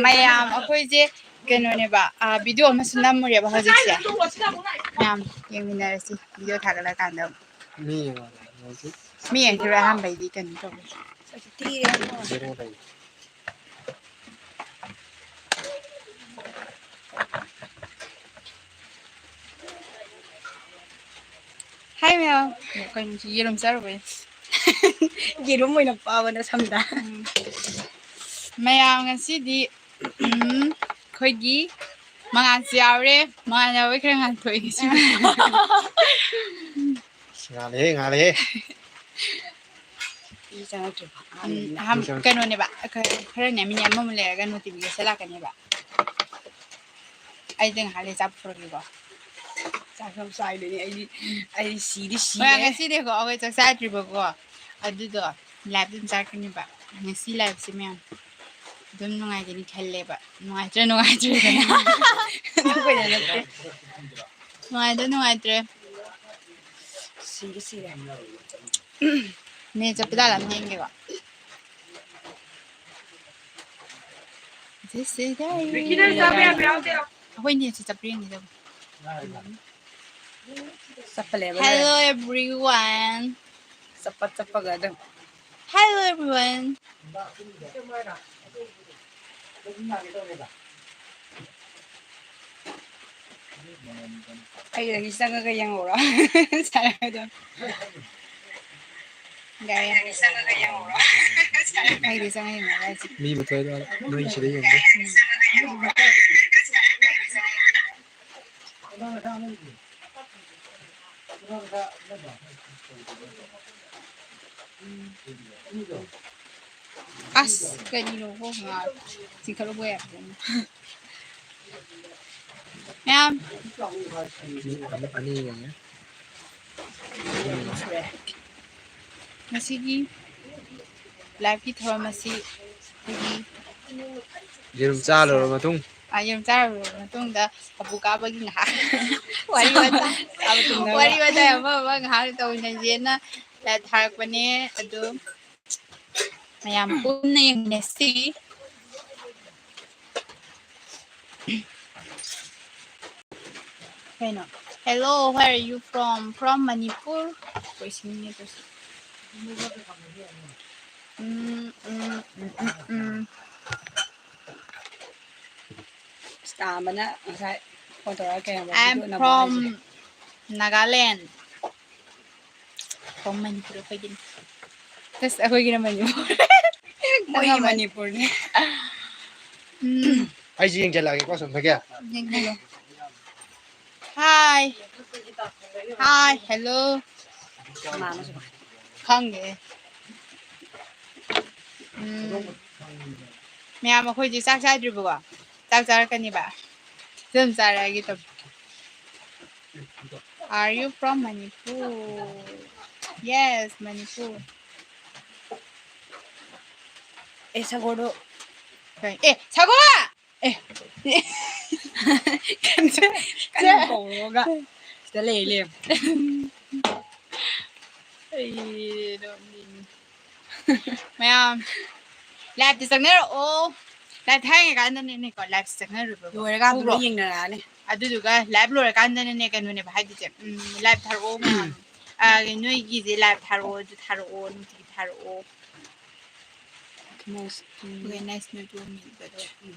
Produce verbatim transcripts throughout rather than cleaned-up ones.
ꯃꯌꯥꯝ ꯑꯩꯈꯣꯏꯁꯦ ꯀꯩꯅꯣꯅꯦꯕ, ꯚꯤꯗꯤꯑꯣ ꯑꯃꯁꯨ ꯅꯝꯃꯨꯔꯦꯕ ꯍꯧꯖꯤꯛꯁꯦ꯫ ꯃꯌꯥꯝ ꯌꯦꯡꯃꯤꯟꯅꯔꯁꯤ ꯚꯤꯗꯤꯑꯣ ꯊꯥꯒꯠꯂꯀꯥꯟꯗ꯫ ꯃꯤ ꯌꯦꯡꯉꯣ ꯍꯧꯖꯤꯛ꯫ ꯃꯤ ꯌꯦꯡꯈꯤꯔꯣꯏ, ꯑꯍꯥꯟꯕꯩꯗꯤ ꯀꯩꯅꯣ ꯇꯧꯋꯦ꯫ ꯖꯦꯔꯣ ꯂꯩ꯫ ꯍꯥꯏ ꯃꯌꯥꯝ꯫ ꯀꯩꯅꯣ ꯁꯤ ꯌꯦꯔꯨꯝ ꯆꯥꯔꯨꯕꯩ꯫ ꯌꯦꯔꯨꯝ ꯑꯣꯏꯅ ꯄꯥꯕꯅ ꯁꯝꯗ꯫ ꯎꯝ꯫ ꯃꯌꯥꯝ ꯉꯁꯤꯗꯤ, ꯎꯝ, ꯑꯩꯈꯣꯏꯒꯤ ꯃꯉꯥꯜꯁꯨ ꯌꯥꯎꯔꯦ꯫ ꯃꯉꯥꯜ ꯌꯥꯎꯕꯩ ꯈꯔ ꯉꯥꯟꯊꯣꯛꯑꯦ ꯉꯁꯤꯗꯤ꯫ ꯉꯥꯜꯂꯦꯍꯦ, ꯉꯥꯜꯂꯦꯍꯦ꯫ ꯎꯝ, ꯑꯍꯥꯟ-, ꯀꯩꯅꯣꯅꯦꯕ, ꯈꯔ-, ꯈꯔꯅꯦ, ꯃꯤꯅꯤꯠ ꯑꯃꯃꯨꯛ ꯂꯩꯔꯒ notification ꯂꯥꯛꯀꯅꯦꯕ꯫ ꯑꯩꯗꯤ ꯉꯥꯏꯍꯥꯛ ꯂꯩ ꯆꯥꯛ ꯄꯨꯊꯣꯔꯛꯀꯦꯀꯣ꯫ ꯆꯥꯛ ꯌꯥꯝ ꯆꯥꯏꯗꯨꯅꯤ ꯑꯩꯗꯤ, ꯑꯩ ꯁꯤꯗꯤ ꯁꯤꯔꯦ꯫ ꯍꯣꯏ, ꯉꯁꯤꯗꯤꯀꯣ ꯑꯩꯈꯣꯏ ꯆꯥꯛ ꯆꯥꯗ꯭ꯔꯤꯕꯀꯣ, ꯑꯗꯨꯗꯣ live ꯑꯗꯨꯝ ꯆꯥꯔꯛꯀꯅꯦꯕ꯫ ꯉꯁꯤ liveꯁꯦ ꯃꯌꯥꯝ ꯑꯗꯨꯝ ꯅꯨꯡꯉꯥꯏꯒꯅꯤ ꯈꯜꯂꯦꯕ꯫ ꯅꯨꯡꯉꯥꯏꯇ꯭ꯔꯦ, ꯅꯨꯡꯉꯥꯏꯇ꯭ꯔꯦ꯫ ꯅꯨꯡꯉꯥꯏꯇ꯭ꯔꯦ, ꯅꯨꯡꯉꯥꯏꯇ꯭ꯔꯦ꯫ ꯁꯤꯒꯦ ꯁꯤꯔꯦ꯫ ꯅꯦ ꯆꯠꯄ ꯖꯥꯠꯂ ꯑꯝꯇ ꯌꯦꯡꯒꯦꯀꯣ꯫ This is the ꯑꯩꯈꯣꯏ ꯅꯦꯠꯁꯦ ꯆꯠꯄ꯭ꯔꯥ ꯌꯦꯡꯒꯦ ꯇꯧꯕ꯫ ꯆꯠꯄ ꯂꯩꯕ ꯂꯩ꯫ Hello everyone. ꯆꯠꯄ ꯆꯠꯄꯒ ꯑꯗꯨꯝ꯫ Hello everyone. ꯑꯩꯗꯒꯤ ꯆꯪꯉꯒ ꯌꯦꯡꯍꯧꯔꯣ꯫ ꯁꯥꯟꯅꯕꯗꯣ꯫ ꯌꯥꯔꯦ꯫ ꯑꯩꯗꯤ ꯆꯪꯉ ꯌꯦꯡꯍꯧꯔꯣ ꯍꯥꯏꯁꯦ꯫ ꯃꯤ ꯃꯊꯣꯏꯗꯣ ꯅꯣꯏ ꯁꯤꯗ ꯌꯦꯡꯉꯣ꯫ ꯑꯁ, ꯀꯔꯤꯅꯣ ꯀꯣ ꯉꯥ ꯆꯤꯡꯈꯠꯂꯨꯕ ꯌꯥꯗꯦ꯫ ꯃꯌꯥꯝ꯫ ꯃꯤ ꯑꯃ, ꯑꯅꯤ ꯌꯦꯡꯉꯦ꯫ ꯉꯁꯤꯒꯤ liveꯀꯤ ꯊꯧꯔꯝ ꯑꯁꯤ ꯑꯩꯈꯣꯏꯒꯤ ꯌꯦꯔꯨꯝ ꯆꯥ ꯂꯣꯏꯔꯕ ꯃꯇꯨꯡ꯫ ꯑ, ꯌꯦꯔꯨꯝ ꯆꯥꯔꯕ ꯃꯇꯨꯡꯗ ꯀꯥꯕꯨ ꯀꯥꯕꯒꯤ ꯉꯥꯏꯍꯥꯛ ꯋꯥꯔꯤ ꯋꯥꯇꯥꯏ, ꯆꯥꯕ ꯇꯨꯝꯅꯕ꯫ ꯋꯥꯔꯤ ꯋꯥꯇꯥꯏ ꯑꯃ ꯑꯃ ꯉꯥꯏꯍꯥꯛ ꯇꯧꯃꯤꯟꯅꯁꯦꯅ ꯊꯥꯔꯛꯄꯅꯦ꯫ ꯑꯗꯨ ꯃꯌꯥꯝ ꯄꯨꯟꯅ ꯌꯦꯡꯃꯤꯟꯅꯁꯤ꯫ ꯀꯩꯅꯣ? Hello, where are you from? From Manipur. ꯎꯝ, ꯎꯝ, ꯎꯝ, ꯎꯝ, ꯎꯝ꯫ ꯇꯥꯝꯕꯅ ꯉꯁꯥꯏ ꯐꯣꯟ ꯇꯧꯔꯒ ꯀꯩ ꯍꯥꯏꯕ? I'm video ꯅꯝꯃꯣ from ꯍꯥꯏꯁꯤꯗꯤ꯫ Nagaland꯫ From ꯃꯅꯤꯄꯨꯔ ꯑꯩꯈꯣꯏꯒꯤꯅꯤ꯫ ꯑꯁ, ꯑꯩꯈꯣꯏꯒꯤꯅ ꯃꯅꯤꯄꯨꯔ꯫ ꯃꯣꯏꯒꯤ ꯃꯅꯤꯄꯨꯔꯅꯤ꯫ ꯎꯝ꯫ ꯑꯩꯁꯦ ꯌꯦꯡꯁꯤꯜꯂꯛꯑꯒꯦꯀꯣ, ꯑꯁꯣꯝꯗꯒꯤ꯫ ꯌꯦꯡꯁꯤꯜꯂꯣ꯫ Hi. Hi, hello. ꯀꯅꯥꯅꯣ ꯁꯤꯕꯣ? ꯈꯪꯗꯦ꯫ ꯎꯝ꯫ ꯃꯌꯥꯝ, ꯑꯩꯈꯣꯏꯗꯤ ꯆꯥꯛ ꯆꯥꯗ꯭ꯔꯤꯕꯀꯣ꯫ ꯆꯥꯛ ꯆꯥꯔꯛꯀꯅꯤꯕ꯫ ꯑꯗꯨꯝ ꯆꯥꯔꯛꯑꯒꯦ ꯇꯧꯕ꯫ Are you from Manipur? Yes, Manipur. ꯑꯦ, ꯁꯒꯣꯜꯗꯣ꯫ ꯀꯩ-, ꯑꯦ, ꯁꯒꯣꯜ! ꯑꯦ꯫ ꯀꯟꯅ ꯀꯧꯔꯒ ꯁꯤꯗ ꯂꯩ ꯂꯩꯔꯝꯃꯦ꯫ ꯑꯩ ꯅꯣꯛꯅꯤꯡꯉꯦ꯫ ꯃꯌꯥꯝ, live ꯇ ꯆꯪꯅꯔꯛꯑꯣ꯫ Live ꯊꯥꯔꯤꯉꯩ ꯀꯥꯟꯗꯅꯦꯅꯦꯀꯣ, live ꯁꯦ ꯆꯪꯅꯔꯨꯕ꯫ ꯂꯣꯏꯔꯀꯥꯟꯗ ꯎꯕ꯭ꯔꯣ? ꯂꯣꯏ ꯌꯦꯡꯅꯔꯛꯑꯅꯤ꯫ ꯑꯗꯨꯗꯨꯒ live ꯂꯣꯏꯔꯀꯥꯟꯗꯅꯅꯦ, ꯀꯩꯅꯣꯅꯦꯕ ꯍꯥꯏꯗꯣꯏꯁꯦ꯫ ꯎꯝ, live ꯊꯥꯔꯛꯑꯣ ꯃꯌꯥꯝ꯫ ꯑ, ꯅꯣꯏꯒꯤꯁꯦ live ꯊꯥꯔꯛꯑꯣ, ꯑꯗꯨ ꯊꯥꯔꯛꯑꯣ, ꯅꯨꯡꯇꯤꯒꯤ ꯊꯥꯔꯛꯑꯣ꯫ Nice to meet you. Okay, nice to meet you, but, ꯎꯝ꯫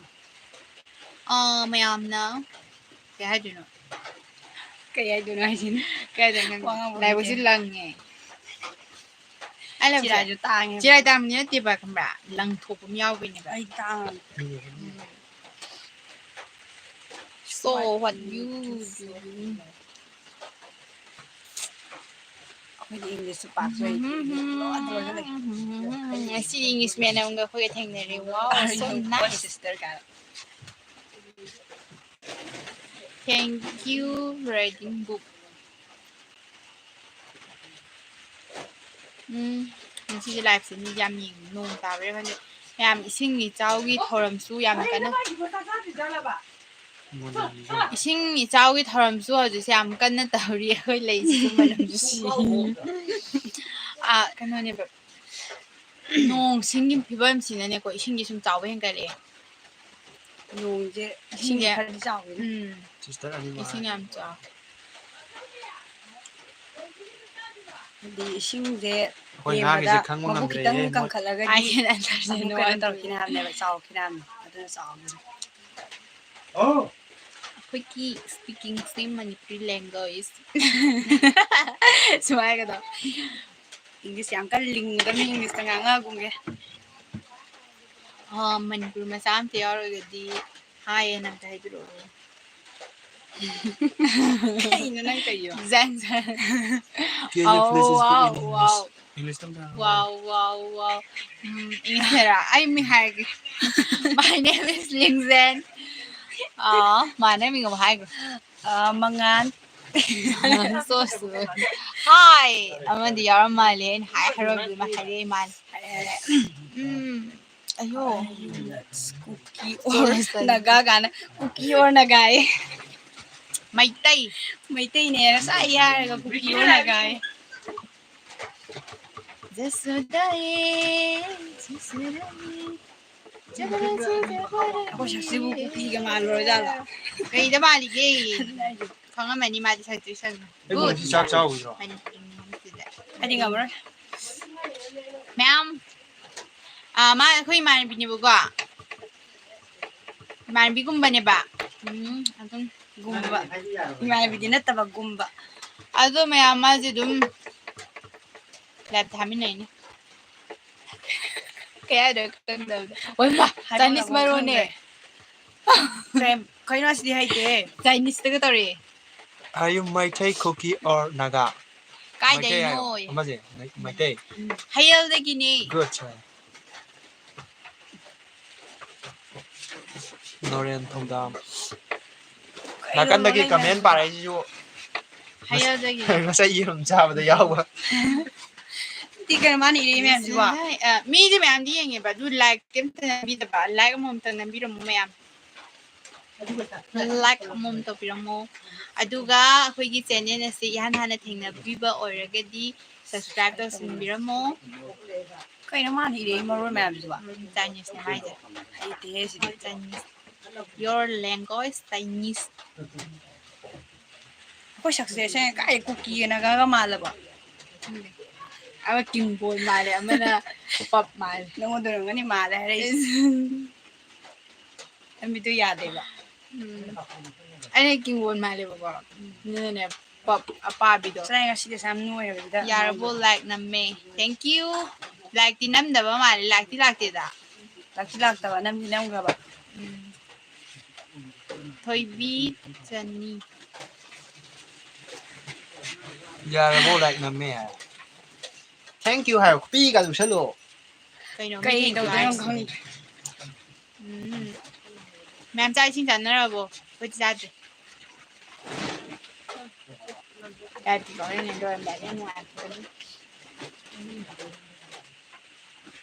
ꯑ, ꯃꯌꯥꯝꯅ ꯀꯩ ꯍꯥꯏꯗꯣꯏꯅꯣ? ꯀꯩ ꯍꯥꯏꯗꯣꯏꯅꯣ ꯍꯥꯏꯁꯤꯅ? ꯀꯩ ꯍꯥꯏꯗꯣꯏꯅꯣ ꯈꯪꯗꯦ꯫ ꯋꯥ ꯉꯥꯡꯕ ꯂꯥꯏꯕꯛꯁꯤ ꯍꯩꯇꯦ꯫ ꯂꯪꯉꯦ꯫ ꯑꯩ ꯂꯪꯁꯦ ꯆꯤꯔꯥꯏꯁꯨ ꯇꯥꯡꯉꯦ꯫ ꯆꯤꯔꯥꯏ ꯇꯥꯡꯕꯗꯤ ꯅꯠꯇꯦꯕ, ꯈꯪꯕ꯭ꯔꯥ? ꯂꯪ ꯊꯣꯛꯄ ꯑꯃ ꯌꯥꯎꯕꯩꯅꯦꯕ꯫ ꯑꯩ ꯇꯥꯡꯉꯦ꯫ ꯎꯝ꯫ So what you do? ꯑꯩꯈꯣꯏꯗꯤ English ꯁꯨ ꯄꯥꯛ ꯍꯩꯇꯦ꯫ ꯂꯣꯟ ꯂꯣꯟꯅ ꯂꯩ꯫ ꯉꯁꯤ English madam ꯒ ꯑꯩꯈꯣꯏꯒ ꯊꯦꯡꯅꯔꯦ꯫ Wow, so nice. Sister ꯀꯥꯏꯅ꯫ Thank you, reading book. ꯎꯝ, ꯉꯁꯤꯁꯦ live ꯁꯦ ꯃꯤ ꯌꯥꯝ ꯌꯦꯡꯉꯤ꯫ ꯅꯣꯡ ꯇꯥꯕꯩꯔꯥ ꯈꯪꯗꯦ꯫ ꯃꯌꯥꯝ, ꯏꯁꯤꯡ ꯏꯆꯥꯎꯒꯤ ꯊꯧꯔꯝꯁꯨ ꯌꯥꯝ ꯀꯟꯅ, ꯏꯁꯤꯡ ꯏꯆꯥꯎꯒꯤ ꯊꯧꯔꯝꯁꯨ ꯍꯧꯖꯤꯛꯁꯦ ꯌꯥꯝ ꯀꯟꯅ ꯇꯧꯔꯤ꯫ ꯑꯩꯈꯣꯏ ꯂꯩꯁꯤꯁꯨ ꯃꯅꯝꯁꯨ ꯁꯤ꯫ ꯑꯥ, ꯀꯩꯅꯣꯅꯦꯕ, ꯅꯣꯡ ꯁꯤꯡꯒꯤ ꯐꯤꯕꯝꯁꯤꯅꯅꯦꯀꯣ, ꯏꯁꯤꯡꯁꯦ ꯁꯨꯝ ꯆꯥꯎꯕ ꯍꯦꯟꯒꯠꯂꯛꯑꯦ꯫ ꯅꯣꯡꯁꯦ ꯏꯁꯤꯡꯁꯦ ꯏꯁꯤꯡꯁꯦ ꯈꯔꯗꯤ ꯆꯥꯎꯋꯤꯅꯦ꯫ ꯎꯝ, Sister ꯑꯅꯤꯃꯛ ꯏꯁꯤꯡ ꯍꯥꯏꯔꯦ꯫ ꯌꯥꯝ ꯆꯥꯎ꯫ ꯍꯥꯏꯗꯤ ꯏꯁꯤꯡꯁꯦ ꯑꯩꯈꯣꯏ ꯉꯥꯒꯤꯁꯦ ꯌꯦꯡꯕꯗ ꯈꯪꯕ ꯃꯕꯨꯛ ꯉꯝꯗ꯭ꯔꯦ, ꯈꯤꯇꯪ ꯃꯣꯏ ꯀꯪꯈꯠꯂꯒꯗꯤ I can understand ꯑꯃꯨꯛ ꯀꯩꯅꯣ what ꯇꯧꯔꯛꯈꯤꯅꯤ ꯍꯥꯏꯕꯅꯦꯕ, ꯆꯥꯎꯔꯛꯈꯤꯅꯤ ꯍꯥꯏꯕꯅꯦ꯫ ꯑꯗꯨꯅ ꯆꯥꯎꯕꯅꯦ꯫ ꯑꯩꯈꯣꯏꯒꯤ speaking ꯁꯤ ꯃꯅꯤꯄꯨꯔꯤ language꯫ ꯁꯨꯃꯥꯏꯅ ꯀꯩꯗꯧ? English ꯌꯥꯝ ꯀꯟꯅ ꯂꯤꯡꯒꯗꯕꯅꯤ, Englishꯇ ꯉꯥꯡꯉꯛꯑꯒꯨꯝꯒꯦ꯫ ꯑ, ꯃꯅꯤꯄꯨꯔ ꯃꯆꯥ ꯑꯝꯇ ꯌꯥꯎꯔꯒꯗꯤ hi ꯑꯅ ꯑꯝꯇ ꯍꯥꯏꯕꯤꯔꯛꯑꯣ꯫ ꯀꯩꯅꯣ ꯅꯪ ꯇꯧꯔꯤꯗꯣ? ꯖꯦꯟ, ꯖꯦꯟ꯫ Can you please speak in English? Wow, wow, wow. Englishꯇ ꯑꯝꯇ ꯉꯥꯡꯉꯣ꯫ Wow, wow, wow. ꯎꯝ, Englishꯇꯔꯥ? ꯑꯩ ꯃꯤ ꯍꯥꯏꯔꯒꯦ꯫ My name is ꯂꯤꯡꯖꯦꯟ꯫ ꯑ, ꯃꯥꯅ ꯃꯤꯡ ꯑꯃ ꯍꯥꯏꯈ꯭ꯔꯣ꯫ ꯑ, ꯃꯉꯥꯟ꯫ So sweet. Hi ꯑꯃꯗꯤ ꯌꯥꯎꯔꯝ ꯃꯥꯜꯂꯦ꯫ ꯑꯩꯅ hi ꯍꯥꯏꯔꯨꯕꯗꯨꯗ ꯃꯥ ꯍꯥꯏꯔꯛꯏ ꯃꯥꯜꯂꯦ꯫ ꯍꯥꯏꯔꯦ, ꯍꯥꯏꯔꯦ꯫ ꯎꯝ, ꯑꯌꯣ꯫ ꯀꯨꯀꯤ or ꯅꯥꯒꯥ ꯀꯥꯏꯅ꯫ ꯀꯨꯀꯤ or ꯅꯥꯒꯥꯌꯦ꯫ ꯃꯩꯇꯩ꯫ ꯃꯩꯇꯩꯅꯦ, ꯉꯁꯥꯏ ꯍꯥꯏꯔꯒ ꯀꯨꯀꯤ or ꯅꯥꯒꯥꯌꯦ꯫ ꯖꯁꯣꯗꯥꯌꯦ, ꯖꯁꯣꯗꯥꯌꯦ꯫ ꯑꯩꯈꯣꯏ ꯁꯛꯁꯤꯕꯨ ꯀꯨꯀꯤꯒ ꯃꯥꯜꯂꯨꯔꯖꯥꯠꯂꯣ? ꯀꯩꯗ ꯃꯥꯜꯂꯤꯒꯦ? ꯑꯗꯨꯅ ꯑꯩꯁꯦ ꯈꯪꯉꯝꯃꯅꯤ ꯃꯥꯗꯤ ꯁꯛꯇꯨ ꯁꯛꯅ꯫ ꯑꯩꯕꯨ ꯉꯁꯤ ꯆꯥꯛ ꯆꯥꯔꯨꯕ꯭ꯔꯣ? ꯃꯅꯤꯄꯨꯔꯤ ꯃꯤꯁꯤꯗ꯫ ꯑꯩꯗꯤ ꯉꯝꯃꯔꯣꯏ꯫ ꯃꯌꯥꯝ, ꯑꯥ, ꯃꯥ ꯑꯩꯈꯣꯏ ꯏꯃꯥꯟꯅꯕꯤꯅꯦꯕꯀꯣ꯫ ꯏꯃꯥꯟꯅꯕꯤꯒꯨꯝꯕꯅꯦꯕ꯫ ꯎꯝ, ꯑꯗꯨꯝ ꯒꯨꯝꯕ꯫ ꯏꯃꯥꯟꯅꯕꯤꯗꯤ ꯅꯠꯇꯕ ꯒꯨꯝꯕ꯫ ꯑꯗꯣ ꯃꯌꯥꯝ ꯃꯥꯁꯦ ꯑꯗꯨꯝ live ꯊꯥꯃꯤꯟꯅꯩꯅꯦ꯫ ꯀꯩ ꯍꯥꯏꯗꯣꯏꯅꯣ ꯈꯪꯗꯕꯗꯣ꯫ ꯑꯣꯏꯃꯥ, ꯍꯥꯏꯐꯝ Chinese ꯂꯥꯛꯐꯝ ꯃꯔꯣꯟꯅꯦ꯫ ꯈꯪꯗ꯭ꯔꯦ꯫ ꯀꯩ-, ꯀꯩꯅꯣ ꯑꯁꯤꯗꯤ ꯍꯩꯇꯦꯍꯦ꯫ Chineseꯇꯒ ꯇꯧꯔꯛꯑꯦ꯫ Are you Meitei, Kuki or Naga? ꯀꯥꯏꯗꯩꯅꯣ? ꯃꯩꯇꯩ ꯍꯥꯏꯌꯣ꯫ ꯑꯃꯁꯦ, ꯃꯩ-, ꯃꯩꯇꯩ꯫ ꯎꯝ, ꯍꯌꯦꯜꯗꯒꯤꯅꯦ꯫ Good, sir꯫ ꯅꯣꯔꯦꯟ ꯊꯧꯗꯥꯝ꯫ ꯀꯩꯅꯣ ꯅꯥꯀꯟꯗꯒꯤ ꯅꯣꯔꯦꯟ comment ꯍꯥꯏꯁꯤꯕꯣ? ꯄꯥꯔꯛꯏꯁꯤꯁꯨ ꯍꯌꯦꯜꯗꯒꯤ꯫ ꯉꯁꯥꯏ ꯌꯦꯔꯨꯝ ꯆꯥꯕꯗ ꯌꯥꯎꯕ꯫ ꯇꯤ ꯀꯩꯅꯣ ꯃꯥꯅ ꯏꯔꯛꯏ ꯃꯌꯥꯝꯁꯤꯕꯣ? ꯑ, ꯃꯤꯗꯤ ꯃꯌꯥꯝꯗꯤ ꯌꯦꯡꯉꯦꯕ, ꯑꯗꯨ like ꯑꯝꯇ ꯅꯝꯕꯤꯗꯕ, like ꯑꯃꯃꯝꯇꯪ ꯅꯝꯕꯤꯔꯝꯃꯨ ꯃꯌꯥꯝ꯫ Like ꯑꯃꯃꯝ ꯇꯧꯕꯤꯔꯝꯃꯣ꯫ ꯑꯗꯨꯒ ꯑꯩꯈꯣꯏꯒꯤ channel ꯑꯁꯤ ꯏꯍꯥꯟ ꯍꯥꯟꯅ ꯊꯦꯡꯅꯕꯤꯕ ꯑꯣꯏꯔꯒꯗꯤ subscribe ꯇꯧꯁꯤꯟꯕꯤꯔꯝꯃꯣ꯫ ꯀꯩꯅꯣ ꯃꯥꯅ ꯏꯔꯛꯏ ꯃꯔꯣꯟ ꯃꯌꯥꯝꯁꯤꯕꯣ? ꯆꯥꯏꯅꯤꯁꯅꯦ ꯍꯥꯏꯁꯦ꯫ ꯍꯩꯇꯦꯍꯦ ꯁꯤꯗꯤ꯫ ꯆꯥꯏꯅꯤꯁ꯫ Your language Chinese. ꯑꯩꯈꯣꯏ ꯁꯛꯁꯦꯁꯦ ꯀꯥꯏ ꯀꯨꯀꯤꯒ ꯅꯥꯒꯥꯒ ꯃꯥꯜꯂꯕ? ꯑꯃ ꯀꯤꯡꯕꯣꯟ ꯃꯥꯜꯂꯦ, ꯑꯃꯅ ꯄꯞ ꯃꯥꯜꯂꯦ꯫ ꯅꯉꯣꯟꯗ ꯑꯣꯏꯔꯝꯒꯅꯤ ꯃꯥꯜꯂꯦ ꯍꯥꯏꯔꯛꯏꯁꯦ꯫ ꯂꯝꯕꯤꯗꯣ ꯌꯥꯗꯦꯕ꯫ ꯎꯝ꯫ ꯑꯩꯅ ꯀꯤꯡꯕꯣꯟ ꯃꯥꯜꯂꯦꯕꯀꯣ꯫ ꯑꯗꯨꯅꯅꯦ ꯄꯞ ꯑꯄꯥꯕꯤꯗꯣ꯫ ꯁꯅꯥꯏ ꯉꯁꯤꯗꯤ ꯁꯥꯝ ꯅꯣꯏꯔꯕꯁꯤꯗ꯫ ꯌꯥꯔꯕꯣ? Like ꯅꯝꯃꯦ꯫ Thank you꯫ Likeꯇꯤ ꯅꯝꯗꯕ ꯃꯥꯜꯂꯦ꯫ Likeꯇꯤ ꯂꯥꯛꯇꯦꯗ꯫ ꯂꯥꯛꯇꯤ ꯂꯥꯛꯇꯕ, ꯅꯝꯗꯤ ꯅꯝꯈ꯭ꯔꯕ꯫ ꯎꯝ꯫ ꯊꯣꯏꯕꯤ ꯆꯅꯤ꯫ ꯌꯥꯔꯕꯣ? Like ꯅꯝꯃꯦ ꯍꯥꯏ꯫ Thank you ꯍꯥꯏꯌꯣ꯫ ꯄꯤꯒ ꯂꯨꯁꯜꯂꯣ꯫ ꯀꯩꯅꯣ? ꯀꯩ ꯃꯤꯁꯤꯡ ꯇꯧꯗꯣꯏꯅꯣ ꯍꯥꯏꯁꯦ꯫ ꯈꯪꯗ꯭ꯔꯦ꯫ ꯎꯝ꯫ ꯃꯌꯥꯝ ꯆꯥꯛ ꯏꯁꯤꯡ ꯆꯥꯅꯔꯕꯣ? ꯑꯩꯈꯣꯏꯗꯤ ꯆꯥꯗ꯭ꯔꯤ꯫ ꯆꯥꯗ꯭ꯔꯤ ꯂꯣꯏꯔꯦꯅꯦ, ꯂꯣꯏꯔꯝꯗꯥꯏꯗ ꯌꯥꯝ ꯅꯨꯡꯉꯥꯏꯔꯛꯄꯅꯤ꯫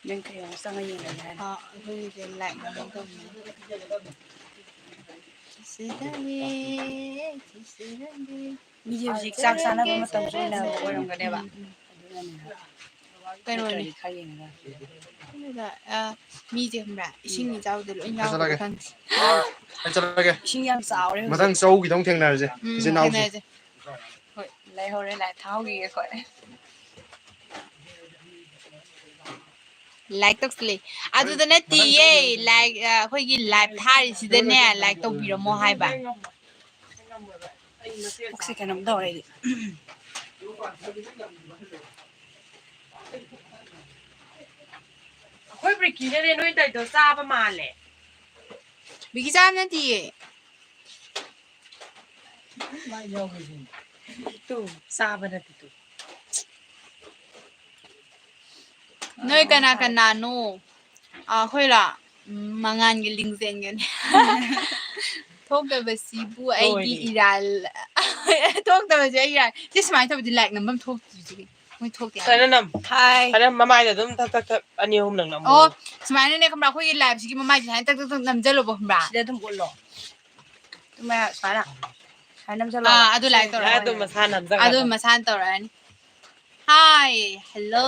ꯅꯪ ꯀꯩꯅꯣ ꯆꯪꯉ ꯌꯦꯡꯉꯒꯦ ꯍꯥꯏꯅ꯫ ꯑꯥ, ꯑꯩꯈꯣꯏꯒꯤꯁꯦ like ꯅꯝꯒꯦ ꯇꯧꯕꯅꯦ꯫ ꯆꯤꯆꯦ ꯔꯟꯕꯤ, ꯆꯤꯆꯦ ꯔꯟꯕꯤ꯫ ꯃꯤꯁꯦ ꯍꯧꯖꯤꯛ ꯆꯥꯛ ꯆꯥꯅꯕ ꯃꯇꯝꯁꯨ ꯑꯣꯏꯅꯕ ꯑꯣꯏꯔꯝꯒꯅꯦꯕ꯫ ꯎꯝ, ꯎꯝ꯫ ꯑꯗꯨꯅꯅꯦꯕ꯫ ꯀꯩꯅꯣꯅꯦ꯫ ꯅꯠꯇ꯭ꯔꯗꯤ ꯈꯔ ꯌꯦꯡꯉꯒ꯫ ꯑꯗꯨꯗ, ꯑ, ꯃꯤꯁꯦ ꯈꯪꯕ꯭ꯔꯥ? ꯏꯁꯤꯡ ꯏꯆꯥꯎꯗ ꯂꯣꯏ ꯌꯥꯎꯕꯗꯣ ꯆꯠꯂꯒꯦ꯫ ꯈꯪꯗꯦ꯫ ꯑꯩ ꯆꯠꯂꯒꯦ꯫ ꯏꯁꯤꯡ ꯌꯥꯝ ꯆꯥꯎꯔꯦ ꯍꯧꯖꯤꯛ꯫ ꯃꯊꯪ ꯆꯧꯒꯤꯗ ꯑꯃꯨꯛ ꯊꯦꯡꯅꯔꯁꯦ꯫ ꯎꯝ, ꯏꯆꯤꯟ ꯏꯅꯥꯎꯁꯦ꯫ ꯊꯦꯡꯅꯔꯁꯦ꯫ ꯍꯣꯏ, ꯂꯩꯍꯧꯔꯦ, ꯂꯥꯏ ꯊꯥꯍꯧꯈꯤꯒꯦ ꯑꯩꯈꯣꯏ꯫ Like ꯇꯧꯁꯤꯜꯂꯦ꯫ ꯑꯗꯨꯗ ꯅꯠꯇꯤꯌꯦ, like, ꯑ, ꯑꯩꯈꯣꯏꯒꯤ live ꯊꯥꯔꯤꯁꯤꯗꯅꯦ, like ꯇꯧꯕꯤꯔꯝꯃꯣ ꯍꯥꯏꯕ꯫ ꯄꯨꯛꯁꯦ ꯀꯩꯅꯣꯝ ꯇꯧꯔꯦ ꯑꯩꯗꯤ꯫ ꯑꯩꯈꯣꯏ ꯕ꯭ꯔꯤꯀꯤꯅꯅꯦ ꯅꯣꯏ ꯇꯧꯔꯤꯗꯣ ꯆꯥꯕ ꯃꯥꯜꯂꯦ꯫ ꯕꯤꯀꯤ ꯆꯥꯕ ꯅꯠꯇꯤꯌꯦ꯫ ꯇꯨ, ꯆꯥꯕ ꯅꯠꯇꯦ ꯇꯨ꯫ ꯅꯣꯏ ꯀꯅꯥ ꯀꯅꯥꯅꯣ? ꯑ, ꯑꯩꯈꯣꯏꯔꯣ? ꯎꯝ, ꯃꯉꯥꯜꯒꯤ ꯂꯤꯡꯖꯦꯜꯒꯅꯦ꯫ ꯊꯣꯛꯇꯕꯁꯤꯕꯨ ꯑꯩꯒꯤ ꯂꯣꯏꯔꯦ꯫ ꯏꯔꯥꯜ꯫ ꯊꯣꯛꯇꯕꯁꯦ ꯑꯩ ꯏꯔꯥꯜ꯫ ꯁꯤ ꯁꯨꯃꯥꯏꯅ ꯇꯧꯕꯗꯤ like ꯅꯝꯐꯝ ꯊꯣꯛꯇ꯭ꯔꯤꯁꯤꯗꯤ꯫ ꯃꯣꯏ ꯊꯣꯛꯇꯦ ꯍꯥꯏꯕ꯫ ꯁꯨꯃꯥꯏꯅ ꯅꯝ ꯍꯥꯏ꯫ ꯁꯨꯃꯥꯏꯅ ꯃꯃꯥꯏꯗ ꯑꯗꯨꯝ ꯊꯛ ꯊꯛ ꯊꯛ ꯑꯅꯤ ꯑꯍꯨꯝꯂꯛ ꯅꯝꯃꯣ꯫ ꯑꯣ, ꯁꯨꯃꯥꯏꯅꯅꯦ ꯈꯪꯕ꯭ꯔꯥ? ꯑꯩꯈꯣꯏꯒꯤ liveꯁꯤꯒꯤ ꯃꯃꯥꯏꯁꯦ ꯁꯨꯃꯥꯏꯅ ꯇꯛ ꯇꯛ ꯇꯛ ꯅꯝꯖꯜꯂꯣꯕ ꯈꯪꯕ꯭ꯔꯥ? ꯁꯤꯗ ꯑꯗꯨꯝ ꯑꯣꯠꯂꯣ꯫ ꯑꯗꯨꯃꯥꯏꯅ ꯁꯨꯃꯥꯏꯅ꯫ ꯁꯨꯃꯥꯏꯅ ꯅꯝꯖꯜꯂꯣ꯫ ꯑꯥ, ꯑꯗꯨ like ꯇꯧꯔꯣ꯫ ꯑꯗꯨꯝ ꯃꯁꯥꯅ ꯅꯝꯖꯒꯗꯕꯅꯤ꯫ ꯑꯗꯨ ꯃꯁꯥꯅ ꯇꯧꯔꯛꯑꯅꯤ꯫ Hi, hello.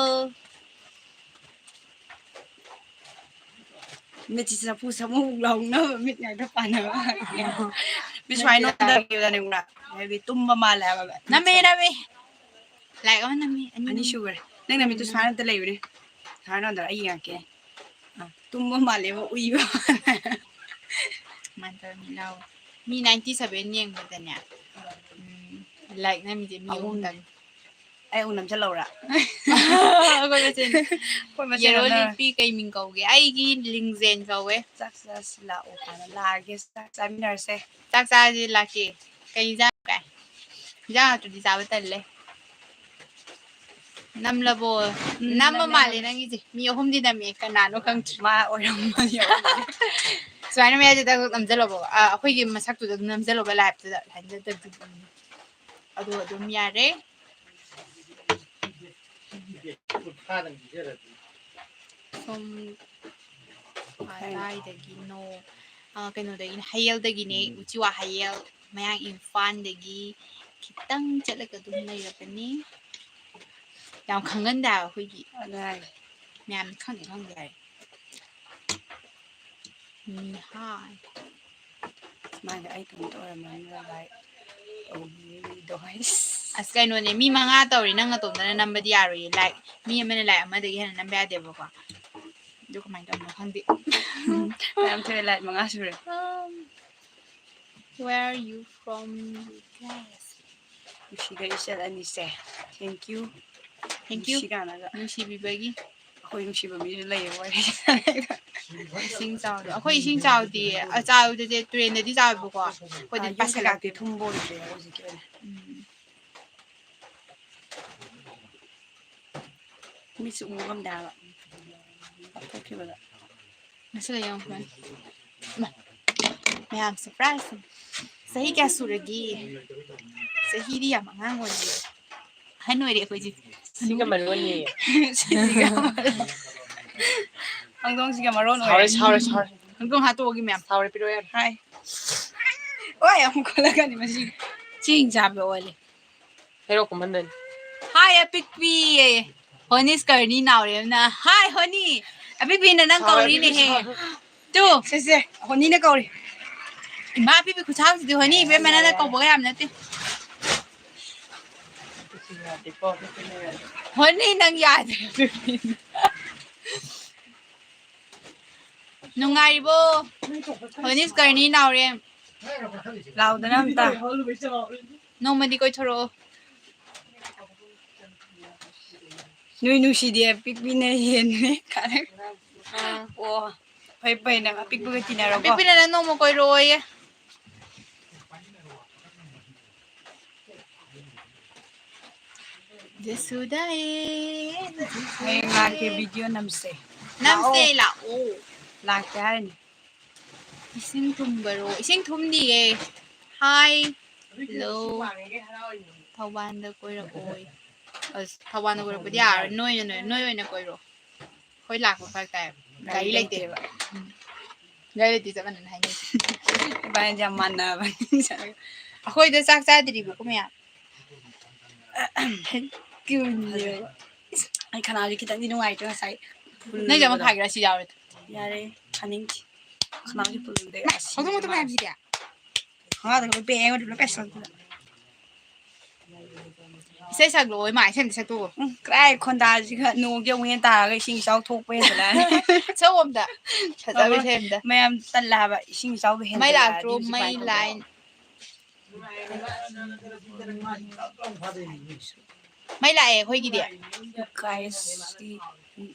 ꯃꯤꯠꯁꯤ ꯆꯐꯨ ꯁꯃꯨꯛ ꯂꯥꯎꯅꯕ ꯃꯤꯠ ꯉꯥꯛꯇ ꯄꯥꯟꯅꯕ꯫ ꯃꯤꯠ ꯁꯨꯃꯥꯏꯅ ꯅꯣꯟꯊꯈꯤꯕꯗꯅꯦ ꯈꯪꯕ꯭ꯔꯥ? ꯍꯥꯏꯕꯗꯤ ꯇꯨꯝꯕ ꯃꯥꯜꯂꯦ ꯍꯥꯏꯕ꯫ ꯅꯝꯃꯦ, ꯅꯝꯃꯦ꯫ ꯂꯥꯏꯛ ꯑꯃ ꯅꯝꯃꯦ, ꯑꯅꯤ ꯑꯅꯤ ꯅꯝꯃꯦ꯫ ꯁꯨꯈ꯭ꯔꯦ꯫ ꯅꯪ ꯅꯃꯤꯠꯇꯨ ꯎꯝ꯫ ꯁꯨꯃꯥꯏꯅ ꯑꯝꯇ ꯂꯩꯕꯅꯦ꯫ ꯁꯨꯃꯥꯏꯅ ꯅꯣꯟꯊꯔ ꯑꯩ ꯌꯦꯡꯉꯛꯀꯦ꯫ ꯑꯥ, ꯇꯨꯝꯕ ꯃꯥꯜꯂꯦꯕ, ꯎꯏꯕ ꯃꯥꯜꯂꯦ꯫ ꯁꯨꯃꯥꯏꯅ ꯇꯧꯔ ꯃꯤꯠ ꯂꯥꯎ꯫ ꯃꯤ ninety seven ꯌꯦꯡꯕꯗꯅꯦ, ꯎꯝ, ꯂꯥꯏꯛ ꯅꯝꯃꯤꯁꯦ ꯃꯤ ꯑꯍꯨꯝ꯫ ꯑꯍꯨꯝꯇꯪ꯫ ꯑꯩ ꯑꯃꯨꯛ ꯅꯝꯁꯤꯜꯂꯧꯔꯥ? ꯑꯩꯈꯣꯏ ꯃꯁꯦꯟ꯫ ꯑꯩꯈꯣꯏ ꯃꯁꯦꯟ ꯌꯦꯔꯣ ꯅꯝꯅꯔ꯫ ꯂꯤꯛꯄꯤ ꯀꯩ ꯃꯤꯡ ꯀꯧꯒꯦ? ꯑꯩꯒꯤ ꯂꯤꯡꯖꯦꯟ ꯀꯧꯋꯦ꯫ ꯆꯥꯛ ꯆꯥꯁꯤ ꯂꯥꯛꯑꯣ ꯀꯥꯏꯅ ꯂꯥꯛꯑꯒꯦ, ꯆꯥꯛ ꯆꯥꯃꯤꯟꯅꯔꯁꯦ꯫ ꯆꯥꯛ ꯆꯥꯁꯤ ꯂꯥꯛꯀꯦ꯫ ꯀꯩ ꯏꯟꯖꯥꯡ ꯀꯥꯏ? ꯏꯟꯖꯥꯡ ꯍꯥꯎꯇ꯭ꯔꯗꯤ ꯆꯥꯕ ꯇꯜꯂꯦ꯫ ꯅꯝꯂꯕꯣ? ꯎꯝ, ꯅꯝꯕ ꯅꯝꯂꯕꯅꯦ꯫ ꯃꯥꯜꯂꯦ ꯅꯪꯒꯤꯁꯦ꯫ ꯃꯤ ꯑꯍꯨꯝꯗꯤ ꯅꯝꯃꯦ, ꯀꯅꯥꯅꯣ ꯈꯪꯗ꯭ꯔꯦ꯫ ꯃꯥ ꯑꯣꯏꯔꯝꯃꯅꯤ꯫ ꯁꯨꯃꯥꯏꯅ ꯃꯌꯥꯏꯗ ꯇꯛ ꯇꯛ ꯅꯝꯖꯜꯂꯣꯕ꯫ ꯑ, ꯑꯩꯈꯣꯏꯒꯤ ꯃꯁꯛꯇꯨꯗ ꯑꯗꯨꯝ ꯅꯝꯖꯜꯂꯣꯕ ꯂꯥꯏꯞꯇꯨꯗ꯫ ꯑꯗꯨꯃꯥꯏꯅ ꯇꯛ ꯇꯛ ꯇꯛ꯫ ꯑꯗꯨ ꯑꯗꯨꯝ ꯌꯥꯔꯦ꯫ ꯁꯣꯝ ꯀꯗꯥꯏꯗꯒꯤꯅꯣ? ꯑ, ꯀꯩꯅꯣꯗꯒꯤꯅꯦ, ꯍꯌꯦꯜꯗꯒꯤꯅꯦ, ꯎꯆꯤꯋꯥ ꯍꯌꯦꯜ, ꯃꯌꯥꯡ ꯏꯝꯐꯥꯜꯗꯒꯤ ꯈꯤꯇꯪ ꯆꯠꯂꯒ ꯑꯗꯨꯝ ꯂꯩꯔꯕꯅꯤ꯫ ꯌꯥꯝ ꯈꯪꯒꯟꯗꯦ ꯍꯥꯏꯕ ꯑꯩꯈꯣꯏꯒꯤ꯫ ꯑꯗꯨ ꯍꯥꯏꯁꯦ꯫ ꯃꯌꯥꯝꯗꯤ ꯈꯪꯗꯦ ꯈꯪꯗꯦ ꯍꯥꯏ꯫ ꯃꯤꯍꯥꯏ꯫ ꯃꯥꯅꯦ, ꯑꯩ ꯏꯇꯣꯝꯇ ꯑꯣꯏꯔꯝꯃꯅꯤ ꯂꯥꯏꯛ ꯇꯧꯕꯤꯔꯤꯗꯣ, ꯍꯩꯁ꯫ ꯑꯁ, ꯀꯩꯅꯣꯅꯦ, ꯃꯤ ꯃꯉꯥ ꯇꯧꯔꯤ, ꯅꯪ ꯅꯇꯣꯝꯇꯅ ꯅꯝꯕꯗꯤ ꯌꯥꯔꯣꯏꯌꯦ꯫ ꯂꯥꯏꯛ ꯃꯤ ꯑꯃꯅ ꯂꯥꯏꯛ ꯑꯃꯗꯒꯤ ꯍꯦꯟꯅ ꯅꯝꯕ ꯌꯥꯗꯦꯕꯀꯣ꯫ ꯑꯗꯨ ꯀꯃꯥꯏꯅ ꯇꯧꯕꯅꯣ ꯈꯪꯗꯦ꯫ ꯌꯥꯝ ꯊꯣꯛꯑꯦ, ꯂꯥꯏꯛ ꯃꯉꯥ ꯁꯨꯔꯦ꯫ Um, where are you from? Yes. ꯅꯨꯡꯁꯤꯕ ꯏꯆꯜ ꯑꯅꯤꯁꯦ, thank you꯫ Thank you꯫ ꯅꯨꯡꯁꯤ ꯀꯥꯟꯅꯒ꯫ ꯅꯨꯡꯁꯤꯕꯤꯕꯒꯤ꯫ ꯑꯩꯈꯣꯏ ꯅꯨꯡꯁꯤꯕ ꯃꯤꯁꯨ ꯂꯩꯌꯦ ꯋꯥꯔꯤ꯫ ꯏꯁꯤꯡ ꯆꯥꯎꯗꯣ꯫ ꯑꯩꯈꯣꯏ ꯏꯁꯤꯡ ꯆꯥꯎꯗꯤꯌꯦ꯫ ꯑ, ꯆꯥꯎꯗꯗꯤ ꯇꯨꯔꯦꯟꯗꯗꯤ ꯆꯥꯎꯋꯦꯕꯀꯣ꯫ ꯑꯩꯈꯣꯏꯗꯤ ꯑ, ꯌꯨꯝ ꯄꯥꯠ ꯀꯩꯀꯥꯗꯤ ꯁꯥꯒꯠꯇꯦ꯫ ꯊꯨꯝꯕ ꯑꯣꯏꯗ꯭ꯔꯦ ꯍꯧꯖꯤꯛꯀꯤ ꯑꯣꯏꯅ꯫ ꯎꯝ꯫ ꯃꯤꯠꯁꯨ ꯎꯕ ꯉꯝꯗꯦ ꯍꯥꯏꯕ꯫ ꯊꯣꯛꯈꯤꯕꯗ꯫ ꯉꯁꯤꯗ ꯌꯦꯡꯉꯨ꯫ ꯏꯃꯥ꯫ ꯃꯌꯥꯝ surprise꯫ ꯆꯍꯤ ꯀꯌꯥ ꯁꯨꯔꯒꯦ? ꯆꯍꯤꯗꯤ ꯌꯥꯝ ꯑꯉꯥꯡ ꯑꯣꯏꯔꯤ꯫ ꯑꯍꯟ ꯑꯣꯏꯔꯦ ꯑꯩꯈꯣꯏꯁꯦ꯫ ꯁꯤꯒ ꯃꯔꯣꯟꯅꯤ꯫ ꯁꯤꯒ ꯃꯔꯣꯟ꯫ ꯍꯪꯗꯣꯡꯁꯤꯒ ꯃꯔꯣꯟ ꯑꯣꯏꯔꯦ꯫ ꯁꯥꯎꯔꯦ, ꯁꯥꯎꯔꯦ, ꯁꯥꯎꯔꯦ꯫ ꯍꯪꯗꯣꯡ ꯍꯥꯠꯇꯣꯛꯑꯒꯦ ꯃꯌꯥꯝ꯫ ꯁꯥꯎꯔꯦ, ꯄꯤꯔꯛꯑꯣ ꯌꯥꯔꯦ꯫ ꯍꯥꯏ꯫ ꯑꯣꯏ, ꯑꯃꯨꯛ ꯈꯣꯠꯂꯛꯀꯅꯤ ꯃꯁꯤ꯫ ꯆꯦꯡ ꯆꯥꯕ ꯑꯣꯜꯂꯦ꯫ ꯍꯦꯔꯣ ꯀꯨꯝꯍꯟꯗꯣꯏꯅꯤ꯫ ꯍꯥꯏ ꯑꯄꯤꯛꯄꯤꯌꯦ꯫ ꯍꯣꯅꯤꯁ ꯀꯔꯅꯤ ꯅꯥꯎꯔꯦꯝꯅ꯫ ꯍꯥꯏ ꯍꯣꯅꯤ꯫ ꯑꯄꯤꯛꯄꯤꯅ ꯅꯪ ꯀꯧꯔꯤꯅꯦꯍꯦ꯫ ꯇꯨ꯫ ꯁꯦ, ꯁꯦ, ꯍꯣꯅꯤꯅ ꯀꯧꯔꯤ꯫ ꯏꯃꯥ ꯑꯄꯤꯛꯄꯤ ꯈꯨꯠꯁꯥꯎꯁꯤꯗꯤ ꯍꯣꯅꯤ ꯏꯕꯦꯝꯃ ꯅꯪꯅ ꯀꯧꯕꯒ ꯌꯥꯝ ꯅꯠꯇꯦ꯫ ꯍꯣꯅꯤ ꯅꯪ ꯌꯥꯗ꯭ꯔꯦ꯫ ꯅꯨꯡꯉꯥꯏꯔꯤꯕꯣ? ꯍꯣꯅꯤꯁ ꯀꯔꯅꯤ ꯅꯥꯎꯔꯦꯝ꯫ ꯂꯥꯎꯗꯅ ꯑꯝꯇ꯫ ꯅꯣꯡꯃꯗꯤ ꯀꯣꯏꯊꯣꯔꯛꯑꯣ꯫ ꯅꯣꯏ ꯅꯨꯡꯁꯤꯗꯦ, ꯑꯄꯤꯛꯄꯤꯅ ꯍꯦꯟꯅ ꯀꯥꯔꯛ-, ꯑꯥ꯫ ꯑꯣ, ꯐꯩ ꯐꯩ, ꯅꯪ ꯑꯄꯤꯛꯄꯒ ꯇꯤꯟꯅꯔꯣꯀꯣ꯫ ꯑꯄꯤꯛꯄꯤꯅ ꯅꯪ ꯅꯣꯡꯃ ꯀꯣꯏꯔꯛꯑꯣꯌꯦ꯫ ꯖꯁꯨꯗꯥꯌꯦ, ꯍꯌꯦꯡ ꯂꯥꯛꯀꯦ, ꯚꯤꯗꯤꯑꯣ ꯅꯝꯁꯦ꯫ ꯅꯝꯁꯦ, ꯂꯥꯛꯑꯣ꯫ ꯂꯥꯛꯑꯣ꯫ ꯂꯥꯛꯀꯦ ꯍꯥꯏꯅꯤ꯫ ꯏꯁꯤꯡ ꯊꯨꯝꯕꯔꯣ? ꯏꯁꯤꯡ ꯊꯨꯝꯗꯤꯌꯦ꯫ ꯍꯥꯏ꯫ ꯍꯜꯂꯣ꯫ ꯊꯧꯕꯥꯜꯗ ꯀꯣꯏꯔꯛꯑꯣꯌꯦ꯫ ꯑꯁ, ꯊꯧꯕꯥꯜꯗ ꯀꯣꯏꯔꯛꯄꯗꯤ ꯌꯥꯔꯣꯏ꯫ ꯅꯣꯏꯅ, ꯅꯣꯏ, ꯅꯣꯏ ꯑꯣꯏꯅ ꯀꯣꯏꯔꯣ꯫ ꯑꯩꯈꯣꯏ ꯂꯥꯛꯄ ꯐꯔꯛ ꯇꯥꯏ꯫ ꯒꯥꯔꯤ ꯒꯥꯔꯤ ꯂꯩꯇꯦ꯫ ꯂꯩꯇꯦꯕ꯫ ꯎꯝ꯫ ꯒꯥꯔꯤ ꯂꯩꯇꯦ ꯆꯞ ꯃꯥꯟꯅꯅ ꯍꯥꯏꯅꯩ꯫ ꯏꯕꯥꯅꯤꯁꯦ ꯌꯥꯝ ꯃꯥꯟꯅꯕꯅꯤ꯫ ꯑꯩꯈꯣꯏꯗ ꯆꯥꯛ ꯆꯥꯗ꯭ꯔꯤꯕꯀꯣ ꯃꯌꯥꯝ꯫ ꯀ꯭ꯌꯨꯅꯦꯕ꯫ ꯑꯩ ꯈꯅꯥꯎꯁꯦ ꯈꯤꯇꯪꯗꯤ ꯅꯨꯡꯉꯥꯏꯇ꯭ꯔꯦ ꯉꯁꯥꯏ꯫ ꯅꯪꯁꯦ ꯑꯃ ꯈꯥꯏꯒꯦꯔꯥ? ꯁꯤ ꯌꯥꯎꯔꯦ꯫ ꯌꯥꯔꯦ, ꯈꯥꯅꯤꯡꯗꯦ꯫ ꯈꯅꯥꯎꯁꯦ ꯐꯨꯜꯂꯦ꯫ ꯍꯧꯗꯣꯡ ꯃꯇꯨꯝ ꯃꯌꯥꯝꯁꯤꯗꯤ? ꯈꯪꯉꯥꯗ ꯂꯣꯏ ꯄꯦꯛꯑꯦ, ꯑꯩꯉꯣꯟꯗ ꯂꯣꯏ ꯄꯦꯛꯁꯜꯂꯛꯇꯅ꯫ ꯏꯁꯩ ꯁꯛꯂꯛꯑꯣ, ꯏꯃꯥ, ꯏꯁꯩ ꯑꯝꯇ ꯁꯛꯇꯣꯛꯑꯣ꯫ ꯎꯝ, ꯀꯔꯥꯏ ꯈꯣꯟꯗꯥꯁꯤꯒ ꯅꯣꯡꯁꯦ ꯑꯃꯨꯛ ꯍꯦꯟ ꯇꯥꯔꯒ ꯏꯁꯤꯡ ꯏꯆꯥꯎ ꯊꯣꯛꯄ ꯍꯦꯟꯖꯜꯂꯛꯑꯅꯤ꯫ ꯁꯛꯑꯣ ꯑꯝꯇ꯫ ꯐꯖꯕ ꯏꯁꯩ ꯑꯝꯇ꯫ ꯃꯌꯥꯝ ꯇꯜꯂꯦ ꯍꯥꯏꯕ, ꯏꯁꯤꯡ ꯏꯆꯥꯎꯗꯣ ꯃꯩ ꯍꯦꯟꯖꯜꯂꯛꯑꯗꯤ ꯂꯥꯛꯇ꯭ꯔꯣ? ꯍꯧꯖꯤꯛ ꯃꯩ ꯀꯃꯥꯏꯅ ꯇꯧꯗꯣꯏꯅꯣ? ꯂꯥꯏꯟ꯫ ꯃꯩ ꯂꯥꯛꯑꯦ ꯑꯩꯈꯣꯏꯒꯤꯗꯤ꯫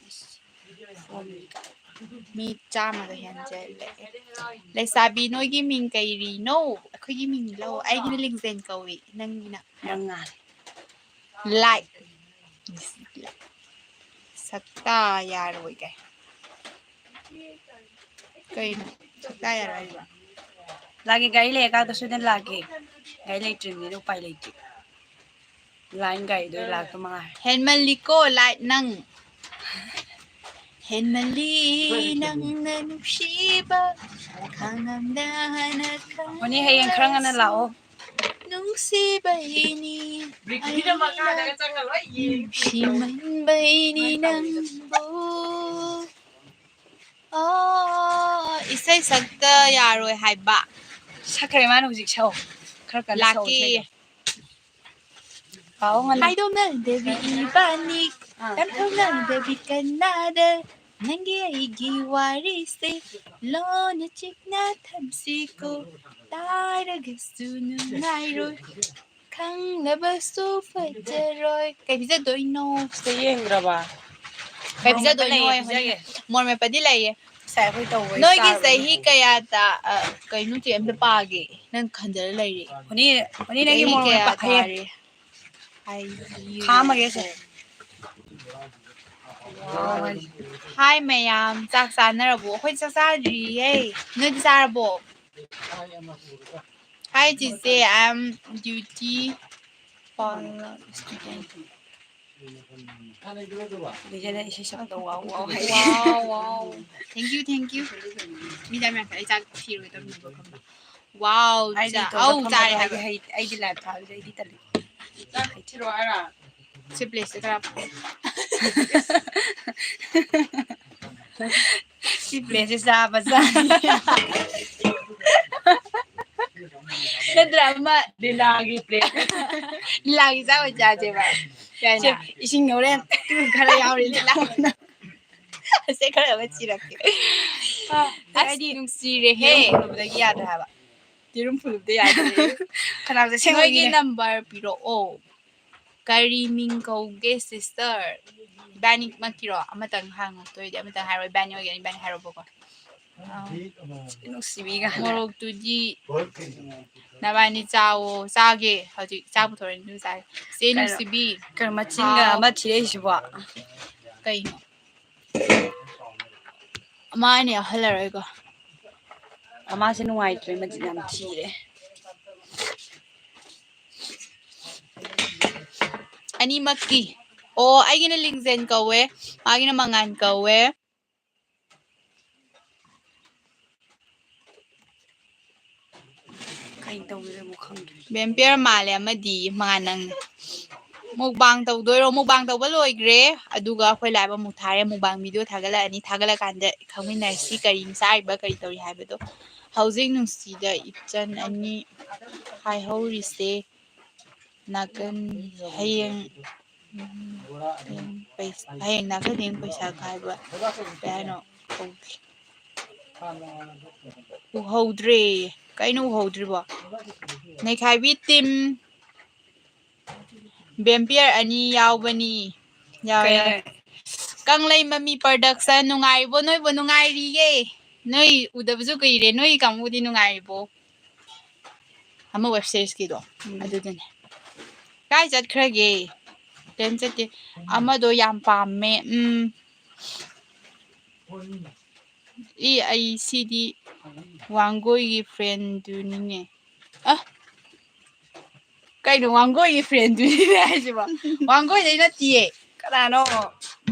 ꯃꯤ ꯆꯥꯝꯃꯒ ꯍꯦꯟꯖꯜꯂꯛꯑꯦ꯫ ꯂꯩꯁꯥꯕꯤ, ꯅꯣꯏꯒꯤ ꯃꯤꯡ ꯀꯩꯔꯤꯅꯣ? ꯑꯩꯈꯣꯏꯒꯤ ꯃꯤꯡ ꯂꯧ꯫ ꯑꯩꯒꯤꯅ ꯂꯤꯡꯖꯦꯜ ꯀꯧꯏ꯫ ꯅꯪꯒꯤꯅ? ꯃꯉꯥꯜ꯫ ꯂꯥꯏꯠ꯫ ꯁꯛꯇꯥ ꯌꯥꯔꯣꯏ ꯀꯥꯏ꯫ ꯀꯩꯅꯣ? ꯁꯛꯇꯥ ꯌꯥꯔꯣꯏ ꯍꯥꯏꯕ? ꯂꯥꯛꯀꯦ, ꯒꯥꯔꯤ ꯂꯩꯔꯀꯥꯟꯗ ꯁꯣꯏꯗꯅ ꯂꯥꯛꯀꯦ꯫ ꯒꯥꯔꯤ ꯂꯩꯇ꯭ꯔꯤꯕꯅꯤꯅ ꯎꯄꯥꯏ ꯂꯩꯇꯦ꯫ ꯂꯥꯏꯟ ꯒꯥꯔꯤꯗꯣ ꯂꯥꯛꯇꯧ ꯃꯉꯥꯏꯔꯦ꯫ ꯍꯦꯟꯃꯜꯂꯤꯀꯣ ꯂꯥꯏꯠ ꯅꯪ꯫ ꯍꯦꯟꯃꯜꯂꯤ ꯅꯪꯅ ꯅꯨꯡꯁꯤꯕ, ꯈꯥꯡꯉꯝꯗꯅ ꯈꯥꯡꯉꯝꯗꯅ꯫ ꯍꯣꯅꯤ, ꯍꯌꯦꯡ ꯈꯔ ꯉꯟꯅ ꯂꯥꯛꯑꯣ꯫ ꯅꯨꯡꯁꯤꯕꯩꯅꯤ, ꯕ꯭ꯔꯤꯛꯀꯤꯅ ꯃꯈꯥꯗꯒ ꯆꯪꯉ ꯂꯣꯏ ꯌꯦꯡꯉꯤ꯫ ꯅꯨꯡꯁꯤꯃꯟꯕꯩꯅꯤ ꯅꯪꯕꯨ꯫ ꯑꯣ, ꯏꯁꯩ ꯁꯛꯇ ꯌꯥꯔꯣꯏ ꯍꯥꯏꯕ꯫ ꯁꯛꯈ꯭ꯔꯦ ꯃꯥꯅ ꯍꯧꯖꯤꯛ, ꯁꯛꯑꯣ꯫ ꯈꯔ ꯀꯟꯅ ꯁꯛꯑꯣ ꯂꯥꯛꯀꯦ꯫ ꯏꯁꯩꯗꯣ꯫ ꯄꯥꯎ ꯉꯟꯅ꯫ ꯍꯥꯏꯗꯣꯛꯅꯗꯕꯤ ꯏꯕꯥꯅꯤ, ꯑꯥ꯫ ꯇꯝꯊꯣꯛꯅꯗꯕꯤ ꯀꯅꯥꯗ ꯅꯪꯒꯤ ꯑꯩꯒꯤ ꯋꯥꯔꯤꯁꯦ ꯂꯣꯟꯅ ꯆꯤꯛꯅ ꯊꯝꯁꯤꯀꯣ, ꯇꯥꯔꯒꯁꯨ ꯅꯨꯡꯉꯥꯏꯔꯣꯏ, ꯈꯪꯅꯕꯁꯨ ꯐꯖꯔꯣꯏ꯫ ꯀꯩ ꯄꯤꯖꯗꯣꯏꯅꯣ? ꯁꯤꯗ ꯌꯦꯡꯗ꯭ꯔꯕ? ꯀꯩ ꯄꯤꯖꯗꯣꯏꯅꯣ? ꯃꯣꯔꯣꯛ ꯃꯦꯠꯄ ꯂꯩꯌꯦ, ꯍꯣꯏ, ꯄꯤꯖꯒꯦ꯫ ꯃꯣꯔꯣꯛ ꯃꯦꯠꯄꯗꯤ ꯂꯩꯌꯦ꯫ ꯉꯁꯥꯏ ꯑꯩꯈꯣꯏ ꯇꯧꯕꯩ ꯅꯣꯏꯒꯤ ꯆꯥꯔꯨꯕꯅꯦ꯫ ꯆꯍꯤ ꯀꯌꯥꯗ, ꯑ, ꯀꯩꯅꯣ ꯆꯦ ꯑꯝꯇ ꯄꯥꯒꯦ? ꯅꯪ ꯈꯟꯖꯔ ꯂꯩꯔꯤ꯫ ꯍꯣꯅꯤ, ꯍꯣꯅꯤ, ꯅꯪꯒꯤ ꯆꯍꯤ ꯃꯣꯔꯣꯛ ꯀꯌꯥ ꯃꯦꯠꯄ ꯍꯌꯦꯡ꯫ ꯐꯥꯔꯦ? ꯍꯥꯏꯕꯤꯌꯨ꯫ ꯈꯥꯝꯃꯒꯦ ꯁꯦ꯫ ꯋꯥꯎ ꯍꯥꯏꯁꯦ꯫ ꯍꯥꯏ ꯃꯌꯥꯝ, ꯆꯥꯛ ꯆꯥꯅꯔꯕꯣ? ꯑꯩꯈꯣꯏ ꯆꯥꯛ ꯆꯥꯗ꯭ꯔꯤꯌꯦ꯫ ꯅꯣꯏꯗꯤ ꯆꯥꯔꯕꯣ? ꯍꯥꯏ ꯆꯤꯆꯦ, I am duty student꯫ ꯕꯤꯖꯦꯅ ꯏꯁꯩ ꯁꯛꯄꯗꯣ ꯋꯥꯎ ꯋꯥꯎ ꯍꯥꯏ꯫ ꯋꯥꯎ, ꯋꯥꯎ꯫ Thank you, thank you꯫ ꯃꯤ ꯌꯥꯝ ꯌꯥꯝ ꯑꯩ ꯆꯥꯛ ꯊꯤꯔꯣꯏꯗꯕꯅꯦꯕ, ꯈꯪꯕ꯭ꯔꯥ? ꯋꯥꯎ, ꯑꯩꯗꯤ ꯆꯥ-, ꯏꯇꯣꯝꯇ ꯑꯧ, ꯐꯝꯕꯗꯣ ꯆꯥꯔꯦ ꯍꯥꯏꯕ꯫ ꯑꯩꯗꯤ ꯍꯩ-, ꯑꯩꯗꯤ ꯂꯥꯏꯞ ꯊꯥꯕꯁꯦ ꯑꯩꯗꯤ ꯇꯜꯂꯤ꯫ ꯆꯥꯛ ꯊꯤꯔꯣ ꯍꯥꯏꯔꯣ? ꯁꯤ ꯄ꯭ꯂꯦꯠꯁꯦ ꯈꯔ ꯁꯤ ꯄ꯭ꯂꯦꯠꯁꯦ ꯆꯥꯕ ꯆꯥꯅꯤ꯫ ꯅꯠꯇ꯭ꯔ ꯑꯃ ꯂꯤꯂꯥꯒꯤ ꯄ꯭ꯂꯦꯠ꯫ ꯂꯤꯂꯥꯒꯤ ꯆꯥꯛ ꯑꯣꯏ ꯆꯥꯁꯦꯕ꯫ ꯀꯩ ꯍꯥꯏꯅ? ꯁꯦ, ꯏꯁꯤꯡ ꯍꯣꯔꯦꯟ ꯈꯔ ꯌꯥꯎꯔꯤ ꯂꯤꯂꯥ꯫ ꯑꯁꯦ ꯈꯔ ꯑꯃ ꯆꯤꯔꯛꯀꯦ꯫ ꯑꯁ, ꯑꯩꯗꯤ ꯅꯨꯡꯁꯤꯔꯦꯍꯦ꯫ ꯌꯦꯔꯨꯝ ꯐꯨꯜꯂꯨꯕꯗꯒꯤ ꯌꯥꯗ꯭ꯔꯦ ꯍꯥꯏꯕ꯫ ꯌꯦꯔꯨꯝ ꯐꯨꯜꯂꯨꯕꯗ ꯌꯥꯗ꯭ꯔꯦ꯫ ꯈꯅꯥꯎꯁꯦ ꯅꯣꯏꯒꯤ ꯑꯁꯦꯡꯕꯒꯤꯅꯦ꯫ ꯅꯝꯕꯔ ꯄꯤꯔꯛꯑꯣ꯫ ꯀꯔꯤ ꯃꯤꯡ ꯀꯧꯒꯦ sister? ꯏꯕꯥꯅꯤꯃꯛꯀꯤꯔꯣ? ꯑꯃꯇꯪ ꯍꯥꯡꯉꯛꯇꯣꯏꯗꯤ ꯑꯃꯇꯪ ꯍꯥꯏꯔꯣ꯫ ꯏꯕꯥꯅꯤ ꯑꯣꯏꯒꯦꯔꯥ ꯏꯕꯥꯅꯤ ꯍꯥꯏꯔꯣꯕꯀꯣ꯫ ꯑꯥ꯫ ꯅꯨꯡꯁꯤꯕꯤꯒ ꯍꯥꯏꯔ꯫ ꯃꯣꯔꯣꯛꯇꯨꯗꯤ ꯅꯕꯥꯅꯤ ꯆꯥꯋꯣ꯫ ꯆꯥꯒꯦ꯫ ꯍꯧꯖꯤꯛ ꯆꯥꯛ ꯄꯨꯊꯣꯔꯛꯑꯦ ꯑꯗꯨ ꯆꯥꯒꯦ꯫ ꯆꯦ ꯀꯩꯅꯣ? ꯅꯨꯡꯁꯤꯕꯤ꯫ ꯀꯩꯅꯣ ꯃꯆꯤꯟꯒ ꯍꯥꯎ꯫ ꯑꯃ ꯊꯤꯔꯛꯏꯁꯤꯕꯣ? ꯀꯩꯅꯣ? ꯑꯃ ꯑꯩꯅ ꯌꯥꯎꯍꯜꯂꯔꯣꯏꯀꯣ꯫ ꯑꯃꯁꯦ ꯅꯨꯡꯉꯥꯏꯇ꯭ꯔꯦ, ꯃꯆꯤꯟ ꯌꯥꯝ ꯊꯤꯔꯦ꯫ ꯑꯅꯤꯃꯛꯀꯤ꯫ ꯑꯣ, ꯑꯩꯒꯤꯅ ꯂꯤꯡꯖꯦꯜ ꯀꯧꯋꯦ, ꯃꯥꯒꯤꯅ ꯃꯉꯥꯜ ꯀꯧꯋꯦ꯫ ꯀꯩ ꯇꯧꯗꯣꯏꯅꯣ ꯈꯪꯗ꯭ꯔꯦ꯫ ꯕꯦꯝꯄꯤꯌꯔ ꯃꯥꯜꯂꯦ ꯑꯃꯗꯤ ꯃꯉꯥ ꯅꯪ꯫ ꯃꯨꯛꯕꯥꯡ ꯇꯧꯗꯣꯏꯔꯣ? ꯃꯨꯛꯕꯥꯡ ꯇꯧꯕ ꯂꯣꯏꯈ꯭ꯔꯦ꯫ ꯑꯗꯨꯒ ꯑꯩꯈꯣꯏ ꯂꯥꯏꯕ ꯑꯃꯨꯛ ꯊꯥꯔꯦ꯫ Mukbang video ꯊꯥꯒꯠꯂꯛꯑꯅꯤ꯫ ꯊꯥꯒꯠꯂꯀꯥꯟꯗ ꯈꯪꯃꯤꯟꯅꯔꯁꯤ ꯀꯔꯤ ꯆꯥꯔꯤꯕ ꯀꯔꯤ ꯇꯧꯔꯤ ꯍꯥꯏꯕꯗꯣ꯫ ꯍꯧꯖꯤꯛ ꯅꯨꯡꯁꯤꯗ ꯏꯆꯟ ꯑꯅꯤ ꯍꯥꯏꯍꯧꯔꯤꯁꯦ꯫ ꯅꯥꯀꯟ ꯍꯌꯦꯡ ꯎꯝ, ꯍꯌꯦꯡ ꯄꯩ- ꯍꯌꯦꯡ ꯅꯥꯀꯟ ꯍꯌꯦꯡ ꯄꯩꯁꯥ ꯈꯥꯏꯕ ꯀꯩ ꯍꯥꯏꯅꯣ? ꯎꯍꯧꯗ꯭ꯔꯦ꯫ ꯀꯩꯅꯣ ꯎꯍꯧꯗ꯭ꯔꯤꯕꯣ? ꯅꯩꯈꯥꯏꯕꯤ ꯇꯤꯝ ꯕꯦꯝꯄꯤꯌꯔ ꯑꯅꯤ ꯌꯥꯎꯕꯅꯤ꯫ ꯌꯥꯎꯋꯦ, ꯌꯥꯎꯋꯦ꯫ ꯀꯩꯅꯣ? ꯀꯪꯂꯩ ꯃꯃꯤ ꯄ꯭ꯔꯗꯛꯁꯟ ꯅꯨꯡꯉꯥꯏꯔꯤꯕꯣ? ꯅꯣꯏꯕꯨ ꯅꯨꯡꯉꯥꯏꯔꯤꯌꯦ꯫ ꯅꯣꯏ ꯎꯗꯕꯁꯨ ꯀꯨꯏꯔꯦ꯫ ꯅꯣꯏ ꯀꯥꯡꯕꯨꯗꯤ ꯅꯨꯡꯉꯥꯏꯔꯤꯕꯣ? ꯑꯃ ꯋꯦꯕ ꯁꯤꯔꯤꯁꯀꯤꯗꯣ ꯎꯝ꯫ ꯑꯗꯨꯗꯨꯅꯦ꯫ ꯀꯥꯏ ꯆꯠꯈ꯭ꯔꯒꯦ? ꯀꯩꯝ ꯆꯠꯇꯦ꯫ ꯑꯃꯗꯣ ꯌꯥꯝ ꯄꯥꯝꯃꯦ꯫ ꯎꯝ꯫ ꯏ ꯑꯩ ꯁꯤꯗꯤ ꯋꯥꯡꯒꯣꯏꯒꯤ ꯐ꯭ꯔꯦꯟꯗꯨꯅꯤꯅꯦ꯫ ꯑ ꯀꯩꯅꯣ ꯋꯥꯡꯒꯣꯏꯒꯤ ꯐ꯭ꯔꯦꯟꯗꯨꯅꯤꯅꯦ ꯍꯥꯏꯁꯤꯕꯣ? ꯋꯥꯡꯒꯣꯏꯗꯩ ꯅꯠꯇꯤꯌꯦ꯫ ꯀꯅꯥꯅꯣ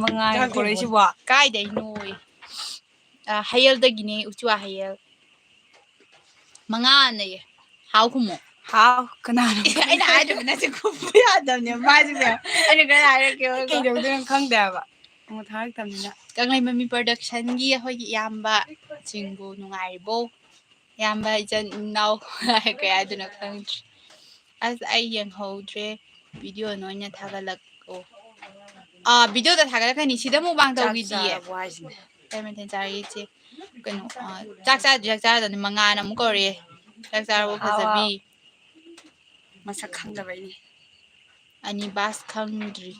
ꯃꯉꯥꯜ ꯀꯧꯔꯛꯏꯁꯤꯕꯣ? ꯀꯥꯏꯗꯩꯅꯣ? ꯑ, ꯍꯌꯦꯜꯗꯒꯤꯅꯦ, ꯎꯆꯤꯋꯥ ꯍꯌꯦꯜ꯫ ꯃꯉꯥ ꯅꯌꯦ꯫ ꯍꯥꯎ ꯈꯨꯝꯃꯣ꯫ ꯍꯥꯎ ꯀꯅꯥꯅꯣ? ꯑꯦ, ꯑꯩꯅ ꯍꯥꯏꯗ꯭ꯔꯕ ꯅꯠꯇꯦ, ꯈꯨꯝꯕ ꯌꯥꯗꯕꯅꯦ ꯃꯥꯁꯦ ꯃꯌꯥꯝ꯫ ꯑꯩꯅ ꯈꯔ ꯍꯥꯏꯔꯛꯀꯦ ꯍꯣꯏꯀꯣ꯫ ꯀꯩꯗꯧꯗꯣꯏꯅꯣ ꯈꯪꯗꯦ ꯍꯥꯏꯕ꯫ ꯑꯃꯨꯛ ꯊꯥꯔꯛꯇꯕꯅꯤꯅ꯫ ꯀꯪꯂꯩ ꯃꯃꯤ ꯄ꯭ꯔꯗꯛꯁꯟꯒꯤ ꯑꯩꯈꯣꯏꯒꯤ ꯏꯌꯥꯝꯕꯁꯤꯡꯕꯨ ꯅꯨꯡꯉꯥꯏꯔꯤꯕꯣ? ꯏꯌꯥꯝꯕ ꯏꯆꯟ ꯏꯅꯥꯎ ꯀꯩ ꯍꯥꯏꯗꯣꯏꯅꯣ ꯈꯪꯗ꯭ꯔꯦ꯫ ꯑꯁ ꯑꯩ ꯌꯦꯡꯍꯧꯗ꯭ꯔꯦ꯫ ꯚꯤꯗꯤꯑꯣ ꯑꯣꯏꯅ ꯊꯥꯒꯠꯂꯛꯑꯣ꯫ ꯑꯥ, ꯚꯤꯗꯤꯑꯣꯗ ꯊꯥꯒꯠꯂꯛꯀꯅꯤ꯫ ꯁꯤꯗ ꯃꯨꯛꯕꯥꯡ ꯆꯥꯛ ꯇꯧꯈꯤꯗꯤꯌꯦ꯫ ꯆꯥꯔꯕꯣ ꯍꯥꯏꯁꯤꯅꯦ? ꯀꯩ ꯃꯊꯦꯜ ꯆꯥꯔꯒꯦ ꯏꯆꯦ? ꯀꯩꯅꯣ, ꯑꯥ, ꯆꯥꯛ ꯆꯥꯗ꯭ꯔꯤ, ꯆꯥꯛ ꯆꯥꯗꯕꯅꯤ꯫ ꯃꯉꯥꯅ ꯑꯃꯨꯛ ꯀꯧꯔꯛꯑꯦ꯫ ꯆꯥꯛ ꯆꯥꯔꯕꯣ ꯍꯥꯎ, ꯐꯖꯕꯤ? ꯍꯥꯎ꯫ ꯃꯁꯛ ꯈꯪꯗꯕꯩꯅꯦ꯫ ꯑꯅꯤꯕꯥꯁ ꯈꯪꯗ꯭ꯔꯤ꯫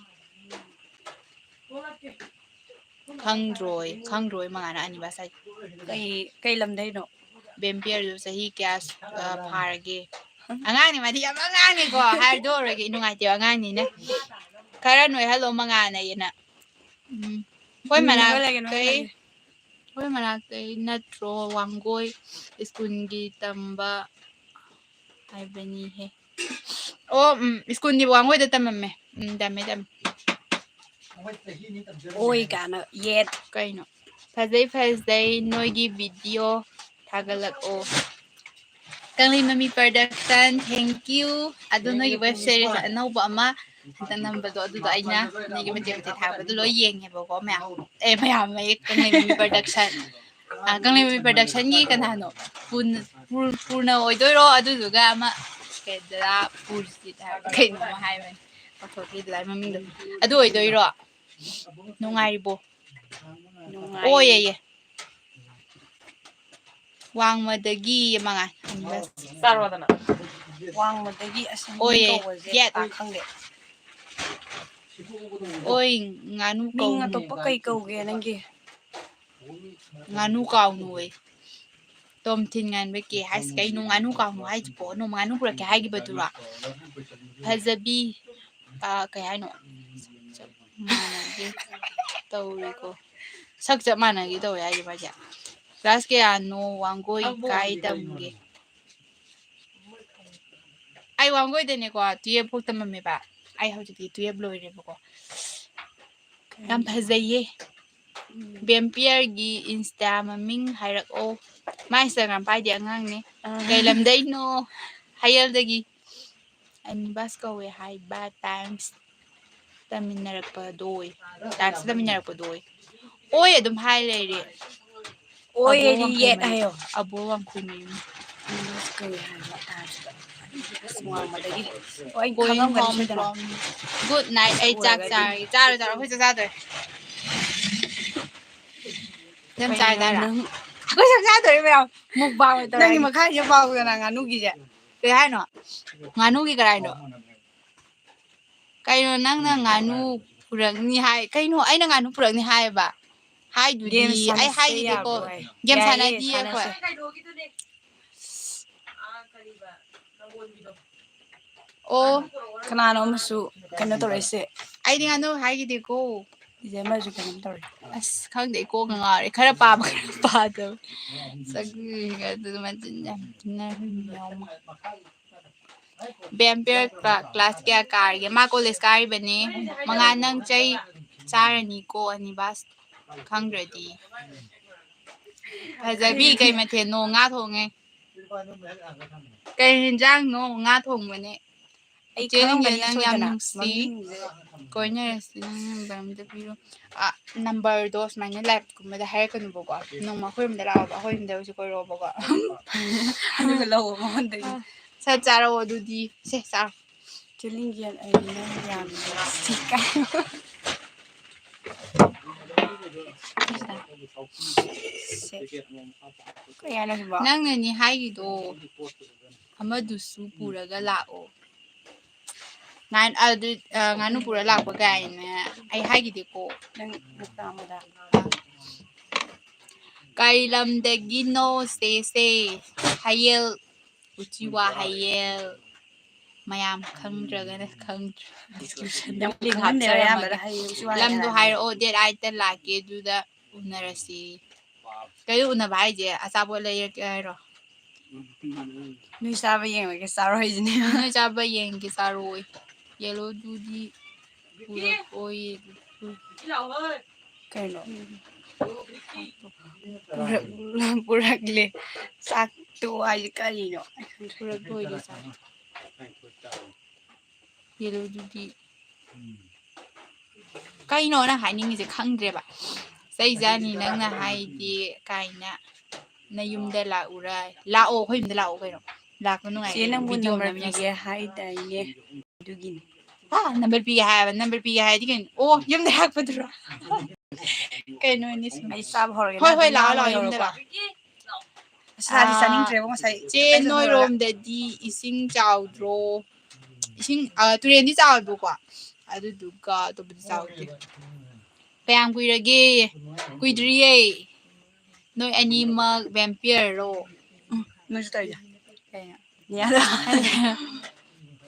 ꯈꯪꯗ꯭ꯔꯣꯏ, ꯈꯪꯗ꯭ꯔꯣꯏ ꯃꯉꯥꯅ ꯑꯅꯤꯕꯥꯁ ꯍꯥꯏ꯫ ꯀꯩ, ꯀꯩ ꯂꯝꯗꯩꯅꯣ? ꯕꯦꯝꯄꯤꯌꯔꯗꯨ ꯆꯍꯤ ꯀꯌꯥ ꯁꯨ-, ꯑ, ꯐꯥꯔꯒꯦ? ꯑꯉꯥꯡꯅꯤ ꯃꯥꯗꯤ, ꯌꯥꯝ ꯑꯉꯥꯡꯅꯤꯀꯣ, ꯍꯥꯏꯗꯣꯛꯑꯔꯣꯏꯒꯦ, ꯅꯨꯡꯉꯥꯏꯇꯦꯕ ꯑꯉꯥꯡꯅꯤꯅ꯫ ꯈꯔ ꯅꯣꯏꯍꯜꯂꯣ ꯃꯉꯥꯅ ꯑꯩꯅ꯫ ꯎꯝ꯫ ꯑꯩꯈꯣꯏ ꯎꯝ, ꯃꯅꯥꯛ-, ꯅꯣꯏꯍꯜꯂꯒꯦ, ꯅꯣꯏꯍꯜꯂꯒꯦ꯫ ꯑꯩꯈꯣꯏ ꯃꯅꯥꯛꯇꯩ ꯅꯠꯇ꯭ꯔꯣ ꯋꯥꯡꯒꯣꯏ ꯁ꯭ꯀꯨꯜꯒꯤ ꯇꯝꯕ ꯍꯥꯏꯕꯅꯤꯍꯦ꯫ ꯑꯣ, ꯎꯝ, ꯁ꯭ꯀꯨꯜꯗꯤ ꯋꯥꯡꯒꯣꯏꯗ ꯇꯝꯃꯝꯃꯦ꯫ ꯎꯝ, ꯇꯝꯃꯦ, ꯇꯝꯃꯦ꯫ ꯑꯣꯏ ꯀꯥꯏꯅ, ꯌꯦꯠ꯫ ꯀꯩꯅꯣ? ꯐꯖꯩ, ꯐꯖꯩ, ꯅꯣꯏꯒꯤ ꯚꯤꯗꯤꯑꯣ ꯊꯥꯒꯠꯂꯛꯑꯣ꯫ ꯀꯪꯂꯩꯃꯃꯤ production, thank you. ꯑꯗꯨ ꯅꯣꯏꯒꯤ web series ꯑꯅꯧꯕ ꯑꯃ ꯍꯟꯗꯛ ꯅꯝꯕꯗꯣ, ꯑꯗꯨꯗꯣ ꯑꯩꯅ ꯅꯣꯏꯒꯤ ꯃꯇꯦꯛ ꯃꯇꯦꯛ ꯊꯥꯔꯛꯄꯗꯣ ꯂꯣꯏ ꯌꯦꯡꯉꯦꯕꯀꯣ, ꯃꯌꯥꯝ꯫ ꯑꯦ, ꯃꯌꯥꯝ ꯑꯌꯦ, ꯀꯪꯂꯩꯃꯃꯤ production꯫ ꯑ, ꯀꯪꯂꯩꯃꯃꯤ production ꯒꯤ ꯀꯅꯥꯅꯣ? ꯄꯨꯟ-, ꯄꯨꯔ-, ꯄꯨꯔꯅ ꯑꯣꯏꯗꯣꯏꯔꯣ? ꯑꯗꯨꯗꯨꯒ ꯑꯃ ꯀꯩꯗꯔꯥ, ꯄꯨꯔꯖꯤꯠ ꯍꯥꯏꯕ ꯀꯩꯅꯣꯝꯃ ꯍꯥꯏꯕꯅꯤ꯫ ꯀꯥꯎꯊꯣꯛꯈ꯭ꯔꯦ ꯑꯗꯨꯗꯥꯏ ꯃꯃꯤꯡꯗꯣ꯫ ꯑꯗꯨ ꯑꯣꯏꯗꯣꯏꯔꯣ? ꯅꯨꯡꯉꯥꯏꯔꯤꯕꯣ? ꯅꯨꯡꯉꯥꯏꯔꯤ꯫ ꯑꯣꯏꯌꯦꯌꯦ꯫ ꯋꯥꯡꯃꯗꯒꯤ ꯃꯉꯥꯜ꯫ ꯆꯥꯔꯣꯗꯅ꯫ ꯋꯥꯡꯃꯗꯒꯤ ꯑꯁ ꯃꯤꯡ ꯑꯣꯏꯌꯦ, ꯀꯧꯕꯁꯦ ꯌꯦꯠ꯫ ꯄꯥꯛ ꯈꯪꯗꯦ꯫ ꯑꯣꯏ, ꯉꯥꯅꯨ ꯃꯤꯡ ꯀꯧ-, ꯑꯇꯣꯞꯄ ꯀꯩ ꯀꯧꯒꯦ ꯅꯪꯒꯤ? ꯉꯥꯅꯨ ꯀꯥꯎꯅꯨ ꯑꯣꯏ꯫ ꯇꯣꯝꯊꯤꯟ ꯉꯥꯟꯕ ꯀꯦ ꯍꯥꯏꯁꯤ ꯀꯩꯅꯣ? ꯉꯥꯅꯨ ꯀꯥꯎꯅꯨ ꯍꯥꯏꯁꯤꯕꯣ? ꯅꯣꯡꯃ ꯉꯥꯅꯨ ꯄꯨꯔꯛꯀꯦ ꯍꯥꯏꯈꯤꯕꯗꯨꯔꯣ? ꯐꯖꯕꯤ, ꯑ, ꯀꯩ ꯍꯥꯏꯅꯣ? ꯆꯞ ꯃꯥꯟꯅꯒꯦ ꯇꯧꯔꯦꯀꯣ꯫ ꯁꯛ ꯆꯞ ꯃꯥꯟꯅꯒꯦ ꯇꯧꯋꯦ ꯍꯥꯏꯁꯦ ꯃꯥꯁꯦ꯫ Class ꯀꯌꯥꯅꯣ? ꯋꯥꯡꯒꯣꯏ ꯀꯥꯏ ꯇꯝꯒꯦ? ꯑꯩ ꯋꯥꯡꯒꯣꯏꯗꯅꯦꯀꯣ, twelve ꯐꯥꯎ ꯇꯝꯃꯝꯃꯦꯕ꯫ ꯑꯩ ꯍꯧꯖꯤꯛꯇꯤ twelve ꯂꯣꯏꯔꯦꯕꯀꯣ꯫ ꯌꯥꯝ ꯐꯖꯩꯌꯦ꯫ ꯎꯝ꯫ ꯕꯦꯝꯄꯤꯌꯔꯒꯤ Insta ꯃꯃꯤꯡ ꯍꯥꯏꯔꯛꯑꯣ꯫ ꯃꯥ Instagram ꯄꯥꯏꯗꯦ, ꯑꯉꯥꯡꯅꯦ꯫ ꯑꯥ꯫ ꯀꯩ ꯂꯝꯗꯩꯅꯣ? ꯍꯌꯦꯜꯗꯒꯤ꯫ ꯑꯅꯤꯕꯥꯁ ꯀꯧꯋꯦ ꯍꯥꯏꯕ, times ꯇꯝꯃꯤꯟꯅꯔꯛꯄꯗꯣ ꯑꯣꯏ꯫ Times ꯇꯝꯃꯤꯟꯅꯔꯛꯄꯗꯣ ꯑꯣꯏ꯫ ꯑꯣꯏ ꯑꯗꯨꯝ ꯍꯥꯏ ꯂꯩꯔꯦ꯫ ꯑꯣꯏ ꯑꯕꯣ ꯍꯥꯏꯗꯤ ꯋꯥꯡꯈꯩ ꯌꯦꯠ ꯃꯌꯨꯝ꯫ ꯍꯥꯏꯌꯣ꯫ ꯑꯕꯣ ꯋꯥꯡꯈꯩ ꯃꯌꯨꯝ꯫ ꯑꯅꯤꯕꯥꯁ ꯀꯧꯋꯦ ꯍꯥꯏꯕ, times ꯇ꯫ ꯑꯁ, ꯋꯥꯡꯃꯗꯒꯤ꯫ ꯑꯣ, ꯑꯩ going ꯈꯪꯉꯝꯒꯅꯤ home ꯁꯣꯏꯗꯅ꯫ From good night꯫ ꯑꯩ ꯆꯥꯛ ꯎꯔꯒꯗꯤ꯫ ꯆꯥꯔꯒꯦ꯫ ꯆꯥꯔꯣꯏ, ꯆꯥꯔꯣꯏ, ꯑꯩꯈꯣꯏ ꯆꯥꯛ ꯆꯥꯗꯣꯔꯦ꯫ ꯌꯥꯝ ꯀꯩꯅꯣ ꯆꯥꯏꯗꯥꯏꯔꯥ? ꯅꯪ ꯑꯩꯈꯣꯏ ꯆꯥꯛ ꯆꯥꯗꯣꯔꯦ ꯃꯌꯥꯝ꯫ Mukbang ꯑꯣꯏꯅ ꯇꯧꯔꯦ꯫ ꯅꯪꯒꯤ ꯃꯈꯥꯁꯦ ꯄꯥꯎꯗꯅ ꯉꯥꯅꯨꯒꯤꯁꯦ꯫ ꯀꯩ ꯍꯥꯏꯅꯣ? ꯉꯥꯅꯨꯒꯤ ꯀꯔꯥꯏꯅꯣ? ꯀꯩꯅꯣ ꯅꯪꯅ ꯉꯥꯅꯨ ꯄꯨꯔꯛꯅꯤ ꯍꯥꯏ-, ꯀꯩꯅꯣ ꯑꯩꯅ ꯉꯥꯅꯨ ꯄꯨꯔꯛꯅꯤ ꯍꯥꯏꯌꯦꯕ? ꯍꯥꯏꯗꯨꯗꯤ game ꯑꯩ ꯁꯥꯟꯅꯁꯦ ꯍꯥꯏꯈꯤꯗꯦꯀꯣ꯫ ꯌꯥꯕ꯭ꯔꯣ ꯍꯥꯏ? Game ꯌꯥꯏꯌꯦ, ꯁꯥꯟꯅꯗꯤꯌꯦ ꯑꯩꯈꯣꯏ꯫ ꯁꯥꯟꯅꯁꯦ꯫ ꯑꯣ꯫ ꯀꯅꯥꯅꯣ ꯑꯃꯁꯨ ꯀꯩꯅꯣ ꯇꯧꯔꯛꯏꯁꯦ? ꯑꯩꯗꯤ ꯉꯥꯅꯨ ꯍꯥꯏꯈꯤꯗꯦꯀꯣ꯫ ꯏꯆꯦ ꯑꯃꯁꯨ ꯀꯩꯅꯣꯝ ꯇꯧꯔꯦ꯫ ꯑꯁ, ꯈꯪꯗꯦ, ꯑꯩ ꯀꯣꯛꯀ ꯉꯥꯎꯔꯦ꯫ ꯈꯔ ꯄꯥꯕ, ꯈꯔ ꯄꯥꯗꯕ꯫ ꯆꯒ꯭ꯔꯤꯒ ꯑꯗꯨ ꯃꯆꯤꯟ ꯌꯥꯝ ꯊꯤꯅ ꯌꯥꯎꯕ꯫ ꯕꯦꯝꯄꯤꯌꯔ ꯀ꯭ꯂꯥ-, class ꯀꯌꯥ ꯀꯥꯔꯤꯒꯦ? ꯃꯥ college ꯀꯥꯔꯤꯕꯅꯦ꯫ ꯃꯉꯥꯜ, ꯅꯪ ꯆꯩ ꯆꯥꯔꯅꯤꯀꯣ, ꯑꯅꯤꯕꯥꯁ ꯈꯪꯗ꯭ꯔꯗꯤ꯫ ꯐꯖꯕꯤ, ꯀꯩ ꯃꯊꯦꯜꯅꯣ? ꯉꯥ ꯊꯣꯡꯉꯦ꯫ ꯀꯩ ꯌꯦꯟꯖꯥꯡꯅꯣ? ꯉꯥ ꯊꯣꯡꯕꯅꯦ꯫ ꯑꯩ ꯏꯆꯦ ꯅꯪꯒꯤ ꯈꯪꯉꯝꯒꯅꯤ ꯅꯪ ꯌꯥꯝ ꯁꯣꯏꯗꯅ ꯅꯨꯡꯁꯤ꯫ ꯃꯃꯤꯡꯁꯦ꯫ ꯀꯣꯏꯅꯔꯁꯤ ꯅꯪ ꯅꯝꯕꯔ ꯑꯝꯇ ꯄꯤꯔꯣ꯫ ꯑ, ꯅꯝꯕꯔꯗꯣ ꯁꯨꯃꯥꯏꯅ ꯂꯥꯏꯞꯀꯨꯝꯕꯗ ꯍꯥꯏꯔꯛꯀꯅꯨꯕꯀꯣ꯫ ꯅꯣꯡꯃ ꯑꯩꯈꯣꯏ ꯌꯨꯝꯗ ꯂꯥꯛꯑꯣꯕ, ꯑꯩꯈꯣꯏ ꯌꯨꯝꯗ ꯑꯣꯏꯁꯨ ꯀꯣꯏꯔꯛꯑꯣꯕꯀꯣ꯫ ꯑꯗꯨꯒ ꯂꯧꯑꯣ ꯃꯉꯣꯟꯗꯒꯤ꯫ ꯑ, ꯁꯠ ꯆꯥꯔꯛꯑꯣ ꯑꯗꯨꯗꯤ꯫ ꯁꯦ, ꯆꯥꯔꯣ꯫ ꯆꯤꯂꯤꯡ ꯌꯦꯟ ꯑꯩ ꯅꯪ ꯌꯥꯝ ꯅꯨꯡꯁꯤ ꯀꯥꯏ꯫ ꯁꯦ꯫ ꯀꯩ ꯍꯥꯏꯅꯣ ꯁꯤꯕꯣ? ꯅꯪꯅꯅꯤ ꯍꯥꯏꯒꯤꯗꯣ, ꯑꯃꯗꯨꯁꯨ ꯄꯨꯔꯒ ꯂꯥꯛꯑꯣ꯫ ꯉꯥꯟ-, ꯑꯗꯨ, ꯑ, ꯉꯥꯅꯨ ꯄꯨꯔ ꯂꯥꯛꯄ ꯀꯥꯏꯅ ꯑꯩ ꯍꯥꯏꯒꯤꯗꯦꯀꯣ꯫ ꯅꯪ ꯅꯨꯄꯥ ꯑꯃꯗ꯫ ꯀꯩ ꯂꯝꯗꯒꯤꯅꯣ ꯁꯦꯁꯦ? ꯍꯌꯦꯜ, ꯎꯆꯤꯋꯥ ꯍꯌꯦꯜ꯫ ꯃꯌꯥꯝ ꯈꯪꯗ꯭ꯔꯒꯅ ꯈꯪꯗ꯭ꯔꯦ꯫ Description ꯗ ꯅꯪ link ꯂꯤꯡ ꯑꯃꯅꯦꯕ ꯍꯥꯞꯆꯔꯝꯃꯒꯦ꯫ ꯑꯌꯥꯝꯕꯅ ꯍꯌꯦꯜ ꯎꯆꯤꯋꯥ ꯍꯌꯦꯜ ꯂꯝꯗꯣ ꯍꯥꯏꯔꯦ꯫ ꯍꯥꯏꯔꯛꯑꯣ, date eight ꯇ ꯂꯥꯛꯀꯦ, ꯑꯗꯨꯗ ꯎꯅꯔꯁꯤ꯫ ꯀꯩꯅꯣ ꯎꯅꯕ ꯍꯥꯏꯁꯦ? ꯑꯆꯥꯄꯣꯠ ꯂꯩꯔꯛꯀꯦ ꯍꯥꯏꯔꯣ? ꯅꯣꯏ ꯆꯥꯕ ꯌꯦꯡꯉꯒꯦ, ꯆꯥꯔꯣꯏꯁꯤꯅꯦ꯫ ꯅꯣꯏ ꯆꯥꯕ ꯌꯦꯡꯒꯦ, ꯆꯥꯔꯣꯏ꯫ Yellow ꯗꯨꯗꯤ ꯄꯨꯔꯛꯑꯣꯏ꯫ ꯀꯩꯅꯣ? ꯄꯨꯔꯛ-, ꯄꯨꯔꯛꯂꯦ꯫ ꯆꯥꯛꯇꯣ ꯍꯥꯏꯁꯦ ꯀꯔꯤꯅꯣ? ꯄꯨꯔꯛꯂꯣꯏꯔꯦ ꯆꯥꯛ꯫ Yellow ꯗꯨꯗꯤ꯫ ꯀꯩꯅꯣ ꯅꯪ ꯍꯥꯏꯅꯤꯡꯉꯤꯁꯦ? ꯈꯪꯗ꯭ꯔꯦꯕ꯫ ꯆꯩ ꯆꯥꯅꯤ ꯅꯪꯅ ꯍꯥꯏꯗꯤ ꯀꯥꯏꯅ꯫ ꯅꯌꯨꯝꯗ ꯂꯥꯛꯎꯔꯥ? ꯂꯥꯛꯑꯣ, ꯑꯩꯈꯣꯏ ꯌꯨꯝꯗ ꯂꯥꯛꯑꯣ ꯀꯩꯅꯣ꯫ ꯂꯥꯛꯄ ꯆꯦ, ꯅꯨꯡꯉꯥꯏꯌꯦ, ꯅꯪꯕꯨ video number ꯅꯝꯃꯤꯟꯅꯁꯦ꯫ ꯄꯤꯒꯦ ꯍꯥꯏꯗꯥꯏꯅꯦ? ꯑꯗꯨꯒꯤꯅꯤ꯫ ꯍꯥ? Number ꯄꯤꯒꯦ ꯍꯥꯏꯕ? Number ꯄꯤꯒꯦ ꯍꯥꯏꯗꯤ ꯀꯩꯅꯣ? ꯑꯣ, ꯌꯨꯝꯗ ꯂꯥꯛꯄꯗꯨꯔꯣ? ꯀꯩꯅꯣꯅꯦ ꯁꯨꯝ꯫ ꯑꯩ ꯆꯥꯕ ꯍꯧꯔꯒꯦ꯫ ꯍꯣꯏ, ꯅꯪ ꯍꯣꯏ, ꯑꯗꯨꯝ ꯂꯥꯛꯑꯣ, ꯉꯥꯡꯉꯣ ꯂꯥꯛꯑꯣ, ꯌꯨꯝꯗ ꯌꯧꯔꯣꯀꯣ꯫ ꯂꯥꯛꯑꯣ꯫ ꯑꯁ, ꯆꯥꯗꯤ ꯑꯥ, ꯆꯥꯅꯤꯡꯗ꯭ꯔꯦꯕꯣ, ꯉꯁꯥꯏ ꯆꯦ, ꯀꯩ ꯆꯠꯊꯣꯛꯎꯔꯒ꯫ ꯅꯣꯏꯔꯣꯝꯗꯗꯤ ꯏꯁꯤꯡ ꯆꯥꯎꯗ꯭ꯔꯣ? ꯏꯁꯤꯡ, ꯑ, ꯇꯨꯔꯦꯟꯗꯤ ꯆꯥꯎꯋꯦꯕꯀꯣ, ꯑꯗꯨꯗꯨꯒ ꯑꯇꯣꯞꯄꯗꯤ ꯆꯥꯎꯗꯦ꯫ ꯀꯌꯥꯝ ꯀꯨꯏꯔꯒꯦ? ꯀꯨꯏꯗ꯭ꯔꯤꯌꯦ꯫ ꯅꯣꯏ ꯑꯅꯤꯃꯛ vampire ꯔꯣ? ꯎꯝ, ꯅꯣꯏꯁꯨ ꯇꯧꯔꯤꯗꯣ꯫ ꯀꯩꯅꯣ? ꯅꯤꯌꯥꯗ꯫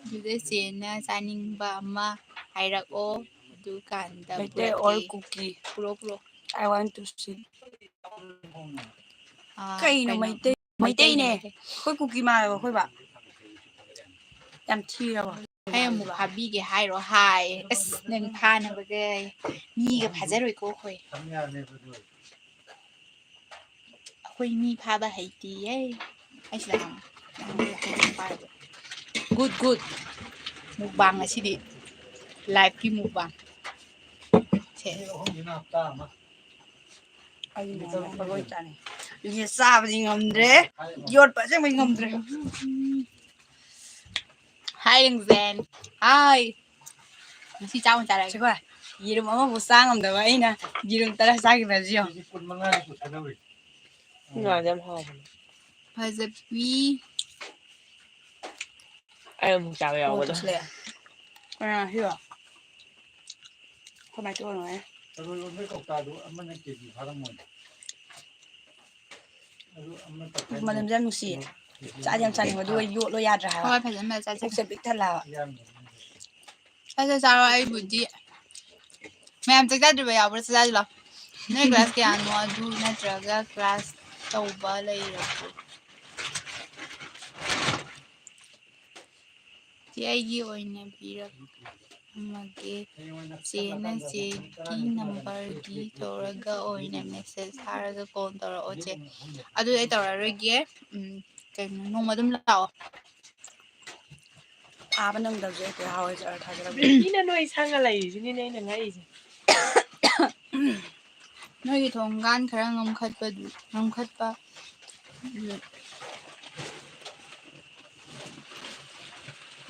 ꯑꯗꯨꯗ ꯆꯦꯅ ꯆꯥꯅꯤꯡꯕ ꯑꯃ ꯍꯥꯏꯔꯛꯑꯣ, ꯑꯗꯨꯀꯥꯟꯗ ꯃꯩꯇꯩ or ꯄꯨꯔꯛꯀꯦ꯫ ꯀꯨꯀꯤ? ꯄꯨꯔꯛꯑꯣ, ꯄꯨꯔꯛꯑꯣ꯫ I want to see. ꯑꯥ, ꯀꯩꯅꯣ ꯀꯩꯅꯣ? ꯃꯩꯇꯩ? ꯃꯩꯇꯩꯅꯦ, ꯃꯩꯇꯩꯅꯦ꯫ ꯃꯩꯇꯩ꯫ ꯑꯩꯈꯣꯏ ꯀꯨꯀꯤ ꯃꯥꯜꯂꯦꯕ ꯑꯩꯈꯣꯏ ꯕꯥ꯫ ꯌꯥꯝ ꯊꯤꯔꯕ? ꯑꯩ ꯑꯃꯨꯛ ꯐꯥꯕꯤꯒꯦ ꯍꯥꯏꯔꯣ? ꯍꯥꯏ꯫ ꯑꯁ, ꯅꯪ ꯐꯥꯅꯕꯒ ꯃꯤꯒ ꯐꯥꯖꯔꯣꯏꯀꯣ ꯑꯩꯈꯣꯏ꯫ ꯑꯩꯈꯣꯏ ꯃꯤ ꯐꯥꯕ ꯍꯩꯇꯤꯌꯦ꯫ ꯑꯩ ꯁꯤꯗ ꯍꯥꯡꯉꯣ꯫ Good, good. ꯃꯨꯛꯕꯥꯡ ꯉꯁꯤꯗꯤ꯫ ꯂꯥꯏꯐꯀꯤ ꯃꯨꯛꯕꯥꯡ꯫ ꯁꯦ꯫ ꯑꯩ ꯅꯣꯡꯃ ꯃꯔꯣꯏ ꯆꯥꯅꯤꯡꯉꯦ꯫ ꯆꯥꯕꯗꯤ ꯉꯝꯗ꯭ꯔꯦ꯫ ꯌꯣꯠꯄ ꯑꯁꯦꯡꯕꯩ ꯉꯝꯗ꯭ꯔꯦ꯫ ꯍꯥꯏ, ꯂꯤꯡꯖꯦꯟ꯫ ꯍꯥꯏ꯫ ꯉꯁꯤ ꯆꯥꯛ ꯑꯣꯏꯅ ꯆꯥꯔꯒꯦ꯫ ꯁꯤꯀꯣ, ꯌꯦꯔꯨꯝ ꯑꯃꯐꯥꯎ ꯆꯥ ꯉꯝꯗꯕ ꯑꯩꯅ ꯌꯦꯔꯨꯝ ꯇꯔꯥ ꯆꯥꯈꯤꯕꯁꯤ ꯌꯦꯡꯉꯨ꯫ ꯀꯦꯖꯤ ꯀꯨꯟꯃꯉꯥ ꯁꯨ ꯊꯥꯗꯧꯔꯤ꯫ ꯉꯥꯗꯤ ꯌꯥꯝ ꯍꯥꯎꯕꯅꯦ꯫ ꯐꯖꯕꯤ꯫ ꯑꯩ ꯑꯃꯨꯛ ꯆꯥꯕ ꯌꯥꯎꯕꯗꯣ꯫ ꯀꯅꯥ ꯁꯤꯕꯣ? ꯑꯩꯈꯣꯏ ꯃꯥꯏ ꯇꯣꯛꯑꯣꯏ꯫ ꯊꯔꯣꯏ ꯑꯣꯟꯕꯩ ꯀꯧꯇꯥꯗꯨ ꯑꯃꯅ ꯀꯦꯖꯤ ꯐꯥꯔꯝꯃꯣꯏ꯫ ꯑꯗꯨ ꯑꯃ ꯇꯪꯈꯥꯏ ꯃꯅꯝꯁꯦ ꯌꯥꯝ ꯅꯨꯡꯁꯤꯌꯦ꯫ ꯆꯥꯗꯤ ꯌꯥꯝ ꯆꯥꯅꯤꯡꯕ, ꯑꯗꯨꯒ ꯌꯣꯠꯂꯣ ꯌꯥꯗ꯭ꯔꯦ ꯍꯥꯏꯕ꯫ ꯍꯣꯏ, ꯐꯖꯅ ꯆꯥꯖꯒꯦ꯫ ꯄꯨꯛꯁꯦ ꯄꯤꯛ ꯊꯜꯂꯦ ꯍꯥꯏꯕ꯫ ꯌꯥꯝꯅ ꯆꯥꯖ ꯆꯥꯔꯣ, ꯑꯩꯕꯨꯗꯤ꯫ ꯃꯌꯥꯝ ꯆꯥꯛ ꯆꯥꯗ꯭ꯔꯤꯕ ꯌꯥꯎꯕ꯭ꯔꯥ? ꯆꯥꯛ ꯆꯥꯁꯤ ꯂꯥꯎ꯫ ꯅꯣꯏ ꯀ꯭ꯂꯥꯁ ꯀꯌꯥꯅꯣ ꯑꯗꯨ ꯅꯠꯇ꯭ꯔꯒ ꯀ꯭ꯂꯥꯁ ꯇꯧꯕ ꯂꯩꯔꯕꯣ? ꯆꯦ, ꯑꯩꯒꯤ ꯑꯣꯏꯅ ꯄꯤꯔꯛꯑꯝꯃꯒꯦ꯫ ꯆꯦꯅ ꯆꯦꯒꯤ ꯅꯝꯕꯔꯒꯤ ꯇꯧꯔꯒ ꯑꯣꯏꯅ ꯃꯦꯁꯦꯖ ꯊꯥꯔꯒ ꯀꯣꯜ ꯇꯧꯔꯛꯑꯣ, ꯆꯦ꯫ ꯑꯗꯨꯗꯤ ꯑꯩ ꯇꯧꯔꯛꯑꯔꯣꯏꯒꯦ꯫ ꯎꯝ, ꯀꯩꯅꯣ, ꯅꯣꯡꯃ ꯑꯗꯨꯝ ꯂꯥꯛꯑꯣ꯫ ꯊꯥꯕ ꯅꯪꯗꯕꯁꯦ ꯍꯦꯛꯇ ꯌꯥꯎꯋꯦ, ꯖꯔ ꯊꯥꯖꯔꯛꯄ꯫ ꯃꯤꯅ ꯅꯣꯏ ꯁꯪꯉ ꯂꯩꯔꯤꯁꯤꯅꯤꯅꯦ ꯑꯩꯅ ꯉꯛꯏꯁꯦ꯫ ꯅꯣꯏꯒꯤ ꯊꯣꯡꯒꯥꯟ ꯈꯔ ꯉꯝꯈꯠꯄꯗꯨ, ꯉꯝꯈꯠꯄ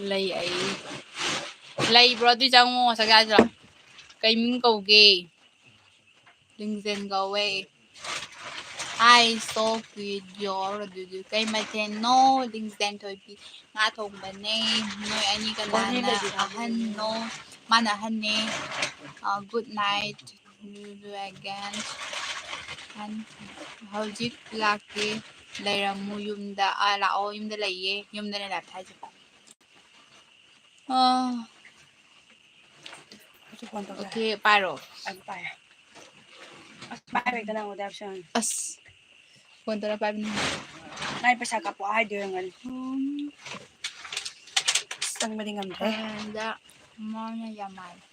ꯂꯩ ꯑꯩ꯫ ꯂꯩꯕ꯭ꯔꯣ? ꯑꯗꯨꯏ ꯆꯪꯉꯣ, ꯆꯥꯛ ꯆꯥꯁꯤꯔꯣ? ꯀꯩ ꯃꯤꯡ ꯀꯧꯒꯦ? ꯂꯤꯡꯖꯦꯜ ꯀꯧꯋꯦ꯫ I so cute, your ꯑꯗꯨꯗꯤ ꯀꯩ ꯃꯊꯦꯜꯅꯣ? ꯂꯤꯡꯖꯦꯜ ꯊꯣꯏꯕꯤ, ꯉꯥ ꯊꯣꯡꯕꯅꯦ꯫ ꯅꯣꯏ ꯑꯅꯤ ꯀꯅꯥꯅ ꯑꯍꯟꯅꯣ? ꯃꯥꯅ ꯑꯍꯟꯅꯦ꯫ ꯑ, good night, again꯫ ꯍꯧꯖꯤꯛ ꯂꯥꯛꯀꯦ꯫ ꯂꯩꯔꯝꯃꯨ ꯌꯨꯝꯗ꯫ ꯑ, ꯂꯥꯛꯑꯣ, ꯌꯨꯝꯗ ꯂꯩꯌꯦ꯫ ꯌꯨꯝꯗꯅꯦ ꯂꯥꯏꯞ ꯊꯥꯏꯁꯦ꯫ ꯑ, ꯑꯩꯁꯨ ꯐꯣꯟ ꯇꯧꯔꯦ꯫ OK, ꯄꯥꯏꯔꯣ꯫ ꯑꯩ ꯄꯥꯏꯔꯦ꯫ ꯑꯁ, ꯄꯥꯏꯔꯣꯏꯗ ꯅꯪ ꯑꯣꯗꯥꯏ ꯁꯥꯡ꯫ ꯑꯁ, ꯐꯣꯟ ꯇꯧꯔ ꯄꯥꯏꯕꯅꯤ꯫ ꯃꯥꯏ ꯄꯩꯁꯥ ꯀꯥꯞꯄꯛꯑꯣ ꯍꯥꯏꯗꯣꯏ ꯑꯣꯏꯔꯝꯒꯅꯤ꯫ ꯎꯝ꯫ ꯑꯁ, ꯆꯪꯕꯗꯤ ꯉꯝꯗ꯭ꯔꯦ꯫ ꯐꯣꯟꯗ ꯃꯥꯅ ꯌꯥꯝ ꯃꯥꯜꯂꯦ꯫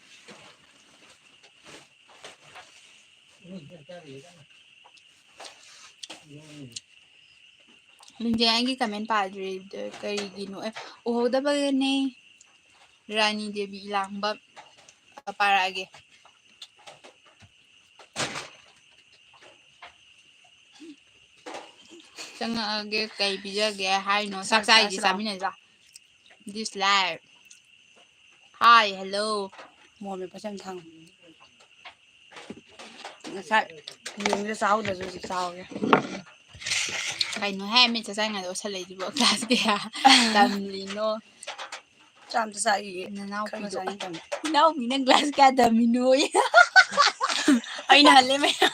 ꯂꯤꯟꯖꯦ ꯑꯩꯒꯤ comment ꯄꯥꯗ꯭ꯔꯤꯗꯣ ꯀꯔꯤꯒꯤꯅꯣ? ꯑꯦ, ꯎꯍꯧꯗꯕꯒꯅꯦ꯫ ꯔꯥꯅꯤ ꯗꯦꯕꯤ ꯂꯥꯡꯕ ꯄꯥꯔꯛꯑꯒꯦ꯫ ꯆꯪꯉꯛꯑꯒꯦ, ꯀꯩ ꯄꯤꯖꯒꯦ ꯍꯥꯏꯅꯣ? ꯆꯥꯛ ꯆꯥꯛ ꯆꯥꯏꯁꯦ ꯆꯥꯁꯤꯔꯣ? ꯆꯥꯃꯤꯟꯅꯁꯤ ꯂꯥꯎ꯫ Dislike꯫ Hi, hello꯫ ꯃꯣꯔ ꯃꯦꯠꯄꯁꯦ ꯌꯥꯝ ꯊꯥꯡꯉꯦ꯫ ꯉꯁꯥꯏ ꯌꯦꯡꯕꯗ ꯆꯥꯍꯧꯗ꯭ꯔꯁꯨ ꯍꯧꯖꯤꯛ ꯆꯥꯍꯧꯒꯦ꯫ ꯀꯩꯅꯣꯍꯦ, ꯃꯤ ꯆꯥꯛ ꯆꯥꯏꯉꯩꯗ ꯑꯣꯠꯁꯜꯂꯛꯏꯁꯤꯕꯣ? Class ꯀꯌꯥ ꯇꯝꯂꯤꯅꯣ? ꯆꯥꯛ ꯑꯝꯇ ꯆꯥꯈꯤꯒꯦ꯫ ꯅꯅꯥꯎꯄꯤꯗꯣ꯫ ꯈꯔ ꯆꯥꯅꯤꯡꯗꯕꯅꯤ꯫ ꯏꯅꯥꯎꯄꯤ, ꯅꯪ class ꯀꯌꯥ ꯇꯝꯃꯤꯅꯣꯌꯦ? ꯑꯩꯅ ꯍꯜꯂꯦ ꯃꯌꯥꯝ꯫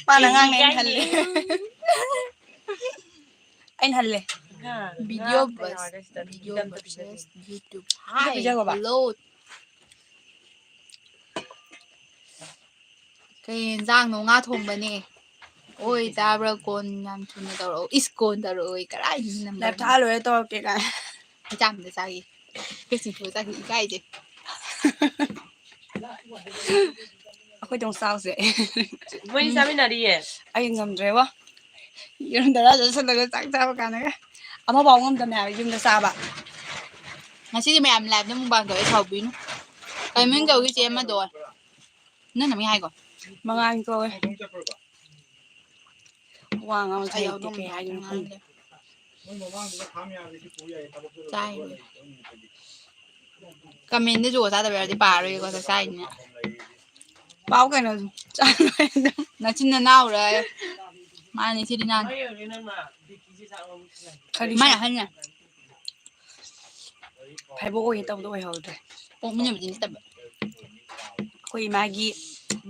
ꯃꯥꯅ ꯑꯉꯥꯡꯅꯦ, ꯑꯩꯅ ꯍꯜꯂꯦ꯫ ꯑꯩꯅ ꯍꯜꯂꯦ꯫ ꯍꯥ? Video ꯉꯔꯥꯡ versus, ꯀꯩꯅꯣꯗ ꯁꯤꯗ video ꯑꯝꯇ versus ꯄꯤꯖꯒꯦ꯫ YouTube꯫ ꯑꯝꯇ ꯄꯤꯖꯈꯣꯕ꯫ Hi, hello꯫ ꯀꯩ ꯌꯦꯟꯖꯥꯡꯅꯣ? ꯉꯥ ꯊꯣꯡꯕꯅꯦ꯫ ꯑꯣꯏ ꯇꯥꯕ꯭ꯔꯥ? ꯀꯣꯟ ꯌꯥꯝ ꯊꯨꯅ ꯇꯧꯔꯛꯑꯣ꯫ ꯏꯁ, ꯀꯣꯟ ꯇꯧꯔꯛꯑꯣꯏ꯫ ꯀꯔꯥꯏꯗꯒꯤ ꯅꯝꯕꯔꯅꯣ? Live ꯊꯥ ꯂꯣꯏꯔ ꯇꯧꯔꯛꯀꯦ ꯀꯥꯏ꯫ ꯑꯩ ꯆꯥꯝꯗ ꯆꯥꯒꯦ꯫ ꯀꯩꯁꯨ ꯊꯨꯅ ꯆꯥꯒꯦ꯫ ꯏꯀꯥꯏꯖꯩ꯫ ꯑꯩꯈꯣꯏꯗꯣ ꯑꯃꯨꯛ ꯆꯥꯎꯁꯦ꯫ ꯃꯣꯏꯅꯤ ꯎꯝ꯫ ꯆꯥꯃꯤꯟꯅꯔꯤꯌꯦ꯫ ꯑꯩ ꯉꯝꯗ꯭ꯔꯦꯕꯣ꯫ ꯌꯦꯔꯨꯝ ꯇꯔꯥ ꯆꯥꯁꯤꯜꯂꯒ ꯆꯥꯛ ꯆꯥꯕ ꯀꯥꯟꯗꯒ꯫ ꯑꯃꯐꯥꯎ ꯉꯝꯗꯕꯅꯦ ꯍꯥꯏꯕ ꯌꯨꯝꯗ ꯆꯥꯕ꯫ ꯉꯁꯤꯗꯤ ꯃꯌꯥꯝ live ꯇ mukbang ꯇꯧꯋꯦ, ꯁꯥꯎꯕꯤꯅꯨ꯫ ꯀꯩ ꯃꯃꯤꯡ ꯀꯧꯒꯦ ꯆꯦ ꯑꯃꯗꯣ? ꯅꯪꯅ ꯃꯤ ꯍꯥꯏꯒꯣ꯫ ꯃꯉꯥꯜ ꯀꯧꯋꯦ꯫ ꯋꯥ ꯉꯥꯡꯕꯁꯨ ꯑꯩ ꯍꯩꯇꯦ, ꯌꯥꯎꯗꯧ ꯀꯩ ꯍꯥꯏꯗꯣꯏꯅꯣ ꯈꯪꯗꯦ꯫ ꯃꯥꯟꯗꯦ꯫ ꯆꯥꯏꯅꯦ꯫ Comment ꯇ ꯖꯨꯒꯣꯠ ꯆꯥꯗꯕ ꯌꯥꯎꯔꯗꯤ ꯄꯥꯔꯣꯏꯒꯦꯀꯣ, ꯆꯥꯛ ꯆꯥꯏꯅꯦ꯫ ꯄꯥꯎ ꯀꯩꯅꯣ, ꯆꯥꯛ ꯂꯣꯏꯔꯦ ꯑꯗꯨꯝ꯫ ꯅꯆꯤꯟ ꯅꯅꯥꯎꯔ? ꯃꯥꯅꯤ, ꯁꯤꯗꯤ ꯅꯥꯟ-, ꯀꯔꯤ ꯃꯥꯏ ꯁꯥ-, ꯑꯍꯟꯅ꯫ ꯐꯥꯏꯕꯣꯛ ꯑꯣꯏꯒꯦ ꯇꯧꯕꯗꯣ ꯑꯣꯏꯍꯧꯗ꯭ꯔꯦ꯫ ꯄꯣꯛꯃꯤꯟꯅꯕꯗꯤ ꯅꯠꯇꯕ꯫ ꯑꯩꯈꯣꯏ ꯏꯃꯥꯒꯤ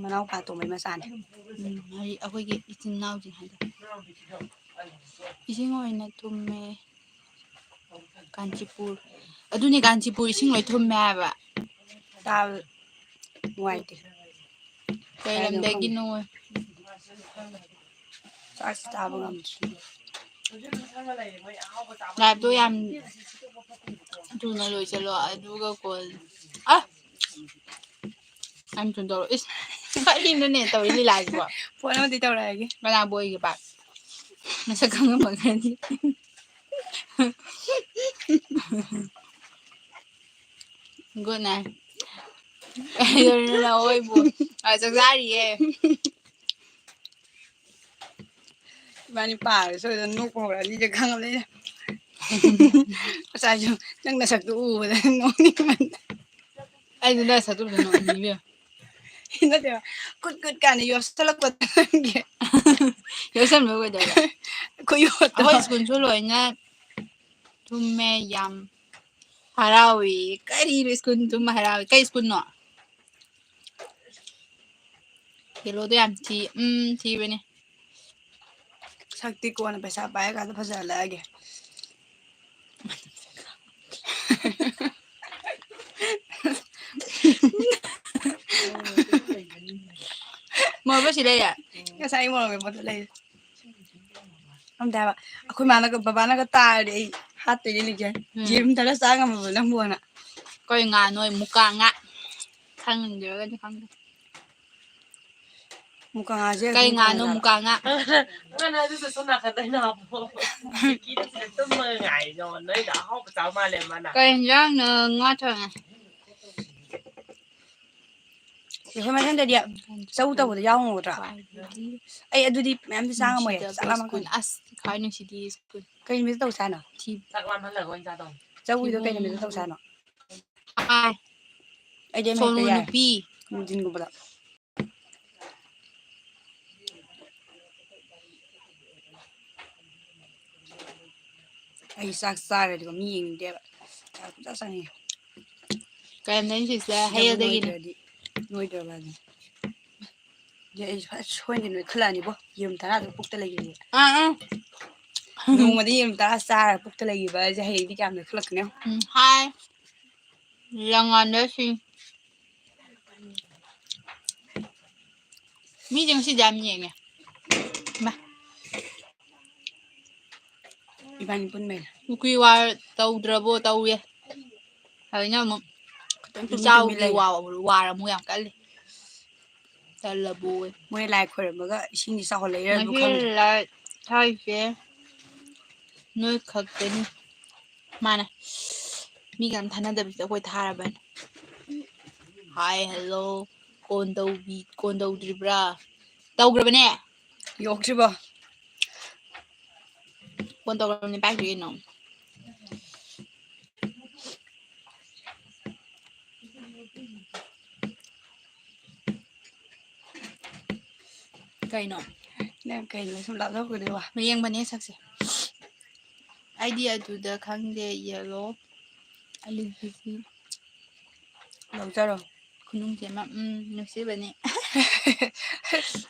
ꯃꯅꯥꯎꯄꯥ ꯑꯇꯣꯝꯕꯩ ꯃꯆꯥꯅꯦ꯫ ꯎꯝ, ꯍꯥꯏꯗꯤ ꯑꯩꯈꯣꯏꯒꯤ ꯏꯆꯤꯟ ꯏꯅꯥꯎꯁꯤꯡ ꯍꯥꯏꯗꯣ꯫ ꯏꯁꯤꯡ ꯑꯣꯏꯅ ꯊꯨꯝꯃꯦ꯫ ꯀꯥꯟꯆꯤꯄꯨꯔ꯫ ꯑꯗꯨꯅꯦ, ꯀꯥꯟꯆꯤꯄꯨꯔ ꯏꯁꯤꯡ ꯂꯣꯏ ꯊꯨꯝꯃꯦ ꯍꯥꯏꯕ꯫ ꯇꯥꯕ ꯅꯨꯡꯉꯥꯏꯇꯦ꯫ ꯀꯩ ꯂꯝꯗꯒꯤꯅꯣ? ꯆꯥꯛꯁꯤ ꯆꯥꯕ ꯉꯝꯗ꯭ꯔꯤ꯫ Live ꯇꯣ ꯌꯥꯝ ꯊꯨꯅ ꯂꯣꯏꯁꯤꯜꯂꯣ, ꯑꯗꯨꯒ call, ꯑ! ꯌꯥꯝ ꯊꯨꯅ ꯇꯧꯔꯣ꯫ ꯏꯁ! ꯀꯔꯤꯅꯣꯅꯦ ꯇꯧꯔꯤ ꯂꯤꯂꯥꯁꯤꯕꯣ? Phone ꯑꯃꯗꯤ ꯇꯧꯔꯛꯑꯒꯦ꯫ ꯀꯅꯥꯕꯨ ꯑꯣꯏꯒꯦꯕ? ꯃꯁꯛ ꯈꯪꯉꯝꯃꯒꯗꯤ꯫ Good night꯫ ꯀꯩꯗꯧꯔꯤꯅꯣ ꯅꯈꯣꯏꯕꯨ? ꯑ, ꯆꯥꯛ ꯆꯥꯔꯤꯌꯦ꯫ ꯏꯕꯥꯅꯤ ꯄꯥꯔꯒ ꯁꯣꯏꯗꯅ ꯅꯣꯛꯄ ꯍꯧꯔꯛꯑꯅꯤꯁꯦ ꯈꯪꯉꯕꯅꯤꯅ꯫ ꯉꯁꯥꯏꯁꯨ ꯅꯪ ꯅꯁꯛꯇꯨ ꯎꯕꯗ ꯅꯣꯛꯅꯤꯡꯃꯟꯗꯅ꯫ ꯑꯩꯗꯤ ꯅꯁꯛꯇꯨ ꯎꯕꯗ ꯅꯣꯛꯅꯤꯡꯉꯤ ꯏꯕꯦꯝꯃ꯫ ꯅꯠꯇꯦꯕ, ꯀꯨꯠ ꯀꯨꯠ ꯀꯥꯏꯅ ꯌꯣꯠꯁꯜꯂꯛꯄꯗ ꯅꯪꯒꯤ꯫ ꯌꯣꯠꯁꯟꯕ ꯑꯣꯏꯗꯕ꯫ ꯈꯨꯌꯣꯠꯇꯣ꯫ ꯑꯩꯈꯣꯏ ꯁ꯭ꯀꯨꯜꯁꯨ ꯂꯣꯏꯅ ꯊꯨꯝꯃꯦ, ꯌꯥꯝ ꯍꯔꯥꯎꯏ꯫ ꯀꯔꯤꯅꯣ ꯁ꯭ꯀꯨꯜ ꯊꯨꯝꯕ ꯍꯔꯥꯎꯏ? ꯀꯩ ꯁ꯭ꯀꯨꯜꯅꯣ? Yellowꯗꯣ ꯌꯥꯝ ꯊꯤ꯫ ꯎꯝ, ꯊꯤꯕꯅꯦ꯫ ꯁꯛꯇꯤ ꯀꯣꯟꯅ ꯄꯩꯁꯥ ꯄꯥꯏꯔꯀꯥꯟꯗ ꯐꯖꯍꯜꯂꯛꯑꯒꯦ꯫ ꯃꯣꯔꯣꯛ ꯁꯤ ꯂꯩꯔꯦ꯫ ꯉꯁꯥꯏ ꯃꯣꯔꯣꯛ ꯃꯦꯠꯄꯗ ꯂꯩꯔꯦ꯫ ꯈꯪꯗꯦ ꯍꯥꯏꯕ꯫ ꯑꯩꯈꯣꯏ ꯃꯥꯅꯒ, ꯕꯕꯥꯅꯒ ꯇꯥꯔꯗꯤ ꯑꯩ ꯍꯥꯠꯇꯣꯏꯅꯦ ꯂꯤꯛꯁꯦ꯫ ꯎꯝ꯫ ꯌꯦꯔꯨꯝ ꯇꯔꯥ ꯆꯥ ꯉꯝꯃꯕ ꯅꯪꯕꯨꯅ꯫ ꯀꯩ ꯉꯥꯅꯣ? ꯃꯨꯀꯥ ꯉꯥ꯫ ꯈꯪꯗ꯭ꯔꯒꯗꯤ ꯈꯪꯗꯦ꯫ ꯃꯨꯀꯥ ꯉꯥꯁꯦ ꯀꯩ ꯑꯗꯨꯝ ꯉꯥꯅꯣ ꯀꯥꯟꯅꯖꯥꯠꯂꯣ? ꯃꯨꯀꯥ ꯉꯥ? ꯅꯪ ꯑꯗꯨꯁꯨ ꯁꯣꯝ ꯅꯥꯀꯟꯗ ꯑꯩꯅ ꯍꯥꯞꯄꯣ꯫ ꯇꯨꯝꯃꯒ ꯉꯥꯏꯔꯤꯅꯣ? ꯅꯣꯏꯗ ꯑꯍꯥꯎꯕ ꯆꯥꯎ ꯃꯥꯜꯂꯦ ꯃꯥꯅ꯫ ꯀꯩ ꯌꯦꯟꯖꯥꯡꯅꯣ? ꯉꯥ ꯊꯣꯡꯉꯦ꯫ ꯑꯩꯈꯣꯏ ꯃꯊꯪꯗꯗꯤ ꯆꯧ ꯇꯧꯕꯗ ꯌꯥꯎ ꯉꯝꯒꯗ꯭ꯔꯥ? ꯑꯩ ꯑꯗꯨꯗꯤ ꯃꯌꯥꯝꯗꯤ ꯆꯥ ꯉꯝꯃꯣꯏꯌꯦ꯫ ꯆꯥꯛ ꯂꯥꯝꯃꯛꯀꯅꯤ꯫ ꯁ꯭ꯀꯨꯜ꯫ ꯑꯁ, ꯈ꯭ꯋꯥꯏ ꯅꯨꯡꯁꯤꯗꯦ ꯁ꯭ꯀꯨꯜ꯫ ꯀꯩ ꯅꯨꯃꯤꯠꯇ ꯇꯧꯁꯦ ꯍꯥꯏꯅꯣ? ꯊꯤ-, ꯆꯥꯛ ꯂꯥꯝꯍꯜꯂꯒ ꯑꯣꯏꯅ ꯆꯥꯗꯧꯅꯤ꯫ ꯆꯧꯒꯤꯗꯣ ꯀꯩ ꯅꯨꯃꯤꯠꯇ ꯇꯧꯁꯦ ꯍꯥꯏꯅꯣ? ꯑꯥꯏ꯫ ꯑꯩꯗꯤ ꯑꯃ ꯍꯦꯛꯇ ꯁꯣꯅꯨ ꯌꯥꯏ꯫ ꯅꯨꯄꯤ꯫ ꯅꯨꯡꯊꯤꯟꯒꯨꯝꯕꯗ꯫ ꯑꯩ ꯆꯥꯛ ꯆꯥꯔꯗꯤꯀꯣ ꯃꯤ ꯌꯦꯡꯅꯤꯡꯗꯦꯕ꯫ ꯆꯥꯛ ꯄꯨꯡꯆꯥ ꯆꯥꯅꯤꯡꯉꯦ꯫ ꯀꯔꯝꯗꯩꯅꯣ ꯁꯤꯁꯦ? ꯁꯤꯗꯕꯨ ꯍꯩꯔꯗꯒꯤꯅꯦ꯫ ꯅꯣꯏꯗ꯭ꯔꯗꯤ, ꯅꯣꯏꯗ꯭ꯔꯕ ꯍꯥꯏꯁꯦ? ꯑꯗꯩ ꯑꯩ ꯐꯖ ꯁꯣꯏꯅ ꯅꯣꯏꯈꯠꯂꯛꯑꯅꯤꯕꯣ, ꯌꯦꯔꯨꯝ ꯇꯔꯥꯗꯣ ꯄꯨꯛꯇ ꯂꯩꯈꯤꯕꯁꯦ꯫ ꯑꯥ, ꯑꯥ꯫ ꯅꯣꯡꯃꯗ ꯌꯦꯔꯨꯝ ꯇꯔꯥ ꯆꯥꯔ ꯄꯨꯛꯇ ꯂꯩꯈꯤꯕ ꯍꯥꯏꯁꯦ ꯍꯌꯦꯡꯗꯤ ꯀꯌꯥꯝ ꯅꯣꯏꯈꯠꯂꯛꯀꯅꯤ ꯌꯦꯡꯉꯣ꯫ ꯎꯝ, ꯍꯥꯏ꯫ ꯂꯪꯉꯥꯟꯗ ꯁꯤ꯫ ꯃꯤꯁꯦ ꯉꯁꯤꯗꯤ ꯌꯥꯝ ꯌꯦꯡꯉꯦ꯫ ꯃꯥ꯫ ꯏꯕꯥꯅꯤ ꯄꯨꯟꯕꯩꯅꯦ꯫ ꯄꯨꯈ꯭ꯔꯤ ꯋꯥꯔ ꯇꯧꯗ꯭ꯔꯕꯣ? ꯇꯧꯋꯦ꯫ ꯑꯗꯨꯅ ꯑꯃꯨꯛ ꯈꯤꯇꯪ ꯇꯨꯃꯤꯟ ꯇꯨꯃꯤꯟ ꯏꯆꯥꯎꯒꯤ ꯂꯩ꯫ ꯋꯥ-, ꯋꯥꯔ ꯑꯃꯨꯛ ꯌꯥꯝ ꯀꯜꯂꯤ꯫ ꯇꯜꯂꯕꯣ? ꯃꯣꯏ ꯂꯥꯏ ꯈꯣꯏꯔꯝꯕꯒ ꯏꯁꯤꯡꯁꯤ ꯆꯥꯎꯍꯜꯂꯛꯏꯔꯥ ꯑꯗꯨ ꯉꯁꯤ ꯈꯪꯗꯦ꯫ ꯂꯥꯏ-, ꯊꯥꯔꯤꯁꯦ ꯅꯣꯏ ꯈꯛꯇꯅꯤ꯫ ꯃꯥꯅ ꯃꯤꯒ ꯑꯝ ꯊꯥꯅꯗꯕꯤꯗ ꯑꯩꯈꯣꯏ ꯊꯥꯔꯕꯅꯤ꯫ Hi hello. ꯀꯣꯟ ꯇꯧꯕꯤ ꯀꯣꯟ ꯇꯧꯗ꯭ꯔꯤꯕ꯭ꯔꯥ? ꯇꯧꯈ꯭ꯔꯕꯅꯦ꯫ ꯌꯣꯛꯇ꯭ꯔꯤꯕꯣ? ꯀꯣꯟ ꯇꯧꯈ꯭ꯔꯕꯅꯦ, ꯄꯥꯏꯈ꯭ꯔꯦ ꯀꯩꯅꯣ꯫ ꯀꯩꯅꯣ? ꯅꯪ ꯀꯩꯅꯣ ꯁꯨꯝ ꯂꯥꯞꯊꯣꯛꯈ꯭ꯔꯤꯗꯨꯕꯣ? ꯃꯌꯦꯡꯕꯅꯦ ꯁꯛꯁꯦ꯫ ꯑꯩꯗꯤ ꯑꯗꯨꯗ ꯈꯪꯗꯦ, ꯌꯦꯜꯂꯣ꯫ ꯑꯂꯨ ꯀꯦꯖꯤ꯫ ꯂꯧꯖꯔꯣ꯫ ꯈꯨꯅꯨꯡꯁꯦ ꯑꯃ, ꯎꯝ, ꯅꯨꯡꯁꯤꯕꯅꯤ꯫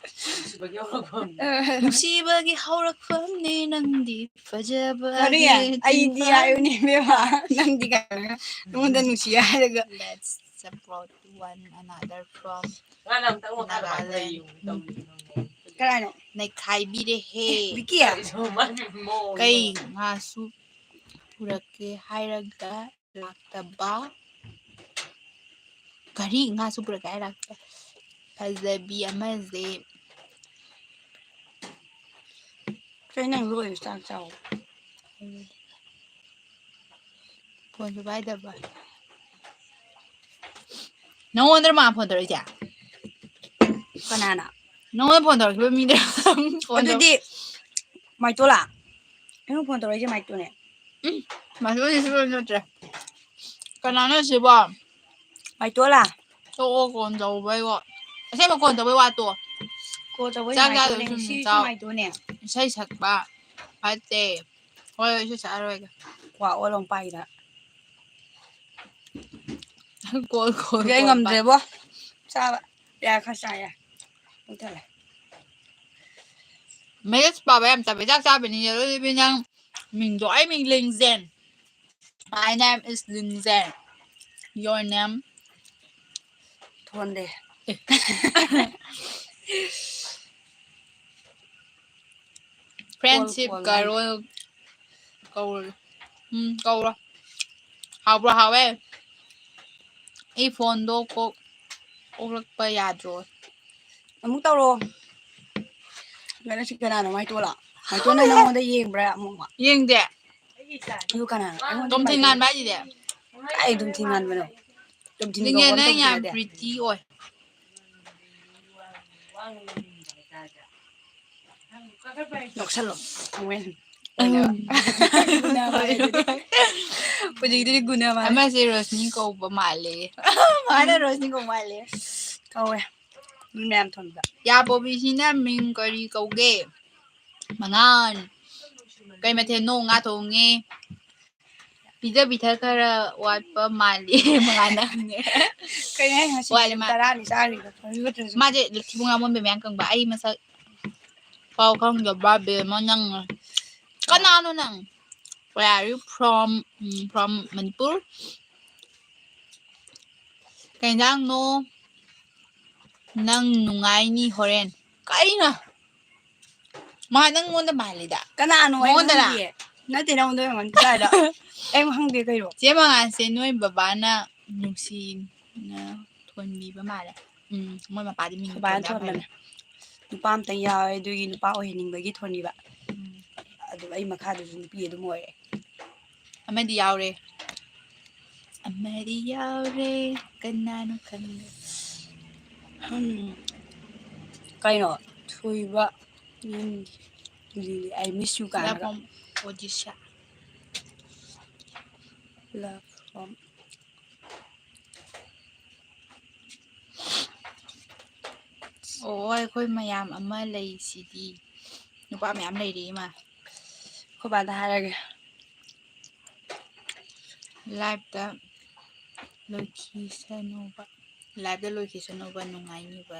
ꯅꯨꯡꯁꯤꯕꯒꯤ ꯍꯧꯔꯛꯐꯝꯅꯤ ꯅꯪꯗꯤ ꯐꯖꯕ ꯀꯔꯤ? ꯑꯩꯗꯤ ꯍꯥꯏꯕꯅꯦ, ꯏꯕꯦꯝꯃ꯫ ꯅꯪꯗꯤ ꯀꯥꯏꯅ ꯑꯩꯉꯣꯟꯗ ꯅꯨꯡꯁꯤ ꯍꯥꯏꯔꯒ꯫ Let's support one another from ꯃꯥꯅ ꯑꯝꯇ ꯑꯃꯨꯛ ꯍꯥꯏꯔꯛꯑꯣ, ꯀꯔꯤ ꯌꯦꯡꯉꯨ ꯇꯧꯔꯤꯁꯦ ꯅꯪꯕꯣ? ꯀꯅꯥꯅꯣ? ꯅꯩꯈꯥꯏꯕꯤꯔꯦꯍꯦ꯫ ꯕꯤꯀꯤ꯫ ꯀꯔꯤꯅꯣ ꯃꯥꯒꯤ ꯃꯑꯣꯡꯗꯣ? ꯀꯩ ꯉꯥꯁꯨ ꯄꯨꯔꯛꯀꯦ ꯍꯥꯏꯔꯒ ꯂꯥꯛꯇꯕ? ꯀꯔꯤ ꯉꯥꯁꯨ ꯄꯨꯔꯛꯀꯦ ꯍꯥꯏꯔ ꯂꯥꯛꯇꯕ? ꯐꯖꯕꯤ ꯑꯃꯁꯦ꯫ ꯀꯩ ꯅꯪ ꯂꯣꯏꯔꯦ, ꯆꯥꯛ ꯆꯥꯎ꯫ ꯐꯣꯟꯁꯨ ꯄꯥꯏꯗꯕ꯫ ꯅꯉꯣꯟꯗꯔ ꯃꯥ ꯐꯣꯟ ꯇꯧꯔꯛꯏꯁꯦ? ꯀꯅꯥꯅ? ꯅꯉꯣꯟꯗ ꯐꯣꯟ ꯇꯧꯔꯛꯈꯤꯕ ꯃꯤꯗ ꯐꯣꯟ ꯇꯧꯔꯛ- ꯑꯗꯨꯗꯤ ꯃꯥꯏꯇꯣꯂꯥ꯫ ꯑꯩꯉꯣꯟꯗ ꯐꯣꯟ ꯇꯧꯔꯛꯏꯁꯦ ꯃꯥꯏꯇꯣꯅꯦ꯫ ꯎꯝ, ꯃꯥꯏꯇꯣꯂꯗꯤ ꯁꯨꯡꯅꯠ ꯅꯠꯇ꯭ꯔꯦ꯫ ꯀꯅꯥꯅꯣ ꯁꯤꯕꯣ? ꯃꯥꯏꯇꯣꯂꯥ꯫ ꯇꯣꯛꯑꯣ, ꯀꯣꯟ ꯇꯧꯕꯩ ꯋꯥ꯫ ꯑꯁꯦꯡꯕ ꯀꯣꯟ ꯇꯧꯕꯩ ꯋꯥ ꯇꯣꯛꯑꯣ꯫ ꯀꯣꯟ ꯇꯧꯕꯩ ꯆꯥꯛ ꯃꯥꯏꯇꯣꯅꯦ, ꯆꯥꯗꯧꯁꯨ ꯉꯁꯤꯁꯨ ꯆꯥꯎ꯫ ꯃꯥꯏꯇꯣꯅꯦ꯫ ꯏꯁꯩ ꯁꯛꯄ ꯐꯠꯇꯦ꯫ ꯍꯣꯏ, ꯍꯣꯏ, ꯏꯁꯩ ꯁꯛꯑꯔꯣꯏꯒꯦ꯫ ꯀ꯭ꯋꯥ ꯑꯣꯜꯂꯣ ꯄꯥꯏꯗ꯫ ꯀꯣꯜ, ꯀꯣꯜ, ꯍꯧꯖꯤꯛ ꯑꯩ ꯀꯣꯜ ꯄꯥꯏ꯫ ꯉꯝꯗ꯭ꯔꯦꯕꯣ꯫ ꯆꯥꯕ꯫ ꯌꯥ, ꯈꯔ ꯆꯥ ꯌꯥ꯫ ꯃꯨꯊꯠꯂꯦ꯫ ꯃꯦꯁꯦꯖ ꯄꯥꯕ ꯌꯥꯝ ꯇꯞꯄꯦ꯫ ꯆꯥꯛ ꯆꯥꯕꯅꯤ, ꯑꯗꯨꯗꯤ ꯅꯪ ꯃꯤꯡꯗꯣ, ꯑꯩ ꯃꯤꯡ Lingjen. My name is Lingjen. Your name? ꯊꯣꯟꯗꯦ꯫ Friendship ꯀꯣꯜ, ꯀꯣꯜ ꯀꯥꯔꯣꯜ ꯀꯧꯔꯣ꯫ ꯎꯝ, ꯀꯧꯔꯣ꯫ ꯍꯥꯎꯕ꯭ꯔꯣ? ꯍꯥꯎꯋꯦ꯫ ꯑꯩ ꯐꯣꯟꯗꯣ ꯀꯣꯛ ꯑꯣꯛꯂꯛꯄ ꯌꯥꯗ꯭ꯔꯣ? ꯑꯃꯨꯛ ꯇꯧꯔꯣ꯫ ꯀꯩꯅꯣ ꯁꯤ ꯀꯅꯥꯅꯣ, ꯃꯥꯏꯇꯣꯂꯣ? ꯃꯥꯏꯇꯣꯟꯅ ꯅꯪꯉꯣꯟꯗ ꯌꯦꯡꯕ꯭ꯔꯥ ꯑꯃꯨꯛ? ꯌꯦꯡꯗꯦ꯫ ꯑꯗꯨ ꯀꯅꯥꯅꯣ? ꯑꯩꯉꯣꯟꯗ ꯇꯣꯝꯊꯤꯟ ꯃꯥꯏꯇꯣꯟ ꯉꯥꯟꯕ ꯍꯥꯏꯁꯤꯗꯤ꯫ ꯀꯥꯏ ꯑꯗꯨꯝ ꯊꯤꯡꯉꯥꯟꯕꯅꯣ? ꯑꯗꯨꯝ ꯊꯤꯡꯉꯥꯟꯕ ꯅꯤꯡꯉꯦ ꯅꯪ ꯌꯥꯝ ꯇꯧꯕꯤꯔꯗꯤ꯫ ꯄ꯭ꯔꯤꯇꯤ ꯑꯣꯏ꯫ ꯅꯣꯛꯁꯜꯂꯣ꯫ ꯊꯃꯣꯏꯅ꯫ ꯎꯝ꯫ ꯒꯨꯅꯥ ꯃꯥꯜꯂꯦ ꯑꯗꯨꯗꯤ꯫ ꯍꯧꯖꯤꯛꯀꯤꯗꯨꯗꯤ ꯒꯨꯅꯥ ꯃꯥꯜꯂꯦ꯫ ꯑꯃꯁꯦ ꯔꯣꯁꯅꯤ ꯀꯧꯕ ꯃꯥꯜꯂꯦ꯫ ꯃꯥꯅ ꯔꯣꯁꯅꯤ ꯀꯧꯕ ꯃꯥꯜꯂꯦ꯫ ꯀꯧꯋꯦ꯫ ꯃꯤ ꯃꯌꯥꯝ ꯊꯣꯟꯕ꯫ ꯌꯥꯕꯣꯕꯤꯁꯤꯅ ꯃꯤꯡ ꯀꯔꯤ ꯀꯧꯒꯦ? ꯃꯉꯥꯟ꯫ ꯀꯩ ꯃꯊꯦꯜꯅꯣ? ꯉꯥ ꯊꯣꯡꯉꯦ꯫ ꯄꯤꯖ ꯄꯤꯊꯛ ꯈꯔ ꯋꯥꯠꯄ ꯃꯥꯜꯂꯤ꯫ ꯃꯉꯥꯟꯅ ꯍꯪꯉꯦ꯫ ꯀꯩꯅꯣ ꯍꯥꯏ ꯉꯁꯤ ꯋꯥꯠꯂꯤ ꯃꯥ꯫ ꯇꯔꯥꯅꯤ ꯆꯥꯈ꯭ꯔꯤꯗꯣ꯫ ꯐꯔꯤꯕ ꯇ꯭ꯔꯁꯨ꯫ ꯃꯥꯁꯦ ꯊꯤꯕꯣꯡ ꯂꯥꯃꯣꯟꯕ ꯃꯌꯥꯝ ꯀꯪꯕ꯫ ꯑꯩ ꯃꯁꯛ ꯄꯥꯎ ꯈꯪꯗꯕ ꯕꯦꯝꯃ ꯅꯪ꯫ ꯀꯅꯥꯅꯣ ꯅꯪ? Where are you from? Um, from Manipur. ꯀꯩ ꯏꯟꯖꯥꯡꯅꯣ? ꯅꯪ ꯅꯨꯡꯉꯥꯏꯅꯤ ꯍꯣꯔꯦꯟ꯫ ꯀꯩꯅꯣ? ꯃꯥ ꯅꯪꯉꯣꯟꯗ ꯃꯥꯜꯂꯤꯗ꯫ ꯀꯅꯥꯅꯣ? ꯑꯩ ꯃꯉꯣꯟꯗꯔꯥ? ꯈꯪꯗꯤꯌꯦ꯫ ꯅꯠꯇꯦ, ꯅꯉꯣꯟꯗ ꯑꯣꯏꯔꯝꯒꯅꯤ꯫ ꯀꯗꯥꯏꯗ? ꯑꯩ ꯈꯪꯗꯦ ꯀꯩꯅꯣ꯫ ꯆꯦ ꯃꯉꯥꯜꯁꯦ ꯅꯣꯏ ꯕꯕꯥꯅ ꯅꯨꯡꯁꯤꯅ ꯊꯣꯟꯕꯤꯕ ꯃꯥꯜꯂꯦ꯫ ꯎꯝ, ꯃꯣꯏ ꯃꯄꯥꯗꯤ ꯃꯤꯡ ꯕꯕꯥꯅ ꯊꯣꯟꯕ ꯌꯥꯝ ꯊꯣꯟꯕꯅꯦ꯫ ꯍꯩ꯫ ꯅꯨꯄꯥ ꯑꯝꯇꯪ ꯌꯥꯎꯋꯦ, ꯑꯗꯨꯒꯤ ꯅꯨꯄꯥ ꯑꯣꯏꯍꯟꯅꯤꯡꯕꯒꯤ ꯊꯣꯟꯈꯤꯕ꯫ ꯎꯝ꯫ ꯑꯗꯨ ꯑꯩ ꯃꯈꯥꯗꯨꯁꯨ ꯅꯨꯄꯤ ꯑꯗꯨꯝ ꯑꯣꯏꯔꯦ꯫ ꯑꯃꯗꯤ ꯌꯥꯎꯔꯦ꯫ ꯑꯃꯗꯤ ꯌꯥꯎꯔꯦ꯫ ꯀꯅꯥꯅꯣ ꯈꯪꯗꯦ꯫ ꯎꯝ꯫ ꯀꯩꯅꯣ? ꯊꯣꯏꯕ꯫ ꯎꯝ꯫ ꯂꯤꯂꯤ, I miss you ꯀꯥꯏꯅꯒ꯫ Love from Odisha꯫ Love from ꯑꯣ, ꯑꯩꯈꯣꯏ ꯃꯌꯥꯝ ꯑꯃ ꯂꯩꯁꯤꯗꯤ꯫ ꯅꯨꯄꯥ ꯃꯌꯥꯝ ꯂꯩꯔꯤ ꯏꯃꯥ꯫ ꯑꯩꯈꯣꯏ ꯕꯥꯗ ꯍꯥꯏꯔꯒꯦ꯫ Live ꯇ ꯂꯣꯏꯈꯤꯁꯅꯨꯕ꯫ Live ꯇ ꯂꯣꯏꯈꯤꯁꯅꯨꯕ, ꯅꯨꯡꯉꯥꯏꯅꯤꯕ꯫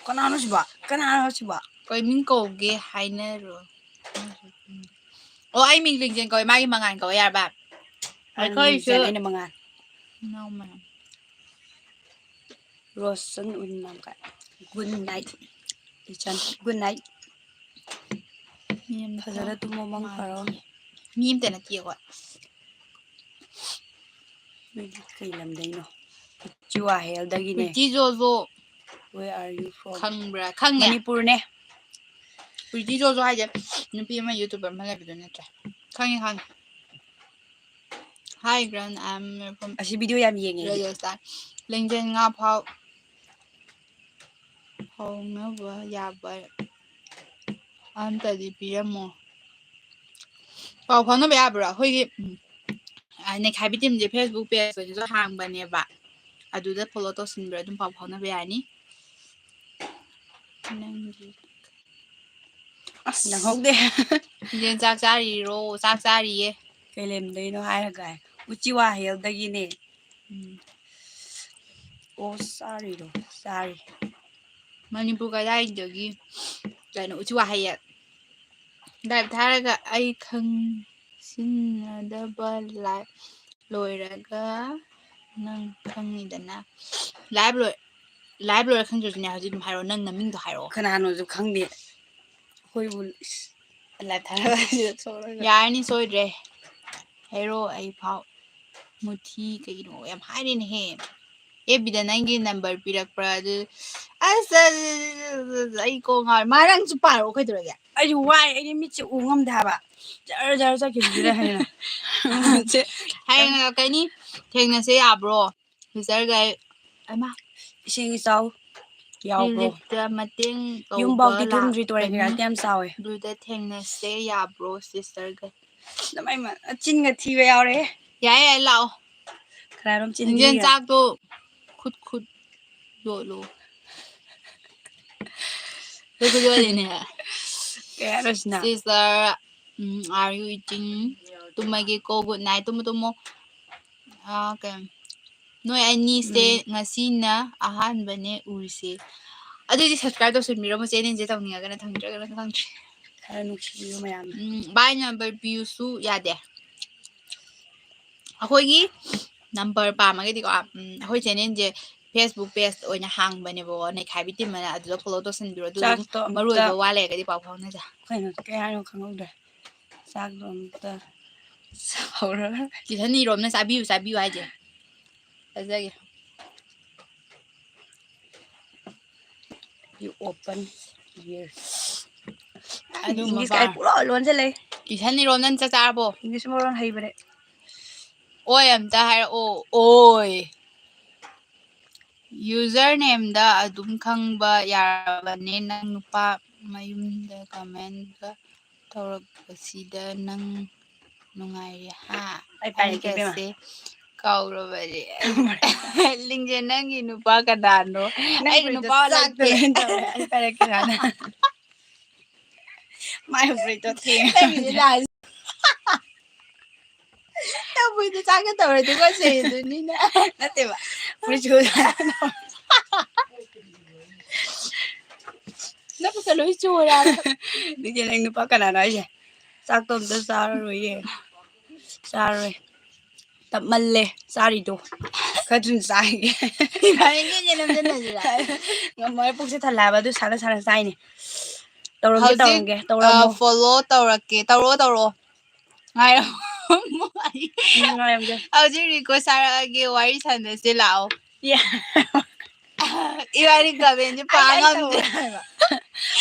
ꯀꯅꯥꯅꯣ ꯁꯤꯕꯣ? ꯀꯅꯥꯅꯣ ꯁꯤꯕꯣ? ꯀꯩ ꯃꯤꯡ ꯀꯧꯒꯦ ꯍꯥꯏꯅꯔꯣ꯫ ꯑꯣ, ꯑꯩ ꯃꯤꯡ ꯂꯤꯡꯖꯦꯜ ꯀꯧꯋꯦ, ꯃꯥꯒꯤ ꯃꯉꯥꯜ ꯀꯧꯋꯦ, ꯌꯥꯔꯕ? ꯑꯩꯈꯣꯏꯁꯨ ꯂꯤꯡꯖꯦꯜ, ꯑꯩꯅ ꯃꯉꯥꯜ꯫ ꯏꯅꯥꯎ ꯃꯉꯥꯜ꯫ ꯔꯣꯁꯟ ꯎꯏꯅꯝ ꯀꯥꯏ꯫ Good night꯫ ꯏꯆꯟ, good night꯫ ꯃꯤ ꯑꯝꯇ ꯐꯖꯅ ꯇꯨꯝꯃꯣ, ꯃꯪ ꯐꯔꯣ꯫ ꯃꯥꯟꯗꯤꯌꯦ꯫ ꯃꯤ ꯑꯝꯇ ꯅꯠꯇꯦ ꯑꯩꯈꯣꯏ꯫ ꯅꯣꯏꯗꯤ ꯀꯩ ꯂꯝꯗꯩꯅꯣ? ꯎꯆꯤꯋꯥ ꯍꯦꯜꯗꯒꯤꯅꯦ꯫ Preeti ꯖꯣꯖꯣ꯫ Where are you from? ꯈꯪꯕ꯭ꯔꯥ? ꯈꯪꯉꯦ? ꯃꯅꯤꯄꯨꯔꯅꯦ꯫ ꯄ꯭ꯔꯤꯇꯤ ꯖꯣꯖꯣ ꯍꯥꯏꯁꯦ ꯅꯨꯄꯤ ꯑꯃ YouTuber ꯑꯃ ꯂꯩꯕꯗꯣ ꯅꯠꯇ꯭ꯔꯥ? ꯈꯪꯉꯦ, ꯈꯪꯉꯦ꯫ Hi, Grand, I'm from ꯑꯁꯤ video ꯌꯥꯝ ꯌꯦꯡꯉꯦ ꯑꯩꯗꯤ꯫ Rajasthan. ꯂꯦꯡꯖꯦꯟ ꯉꯥ ꯐꯥꯎ ꯐꯥꯎꯅꯕ ꯌꯥꯕ ꯑꯝꯇꯗꯤ ꯄꯤꯔꯝꯃꯣ꯫ ꯄꯥꯎ ꯐꯥꯎꯅꯕ ꯌꯥꯕ꯭ꯔꯣ? ꯑꯩꯈꯣꯏꯒꯤ, ꯎꯝ, ꯑ, ꯅꯩꯈꯥꯏꯕꯤ teamꯁꯦ Facebook page ꯑꯣꯏꯅꯁꯨ ꯍꯥꯡꯕꯅꯦꯕ꯫ ꯑꯗꯨꯗ follow ꯇꯧꯁꯤꯟꯕꯤꯔꯣ, ꯑꯗꯨꯝ ꯄꯥꯎ ꯐꯥꯎꯅꯕ ꯌꯥꯅꯤ꯫ ꯅꯪꯒꯤ ꯑꯁ, ꯅꯪꯍꯧꯗꯦ꯫ ꯏꯆꯦ ꯆꯥꯛ ꯆꯥꯔꯤꯔꯣ? ꯆꯥꯛ ꯆꯥꯔꯤꯌꯦ꯫ ꯀꯩ ꯂꯝꯗꯩꯅꯣ ꯍꯥꯏꯔꯒ ꯎꯆꯤꯋꯥ ꯍꯦꯜꯗꯒꯤꯅꯦ꯫ ꯎꯝ꯫ ꯑꯣ, ꯆꯥꯔꯤꯔꯣ? ꯆꯥꯔꯤ꯫ ꯃꯅꯤꯄꯨꯔ ꯀꯗꯥꯏꯗꯒꯤ? ꯀꯩꯅꯣ, ꯎꯆꯤꯋꯥ ꯍꯌꯦꯜ꯫ Live ꯊꯥꯔꯒ ꯑꯩ ꯈꯪꯁꯤꯟꯅꯗꯕ live ꯂꯣꯏꯔꯒ ꯅꯪ ꯈꯪꯅꯤꯗꯅ꯫ Live ꯂꯣꯏ-, live ꯂꯣꯏꯔ ꯈꯪꯗ꯭ꯔꯁꯨꯅꯦ, ꯍꯧꯖꯤꯛ ꯑꯗꯨꯝ ꯍꯥꯏꯔꯛꯑꯣ, ꯅꯪ ꯅꯃꯤꯡꯗꯣ ꯍꯥꯏꯔꯛꯑꯣ꯫ ꯀꯅꯥꯅꯣꯁꯨ ꯈꯪꯗꯦ꯫ ꯑꯩꯈꯣꯏꯕꯨ, ꯏꯁ, live ꯊꯥꯔꯒ ꯁꯤꯗ ꯊꯣꯛꯂꯒ꯫ ꯌꯥꯔꯅꯤ, ꯁꯣꯏꯗ꯭ꯔꯦ꯫ ꯍꯥꯏꯔꯛꯑꯣ, ꯑꯩ ꯐꯥꯎ꯫ ꯃꯨꯊꯤ ꯀꯩꯅꯣ ꯌꯥꯝ ꯍꯥꯏꯔꯦꯅꯦꯍꯦ꯫ FBꯗ ꯅꯪꯒꯤ number ꯄꯤꯔꯛꯄ꯭ꯔꯥ? ꯑꯗꯨ, ꯑꯁ, ꯑꯁ, ꯑꯁ, ꯑꯁ, ꯑꯩ ꯀꯣꯛ ꯉꯥꯎꯔꯦ꯫ ꯃꯥ, ꯅꯪꯁꯨ ꯄꯥꯔꯛꯑꯣ ꯀꯩꯗꯧꯔꯒꯦ? ꯑꯩꯁꯨ ꯋꯥꯏ, ꯑꯩꯗꯤ ꯃꯤꯠꯁꯦ ꯎ ꯉꯝꯗꯦ ꯍꯥꯏꯕ꯫ ꯖꯔ ꯖꯔ ꯆꯠꯈꯤꯕꯁꯤꯗ ꯍꯦꯟꯅ꯫ ꯍꯌꯦꯡ ꯂꯥꯛꯀꯅꯤ, ꯊꯦꯡꯅꯁꯦ ꯌꯥꯕ꯭ꯔꯣ? Sisterꯒ ꯑꯩ, ꯑꯃ, ꯏꯁꯤꯡ ꯏꯆꯥꯎ ꯌꯥꯎꯕ꯭ꯔꯣ? Reliefꯇ ꯃꯇꯦꯡ ꯇꯧꯕ ꯌꯨꯝꯐꯥꯎꯗꯤ ꯊꯨꯝꯗ꯭ꯔꯤ, ꯇꯨꯔꯦꯟ ꯂꯥꯛꯀꯅꯤ꯫ ꯏꯔꯥꯛꯇꯤ ꯌꯥꯝ ꯆꯥꯎꯋꯦ꯫ ꯑꯗꯨꯗ ꯊꯦꯡꯅꯁꯦ ꯌꯥꯕ꯭ꯔꯣ, sisterꯒ? ꯅꯃꯥꯏ ꯃ-, ꯆꯤꯟꯒ ꯊꯤꯕ ꯌꯥꯎꯔꯦ꯫ ꯌꯥꯏ, ꯌꯥꯏ, ꯂꯥꯛꯑꯣ꯫ ꯈꯔ ꯑꯗꯨꯝ ꯆꯤꯟ ꯏꯟꯖꯥꯡ ꯊꯤꯔꯦ꯫ ꯆꯥꯛꯇꯣ ꯈꯨꯠ ꯈꯨꯠ ꯌꯣꯠꯂꯨ꯫ ꯈꯨꯠ ꯈꯨꯠ ꯌꯣꯠꯂꯤꯅꯦ꯫ ꯀꯩ ꯍꯥꯏꯅꯣ ꯁꯤꯅ? Sister, um, are you eating? ꯇꯨꯝꯃꯒꯦꯀꯣ, good night, ꯇꯨꯝꯃꯣ, ꯇꯨꯝꯃꯣ꯫ ꯑꯥ, ꯀꯩ, ꯅꯣꯏ ꯑꯅꯤꯁꯦ ꯎꯝ꯫ ꯉꯁꯤꯅ ꯑꯍꯥꯟꯕꯅꯦ ꯎꯔꯤꯁꯦ꯫ ꯑꯗꯨꯗꯤ subscribe ꯇꯧꯁꯟꯕꯤꯔꯝꯃꯣ, channelꯁꯦ ꯇꯧꯅꯤꯡꯉꯒꯅ, ꯇꯧꯅꯤꯡꯗ꯭ꯔꯒꯅ ꯈꯪꯗ꯭ꯔꯦ꯫ ꯈꯔ ꯅꯨꯡꯁꯤꯕꯤꯌꯨ ꯃꯌꯥꯝꯅ꯫ ꯎꯝ, by number ꯄꯤꯌꯨꯁꯨ ꯌꯥꯗꯦ꯫ ꯑꯩꯈꯣꯏꯒꯤ number ꯄꯥꯝꯃꯒꯗꯤꯀꯣ, ꯎꯝ, ꯑꯩꯈꯣꯏ channelꯁꯦ Facebook page ꯑꯣꯏꯅ ꯍꯥꯡꯕꯅꯦꯕꯀꯣ, ꯅꯩꯈꯥꯏꯕꯤ team ꯑꯅ, ꯑꯗꯨꯗ follow ꯇꯧꯁꯟꯕꯤꯔꯣ, ꯑꯗꯨꯒ ꯑꯗꯨꯝ ꯆꯥꯛꯇꯣ ꯑꯃꯨꯛꯇ ꯃꯔꯨ ꯑꯣꯏꯕ ꯋꯥ ꯂꯩꯔꯒꯗꯤ ꯄꯥꯎ ꯐꯥꯎꯅꯁꯦ꯫ ꯀꯩꯅꯣ, ꯀꯩ ꯍꯥꯏꯅꯣ ꯈꯪꯍꯧꯗ꯭ꯔꯦ꯫ ꯆꯥꯛꯇꯣ ꯑꯃꯨꯛꯇ ꯁꯥꯎꯔꯒ꯫ ꯀꯤꯁꯟ ꯏꯔꯣꯝꯅ ꯆꯥꯕꯤꯌꯨ, ꯆꯥꯕꯤꯌꯨ ꯍꯥꯏꯁꯦ꯫ ꯆꯥꯖꯒꯦ꯫ You open here. ꯑꯗꯨꯝꯕ ꯏꯪꯂꯤꯁ ꯀꯥꯏ ꯄꯥꯎ꯫ ꯄꯨꯂꯣꯟ ꯂꯣꯟꯁꯤꯜꯂꯦ꯫ ꯀꯤꯁꯟ ꯏꯔꯣꯝ ꯅꯪ ꯆꯥꯛ ꯆꯥꯔꯕꯣ? ꯏꯪꯂꯤꯁ ꯃꯔꯣꯟ ꯍꯩꯕꯅꯦ꯫ ꯑꯣꯏ ꯑꯝꯇ ꯍꯥꯏꯔꯛꯑꯣ, ꯑꯣꯏ꯫ Username ꯗ ꯑꯗꯨꯝ ꯈꯪꯕ ꯌꯥꯔꯕꯅꯦ ꯅꯪ ꯅꯨꯄꯥ ꯃꯌꯨꯝꯗ comment ꯇꯧꯔꯛꯄꯁꯤꯗ ꯅꯪ ꯅꯨꯡꯉꯥꯏꯔꯦ ꯍꯥ? ꯑꯩ ꯄꯥꯏꯔꯛꯀꯦ ꯏꯕꯦꯝꯃ꯫ ꯑꯩꯒꯁꯦ ꯀꯥꯎꯔꯕꯅꯦ꯫ ꯂꯤꯡꯖꯦ ꯅꯪꯒꯤ ꯅꯨꯄꯥ ꯀꯅꯥꯅꯣ? ꯅꯪ ꯑꯩꯒꯤ ꯐꯨꯔꯤꯠꯇꯣ ꯅꯨꯄꯥ ꯆꯥꯛꯇ ꯂꯩꯇꯦ꯫ ꯂꯣꯏ ꯇꯧꯔꯦ꯫ ꯑꯩ ꯄꯥꯏꯔꯛꯀꯦ ꯀꯥꯟꯗ꯫ ꯃꯥꯏ ꯐꯨꯔꯤꯠꯇꯣ ꯊꯦꯡꯉꯦ꯫ ꯅꯪꯒꯤꯗꯤ ꯂꯥꯟ-, ꯅꯪ ꯐꯨꯔꯤꯠꯇꯣ ꯆꯥꯛꯀ ꯇꯧꯔꯗꯤ ꯀꯣ ꯆꯩꯗꯣꯏꯅꯤꯅ꯫ ꯅꯠꯇꯦꯕ꯫ ꯐꯨꯔꯤꯠꯁꯨ ꯅꯪ ꯄꯨꯛꯇ ꯂꯣꯏ ꯆꯣꯔꯦ ꯍꯥꯏꯕ꯫ ꯅꯪꯒꯤ ꯅꯪ ꯅꯨꯄꯥ ꯀꯅꯥꯅꯣ ꯍꯥꯏꯁꯦ? ꯆꯥꯛꯇꯣ ꯑꯝꯇ ꯆꯥꯔꯔꯣꯏꯌꯦ꯫ ꯆꯥꯔꯔꯣꯏ꯫ ꯇꯞꯃꯜꯂꯦ ꯆꯥꯔꯤꯗꯣ꯫ ꯈꯔ ꯊꯨꯅ ꯆꯥꯈꯤꯒꯦ꯫ ꯏꯕꯥꯅꯤ ꯂꯦꯟ ꯂꯦꯟ ꯅꯝꯖꯟꯅꯁꯤꯔꯥ? ꯉꯝꯃꯣꯏ, ꯄꯨꯛꯁꯦ ꯊꯜꯂꯦ ꯍꯥꯏꯕ, ꯑꯗꯨ ꯁꯥꯟꯅ ꯁꯥꯟꯅ ꯆꯥꯏꯅꯦ꯫ ꯇꯧꯔꯝꯒꯦ, ꯍꯧꯖꯤꯛ, ꯇꯧꯔꯝꯒꯦ, ꯇꯧꯔꯝꯃꯣ꯫ ꯑ, follow ꯇꯧꯔꯛꯀꯦ꯫ ꯇꯧꯔꯛꯑꯣ, ꯇꯧꯔꯛꯑꯣ꯫ ꯉꯥꯏꯔꯝꯃꯣ꯫ ꯎꯝ, ꯉꯥꯏꯔꯝꯒꯦ꯫ ꯍꯧꯖꯤꯛ request ꯊꯥꯔꯛꯑꯒꯦ, ꯋꯥꯔꯤ ꯁꯥꯟꯅꯁꯦ ꯂꯥꯛꯑꯣ꯫ ꯌꯥ꯫ ꯏꯕꯥꯅꯤ comment ꯁꯦ ꯄꯥ ꯑꯩ, ꯑꯩ ꯉꯝꯗꯦ꯫ ꯇꯧꯔꯦ ꯍꯥꯏꯕ꯫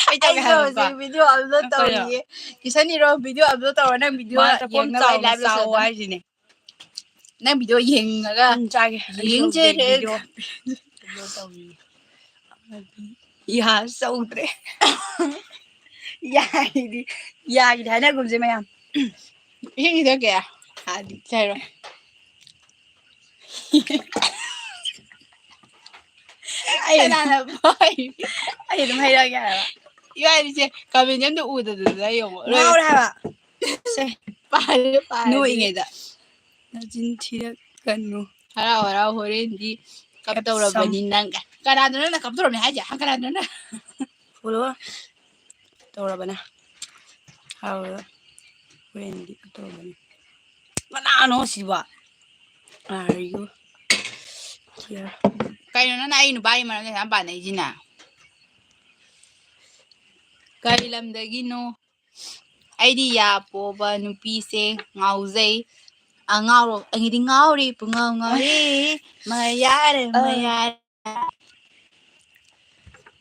ꯑꯩ ꯇꯧꯒꯦ ꯑꯩꯁꯨ ꯍꯥꯏꯕꯀꯣ꯫ ꯍꯧꯖꯤꯛ video upload ꯀꯩꯅꯣ? ꯇꯧꯔꯤꯌꯦ꯫ ꯀꯤꯁꯟ ꯏꯔꯣ video upload ꯇꯧꯔꯣ, ꯅꯪ video ꯃꯥ ꯌꯦꯡꯅꯕ ꯌꯦꯡꯅꯕ ꯑꯩ live ꯆꯥꯎꯑꯣ ꯂꯣꯏꯁꯜꯂꯗꯝꯅꯤ꯫ ꯍꯥꯏꯁꯤꯅꯦ꯫ ꯅꯪ video ꯌꯦꯡꯉꯒ ꯎꯝ, ꯆꯥꯒꯦ꯫ ꯑꯩꯁꯨ ꯌꯦꯡꯖꯔꯦ꯫ Video upload ꯇꯧꯔꯤꯌꯦ꯫ ꯌꯥ ꯆꯧꯗ꯭ꯔꯦ꯫ ꯌꯥꯒꯤꯗꯤ, ꯌꯥꯒꯤꯗꯤ ꯍꯥꯏꯅꯒꯨꯝꯁꯦ ꯃꯌꯥꯝ꯫ ꯏꯁꯤꯡ ꯊꯛꯀꯦ? ꯍꯥꯏꯗꯤ, ꯁꯦ ꯍꯥꯏꯔꯣ꯫ ꯑꯩ ꯀꯅꯥꯅ ꯄꯥꯏ-, ꯑꯩ ꯑꯗꯨꯝ ꯍꯩꯔꯛꯑꯒꯦ ꯍꯥꯏꯕ꯫ ꯏꯕꯥꯅꯤꯁꯦ comment ꯑꯝꯇ ꯎꯗꯗꯅ ꯌꯦꯡꯉꯣ꯫ ꯉꯥꯎꯔꯦ ꯍꯥꯏꯕ꯫ ꯁꯦ꯫ ꯄꯥꯏꯔꯦ, ꯄꯥꯏꯔꯦ꯫ ꯅꯣꯛꯏꯉꯩꯗ꯫ ꯅꯆꯤꯟ ꯊꯤꯔꯛꯀꯅꯨ꯫ ꯍꯔꯥꯎ ꯍꯔꯥꯎ ꯍꯣꯔꯦꯟꯗꯤ ꯀꯞꯇꯧꯔꯕꯅꯤ ꯅꯪ꯫ ꯀꯅꯥꯗꯅꯣ ꯅꯪ ꯀꯞꯇꯧꯔꯕꯅꯤ ꯍꯥꯏꯁꯦ? ꯍꯥ, ꯀꯅꯥꯗꯅꯣ ꯅꯪ? Follow ꯇꯧꯔꯕꯅꯦ꯫ ꯍꯔꯥꯎ ꯍꯔꯥꯎ ꯍꯣꯔꯦꯟꯗꯤ ꯀꯞꯇꯧꯔꯕꯅꯤ꯫ ꯀꯅꯥꯅꯣ ꯁꯤꯕꯣ? Are you here? ꯀꯩꯅꯣ ꯅꯪꯅ ꯑꯩ ꯅꯨꯄꯥꯒꯤ ꯃꯔꯝꯗ ꯑꯁꯨꯛ ꯌꯥꯝ ꯄꯥꯅꯩꯁꯤꯅ? ꯀꯔꯤ ꯂꯝꯗꯒꯤꯅꯣ? ꯑꯩꯗꯤ ꯌꯥ ꯄꯣꯕ ꯅꯨꯄꯤꯁꯦ ꯉꯥꯎꯖꯩ꯫ ꯑ, ꯉꯥꯎꯔꯣ꯫ ꯑꯩꯗꯤ ꯉꯥꯎꯔꯦ, ꯄꯨꯡꯉꯥꯎ ꯉꯥꯎꯔꯦ꯫ ꯃꯌꯥꯔꯦ, ꯑ꯫ ꯃꯌꯥꯔꯦ꯫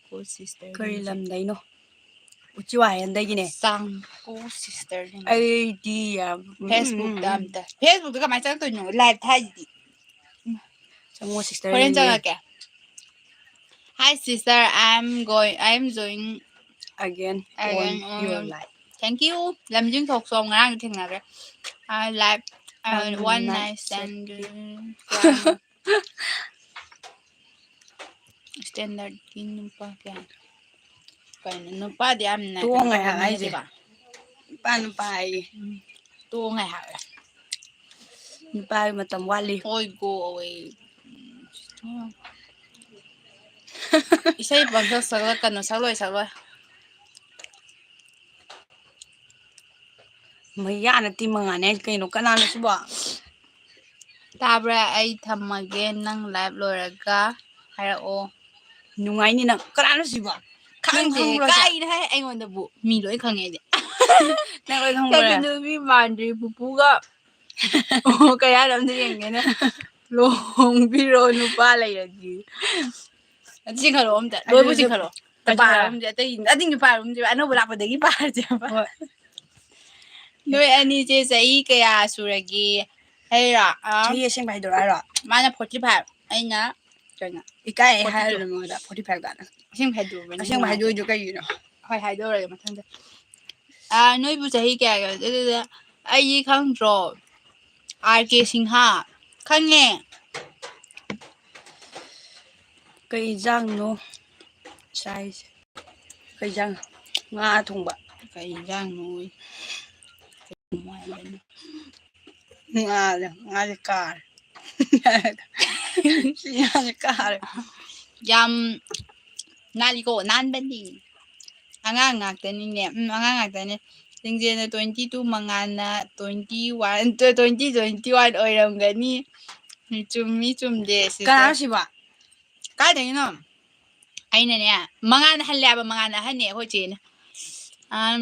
ꯀꯣ sister ꯀꯔꯤ ꯂꯝꯗꯩꯅꯣ? ꯎꯆꯤ ꯋꯥꯍꯦꯟꯗꯒꯤꯅꯦ꯫ ꯆꯥꯡ꯫ ꯑꯣ, sister ꯅꯦ꯫ ꯑꯩꯗꯤ ꯌꯥꯝ, ꯎꯝ, Facebook ꯇ ꯎꯝ, ꯎꯝ꯫ ꯑꯝꯇ꯫ Facebook ꯇ ꯀꯃꯥꯏꯅ ꯆꯪꯉꯛꯇꯣꯏꯅꯣ? Live ꯊꯥꯏꯗꯨꯗꯤ꯫ ꯆꯪꯉꯣ, sister ꯍꯣꯔꯦꯟ ꯅꯦ꯫ ꯆꯪꯉꯛꯀꯦ꯫ Hi sister, I am going, I am joining again again on your on live. Thank you. ꯂꯝꯖꯤꯡ ꯊꯣꯛꯁꯣ ꯉꯔꯥꯡ ꯊꯦꯡꯅꯈ꯭ꯔꯦ꯫ I like, uh, I'm one not night stand. Standard ꯀꯤ ꯅꯨꯄꯥ ꯀꯌꯥ? ꯀꯩꯅꯣ, ꯅꯨꯄꯥꯗꯤ ꯌꯥꯝꯅ ꯇꯣꯡꯉꯦ ꯀꯩꯅꯣ ꯍꯥꯏꯕ ꯍꯥꯏꯁꯦ꯫ ꯇꯧꯒꯟꯕꯅꯦꯕ꯫ ꯅꯨꯄꯥ, ꯅꯨꯄꯥ ꯍꯥꯏꯌꯦ꯫ ꯎꯝ, ꯇꯣꯡꯉꯦ ꯍꯥꯏꯕ꯫ ꯅꯨꯄꯥꯒꯤ ꯃꯇꯝ ꯋꯥꯠꯂꯤ꯫ ꯍꯣꯏ, go away꯫ ꯏꯁꯩ ꯄꯪꯁꯛ ꯁꯛꯂꯛꯀꯅꯨ, ꯁꯛꯂꯣꯏ, ꯁꯛꯂꯣꯏ꯫ ꯃꯩꯌꯥ ꯅꯠꯇꯦ, ꯃꯉꯥꯜꯅꯦ ꯍꯥꯏꯁꯦ ꯀꯩꯅꯣ? ꯀꯅꯥꯅꯣ ꯁꯤꯕꯣ? ꯇꯥꯕ꯭ꯔꯥ? ꯑꯩ ꯊꯝꯃꯒꯦ, ꯅꯪ live ꯂꯣꯏꯔꯒ ꯍꯥꯏꯔꯛꯑꯣ꯫ ꯅꯨꯡꯉꯥꯏꯅꯤ ꯅꯪ꯫ ꯀꯅꯥꯅꯣ ꯁꯤꯕꯣ? ꯈꯪ-, ꯅꯪꯁꯦ ꯈꯪꯕ꯭ꯔꯣ ꯁꯦ? ꯀꯥꯏꯅ ꯍꯥꯏ ꯑꯩꯉꯣꯟꯗꯕꯨ꯫ ꯃꯤ ꯂꯣꯏ ꯈꯪꯉꯦ ꯑꯩꯗꯤ꯫ ꯅꯪ ꯂꯣꯏ ꯈꯪꯕ꯭ꯔꯥ? ꯀꯩꯅꯣ ꯃꯤ ꯃꯥꯟꯗ꯭ꯔꯤ ꯄꯨꯄꯨꯒ꯫ ꯑꯣ, ꯀꯩ ꯍꯥꯏꯅꯣ ꯑꯝꯇ ꯌꯦꯡꯒꯦꯅꯦ꯫ ꯂꯨꯍꯣꯡꯕꯤꯔꯣ ꯅꯨꯄꯥ ꯂꯩꯔꯗꯤ꯫ ꯑꯗꯨ ꯆꯤꯡꯈꯠꯂꯣ ꯑꯝꯇ꯫ ꯂꯣꯏꯕꯨ ꯑꯗꯨꯁꯨ ꯆꯤꯡꯈꯠꯂꯣ꯫ ꯑꯝꯇ ꯄꯥꯔꯣ꯫ ꯄꯥꯔꯣ ꯑꯝꯇ꯫ ꯑꯇꯩ, ꯑꯇꯩ ꯄꯥꯔꯣ ꯑꯝꯇ꯫ ꯑꯅꯧꯕ ꯂꯥꯛꯄꯗꯒꯤ ꯄꯥꯔꯁꯦ꯫ ꯍꯣꯏ꯫ ꯅꯣꯏ ꯑꯅꯤꯁꯦ ꯆꯍꯤ ꯀꯌꯥ ꯁꯨꯔꯒꯦ? ꯑꯩꯔꯣ? ꯑꯥ, ꯆꯍꯤ ꯑꯁꯦꯡꯕ ꯍꯥꯏꯗꯣꯔꯛꯑꯣ ꯍꯥꯏꯔꯣ? ꯃꯥꯅ forty five, ꯑꯩꯅ ꯀꯩꯅꯣ? ꯏꯀꯥꯏ forty two꯫ ꯍꯥꯏꯔꯨꯅꯨ ꯃꯉꯣꯟꯗ forty five ꯀꯥꯏꯅ꯫ ꯑꯁꯦꯡꯕ ꯍꯥꯏꯗꯣꯛꯑꯣ꯫ ꯑꯁꯦꯡꯕ ꯍꯥꯏꯗꯣꯛꯏꯗꯣ ꯀꯩꯒꯤꯅꯣ? ꯍꯣꯏ, ꯍꯥꯏꯗꯣꯛꯑꯔꯣꯏꯒꯦ ꯃꯊꯪꯗ꯫ ꯑꯥ, ꯅꯣꯏꯕꯨ ꯆꯍꯤ ꯀꯌꯥ ꯌꯧꯔꯒꯦ? ꯑꯗꯨꯗ ꯑꯩꯗꯤ ꯈꯪꯗ꯭ꯔꯣ? ꯑꯥꯔ ꯀꯦ ꯁꯤꯡꯍ꯫ ꯈꯪꯉꯦ꯫ ꯀꯩ ꯏꯟꯖꯥꯡꯅꯣ ꯆꯥꯏꯁꯦ? ꯀꯩ ꯏꯟꯖꯥꯡ? ꯉꯥ ꯊꯣꯡꯕ꯫ ꯀꯩ ꯏꯟꯖꯥꯡꯅꯣꯌꯦ? ꯉꯥꯁꯦ, ꯉꯥꯁꯦ ꯀꯥꯔꯦ꯫ ꯁꯤ ꯉꯥꯁꯦ ꯀꯥꯔꯦ꯫ ꯌꯥꯝ ꯅꯥꯜꯂꯤꯀꯣ, ꯅꯥꯟꯕꯅꯤ꯫ ꯑꯉꯥꯡ ꯉꯥꯛꯇꯅꯤꯅꯦ꯫ ꯎꯝ, ꯑꯉꯥꯡ ꯉꯥꯛꯇꯅꯦ꯫ ꯆꯤꯡꯖꯦꯅ twenty two, ꯃꯉꯥꯜꯅ twenty one, tw-, twenty, twenty one ꯑꯣꯏꯔꯝꯒꯅꯤ꯫ ꯆꯨꯝꯃꯤ, ꯆꯨꯝꯗꯦ, sister꯫ ꯀꯅꯥꯅꯣ ꯁꯤꯕꯣ? ꯀꯥꯏꯗꯒꯤꯅꯣ? ꯑꯩꯅꯅꯦ, ꯃꯉꯥꯜꯅ ꯍꯜꯂꯦ ꯍꯥꯏꯕ, ꯃꯉꯥꯜꯅ ꯑꯍꯟꯅꯦ ꯑꯩꯈꯣꯏ ꯆꯦꯅ꯫ ꯑꯝ,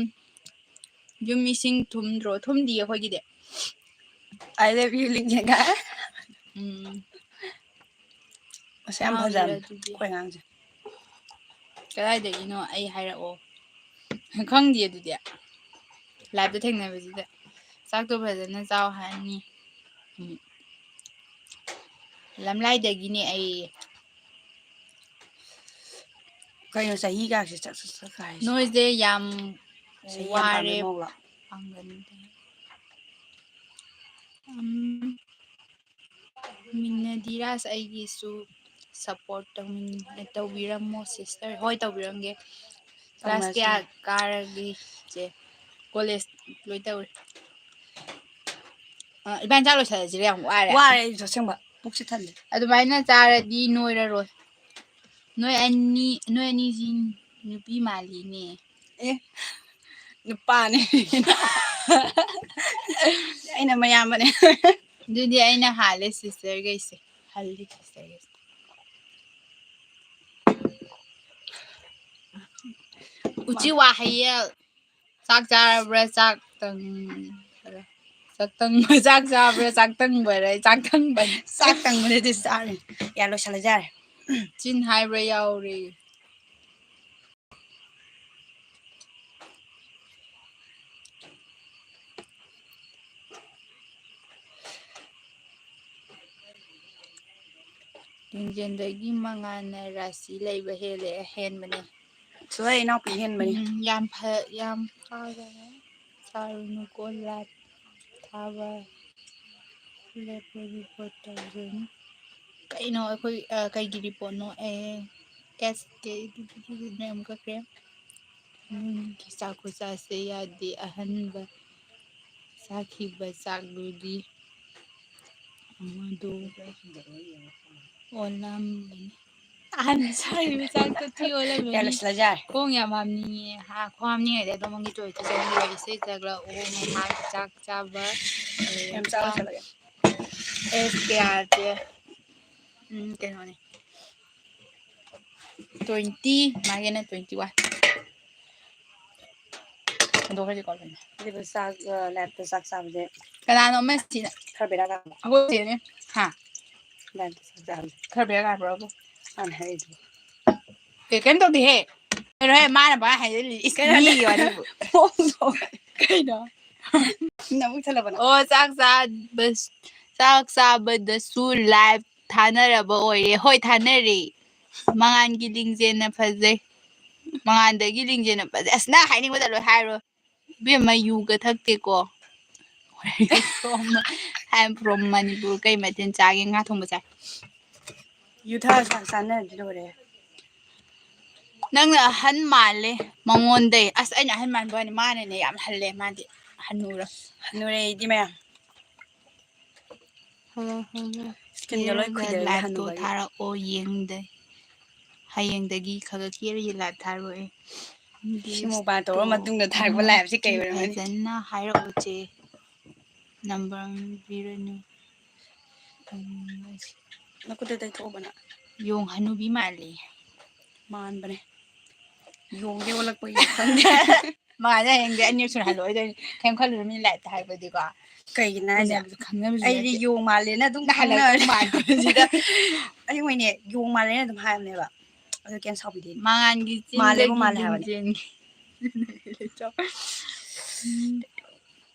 ꯌꯨꯝ ꯏꯁꯤꯡ ꯊꯨꯝꯗ꯭ꯔꯣ? ꯊꯨꯝꯗꯤꯌꯦ ꯑꯩꯈꯣꯏꯒꯤꯗꯤ꯫ I love you, ꯂꯤꯛꯅꯦꯒ꯫ ꯎꯝ꯫ ꯃꯁꯛ ꯌꯥꯝ ꯉꯥꯎꯔꯦ ꯐꯖꯕꯅꯦ ꯑꯗꯨꯗꯤ꯫ ꯑꯩꯈꯣꯏ ꯑꯉꯥꯡꯁꯦ꯫ ꯀꯗꯥꯏꯗꯒꯤꯅꯣ ꯑꯩ ꯍꯥꯏꯔꯛꯑꯣ꯫ ꯈꯪꯗꯦ ꯑꯗꯨꯗꯤ꯫ Live-ꯇ ꯊꯦꯡꯅꯕꯁꯤꯗ ꯆꯥꯛꯇꯣ ꯐꯖꯅ ꯆꯥꯎ ꯍꯥꯏꯔꯅꯤ꯫ ꯎꯝ꯫ ꯂꯝꯂꯥꯏꯗꯒꯤꯅꯦ ꯑꯩ꯫ ꯀꯩꯅꯣ ꯆꯍꯤꯒꯥꯁꯦ ꯆꯠ ꯆꯠ ꯆꯠꯈ꯭ꯔꯦ ꯍꯥꯏꯁꯦ? ꯅꯣꯏꯁꯦ ꯌꯥꯝ ꯆꯍꯤ ꯌꯥꯝ ꯋꯥꯔꯦ꯫ ꯄꯥꯝꯕꯩ ꯃꯑꯣꯡꯂꯣ? ꯄꯥꯡꯒꯟꯗ꯫ ꯎꯝ꯫ ꯃꯤꯅꯗꯤꯔꯥꯖ ꯑꯩꯒꯤꯁꯨ support ꯇꯧꯃꯤꯟ-, ꯇꯧꯕꯤꯔꯝꯃꯣ sister꯫ ꯍꯣꯏ, ꯇꯧꯕꯤꯔꯝꯒꯦ꯫ Class ꯇꯧꯅꯁꯤ꯫ ꯀꯌꯥ ꯀꯥꯔꯒꯦ ꯏꯆꯦ? College ꯂꯣꯏ ꯇꯧꯔꯦ꯫ ꯑ, ꯏꯕꯥꯅꯤ ꯆꯥꯛ ꯂꯣꯏꯁꯜꯂꯁꯤꯔ? ꯌꯥꯝ ꯋꯥꯔꯦ꯫ ꯋꯥꯔꯦ ꯑꯩꯁꯨ ꯑꯁꯦꯡꯕ꯫ ꯄꯨꯛꯁꯦ ꯊꯜꯂꯦ꯫ ꯑꯗꯨꯃꯥꯏꯅ ꯆꯥꯔꯗꯤ ꯅꯣꯏꯔꯔꯣꯏ꯫ ꯅꯣꯏ ꯑꯅꯤ, ꯅꯣꯏ ꯑꯅꯤꯁꯤ ꯅꯨꯄꯤ ꯃꯥꯜꯂꯤꯅꯦ꯫ ꯑꯦ, ꯅꯨꯄꯥꯅꯦ꯫ ꯑꯩꯅ ꯃꯌꯥꯝꯕꯅꯦ꯫ ꯑꯗꯨꯗꯤ ꯑꯩꯅ ꯍꯥꯜꯂꯦ sister ꯒꯩꯁꯦ꯫ ꯍꯜꯂꯤ sister ꯒꯩꯁꯦ꯫ ꯎꯆꯤ ꯋꯥꯍꯩꯌꯦꯜ꯫ ꯆꯥꯛ ꯆꯥꯔꯕ꯭ꯔꯥ? ꯆꯥꯛ ꯇꯪ-, ꯆꯥꯛ ꯇꯪꯕ, ꯆꯥꯛ ꯆꯥꯕ꯭ꯔꯥ? ꯆꯥꯛ ꯇꯪꯕꯔꯥ? ꯆꯥꯛ ꯇꯪꯕꯅꯤ꯫ ꯆꯥꯛ ꯇꯪꯕꯅꯗꯤ ꯆꯥꯔꯦ꯫ ꯌꯥ, ꯂꯣꯏꯁꯜꯂꯁꯦ ꯌꯥꯔꯦ꯫ ꯆꯤꯟ ꯍꯥꯏꯕ꯭ꯔꯥ? ꯌꯥꯎꯔꯦ꯫ ꯂꯤꯡꯖꯦꯜꯗꯒꯤ ꯃꯉꯥꯜꯅ ꯔꯥꯁꯤ ꯂꯩꯕ ꯍꯦꯜꯂꯦ, ꯍꯦꯟꯕꯅꯦ꯫ ꯁꯣꯏ ꯏꯅꯥꯎꯄꯤ ꯍꯦꯟꯕꯅꯤ꯫ ꯎꯝ, ꯌꯥꯝ ꯐ-, ꯌꯥꯝ ꯐꯥꯒꯅꯤ꯫ ꯁꯥꯔꯨꯅꯨꯀꯣ, live ꯊꯥꯕ ꯂꯦꯞꯄ report ꯇꯧꯖꯅꯤ꯫ ꯀꯩꯅꯣ ꯑꯩꯈꯣꯏ, ꯑ, ꯀꯩꯒꯤ report ꯅꯣ? ꯑꯦ, S K ꯃꯌꯥꯝ ꯀꯛꯈ꯭ꯔꯦ꯫ ꯎꯝ, ꯆꯥꯛ ꯈꯨꯆꯥꯁꯦ ꯌꯥꯗꯦ꯫ ꯑꯍꯟꯕ ꯆꯥꯈꯤꯕ ꯆꯥꯛꯗꯨꯗꯤ ꯑꯃꯗꯣ ꯑꯣꯜꯂꯝꯕꯅꯤ꯫ ꯑꯍꯟ ꯆꯥꯔꯤꯕ ꯆꯥꯛꯇꯣ ꯊꯤ ꯑꯣꯜꯂꯝꯃꯅꯤ꯫ ꯌꯥꯔꯦ, ꯂꯣꯏꯁꯤꯜꯂꯁꯦ ꯌꯥꯔꯦ꯫ ꯈꯣꯡ ꯌꯥꯝ ꯍꯥꯝꯅꯤꯡꯉꯦ꯫ ꯍꯥ, ꯈꯣꯡ ꯍꯥꯝꯅꯤꯡꯉꯗꯤ ꯑꯗꯣꯝꯒꯤ ꯇꯣꯏꯂꯦꯠꯇ ꯆꯪꯕꯤꯔꯣ꯫ ꯏꯁꯩ ꯁꯛꯂꯛꯑꯣ꯫ ꯉꯥꯏꯍꯥꯛ ꯆꯥꯛ ꯆꯥꯕ ꯌꯥꯝ ꯆꯥꯔ ꯂꯣꯏꯁꯤꯜꯂꯒꯦ꯫ S K R T꯫ ꯎꯝ, ꯀꯩꯅꯣꯅꯦ꯫ Twenty, ꯃꯥꯒꯤꯅ twenty one꯫ ꯍꯟꯗꯣꯛꯈ꯭ꯔꯁꯤꯀꯣ ꯂꯣꯏꯅ꯫ ꯑꯗꯨꯒ ꯆꯥꯛ, ꯑ, live-ꯇ ꯆꯥꯛ ꯆꯥꯕꯁꯦ ꯀꯅꯥꯅꯣ ꯑꯃ ꯁꯤꯅ? ꯈꯔ ꯕꯦꯔꯥ ꯀꯥꯕ꯫ ꯑꯩꯈꯣꯏ ꯆꯦꯅꯦ꯫ ꯍꯥ? Live-ꯇ ꯆꯥꯛ ꯆꯥꯕꯁꯦ꯫ ꯈꯔ ꯕꯦꯔꯥ ꯀꯥꯕ꯭ꯔꯥꯕꯨ? ꯃꯥꯅ ꯍꯥꯏꯔꯤꯗꯨꯕꯨ꯫ ꯑꯦ, ꯀꯩꯝ ꯇꯧꯗꯦꯍꯦ꯫ ꯀꯩꯅꯣꯍꯦ, ꯃꯥꯅ ꯄꯪꯍꯥꯏ ꯍꯥꯏꯖꯤꯜꯂꯤ꯫ ꯏꯁ, ꯀꯩꯅꯣ? ꯃꯤꯒꯤ ꯋꯥꯔꯤꯕꯨ꯫ ꯀꯩꯅꯣ? ꯅꯃꯨꯛ ꯊꯜꯂꯕꯅ? ꯑꯣ, ꯆꯥꯛ ꯆꯥꯕ-, ꯆꯥꯛ ꯆꯥꯕꯗꯁꯨ live ꯊꯥꯅꯔꯕ ꯑꯣꯏꯔꯦ꯫ ꯍꯣꯏ, ꯊꯥꯅꯔꯦ꯫ ꯃꯉꯥꯟꯒꯤ ꯂꯤꯡꯖꯦꯜꯅ ꯐꯖꯩ꯫ ꯃꯉꯥꯟꯗꯒꯤ ꯂꯤꯡꯖꯦꯜꯅ ꯐꯖꯩ꯫ ꯑꯁ, ꯅꯪ ꯍꯥꯏꯅꯤꯡꯕꯗ ꯂꯣꯏ ꯍꯥꯏꯔꯣ꯫ ꯏꯕꯦꯝꯃ, ꯌꯨꯒ ꯊꯛꯇꯦꯀꯣ꯫ I am from Manipur꯫ ꯀꯩ ꯃꯊꯦꯜ ꯆꯥꯒꯦ? ꯉꯥ ꯊꯣꯡꯕ ꯆꯥꯏ꯫ ꯌꯨ ꯊꯛꯑ ꯆꯥꯛ ꯆꯥꯅꯔꯗꯤ ꯂꯣꯏꯔꯦ꯫ ꯅꯪꯅ ꯑꯍꯟ ꯃꯥꯜꯂꯦ ꯃꯉꯣꯟꯗꯩ꯫ ꯑꯁ, ꯑꯩꯅ ꯑꯍꯟ ꯃꯥꯟꯕ ꯋꯥꯅꯤ, ꯃꯥꯅꯅꯦ ꯌꯥꯝ ꯍꯜꯂꯦ꯫ ꯃꯥꯗꯤ ꯍꯟꯅꯨꯔ-, ꯍꯟꯅꯨꯔꯦ ꯑꯩꯗꯤ ꯃꯌꯥꯝ꯫ Hello, hello. Skinꯒ ꯂꯣꯏ ꯈꯨꯏꯗꯔꯦ, liveꯇꯣ ꯍꯟꯅꯨꯕꯒꯤ꯫ ꯊꯥꯔꯛꯑꯣ, ꯌꯦꯡꯗꯦ꯫ ꯍꯌꯦꯡꯗꯒꯤ ꯈꯔ ꯈꯔ ꯀꯦꯔꯒ live ꯊꯥꯔꯛꯑꯣ꯫ ꯁꯤ mukbang ꯇꯧꯔ ꯃꯇꯨꯡꯗ ꯊꯥꯔꯛꯄ liveꯁꯦ ꯀꯩ ꯑꯣꯏꯔꯝꯃꯅꯤ? ꯐꯖꯅ ꯍꯥꯏꯔꯛꯑꯣ, ꯆꯦ꯫ Number ꯄꯤꯔꯅꯨ꯫ ꯎꯝ, ꯅꯈꯨꯠꯇ ꯇꯩꯊꯣꯛꯑꯣꯕ ꯅꯪ꯫ ꯌꯣꯡ ꯍꯅꯨꯕꯤ ꯃꯥꯜꯂꯤ꯫ ꯃꯥꯟꯕꯅꯦ꯫ ꯌꯣꯡꯗꯤ ꯑꯣꯜꯂꯛꯄꯒꯤ ꯈꯪꯗꯦ꯫ ꯃꯥꯅꯦ, ꯍꯌꯦꯡꯗꯤ ꯑꯅꯤꯔꯛ ꯁꯨꯅ ꯍꯜꯂꯛꯑꯣꯏꯗꯣꯏꯅꯤ꯫ ꯀꯩꯝ ꯈꯜꯂꯨꯅꯨ, ꯃꯤ liveꯇ ꯍꯥꯏꯕꯗꯤꯀꯣ꯫ ꯀꯩꯒꯤꯅꯣ ꯍꯥꯏꯁꯦ? ꯎꯅꯕꯁꯨ ꯈꯪꯅꯕꯁꯨ ꯑꯩꯗꯤ ꯅꯠꯇꯦ꯫ ꯌꯣꯡ ꯃꯥꯜꯂꯦꯅ ꯑꯗꯨꯝ ꯅꯪ ꯍꯜꯂꯛꯄ ꯈꯪꯅꯔꯦ꯫ ꯃꯥꯟꯕꯁꯤꯗ꯫ ꯑꯩ ꯃꯣꯏꯅꯦ ꯌꯣꯡ ꯃꯥꯜꯂꯦꯅ ꯑꯗꯨꯝ ꯍꯥꯏꯕꯅꯦꯕ꯫ ꯑꯗꯨ ꯀꯩꯝ ꯁꯥꯎꯕꯤꯗꯦ꯫ ꯃꯉꯥꯟꯒꯤ ꯃꯥꯜꯂꯦꯕꯨ ꯆꯤꯟꯗꯒꯤ ꯃꯥꯜꯂꯦ ꯍꯥꯏꯕꯅꯦ꯫ ꯂꯤꯡꯖꯦꯜꯒꯤ꯫ ꯎꯝ꯫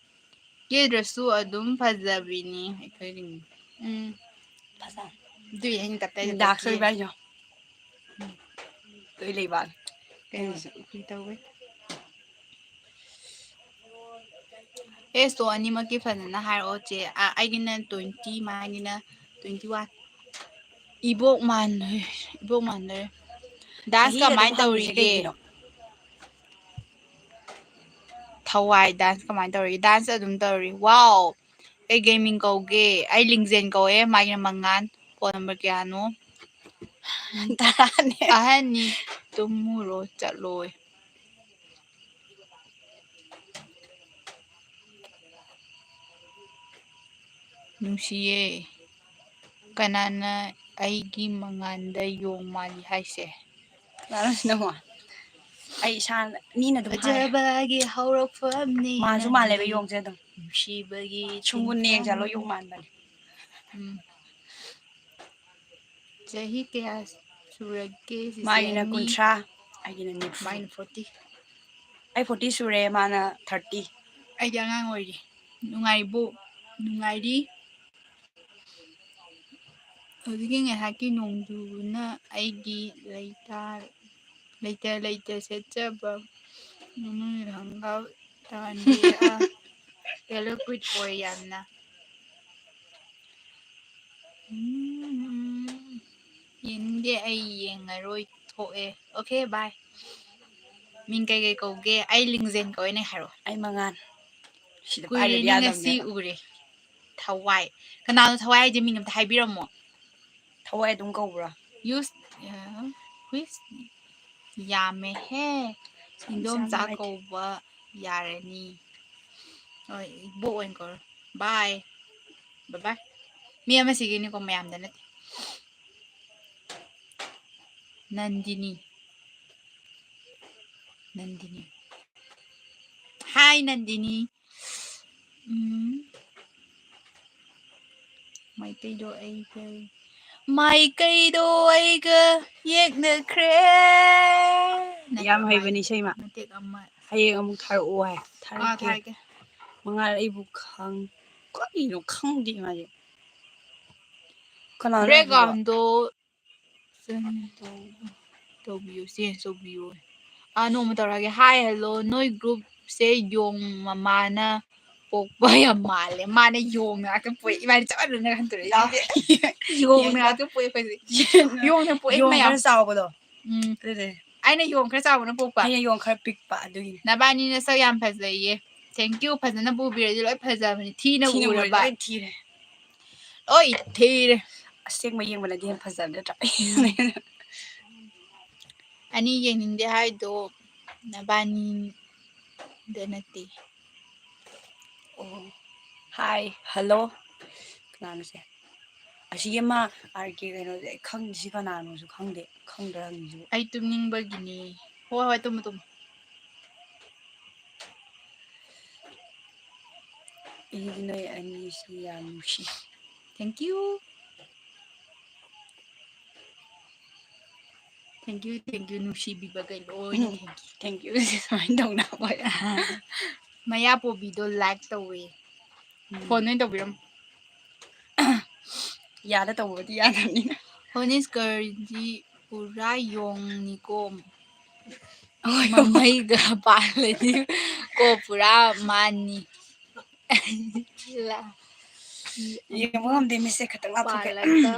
ꯀꯦꯗ꯭ꯔꯁꯨ ꯑꯗꯨꯝ ꯐꯖꯕꯤꯅꯤ ꯑꯩꯈꯣꯏꯒꯤ꯫ ꯎꯝ꯫ ꯐꯖ-, ꯑꯗꯨꯏ ꯑꯩꯅ ꯇꯞꯇꯥꯏ dark ꯇꯞꯇꯥꯏ ꯁꯣꯏꯕ ꯀꯦ-, ꯍꯥꯏꯁꯦ꯫ ꯎꯝ꯫ ꯂꯣꯏ ꯂꯩꯕ꯫ ꯀꯩꯅꯣ, ꯑꯩꯁꯨ꯫ ꯀꯩ ꯇꯧꯋꯦ? Age ꯇꯣ ꯑꯅꯤꯃꯛꯀꯤ ꯐꯖꯅ ꯍꯥꯏꯔꯛꯑꯣ, ꯆꯦ꯫ ꯑ, ꯑꯩꯒꯤꯅ twenty, ꯃꯥꯒꯤꯅ twenty one꯫ ꯏꯕꯣꯛ ꯃꯥꯟꯗꯣꯏ-, ꯏꯕꯣꯛ ꯃꯥꯟꯗꯣꯏꯔꯦ꯫ Dance ꯆꯍꯤꯒ ꯑꯗꯨꯝ ꯀꯃꯥꯏꯅ ꯍꯪꯉꯤꯁꯦ ꯇꯧꯔꯤꯒꯦ? ꯀꯩꯒꯤꯅꯣ? ꯊꯋꯥꯏ dance ꯀꯃꯥꯏꯅ ꯇꯧꯔꯤꯒꯦ? Dance ꯑꯗꯨꯝ ꯇꯧꯔꯤ꯫ Wow! ꯀꯩ ꯀꯩ ꯃꯤꯡ ꯀꯧꯒꯦ? ꯑꯩ ꯂꯤꯡꯖꯦꯜ ꯀꯧꯋꯦ, ꯃꯥꯒꯤꯅ ꯃꯉꯥꯟ꯫ Phone number ꯀꯌꯥꯅꯣ? ꯇꯔꯥꯅꯦ꯫ ꯑꯍꯟꯅꯤ, ꯇꯨꯝꯃꯨꯔꯣ, ꯆꯠꯂꯣꯏ꯫ ꯅꯨꯡꯁꯤꯌꯦ꯫ ꯀꯅꯥꯅ ꯑꯩꯒꯤ ꯃꯉꯥꯟꯗ ꯌꯣꯡ ꯃꯥꯜꯂꯤ ꯍꯥꯏꯁꯦ? ꯀꯅꯥꯅꯣ ꯁꯤꯅ ꯑꯃꯨꯛ? ꯑꯩ ꯏꯁꯥ, ꯃꯤꯅ ꯑꯗꯨꯝ ꯍꯥꯏ꯫ ꯐꯖꯕꯒꯤ ꯍꯧꯔꯛꯐꯝꯅꯤ ꯃꯥꯟꯁꯨ ꯃꯥꯜꯂꯦꯕ ꯅꯪꯒꯤ ꯌꯣꯡꯁꯦ ꯑꯗꯨꯝ꯫ ꯅꯨꯡꯁꯤꯕꯒꯤ ꯁꯨꯝꯕꯨ ꯅꯦꯡ ꯆꯠꯂꯣ, ꯆꯤꯡꯈꯣꯡ-, ꯌꯣꯡ ꯃꯥꯟꯕꯅꯦ꯫ ꯎꯝ꯫ ꯆꯍꯤ ꯀꯌꯥ ꯁꯨꯔꯒꯦ, ꯆꯤꯆꯦ ꯃꯥꯒꯤꯅ ꯑꯅꯤ? ꯀꯨꯟꯊ꯭ꯔꯥ, ꯑꯩꯒꯤꯅ ꯅꯤꯐꯨ꯫ ꯃꯥꯏꯅ ꯐꯣꯔꯇꯤ꯫ ꯑꯩ ꯐꯣꯔꯇꯤ ꯁꯨꯔꯦ, ꯃꯥꯅ ꯊꯥꯔꯇꯤ꯫ ꯑꯩꯗꯤ ꯑꯉꯥꯡ ꯑꯣꯏꯔꯤ꯫ ꯅꯨꯡꯉꯥꯏꯔꯤꯕꯣ? ꯅꯨꯡꯉꯥꯏꯔꯤ꯫ ꯍꯧꯖꯤꯛꯀꯤ ꯉꯥꯏꯍꯥꯛꯀꯤ ꯅꯣꯡꯖꯨꯅ ꯑꯩꯒꯤ ꯂꯩꯇ ꯂꯩꯇ ꯂꯩꯇ ꯁꯦꯠꯆꯕ ꯃꯅꯨꯡꯒꯤ ꯈꯣꯡꯒ꯭ꯔꯥꯎ ꯇꯥꯍꯟꯕꯤꯔꯛꯑ ꯌꯦꯜꯂꯣ ꯀ꯭ꯋꯤꯠ ꯑꯣꯏ ꯌꯥꯝꯅ꯫ ꯎꯝ, ꯌꯦꯡꯅꯤꯡꯗꯦ, ꯑꯩ ꯌꯦꯡꯉꯔꯣꯏ, ꯊꯣꯛꯑꯦ꯫ ꯑꯣꯀꯦ, ꯕꯥꯏ꯫ ꯃꯤꯡ ꯀꯩꯀꯩ ꯀꯧꯒꯦ? ꯑꯩ ꯂꯤꯡꯖꯦꯜ ꯀꯧꯋꯦꯅꯦ, ꯍꯥꯏꯔꯛꯑꯣ꯫ ꯑꯩ ꯃꯉꯥꯟ꯫ ꯁꯤꯗ ꯀꯨꯏꯔꯦꯅꯦ ꯄꯥꯏꯗꯕ ꯉꯁꯤ ꯌꯥꯗꯕꯅꯦꯕ꯫ ꯎꯔꯦ꯫ ꯊꯋꯥꯏ꯫ ꯀꯅꯥꯅꯣ ꯊꯋꯥꯏ ꯍꯥꯏꯁꯦ? ꯃꯤꯡ ꯑꯝꯇ ꯍꯥꯏꯕꯤꯔꯝꯃꯣ꯫ ꯊꯋꯥꯏ ꯑꯗꯨꯝ ꯀꯧꯕ꯭ꯔꯥ? ꯌꯨꯁ, ꯑ, ꯍꯨꯏꯁ ꯌꯥꯝꯃꯦꯍꯦ꯫ ꯏꯟꯗꯣꯝꯆꯥ ꯌꯥꯝꯃꯦ꯫ ꯀꯧꯕ ꯌꯥꯔꯅꯤ꯫ ꯍꯣꯏ, ꯏꯕꯣꯛ ꯑꯣꯏꯅ ꯀꯧꯔꯣ꯫ ꯕꯥꯏ꯫ ꯕꯥꯏ ꯕꯥꯏ꯫ ꯃꯤ ꯑꯃꯁꯤꯒꯤꯅꯤꯀꯣ, ꯃꯌꯥꯝꯗ ꯅꯠꯇꯦ꯫ ꯅꯟꯗꯤꯅꯤ꯫ ꯅꯟꯗꯤꯅꯤ꯫ ꯍꯥꯏ, ꯅꯟꯗꯤꯅꯤ꯫ ꯎꯝ꯫ ꯃꯥꯏꯀꯩꯗꯣ ꯑꯩꯒ, ꯃꯥꯏꯀꯩꯗꯣ ꯑꯩꯒ ꯌꯦꯛꯅꯈ꯭ꯔꯦ꯫ ꯅꯠꯇꯦ, ꯌꯥꯝ ꯍꯩꯕꯅꯤ ꯃꯥꯏ-, ꯏꯁꯩꯃ꯫ ꯃꯇꯦꯛ ꯑꯃ꯫ ꯍꯌꯦꯡ ꯑꯃꯨꯛ ꯊꯥꯔꯛꯑꯣ ꯍꯥꯏ꯫ ꯑꯥ, ꯊꯥꯔꯛꯀꯦ꯫ ꯊꯥꯔꯛꯀꯦ꯫ ꯃꯉꯥꯜ ꯑꯩꯕꯨ ꯈꯪ-, ꯀꯔꯤꯅꯣ ꯈꯪꯗꯦ ꯃꯥꯁꯦ꯫ ꯀꯅꯥꯅꯣ ꯍꯥꯏꯁꯤꯕꯣ? Background-ꯗꯣ ꯆꯦꯟꯖ ꯇꯧ-, ꯇꯧꯕꯤꯌꯨ, ꯆꯦꯟꯖ ꯇꯧꯕꯤꯌꯨ꯫ ꯑꯥ, ꯅꯣꯡꯃ ꯇꯧꯔꯛꯑꯒꯦ꯫ Hi, hello, ꯅꯣꯏ group-ꯁꯦ ꯌꯣꯡ ꯃꯃꯥꯅ ꯄꯣꯛꯄ ꯌꯥꯝ ꯃꯥꯜꯂꯦ꯫ ꯃꯥꯅ ꯌꯣꯡꯅ ꯉꯥꯛꯇ ꯄꯣꯛꯑꯦ꯫ ꯏꯕꯥꯅꯤ ꯆꯞ ꯃꯥꯟꯅꯅ ꯈꯟꯗꯣꯔꯦ꯫ ꯌꯥꯝ-, ꯌꯣꯡꯅ ꯌꯦꯡꯉꯣ꯫ ꯉꯥꯛꯇ ꯄꯣꯛꯑꯦ ꯑꯩꯈꯣꯏꯗꯤ꯫ ꯌꯣꯡꯅ ꯄꯣꯛꯑꯦ ꯌꯣꯡ ꯃꯌꯥꯝ꯫ ꯈꯔ ꯆꯥꯎꯕꯗꯣ꯫ ꯎꯝ꯫ ꯑꯗꯨꯗꯤ꯫ ꯑꯩꯅ ꯌꯣꯡ ꯈꯔ ꯆꯥꯎꯕꯅ ꯄꯣꯛꯄ꯫ ꯑꯩꯅ ꯌꯣꯡ ꯈꯔ ꯄꯤꯛꯄ, ꯑꯗꯨꯒꯤꯅꯤ꯫ ꯅꯕꯥꯅꯤ ꯅꯁꯛ ꯌꯥꯝ ꯐꯖꯩꯌꯦ꯫ Thank you, ꯐꯖꯅ ꯄꯨꯕꯤꯔꯗꯤ ꯂꯣꯏ ꯐꯖꯕꯅꯤ꯫ ꯊꯤꯅ ꯊꯤꯅ ꯎꯔꯗꯤ ꯎꯔꯕ? ꯂꯣꯏ ꯊꯤꯔꯦ꯫ ꯂꯣꯏ ꯊꯤꯔꯦ꯫ ꯑꯁꯦꯡꯕ ꯌꯦꯡꯕꯅꯗꯤ ꯍꯦꯟꯅ ꯐꯖꯕ ꯅꯠꯇ꯭ꯔꯥ? ꯎꯝ꯫ ꯑꯅꯤ ꯌꯦꯡꯅꯤꯡꯗꯦ ꯍꯥꯏꯗꯣ ꯅꯕꯥꯅꯤꯗ ꯅꯠꯇꯦ꯫ ꯑꯣ꯫ Hi, hello꯫ ꯀꯅꯥꯅꯣ ꯁꯦ? ꯑꯁꯤꯒꯤ ꯑꯃ ꯑꯥꯔ ꯀꯦ ꯀꯩꯅꯣꯁꯦ ꯑꯩ ꯈꯪꯗꯦ, ꯁꯤ ꯀꯅꯥꯅꯣꯁꯨ ꯈꯪꯗꯦ, ꯈꯪꯗ꯭ꯔꯥ ꯍꯪꯉꯤꯁꯤꯕꯨ? ꯑꯩ ꯇꯨꯝꯅꯤꯡꯕꯒꯤꯅꯤ꯫ ꯍꯣꯏ, ꯍꯣꯏ, ꯇꯨꯝꯃꯨ, ꯇꯨꯝꯃꯨ꯫ ꯑꯩꯗꯤ ꯅꯣꯏ ꯑꯅꯤꯁꯤ ꯌꯥꯝ ꯅꯨꯡꯁꯤ꯫ Thank you꯫ Thank you, thank you, ꯅꯨꯡꯁꯤꯕꯤꯕꯈꯩ ꯂꯣꯏꯅ ꯎꯝ꯫ thank you. Thank you ꯁꯨꯃꯥꯏꯅ ꯇꯧꯅꯕ ꯑꯣꯏꯔꯦ꯫ ꯃꯌꯥ ꯄꯣꯕꯤꯗꯣ like ꯇꯧꯋꯦ꯫ ꯎꯝ꯫ Phone ꯑꯣꯏꯅ ꯇꯧꯕꯤꯔꯝꯃꯣ꯫ ꯌꯥꯗ ꯇꯧꯕꯗꯤ ꯌꯥꯗꯕꯅꯤꯅ꯫ ꯍꯣꯅꯤꯁꯀꯔꯗꯤ ꯄꯨꯔꯥ ꯌꯣꯡꯅꯤꯀꯣ꯫ ꯍꯣꯏ꯫ ꯃꯃꯩꯒ ꯄꯥꯜꯂꯗꯤ ꯀꯣ ꯄꯨꯔꯥ ꯃꯥꯅꯤ꯫ ꯌꯦꯡꯕ ꯉꯝꯗꯦ, ꯃꯤꯠꯁꯦ ꯈꯤꯇꯪ ꯂꯥꯞꯊꯣꯛꯀꯦ꯫ ꯄꯥꯜꯂꯒ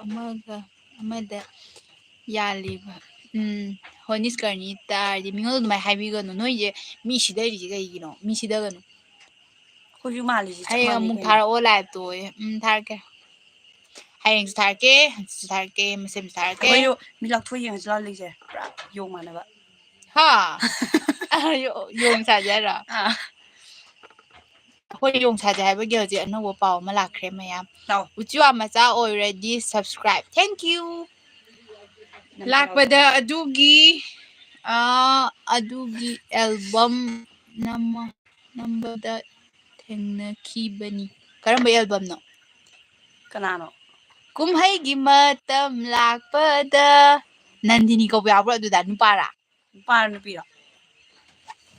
ꯑꯃꯒ ꯑꯃꯗ ꯌꯥꯜꯂꯤꯕ꯫ ꯎꯝ, ꯍꯣꯅꯤꯁꯀꯔꯅꯤ ꯇꯥꯔꯗꯤ ꯃꯤꯉꯣꯟꯗ ꯑꯗꯨꯃꯥꯏꯅ ꯍꯥꯏꯕꯤꯒꯅꯨ꯫ ꯅꯣꯏꯁꯦ ꯃꯤ ꯁꯤꯗꯔꯤꯁꯦ ꯀꯩꯒꯤꯅꯣ? ꯃꯤ ꯁꯤꯗꯒꯅꯨ꯫ ꯑꯩꯈꯣꯏꯁꯨ ꯃꯥꯜꯂꯤꯁꯦ ꯆꯞ ꯍꯌꯦꯡ ꯃꯥꯟꯅꯩ ꯑꯃꯨꯛ ꯀꯩꯅꯣ꯫ ꯊꯥꯔꯛꯑꯣ liveꯇꯣ ꯑꯣꯏꯌꯦ꯫ ꯎꯝ, ꯊꯥꯔꯛꯀꯦ꯫ ꯍꯌꯦꯡꯁꯨ ꯊꯥꯔꯛꯀꯦ, ꯍꯪꯆꯤꯠꯁꯨ ꯊꯥꯔꯛꯀꯦ, ꯃꯁꯦꯝꯁꯨ ꯊꯥꯔꯛꯀꯦ꯫ ꯑꯩꯈꯣꯏꯁꯨ ꯃꯤ ꯂꯥꯎꯊꯣꯛ ꯌꯦꯡꯉꯁꯤ ꯂꯥꯎ ꯂꯩꯁꯦ, ꯄꯨꯔꯥ ꯌꯣꯡ ꯃꯥꯟꯅꯕ꯫ ꯍꯥ? ꯌꯣ-, ꯌꯣꯡ ꯁꯥꯖꯦ ꯍꯥꯏꯔꯣ? ꯑꯥ꯫ ꯑꯩꯈꯣꯏ ꯌꯣꯡ ꯁꯥꯖꯦ ꯍꯥꯏꯕꯒꯤ ꯍꯧꯖꯤꯛ ꯑꯅꯧꯕ ꯄꯥꯎ ꯑꯃ ꯂꯥꯛꯈ꯭ꯔꯦ ꯃꯌꯥꯝ꯫ ꯂꯥꯎ꯫ ꯎꯆꯤꯋꯥ ꯃꯆꯥ already subscribe꯫ Thank you꯫ ꯅꯪ ꯂꯥꯛꯄꯗ ꯑꯗꯨꯒꯤ, ꯑ, ꯑꯗꯨꯒꯤ album ꯅꯝꯃ-, ꯅꯝꯕꯗ ꯊꯦꯡꯅꯈꯤꯕꯅꯤ꯫ ꯀꯔꯝꯕ albumꯅꯣ? ꯀꯅꯥꯅꯣ? ꯀꯨꯝꯍꯩꯒꯤ ꯃꯇꯝ ꯂꯥꯛꯄꯗ꯫ ꯅꯟꯗꯤꯅꯤ ꯀꯧꯕ ꯌꯥꯎꯕ꯭ꯔꯣ ꯑꯗꯨꯗ? ꯅꯨꯄꯥꯔꯥ? ꯅꯨꯄꯥꯔꯣ ꯅꯨꯄꯤꯔꯣ?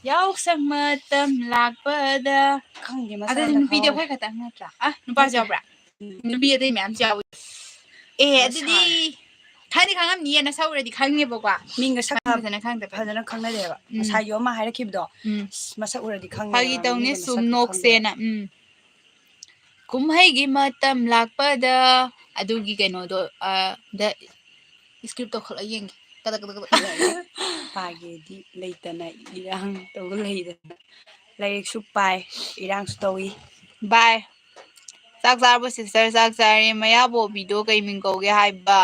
ꯌꯥꯎꯁꯪ ꯃꯇꯝ ꯂꯥꯛꯄꯗ꯫ ꯈꯪꯗꯦ, ꯃꯁꯛ ꯑꯗꯨꯗꯤ ꯑꯝꯇ ꯅꯨꯄꯤꯗꯤ ꯈꯪꯍꯧꯗꯦ꯫ ꯑꯩꯈꯣꯏ ꯈꯛꯇꯪ ꯅꯠꯇ꯭ꯔꯥ? ꯑ, ꯅꯨꯄꯥꯁꯨ ꯅꯠꯇꯦ꯫ ꯌꯥꯎꯕ꯭ꯔꯥ? ꯎꯝ꯫ ꯅꯨꯄꯤ ꯑꯇꯩ ꯃꯌꯥꯝꯁꯨ ꯌꯥꯎꯋꯤ꯫ ꯑꯦ, ꯃꯁꯥ ꯑꯗꯨꯗꯤ ꯁꯥꯔꯦ꯫ ꯈꯪꯗꯤ ꯈꯪꯉꯝꯅꯤꯌꯦ, ꯅꯁꯛ ꯎꯔꯗꯤ ꯈꯪꯉꯦꯕꯀꯣ꯫ ꯃꯤ ꯃꯁꯛ ꯃꯁꯛ ꯐꯖꯅ ꯈꯪꯗꯕ꯫ ꯐꯖꯅ ꯈꯪꯅꯗꯦꯕ꯫ ꯎꯝ꯫ ꯉꯁꯥꯏꯒꯤ ꯑꯃ ꯍꯥꯏꯔꯛꯈꯤꯕꯗꯣ, ꯎꯝ꯫ ꯑꯁ, ꯃꯁꯛ ꯎꯔꯗꯤ ꯈꯪꯉꯦꯕ, ꯐꯥꯒꯤ ꯇꯧꯅꯦ, ꯃꯤꯒ ꯁꯨꯝ ꯃꯁꯛꯇꯣ ꯈꯪꯗꯦꯕ꯫ ꯅꯣꯛꯁꯦꯅ꯫ ꯎꯝ꯫ ꯀꯨꯝꯍꯩꯒꯤ ꯃꯇꯝ ꯂꯥꯛꯄꯗ ꯑꯗꯨꯒꯤ ꯀꯩꯅꯣꯗꯣ, ꯑ, ꯗ script ꯇꯧꯈꯠꯂ ꯌꯦꯡꯒꯦ꯫ ꯀꯗꯛ, ꯀꯗꯛ, ꯀꯗꯛ꯫ ꯄꯥꯒꯦꯗꯤ ꯂꯩꯇꯅ ꯏꯔꯥꯡ ꯇꯧ ꯂꯩꯗꯅ꯫ ꯂꯥꯏꯔꯤꯛꯁꯨ ꯄꯥꯏ, ꯏꯔꯥꯡꯁꯨ ꯇꯧꯏ꯫ Bye꯫ ꯆꯥꯛ ꯆꯥꯔꯕꯣ sister? ꯆꯥꯛ ꯆꯥꯔꯦ꯫ ꯃꯌꯥ ꯄꯣꯕꯤꯗꯣ ꯀꯩ ꯃꯤꯡ ꯀꯧꯒꯦ ꯍꯥꯏꯕ?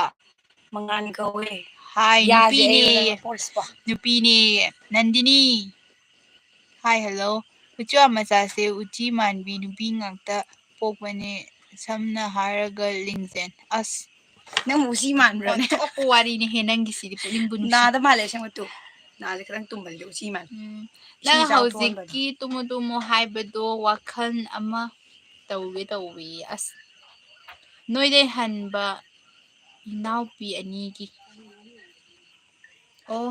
ꯃꯉꯥꯜ ꯀꯧꯋꯦ꯫ ꯍꯥꯏ, ꯌꯥꯁꯦ ꯅꯨꯄꯤꯅꯦ꯫ ꯑꯩꯉꯣꯟꯗ ꯄꯣꯔꯁꯤꯀꯣ꯫ ꯅꯨꯄꯤꯅꯦ꯫ ꯅꯟꯗꯤꯅꯤ꯫ Hi, hello꯫ ꯎꯆꯤꯋꯥ ꯃꯆꯥꯁꯦ ꯎꯆꯤ ꯃꯥꯟꯕꯤ ꯅꯨꯄꯤ ꯉꯥꯛꯇ ꯄꯣꯛꯄꯅꯦ꯫ ꯁꯝꯅ ꯍꯥꯏꯔꯒ ꯂꯤꯡꯖꯦꯜ꯫ ꯑꯁ꯫ ꯅꯪꯕꯨ ꯎꯆꯤ ꯃꯥꯟꯕ꯭ꯔꯅꯦ? ꯑꯣꯟꯊꯣꯛꯄ ꯋꯥꯔꯤꯅꯦꯍꯦ ꯅꯪꯒꯤꯁꯤꯗꯤ, ꯄꯨꯛꯅꯤꯡꯕꯨ ꯅꯨꯡꯁꯤ꯫ ꯅꯥꯗ ꯃꯥꯜꯂꯦ ꯑꯁꯦꯡꯕ ꯇꯨ꯫ ꯅꯥꯁꯦ ꯈꯤꯇꯪ ꯇꯨꯝꯕꯁꯤꯗ ꯎꯆꯤ ꯃꯥꯜꯂꯦ꯫ ꯎꯝ꯫ ꯏꯁꯤꯡ ꯅꯪ ꯏꯆꯥꯎ ꯊꯣꯛꯍꯟꯕꯗꯣ꯫ ꯍꯧꯖꯤꯛꯀꯤ ꯇꯨꯝꯃꯨ ꯇꯨꯝꯃꯨ ꯍꯥꯏꯕꯗꯣ ꯋꯥꯈꯜ ꯑꯃ ꯇꯧꯒꯦ ꯇꯧꯋꯤ꯫ ꯑꯁ꯫ ꯅꯣꯏꯗꯩ ꯍꯟꯕ ꯏꯅꯥꯎꯄꯤ ꯑꯅꯤꯒꯤ꯫ ꯑꯣ,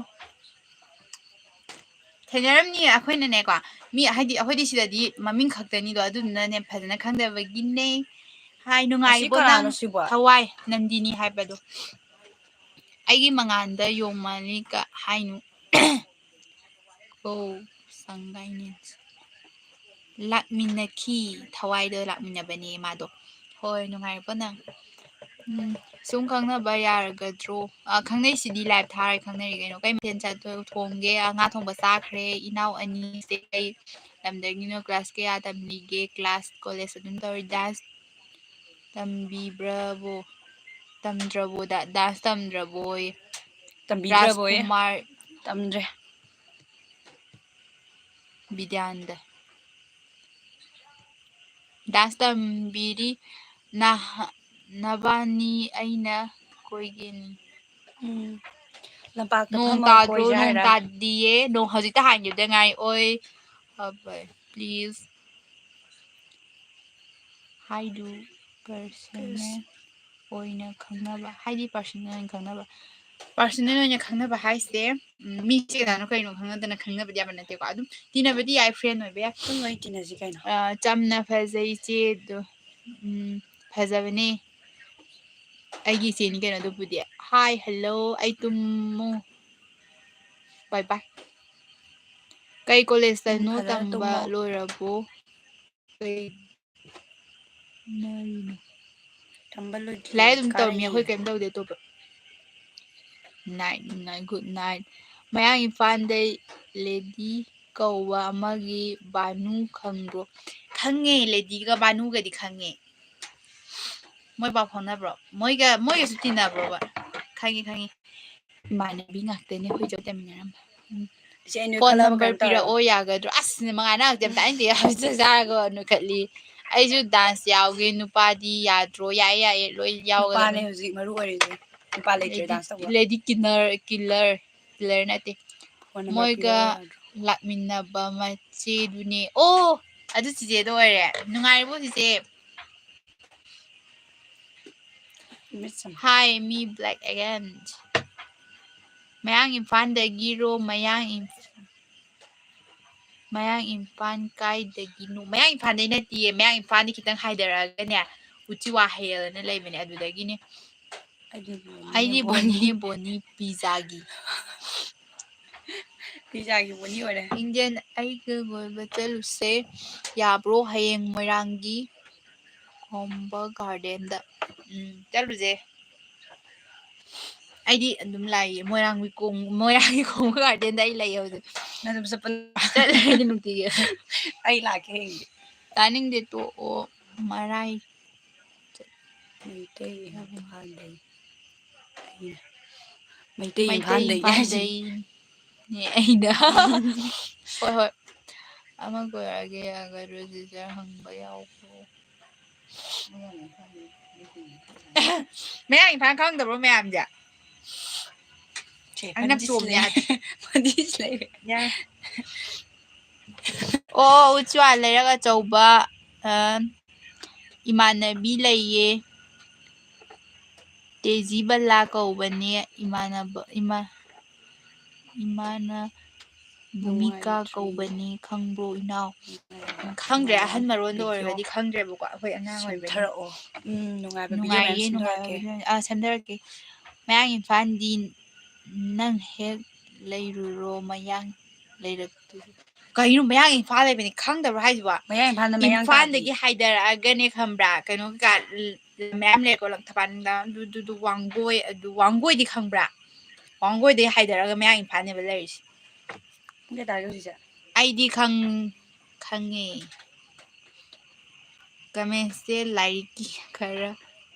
ꯊꯦꯡꯅꯔꯝꯅꯤ꯫ ꯑꯩꯈꯣꯏꯅꯅꯦꯀꯣ, ꯃꯤ ꯍꯥꯏꯗꯤ ꯑꯩꯈꯣꯏꯗꯤ ꯁꯤꯗꯗꯤ ꯃꯃꯤꯡ ꯈꯛꯇꯅꯤꯗꯣ, ꯑꯗꯨꯗꯨꯅꯅꯦ ꯐꯖꯅ ꯈꯪꯗꯕꯒꯤꯅꯦ꯫ ꯍꯥꯏ, ꯅꯨꯡꯉꯥꯏꯔꯤꯕꯣ ꯅꯪ? ꯊꯋꯥꯏ ꯅꯟꯗꯤꯅꯤ ꯍꯥꯏꯕꯗꯣ꯫ ꯑꯩꯒꯤ ꯃꯉꯥꯟꯗ ꯌꯣꯡꯃꯥꯂꯤ ꯀ-, ꯍꯥꯏꯅꯨ꯫ ꯑꯣ, ꯁꯪꯒꯥꯏꯅꯦ꯫ ꯂꯥꯛꯃꯤꯟꯅꯈꯤ, ꯊꯋꯥꯏꯗ ꯂꯥꯛꯃꯤꯟꯅꯕꯅꯦ ꯃꯥꯗꯣ꯫ ꯍꯣꯏ, ꯅꯨꯡꯉꯥꯏꯔꯤꯕꯣ ꯅꯪ? ꯎꯝ, ꯁꯨꯝ ꯈꯪꯅꯕ ꯌꯥꯔꯒꯗ꯭ꯔꯣ? ꯑ, ꯈꯪꯅꯩꯁꯤꯗꯤ, live ꯊꯥꯔ ꯈꯪꯅꯔꯤ ꯀꯩꯅꯣ꯫ ꯀꯩ ꯃꯊꯦꯜ ꯆꯥ-, ꯊꯣꯡꯒꯦ? ꯑ, ꯉꯥ ꯊꯣꯡꯕ ꯆꯥꯈ꯭ꯔꯦ꯫ ꯏꯅꯥꯎ ꯑꯅꯤꯁꯦ ꯀꯩ ꯂꯝꯗꯒꯤꯅꯣ? Class ꯀꯌꯥ ꯇꯝꯂꯤꯒꯦ? Class, college ꯑꯗꯨꯝ ꯇꯧꯔꯤ꯫ Dance ꯇꯝꯕꯤꯕ꯭ꯔꯕꯣ? ꯇꯝꯗ꯭ꯔꯕꯣ? Da-, dance ꯇꯝꯗ꯭ꯔꯕꯣꯌꯦ꯫ ꯇꯝꯕꯤꯗ꯭ꯔꯕꯣꯌꯦ? ꯔꯥꯖꯀꯨꯃꯥꯔ꯫ ꯇꯝꯗ꯭ꯔꯦ꯫ ꯕꯤꯗ꯭ꯌꯥꯅꯟꯗ꯫ Dance ꯇꯝꯕꯤꯔꯤ꯫ ꯅꯍ-, ꯅꯕꯥꯅꯤ ꯑꯩꯅ ꯀꯣꯏꯒꯦꯅꯤ꯫ ꯎꯝ꯫ ꯂꯝꯄꯥꯛꯇ ꯅꯣꯡ ꯐꯝꯃꯒ ꯇꯥꯗ꯭ꯔꯣ? ꯀꯣꯏꯁꯦ ꯅꯣꯡ ꯍꯥꯏꯔ? ꯇꯥꯗꯤꯌꯦ꯫ ꯅꯣꯡ ꯍꯧꯖꯤꯛꯇ ꯍꯥꯡꯈꯤꯕꯗ ꯉꯥꯏ꯫ ꯑꯣꯏ, ꯑꯕ-, please꯫ ꯍꯥꯏꯗꯨ personal ꯑꯣꯏꯅ ꯈꯪꯅꯕ, ꯍꯥꯏꯗꯤ personal ꯑꯣꯏꯅ ꯈꯪꯅꯕ꯫ Personal ꯑꯣꯏꯅ ꯈꯪꯅꯕ ꯍꯥꯏꯁꯦ, ꯎꯝ, ꯃꯤꯁꯦ ꯀꯅꯥꯅꯣ ꯀꯩꯅꯣ ꯈꯪꯅꯗꯅ ꯈꯪꯅꯕꯗꯤ ꯌꯥꯕ ꯅꯠꯇꯦꯀꯣ꯫ ꯑꯗꯨꯝ ꯇꯤꯟꯅꯕꯗꯤ ꯌꯥꯏ, friend ꯑꯣꯏꯕ ꯌꯥꯏ꯫ ꯑꯗꯨꯝ ꯂꯣꯏ ꯇꯤꯟꯅꯁꯤ ꯀꯩꯅꯣ꯫ ꯑ, ꯆꯝꯅ ꯐꯖꯩ ꯏꯆꯦꯗꯣ꯫ ꯎꯝ, ꯐꯖꯕꯅꯦ꯫ ꯑꯩꯒꯤ ꯏꯆꯦꯅꯤ ꯀꯩꯅꯣ ꯑꯗꯨꯕꯨꯗꯤ꯫ Hi, hello, ꯑꯩ ꯇꯨꯝꯃꯨ꯫ Bye bye꯫ ꯀꯩ ꯎꯝ, college ꯇꯅꯣ ꯐꯖꯅ ꯇꯝꯕ ꯇꯨꯝꯃꯣ꯫ ꯂꯣꯏꯔꯕꯣ? ꯀꯩ ꯍꯣꯠꯅꯔꯤꯅꯣ? ꯇꯝꯕ ꯂꯣꯏꯗ꯭ꯔꯤ, ꯂꯥꯏꯔꯤꯛ ꯑꯗꯨꯝ ꯇꯧꯔꯝꯃꯤ, ꯀꯥꯔꯤꯌꯦ꯫ ꯑꯩꯈꯣꯏ ꯀꯩꯝ ꯇꯧꯗꯦ ꯑꯇꯣꯞꯄ꯫ Night, night, good night꯫ ꯃꯌꯥꯡ ꯏꯝꯐꯥꯜꯗꯩ lady ꯀꯧꯕ ꯑꯃꯒꯤ ꯕꯥꯅꯨ ꯈꯪꯕ꯭ꯔꯣ? ꯈꯪꯉꯦ, lady ꯒ ꯕꯥꯅꯨꯒꯗꯤ ꯈꯪꯉꯦ꯫ ꯃꯣꯏ ꯄꯥꯎ ꯐꯥꯎꯅꯕ꯭ꯔꯣ? ꯃꯣꯏꯒ, ꯃꯣꯏꯒꯁꯨ ꯇꯤꯟꯅꯕ꯭ꯔꯣꯕ? ꯈꯪꯉꯦ, ꯈꯪꯉꯦ꯫ ꯏꯃꯥꯟꯅꯕꯤ ꯉꯥꯛꯇꯅꯦ ꯑꯩꯈꯣꯏ ꯖꯒꯣꯏ ꯇꯝꯃꯤꯟꯅꯔꯝꯕ꯫ ꯎꯝ꯫ ꯏꯆꯦ, ꯑꯩ phone ꯅꯣꯏꯈꯠꯂꯕ number ꯀꯩꯅꯣꯝ ꯇꯧꯔꯦ꯫ ꯄꯤꯔꯛꯑꯣ ꯌꯥꯒꯗ꯭ꯔꯣ? ꯑꯁ, ꯃꯉꯥꯏ ꯅꯪ ꯍꯧꯖꯤꯛ ꯑꯝꯇ ꯇꯥꯅꯤꯡꯗꯦ꯫ ꯍꯧꯖꯤꯛ ꯆꯥꯛ ꯆꯥꯔꯒ ꯅꯣꯏꯈꯠꯂꯤ꯫ ꯑꯩꯁꯨ dance ꯌꯥꯎꯒꯦ, ꯅꯨꯄꯥꯗꯤ ꯌꯥꯗ꯭ꯔꯣ? ꯌꯥꯏꯌꯦ, ꯌꯥꯏꯌꯦ, ꯂꯣꯏ ꯌꯥꯎꯒꯗꯕꯅꯤ꯫ ꯅꯨꯄꯥꯅꯦ ꯍꯧꯖꯤꯛ ꯃꯔꯨ ꯑꯣꯏꯔꯤꯁꯦ꯫ ꯅꯨꯄꯥ ꯂꯩꯇ꯭ꯔꯦ lady, dance ꯇꯧꯕ꯫ Lady killer, killer, killer ꯅꯠꯇꯦ꯫ Phone number ꯃꯣꯏꯒ ꯄꯤꯔꯛꯑꯣ ꯌꯥꯗ꯭ꯔꯣ? ꯂꯥꯛꯃꯤꯟꯅꯕ ꯃꯆꯦꯗꯨꯅꯦ꯫ ꯑꯣ, ꯑꯗꯨ ꯆꯤꯆꯦꯗꯣ ꯑꯣꯏꯔꯦ꯫ ꯅꯨꯡꯉꯥꯏꯔꯤꯕꯣ ꯆꯤꯆꯦ? Hi, me black again꯫ ꯃꯌꯥꯡ ꯏꯝꯐꯥꯜꯗꯒꯤꯔꯣ? ꯃꯌꯥꯡ ꯏꯝ-, ꯃꯌꯥꯡ ꯏꯝꯐꯥꯜ ꯀꯥꯏꯗꯒꯤꯅꯣ? ꯃꯌꯥꯡ ꯏꯝꯐꯥꯜꯗꯩ ꯅꯠꯇꯤꯌꯦ꯫ ꯃꯌꯥꯡ ꯏꯝꯐꯥꯜꯗꯤ ꯈꯤꯇꯪ ꯍꯥꯏꯗꯔꯛꯑꯒꯅꯦ, ꯎꯆꯤꯋꯥ ꯍꯦꯜ ꯑꯅ ꯂꯩꯕꯅꯦ, ꯑꯗꯨꯗꯒꯤꯅꯦ꯫ ꯑꯩꯗꯤ ꯕꯣꯅꯤꯅꯦ, ꯑꯩꯗꯤ ꯕꯣꯅꯤ꯫ ꯕꯣꯅꯤꯅꯦ, ꯕꯣꯅꯤ, ꯄꯤꯖꯥꯒꯤ꯫ ꯄꯤꯖꯥꯒꯤ ꯕꯣꯅꯤ ꯑꯣꯏꯔꯦ꯫ ꯏꯟꯗꯤꯌꯟ ꯑꯩꯒ ꯀꯣꯏꯕ ꯆꯠꯂꯨꯁꯦ ꯌꯥꯕ꯭ꯔꯣ? ꯍꯌꯦꯡ ꯃꯣꯏꯔꯥꯡꯒꯤ ꯈꯣꯝꯕ ꯒꯥꯔꯗꯦꯟꯗ꯫ ꯎꯝ, ꯆꯠꯂꯨꯁꯦ꯫ ꯑꯩꯗꯤ ꯑꯗꯨꯝ ꯂꯥꯛꯏꯌꯦ꯫ ꯃꯣꯏꯔꯥꯡꯒꯤ ꯀꯣꯡ-, ꯃꯣꯏꯔꯥꯡꯒꯤ ꯈꯣꯝꯕ ꯒꯥꯔꯗꯦꯟꯗ ꯑꯩ ꯂꯩꯌꯦ ꯍꯧꯖꯤꯛ꯫ ꯅꯪ ꯑꯗꯨꯝ ꯆꯠꯄ ꯆꯠꯂꯦ ꯑꯩꯗꯤ ꯅꯨꯡꯇꯤꯒꯤ꯫ ꯑꯩ ꯂꯥꯛꯀꯦ ꯍꯌꯦꯡꯗꯤ꯫ ꯇꯥꯅꯤꯡꯗꯦ, ꯇꯣꯛꯑꯣ꯫ ꯃꯔꯥꯏ꯫ ꯃꯩꯇꯩ ꯏꯝꯐꯥꯜꯗꯩ꯫ ꯑꯩꯅ꯫ ꯃꯩꯇꯩ ꯃꯩꯇꯩ ꯏꯝꯐꯥꯜꯗꯩ ꯍꯥꯏꯁꯤꯅꯤ꯫ ꯏꯝꯐꯥꯜꯗꯩꯅꯦ ꯑꯩꯅ꯫ ꯍꯣꯏ, ꯍꯣꯏ꯫ ꯑꯃ ꯀꯣꯏꯔꯛꯑꯒꯦ ꯌꯥꯒꯗ꯭ꯔꯣ, ꯁꯤꯁꯇꯔ? ꯍꯪꯕ ꯌꯥꯎꯈ꯭ꯔꯣ꯫ ꯃꯌꯥꯡ ꯏꯝꯐꯥꯜ ꯈꯪꯗꯕ꯭ꯔꯣ ꯃꯌꯥꯝꯁꯦ? ꯁꯦ, ꯑꯩ ꯅꯞ ꯐꯗꯤꯁ ꯆꯣꯝꯅꯦ ꯂꯩꯔꯦ꯫ ꯍꯥꯏ꯫ ꯐꯗꯤꯁ ꯂꯩꯔꯦ꯫ ꯌꯥ꯫ ꯑꯣ, ꯎꯆꯤꯋꯥ ꯂꯩꯔꯛ ꯑꯆꯧꯕ, ꯑ, ꯏꯃꯥꯟꯅꯕꯤ ꯂꯩꯌꯦ꯫ ꯇꯦꯖꯤ ꯕꯂꯥ ꯀꯧꯕꯅꯦ ꯏꯃꯥꯟꯅꯕ, ꯏꯃꯥ-, ꯏꯃꯥꯅ ꯚꯨꯃꯤꯀꯥ ꯅꯨꯡꯉꯥꯏꯇ꯭ꯔꯤ꯫ ꯀꯧꯕꯅꯦ, ꯈꯪꯕ꯭ꯔꯣ ꯏꯅꯥꯎ? ꯅꯨꯡꯉꯥꯏ-, ꯈꯪꯗ꯭ꯔꯦ, ꯅꯨꯡꯉꯥꯏꯕ ꯑꯍꯟ ꯃꯔꯣꯟꯗꯣ video ꯑꯣꯏꯔꯒꯗꯤ ꯈꯪꯗ꯭ꯔꯦꯕꯀꯣ, ꯑꯩꯈꯣꯏ ꯑꯉꯥꯡ ꯑꯣꯏꯕꯅꯤꯅ꯫ ꯁꯦꯝꯊꯔꯛꯑꯣ꯫ ꯎꯝ, ꯅꯨꯡꯉꯥꯏꯕ video ꯃꯌꯥꯝ ꯅꯨꯡꯉꯥꯏꯌꯦ, ꯅꯨꯡꯉꯥꯏꯕ ꯁꯦꯝꯊꯔꯛꯀꯦ꯫ Video꯫ ꯑꯥ, ꯁꯦꯝꯊꯔꯛꯀꯦ꯫ ꯃꯌꯥꯡ ꯏꯝꯐꯥꯜꯗꯤ ꯅꯪ ꯍꯦꯛ ꯂꯩꯔꯨꯔꯣ, ꯃꯌꯥꯡ ꯂꯩꯔꯛꯇꯨ꯫ ꯀꯩꯅꯣ, ꯃꯌꯥꯡ ꯏꯝꯐꯥꯜ ꯂꯩꯕꯅꯤ ꯈꯪꯗꯕ꯭ꯔꯣ ꯍꯥꯏꯁꯤꯕꯣ? ꯃꯌꯥꯡ ꯏꯝꯐꯥꯜꯗ ꯃꯌꯥꯡ ꯏꯝꯐꯥꯜꯗꯒꯤ ꯇꯥꯕꯤ꯫ ꯍꯥꯏꯗꯔꯛꯑꯒꯅꯦ, ꯈꯪꯕ꯭ꯔꯥ, ꯀꯩꯅꯣ ꯀꯩꯀꯥ, ꯃꯌꯥꯝ ꯂꯩꯀꯣ, ꯂꯪꯊꯕꯥꯜꯗ ꯑꯗꯨ, ꯑꯗꯨ, ꯑꯗꯨ, ꯋꯥꯡꯒꯣꯏ, ꯑꯗꯨ, ꯋꯥꯡꯒꯣꯏꯗꯤ ꯈꯪꯕ꯭ꯔꯥ? ꯋꯥꯡꯒꯣꯏꯗꯒꯤ ꯍꯥꯏꯗꯔꯛꯑꯒ ꯃꯌꯥꯡ ꯏꯝꯐꯥꯜꯅꯦꯕ ꯂꯩꯔꯤꯁꯦ꯫ ꯄꯨꯡ ꯀꯌꯥ ꯇꯥꯔꯒꯦ ꯍꯧꯖꯤꯛꯁꯦ? ꯑꯩꯗꯤ ꯈꯪ-, ꯈꯪꯉꯦ꯫ Commentsꯁꯦ ꯂꯥꯏꯔꯤꯛꯀꯤ ꯈꯔ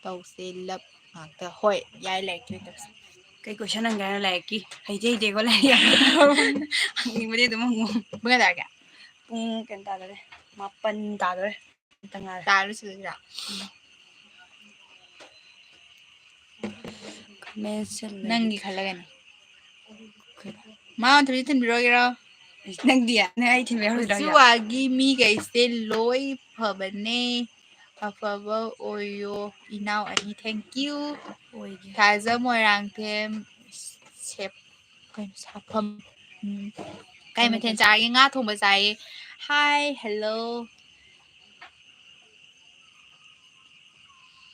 ꯇꯧꯁꯦ, love ꯉꯥꯛꯇ꯫ ꯍꯣꯏ, ꯌꯥꯏ, ꯂꯥꯏꯔꯤꯛꯀꯤ ꯑꯣꯏꯅ ꯇꯧꯁꯦ꯫ ꯀꯩ question ꯍꯪꯒꯦ ꯍꯥꯏꯅꯣ ꯂꯥꯏꯔꯤꯛꯀꯤ? ꯍꯩꯇꯦ, ꯍꯩꯇꯦꯀꯣ ꯂꯥꯏꯔꯤꯛ ꯌꯥꯝ꯫ ꯍꯪꯅꯤꯡꯕꯗꯤ ꯑꯗꯨꯝ ꯍꯪꯉꯣ꯫ ꯄꯨꯡ ꯀꯌꯥ ꯇꯥꯔꯒꯦ? ꯄꯨꯡ ꯀꯩꯅꯣ ꯇꯥꯗꯣꯔꯦ, ꯃꯥꯄꯟ ꯇꯥꯗꯣꯔꯦ꯫ ꯈꯤꯇꯪ ꯉꯥꯏꯔꯦ꯫ ꯇꯥꯔꯁꯨ ꯁꯤꯗ꯫ ꯎꯝ꯫ Commentsꯁꯦ ꯂꯩ-, ꯅꯪꯒꯤ ꯈꯜꯂꯒꯅꯤ꯫ ꯃꯥ ꯊꯣꯏꯕꯤ ꯊꯤꯟꯕꯤꯔꯛꯑꯣꯒꯦꯔꯣ? ꯅꯪꯗꯤ? ꯅꯪ ꯑꯩ ꯊꯤꯟꯕ ꯌꯥꯔꯣꯏꯗ꯭ꯔꯣ ꯍꯥꯏꯁꯦ? ꯎꯆꯤꯋꯥꯒꯤ ꯃꯤꯈꯩꯁꯦ ꯂꯣꯏ ꯐꯕꯅꯦ꯫ ꯑꯐꯕ ꯑꯣꯏꯌꯣ ꯏꯅꯥꯎ ꯑꯅꯤ꯫ Thank you꯫ ꯑꯣꯏꯒꯦ꯫ ꯊꯥꯖ ꯃꯣꯏꯔꯥꯡꯊꯦꯝ, ꯁꯦꯞ-, ꯀꯩꯅꯣ ꯁꯥꯐꯝ? ꯎꯝ꯫ ꯀꯩ ꯃꯊꯦꯜ ꯆꯥꯒꯦ? ꯉꯥ ꯊꯣꯡꯕ ꯆꯥꯏꯌꯦ꯫ Hi, hello꯫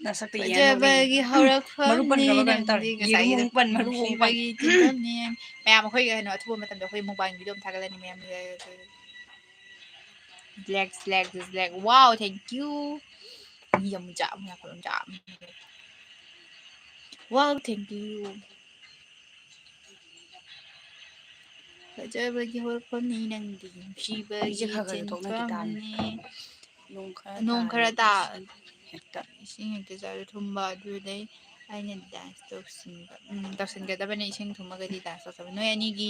ꯅꯁꯛꯇ ꯌꯦꯡꯉꯒ ꯐꯖꯕꯒꯤ ꯍꯧꯔꯛꯐꯝꯅꯤ ꯃꯔꯨ ꯄꯟꯒꯅꯣ, ꯀꯩꯅꯣ ꯇꯧꯔꯦ꯫ ꯅꯪꯗꯤ ꯌꯦꯔꯨꯝ ꯉꯁꯥꯏꯒꯤꯗꯣ ꯑꯃꯨꯛ ꯄꯟ, ꯃꯔꯨ ꯑꯃꯨꯛ ꯄꯟ꯫ ꯅꯨꯡꯁꯤꯕꯒꯤ ꯆꯤꯟꯐꯝꯅꯤ꯫ ꯃꯌꯥꯝ ꯑꯩꯈꯣꯏꯒꯤ ꯀꯩꯅꯣ ꯑꯊꯨꯕ ꯃꯇꯝꯗ ꯑꯩꯈꯣꯏ mukbang video ꯑꯃ ꯊꯥꯒꯠꯂꯅꯤ ꯃꯌꯥꯝ꯫ Dislike, dislike, dislike. Wow, thank you. ꯃꯤ ꯑꯃꯨꯛ ꯆꯥꯝꯃ ꯌꯥꯡꯈꯩ ꯑꯃꯨꯛ ꯆꯥꯝꯃ꯫ Wow, thank you꯫ ꯐꯖꯕꯒꯤ ꯍꯧꯔꯛꯐꯝꯅꯤ ꯅꯪꯗꯤ, ꯅꯨꯡꯁꯤꯕꯒꯤ ꯃꯤꯁꯦ ꯈꯔ ꯈꯔ ꯊꯣꯛꯅꯈꯤ ꯇꯥꯕꯅꯤ꯫ ꯆꯤꯟꯐꯝꯅꯤ꯫ ꯅꯣꯡ ꯈꯔ ꯅꯣꯡ ꯈꯔ ꯇꯥꯔꯦ, ꯇꯥ-, ꯏꯁꯤꯡ ꯍꯦꯛꯇ꯫ ꯏꯁꯤꯡ ꯍꯦꯛꯇ ꯆꯥꯔꯦ ꯊꯨꯝꯕ, ꯑꯗꯨꯗꯩ ꯑꯩꯅ dance ꯇꯧꯁꯤꯟꯕ-, ꯎꯝ, ꯇꯧꯁꯤꯟꯒꯗꯕꯅꯦ, ꯏꯁꯤꯡ ꯊꯨꯝꯃꯒꯗꯤ dance ꯇꯧꯁꯤꯟꯕ꯫ ꯅꯣꯏ ꯑꯅꯤꯒꯤ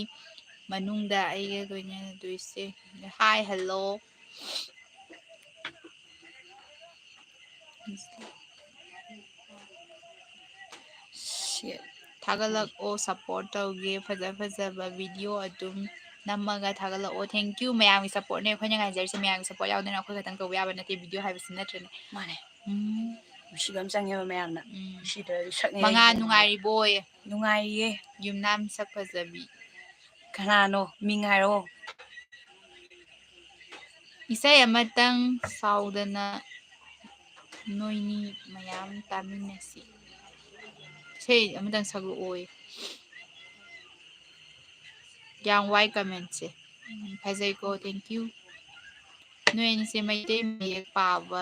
ꯃꯅꯨꯡꯗ ꯑꯩꯒ ꯂꯣꯏꯅꯗꯣꯏꯁꯦ꯫ Hi, hello꯫ Shit. ꯊꯥꯒꯠꯂꯛꯑꯣ, support ꯇꯧꯒꯦ꯫ ꯐꯖ ꯐꯖꯕ video ꯑꯗꯨꯝ ꯅꯝꯃꯒ ꯊꯥꯒꯠꯂꯛꯑꯣ꯫ Thank you꯫ ꯃꯌꯥꯝꯒꯤ supportꯅꯦ ꯑꯩꯈꯣꯏꯅ ꯉꯥꯏꯖꯔꯤꯁꯦ꯫ ꯃꯌꯥꯝꯒꯤ support ꯌꯥꯎꯗꯅ ꯑꯩꯈꯣꯏ ꯈꯛꯇꯪ ꯇꯧꯕ ꯌꯥꯕ ꯅꯠꯇꯦ video ꯍꯥꯏꯕꯁꯤ, ꯅꯠꯇ꯭ꯔꯅꯦ? ꯃꯥꯅꯦ꯫ ꯎꯝ꯫ ꯅꯨꯡꯁꯤꯕ ꯑꯃ ꯆꯪꯉꯦꯕ ꯃꯌꯥꯝꯅ꯫ ꯎꯝ꯫ ꯅꯨꯡꯁꯤꯗ꯭ꯔꯗꯤ ꯁꯛꯅꯦ ꯃꯉꯥ ꯑꯩ ꯅꯨꯡꯉꯥꯏꯔꯤꯕꯣꯏ? ꯅꯨꯡꯉꯥꯏꯔꯤꯌꯦ꯫ ꯌꯨꯝꯅꯥꯝ ꯁꯛ ꯐꯖꯕꯤ꯫ ꯀꯅꯥꯅꯣ? ꯃꯤꯡ ꯍꯥꯏꯔꯛꯑꯣ꯫ ꯏꯁꯩ ꯑꯃꯇꯪ ꯁꯥꯎꯗꯅ ꯅꯣꯏꯅꯤ ꯃꯌꯥꯝ ꯇꯥꯃꯤꯟꯅꯁꯤ꯫ ꯏꯁꯩ ꯑꯃꯇꯪ ꯁꯛꯂꯛꯑꯣꯌꯦ꯫ ꯌꯥꯝ ꯋꯥꯏ commentꯁꯦ꯫ ꯎꯝ, ꯐꯖꯩꯀꯣ, thank you꯫ ꯅꯣꯏ ꯑꯅꯤꯁꯦ ꯃꯩꯇꯩ ꯃꯌꯦꯛ ꯄꯥꯕ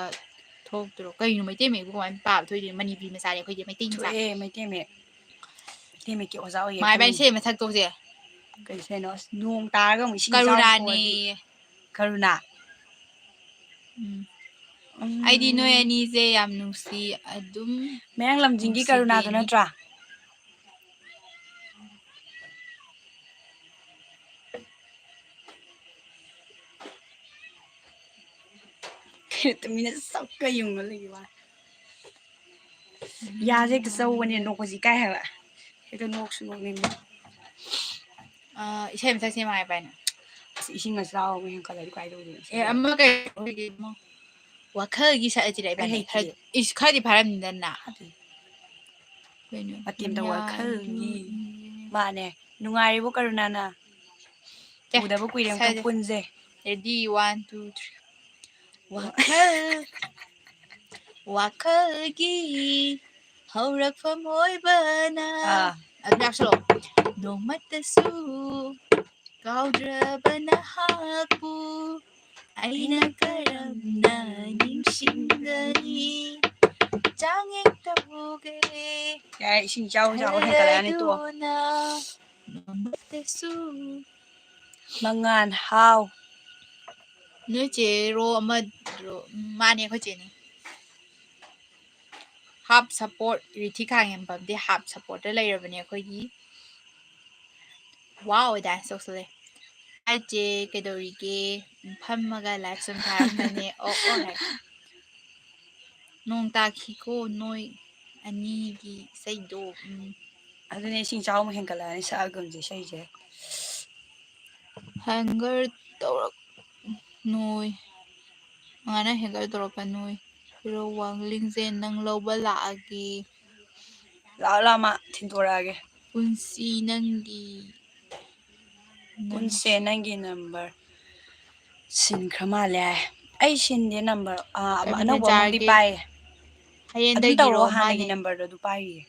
ꯊꯣꯛꯇ꯭ꯔꯣ? ꯀꯩꯅꯣ ꯃꯩꯇꯩ ꯃꯌꯦꯛꯄꯨ ꯀꯃꯥꯏꯅ ꯄꯥꯕ ꯊꯣꯛꯏꯗꯣꯏꯅꯣ? ꯃꯅꯤꯄꯨꯔꯤ ꯃꯆꯥꯅꯦ ꯑꯩꯈꯣꯏꯗꯤ, ꯃꯩꯇꯩ ꯃꯆꯥ꯫ ꯊꯣꯛꯑꯦ, ꯃꯩꯇꯩ ꯃꯌꯦꯛ꯫ ꯃꯩꯇꯩ ꯃꯌꯦꯛꯀꯤ ꯑꯣꯖꯥ ꯑꯣꯏꯌꯦ ꯃꯉꯥꯏꯕ ꯑꯩꯈꯣꯏ꯫ ꯏꯁꯩ ꯑꯃ ꯁꯛꯇꯣꯛꯁꯦ꯫ ꯀꯩ ꯏꯁꯩꯅꯣ? ꯑꯁ, ꯅꯣꯡ ꯇꯥꯔꯒ ꯑꯃꯨꯛ ꯏꯁꯤꯡ ꯏꯆꯥꯎ ꯀꯔꯨꯅꯥꯅꯦ꯫ ꯊꯣꯛꯑꯗꯤ꯫ ꯀꯔꯨꯅꯥ? ꯎꯝ꯫ ꯎꯝ꯫ ꯑꯩꯗꯤ ꯅꯣꯏ ꯑꯅꯤꯁꯦ ꯌꯥꯝ ꯅꯨꯡꯁꯤ, ꯑꯗꯨꯝ ꯃꯌꯥꯡ ꯂꯝꯖꯤꯡꯒꯤ ꯀꯔꯨꯅꯥꯗꯣ ꯅꯨꯡꯁꯤꯕꯤꯅꯤ꯫ ꯅꯠꯇ꯭ꯔꯥ? ꯀꯩꯅꯣ ꯇꯨꯃꯤꯟꯅ ꯁꯛꯀ ꯌꯨꯡꯉ ꯂꯩꯒꯤ ꯋꯥ꯫ ꯌꯥꯁꯦ ꯍꯦꯛꯇ ꯆꯧꯕꯅꯦ, ꯅꯣꯛꯄꯁꯤ ꯏꯀꯥꯏ ꯍꯥꯏꯕ꯫ ꯍꯦꯛꯇ ꯅꯣꯛꯁꯨ ꯅꯣꯛꯅꯤꯡꯕ꯫ ꯑ, ꯏꯁꯩ ꯑꯃ ꯁꯛꯁꯦ ꯃꯥ ꯍꯥꯏꯕ ꯍꯥꯏꯅ꯫ ꯑꯁ, ꯏꯁꯤꯡ ꯑꯁꯥꯕ ꯑꯃ ꯍꯦꯟꯀꯠꯂꯗꯤ ꯀꯥꯏ ꯇꯧꯗꯣꯏꯅꯣ? ꯑꯦ, ꯑꯃ ꯀꯩ, ꯋꯥꯈꯜꯒꯤ ꯁꯛꯑꯁꯤꯔ ꯏꯕꯥꯅꯤ? ꯑꯩ ꯍꯩꯇꯦ꯫ ꯈꯔ, ꯏꯁ, ꯈꯔꯗꯤ ꯐꯥꯔꯝꯅꯤꯗꯅ꯫ ꯐꯥꯗꯦ꯫ ꯀꯩꯅꯣ? ꯃꯇꯦꯝꯇ ꯋꯥꯈꯜꯒꯤ꯫ ꯃꯥꯅꯦ꯫ ꯅꯨꯡꯉꯥꯏꯔꯤꯕꯣ ꯀꯔꯨꯅꯥꯅ? ꯁꯦ, ꯎꯗꯕ ꯀꯨꯏꯔꯦ, ꯑꯝꯇꯪ ꯁꯥꯏꯁꯦ꯫ ꯄꯨꯟꯁꯦ꯫ Ready, one, two, three. ꯋꯥꯈꯜ, ꯋꯥꯈꯜꯒꯤ ꯍꯧꯔꯛꯐꯝ ꯑꯣꯏꯕꯅ꯫ ꯑꯥ꯫ ꯑꯗꯨꯝ ꯌꯥꯛꯁꯜꯂꯣ꯫ ꯅꯣꯡꯃꯇꯁꯨ ꯀꯥꯎꯗ꯭ꯔꯕ ꯅꯍꯥꯛꯄꯨ ꯑꯩꯅ ꯀꯔꯝꯅ ꯅꯤꯡꯁꯤꯡꯒꯅꯤ? ꯆꯥꯡꯌꯦꯡ ꯇꯧꯒꯦ꯫ ꯌꯥꯔꯦ, ꯏꯁꯤꯡ ꯏꯆꯥꯎ ꯏꯆꯥꯎ ꯍꯦꯟꯒꯠꯂꯛꯑꯅꯤ, ꯇꯣꯛꯑꯣ꯫ ꯈꯜꯂꯗꯨꯅ ꯅꯣꯡꯃꯇꯁꯨ꯫ ꯃꯉꯥꯟ ꯍꯥꯎ꯫ ꯅꯣꯏ ꯆꯦꯔꯣ ꯑꯃꯗ꯭ꯔꯣ? ꯎꯝ, ꯃꯥꯅꯦ, ꯑꯩꯈꯣꯏ ꯆꯦꯅꯦ꯫ Half support, ꯔꯤꯊꯤ ꯈꯥꯡꯉꯦꯝꯕꯝꯗꯤ half supportꯇ ꯂꯩꯔꯕꯅꯦ ꯑꯩꯈꯣꯏꯒꯤ꯫ Wow, dance ꯇꯧꯁꯜꯂꯦ꯫ Hi ꯆꯦ, ꯀꯩꯗꯧꯔꯤꯒꯦ? ꯐꯝꯃꯒ live ꯁꯨꯝ ꯊꯥꯔꯝꯕꯅꯦ꯫ ꯑꯣ, ꯑꯣ, ꯍꯥꯏ꯫ ꯅꯣꯡ ꯇꯥꯈꯤꯀꯣ ꯅꯣꯏ ꯑꯅꯤꯒꯤ ꯏꯁꯩꯗꯣ꯫ ꯎꯝ꯫ ꯑꯗꯨꯅꯦ, ꯏꯁꯤꯡ ꯏꯆꯥꯎ ꯑꯃꯨꯛ ꯍꯦꯟꯒꯠꯂꯛꯑꯅꯤ ꯁꯛꯑꯒꯨꯝꯁꯦ ꯏꯁꯩꯁꯦ꯫ Hanger ꯇꯧꯔꯛ ꯅꯣꯏ꯫ ꯃꯉꯥꯅ hanger ꯇꯧꯔꯛꯀꯅꯣꯏ꯫ ꯍꯦꯔꯣ ꯋꯥꯡ ꯂꯤꯡꯖꯦꯜ ꯅꯪ ꯂꯧꯕ ꯂꯥꯛꯑꯒꯦ꯫ ꯂꯥꯛꯑꯣ, ꯂꯥꯛꯑꯣ, ꯃꯥ ꯊꯤꯟꯗꯣꯔꯛꯑꯒꯦ꯫ ꯄꯨꯟꯁꯤ ꯅꯪꯒꯤ ꯄꯨꯟꯁꯦ ꯅꯪꯒꯤ number꯫ ꯁꯤꯟꯈ꯭ꯔ ꯃꯥꯜꯂꯦ ꯍꯥꯏ꯫ ꯑꯩ ꯁꯤꯟꯗꯦ number꯫ ꯑꯥ, ꯀꯕꯤꯅ ꯑꯅꯧꯕ ꯑꯃꯗꯤ ꯆꯥꯔꯒꯦ꯫ ꯄꯥꯏꯌꯦ꯫ ꯑꯗꯨꯝ ꯍꯌꯦꯡꯗꯒꯤꯔꯣ ꯇꯧꯔꯛꯑꯣ, ꯍꯥꯟꯅꯒꯤ ꯃꯥꯅꯦ꯫ Numberꯗꯣ ꯑꯗꯨ ꯄꯥꯏꯔꯤꯌꯦ꯫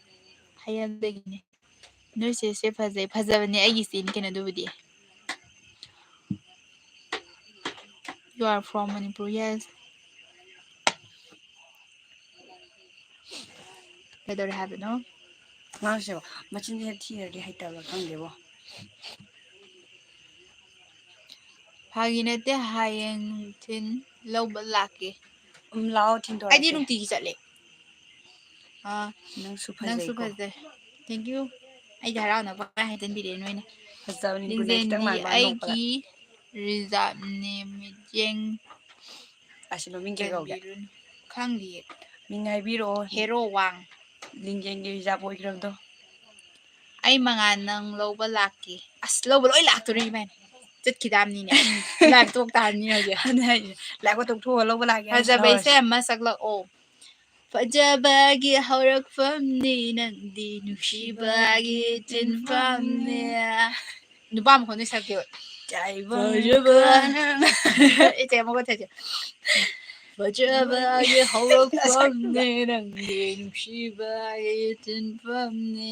ꯍꯌꯦꯡꯗꯒꯤꯅꯦ꯫ ꯅꯣꯏ ꯆꯦꯁꯦ ꯐꯖꯩ꯫ ꯐꯖꯕꯅꯦ ꯑꯩꯒꯤ ꯆꯦꯅꯤ ꯀꯩꯅꯣ ꯑꯗꯨꯕꯨꯗꯤ꯫ You are from Manipur, yes. ꯀꯩꯗꯧꯔꯦ ꯍꯥꯏꯕꯅꯣ? ꯑꯉꯥꯡꯁꯦ ꯃꯆꯤꯟꯁꯦ ꯊꯤꯔꯗꯤ ꯍꯩꯇꯕ꯭ꯔꯥ ꯈꯪꯗꯦꯕꯣ꯫ ꯐꯥꯒꯤ ꯅꯠꯇꯦ, ꯍꯌꯦꯡ ꯅꯨꯡꯊꯤꯟ ꯂꯧꯕ ꯂꯥꯛꯀꯦ꯫ ꯎꯝ, ꯂꯥꯛꯑꯣ, ꯊꯤꯟꯗꯣꯔꯛꯀꯦ꯫ ꯑꯩꯗꯤ ꯅꯨꯡꯇꯤꯒꯤ ꯆꯠꯂꯦ꯫ ꯑꯥ, ꯅꯪꯁꯨ ꯅꯪꯁꯨ ꯐꯖꯩꯀꯣ꯫ ꯐꯖꯩ꯫ Thank you꯫ ꯑꯩꯗꯤ ꯍꯔꯥꯎꯅꯕ ꯄꯪꯍꯥꯏ ꯍꯥꯏꯖꯟꯕꯤꯔꯦ ꯅꯣꯏꯅ꯫ ꯐꯖꯕꯅꯤ, ꯒꯨꯟꯅ ꯈꯤꯇꯪ ꯂꯤꯡꯖꯦꯜꯗꯤ ꯃꯥꯟꯕ ꯅꯣꯡꯄꯗ꯫ ꯑꯩꯒꯤ reserveꯅꯦ, ꯃꯤꯠꯌꯦꯡ ꯑꯁꯤꯗꯣ ꯃꯤꯡ ꯀꯩ ꯀꯧꯒꯦ? ꯆꯟꯕꯤꯔꯨꯅꯨ꯫ ꯈꯪꯗꯤꯌꯦ꯫ ꯃꯤꯡ ꯍꯥꯏꯕꯤꯔꯛꯑꯣ꯫ ꯍꯦꯔꯣ ꯋꯥꯡ꯫ ꯂꯤꯡꯖꯦꯜꯒꯤ reserve ꯑꯣꯏꯈ꯭ꯔꯕꯗꯣ꯫ ꯑꯩ ꯃꯉꯥꯜ ꯅꯪ ꯂꯧꯕ ꯂꯥꯛꯀꯦ꯫ ꯑꯁ, ꯂꯧꯕ ꯂꯣꯏ ꯂꯥꯛꯇꯣꯔꯤ ꯏꯕꯥꯅꯤ꯫ ꯆꯠꯈꯤꯗꯥꯝꯅꯤꯅꯦ꯫ Live ꯇꯣꯛ ꯇꯥꯔꯅꯤ ꯍꯧꯖꯤꯛ꯫ ꯑꯗꯨꯅꯦ ꯍꯥꯏꯁꯦ꯫ Liveꯀ ꯇꯣꯛꯊꯣꯛꯑꯒ ꯂꯧꯕ ꯂꯥꯛꯀꯦ ꯍꯥꯏꯅ ꯐꯖꯕ ꯁꯥꯎꯔꯁꯤ꯫ ꯏꯁꯩ ꯑꯃ ꯁꯛꯂꯛꯑꯣ꯫ ꯐꯖꯕꯒꯤ ꯍꯧꯔꯛꯐꯝꯅꯤ ꯅꯪꯗꯤ, ꯅꯨꯡꯁꯤꯕꯒꯤ ꯆꯤꯟꯐꯝꯅꯤ꯫ ꯅꯨꯄꯥ ꯃꯈꯣꯟꯗ ꯁꯛꯀꯦꯕ꯫ ꯇꯥꯏꯕꯪ ꯐꯖꯕ꯫ ꯏꯆꯦ, ꯑꯃꯨꯛꯀ ꯊꯛꯁꯦ꯫ ꯐꯖꯕꯒꯤ ꯍꯧꯔꯛꯐꯝꯅꯤ ꯅꯪꯗꯤ, ꯅꯨꯡꯁꯤꯕꯒꯤ ꯆꯤꯟꯐꯝꯅꯤ꯫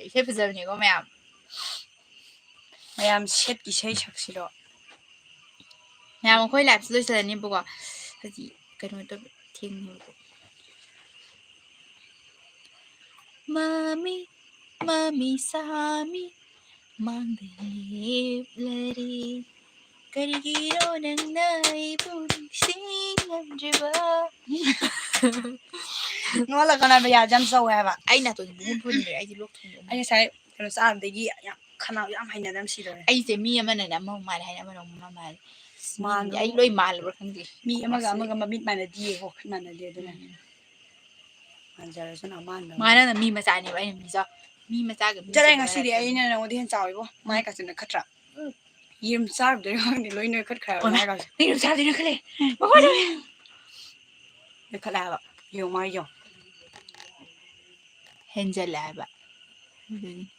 ꯏꯁꯩ ꯐꯖꯕꯅꯤꯀꯣ ꯃꯌꯥꯝ꯫ ꯃꯌꯥꯝ ꯁꯦꯠꯀꯤ ꯏꯁꯩ ꯁꯛꯁꯤꯔꯣ? ꯃꯌꯥꯝ, ꯑꯩꯈꯣꯏ liveꯁꯦ ꯂꯣꯏꯁꯤꯜꯂꯅꯤꯕꯀꯣ꯫ ꯍꯧꯖꯤꯛ ꯀꯩꯅꯣ ꯇꯧꯕ ꯊꯦꯡꯉꯦꯕꯀꯣ꯫ ꯃꯃꯤ, ꯃꯃꯤ ꯁꯥꯃꯤ, ꯃꯥꯡꯗ ꯂꯦꯞꯂꯔꯦ꯫ ꯀꯔꯤꯒꯤꯅꯣ ꯅꯪꯅ ꯑꯩꯕꯨ ꯅꯤꯡꯁꯤꯡꯉꯝꯗ꯭ꯔꯤꯕ? ꯅꯣꯜꯂꯛꯀꯅꯣ ꯍꯥꯏꯕ, ꯌꯥꯁꯦ ꯌꯥꯝ ꯆꯧꯋꯦ ꯍꯥꯏꯕ꯫ ꯑꯩ ꯅꯥꯇꯣꯟꯁꯦ ꯄꯨꯡꯐꯨꯟ ꯐꯨꯟꯈ꯭ꯔꯦ, ꯑꯩꯗꯤ ꯂꯣꯛ ꯊꯨꯡꯉꯦ꯫ ꯑꯩ ꯉꯁꯥꯏ ꯀꯩꯅꯣ ꯆꯥꯔꯨꯕꯗꯒꯤ ꯌꯥꯝ ꯈꯅꯥꯎ ꯌꯥꯝ ꯍꯩꯅꯗꯕ ꯁꯤꯗꯧꯔꯦ꯫ ꯑꯩꯁꯦ ꯃꯤ ꯑꯃꯅꯅꯦ ꯑꯃꯃꯨꯛ ꯃꯥꯜꯂꯦ ꯍꯥꯏꯅ ꯑꯃꯅ ꯑꯃꯨꯛ ꯃꯥꯜꯂꯦ꯫ ꯃꯥꯟꯕ ꯃꯤ, ꯑꯩ ꯂꯣꯏ ꯃꯥꯜꯂꯕ꯭ꯔꯥ ꯈꯪꯗꯦ꯫ ꯃꯤ ꯑꯃꯒ ꯑꯃꯒ ꯃꯃꯤꯠ ꯃꯥꯟꯅꯗꯤꯌꯦ, ꯋꯥꯈꯜ ꯃꯥꯟꯅꯗꯦ ꯑꯗꯨꯅꯅꯦ꯫ ꯎꯝ꯫ ꯃꯥꯟꯖꯔꯁꯅꯨ ꯑꯃꯥꯟꯕ ꯑꯃ꯫ ꯃꯥꯅꯅ ꯃꯤ ꯃꯆꯥꯅꯦꯕ, ꯑꯩꯅ ꯃꯤ ꯆꯥꯎ-, ꯃꯤ ꯃꯆꯥꯒ ꯃꯤ ꯆꯠꯂꯦ, ꯆꯥꯎꯕ ꯉꯁꯤꯗꯤ ꯃꯔꯛꯇ ꯑꯩꯅ ꯅꯉꯣꯟꯗ ꯍꯦꯟꯅ ꯆꯥꯎꯋꯤꯕꯣ꯫ ꯃꯥꯏ ꯀꯥꯁꯦ ꯅꯣꯏꯈꯠꯇ꯭ꯔꯥ? ꯎꯝ꯫ ꯌꯦꯔꯨꯝ ꯆꯥꯔꯨꯕꯗꯩꯔ ꯈꯪꯗꯦ, ꯂꯣꯏ ꯅꯣꯏꯈꯠꯈ꯭ꯔꯦ ꯍꯥꯏꯕ ꯑꯣ ꯃꯥ, ꯃꯥꯏ ꯀꯥꯁꯦ꯫ ꯅꯪ ꯌꯦꯔꯨꯝ ꯆꯥꯕꯗꯩ ꯅꯣꯏꯈꯠꯂꯦ? ꯃꯈꯣꯏꯗ ꯅꯣꯏꯈꯠꯂꯦ ꯍꯥꯏꯕ꯫ ꯌꯦꯡꯉꯨ ꯃꯥꯏ ꯌꯦꯡꯉꯨ꯫ ꯍꯦꯟꯖꯜꯂꯦ ꯍꯥꯏꯕ꯫ ꯑꯗꯨꯒꯤ꯫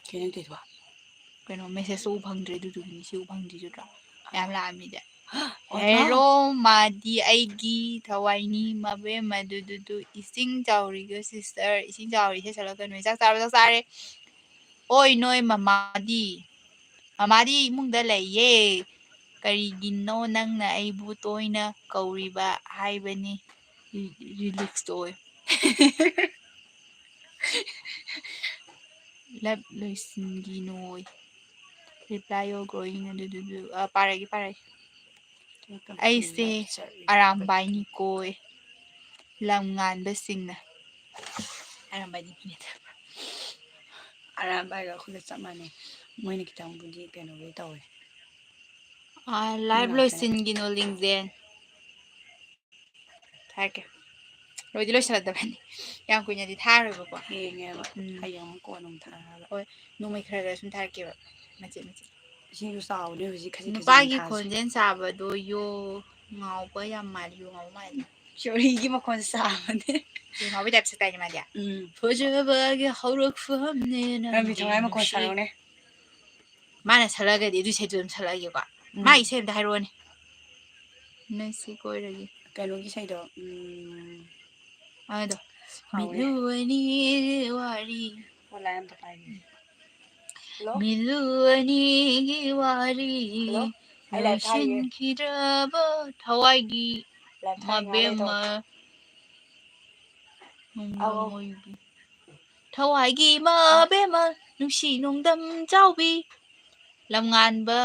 ꯀꯩꯅꯣ ꯇꯧꯏꯗꯨꯕꯣ? ꯀꯩꯅꯣ, messageꯁꯨ ꯎ ꯐꯪꯗ꯭ꯔꯦ, ꯑꯗꯨꯗꯨꯒꯤꯅꯤ ꯁꯤ ꯎ ꯐꯪꯗ꯭ꯔꯤꯁꯦ ꯅꯠꯇ꯭ꯔꯥ? ꯃꯌꯥꯝ ꯂꯥꯛꯑꯝꯃꯤꯁꯦ꯫ ꯑꯣ, ꯍꯦꯔꯣ, ꯃꯥꯗꯤ ꯑꯩꯒꯤ ꯊꯋꯥꯏꯅꯤ, ꯃꯕꯦꯝꯃ ꯗꯨꯗꯨꯗꯨ, ꯏꯁꯤꯡ ꯆꯥꯎꯔꯤꯒ sister, ꯏꯁꯤꯡ ꯆꯥꯎꯔꯤ ꯏꯁꯩ ꯁꯛꯂꯛꯀꯅꯨ꯫ ꯆꯥꯛ ꯆꯥꯔꯕ? ꯆꯥꯛ ꯆꯥꯔꯦ꯫ ꯑꯣꯏ, ꯅꯣꯏ ꯃꯃꯥꯗꯤ? ꯃꯃꯥꯗꯤ ꯏꯃꯨꯡꯗ ꯂꯩꯌꯦ꯫ ꯀꯔꯤꯒꯤꯅꯣ ꯅꯪꯅ ꯑꯩꯕꯨ ꯇꯣꯏꯅ ꯀꯧꯔꯤꯕ ꯍꯥꯏꯕꯅꯤ꯫ ꯔꯤ-, relax ꯇꯧꯑꯣ꯫ Love ꯂꯣꯏꯁꯤꯟꯈꯤꯅꯣꯏ꯫ Reply all growing ꯑꯗꯨꯗꯨꯗꯨ꯫ ꯑ, ꯄꯥꯔꯒꯦ, ꯄꯥꯔꯒꯦ꯫ ꯑꯩꯁꯦ ꯑꯔꯥꯝꯕꯥꯏꯅꯤꯀꯣꯏ꯫ ꯂꯝ ꯉꯥꯟꯕꯁꯤꯡꯅ꯫ ꯑꯔꯥꯝꯕꯥꯏꯗꯤ ꯃꯤꯅꯦ꯫ ꯑꯔꯥꯝꯕꯥꯏꯒ ꯑꯩꯈꯣꯏꯒ ꯆꯞ ꯃꯥꯟꯅꯩ꯫ ꯃꯣꯏꯅ ꯈꯤꯇꯪꯕꯨꯗꯤ ꯀꯩꯅꯣꯕꯨꯗꯤ ꯇꯧꯋꯦ꯫ ꯑꯥ, live ꯂꯣꯏꯁꯤꯟꯈꯤꯅꯣ, ꯂꯤꯡꯖꯦꯜ꯫ ꯊꯥꯔꯛꯀꯦ꯫ ꯂꯣꯏꯗꯤ ꯂꯣꯏꯁꯤꯜꯂꯛꯇꯕꯅꯤ꯫ ꯌꯥꯝ ꯀꯨꯏꯅꯗꯤ ꯊꯥꯔꯣꯏꯕꯀꯣ꯫ ꯊꯦꯡꯉꯦꯕ꯫ ꯎꯝ꯫ ꯍꯌꯦꯡ ꯑꯃꯨꯛ ꯀꯣꯟꯅ ꯑꯃꯨꯛ ꯊꯥꯔꯛꯑꯒ꯫ ꯍꯣꯏ, ꯅꯣꯡꯃꯩ ꯈꯔ ꯈꯔ ꯁꯨꯝ ꯊꯥꯔꯛꯀꯦꯕ꯫ ꯃꯆꯦꯠ ꯃꯆꯦꯠ꯫ ꯏꯁꯤꯡꯁꯨ ꯆꯥꯎꯕꯅꯦ ꯍꯧꯖꯤꯛ, ꯈꯖꯤꯛ ꯈꯖꯤꯛ ꯅꯨꯄꯥꯒꯤ ꯊꯥꯔꯁꯨ꯫ ꯈꯣꯟꯖꯦꯜ ꯁꯥꯕꯗꯣ ꯌꯣ꯫ ꯉꯥꯎꯕ ꯌꯥꯝ ꯃꯥꯜꯂꯤ, ꯌꯨ ꯉꯥꯎꯕ ꯃꯥꯜꯂꯤ꯫ ꯆꯣꯔꯤꯒꯤ ꯃꯈꯣꯟ ꯁꯥꯕꯅꯦ꯫ ꯌꯨ ꯉꯥꯎꯕꯩ ꯇꯥꯏꯞ ꯁꯛꯇꯥꯏꯅꯦ ꯃꯥꯗꯤ꯫ ꯎꯝ꯫ ꯐꯖꯕꯒꯤ ꯍꯧꯔꯛꯐꯝꯅꯦ ꯔꯥꯅꯤ ꯊꯧꯅꯥꯏ ꯃꯈꯣꯟ ꯁꯥꯔꯛꯎꯅꯦ꯫ ꯃꯥꯅ ꯁꯛꯂꯛꯑꯒꯗꯤ ꯑꯗꯨ ꯏꯁꯩꯗꯨ ꯑꯗꯨꯝ ꯁꯛꯂꯛꯑꯒꯦꯀꯣ꯫ ꯎꯝ꯫ ꯃꯥ ꯏꯁꯩ ꯑꯝꯇ ꯍꯥꯏꯔꯛꯑꯣꯅꯦ꯫ ꯅꯣꯏ ꯁꯤ ꯀꯣꯏꯔꯒꯦ꯫ ꯀꯩꯅꯣꯒꯤ ꯏꯁꯩꯗꯣ꯫ ꯎꯝ꯫ ꯑꯗꯣ ꯀꯥꯎꯔꯦ꯫ ꯃꯤꯠꯂꯨ ꯑꯅꯤꯒꯤ ꯋꯥꯔꯤ꯫ ꯑꯣ, ꯂꯥꯏ ꯑꯝꯇ ꯄꯥꯏꯒꯦ꯫ ꯍꯜꯂꯣ? ꯃꯤꯠꯂꯨ ꯑꯅꯤꯒꯤ ꯋꯥꯔꯤ꯫ ꯍꯜꯂꯣ? ꯑꯩ ꯂꯥꯏ ꯊꯥꯏꯌꯦ꯫ ꯂꯣꯏꯁꯤꯟꯈꯤꯗ꯭ꯔꯕ ꯊꯋꯥꯏꯒꯤ ꯂꯥꯏ ꯊꯥꯏ ꯉꯥꯏꯍꯥꯛ ꯂꯩ ꯇꯧꯔꯛꯀꯦ꯫ ꯃꯕꯦꯝꯃ꯫ ꯅꯣꯡꯗꯝ ꯑꯧ꯫ ꯑꯣꯏꯕꯤ꯫ ꯊꯋꯥꯏꯒꯤ ꯃꯕꯦꯝꯃ, ꯅꯨꯡꯁꯤ ꯅꯣꯡꯗꯝ ꯆꯥꯎꯕꯤ꯫ ꯂꯝꯉꯥꯟꯕ,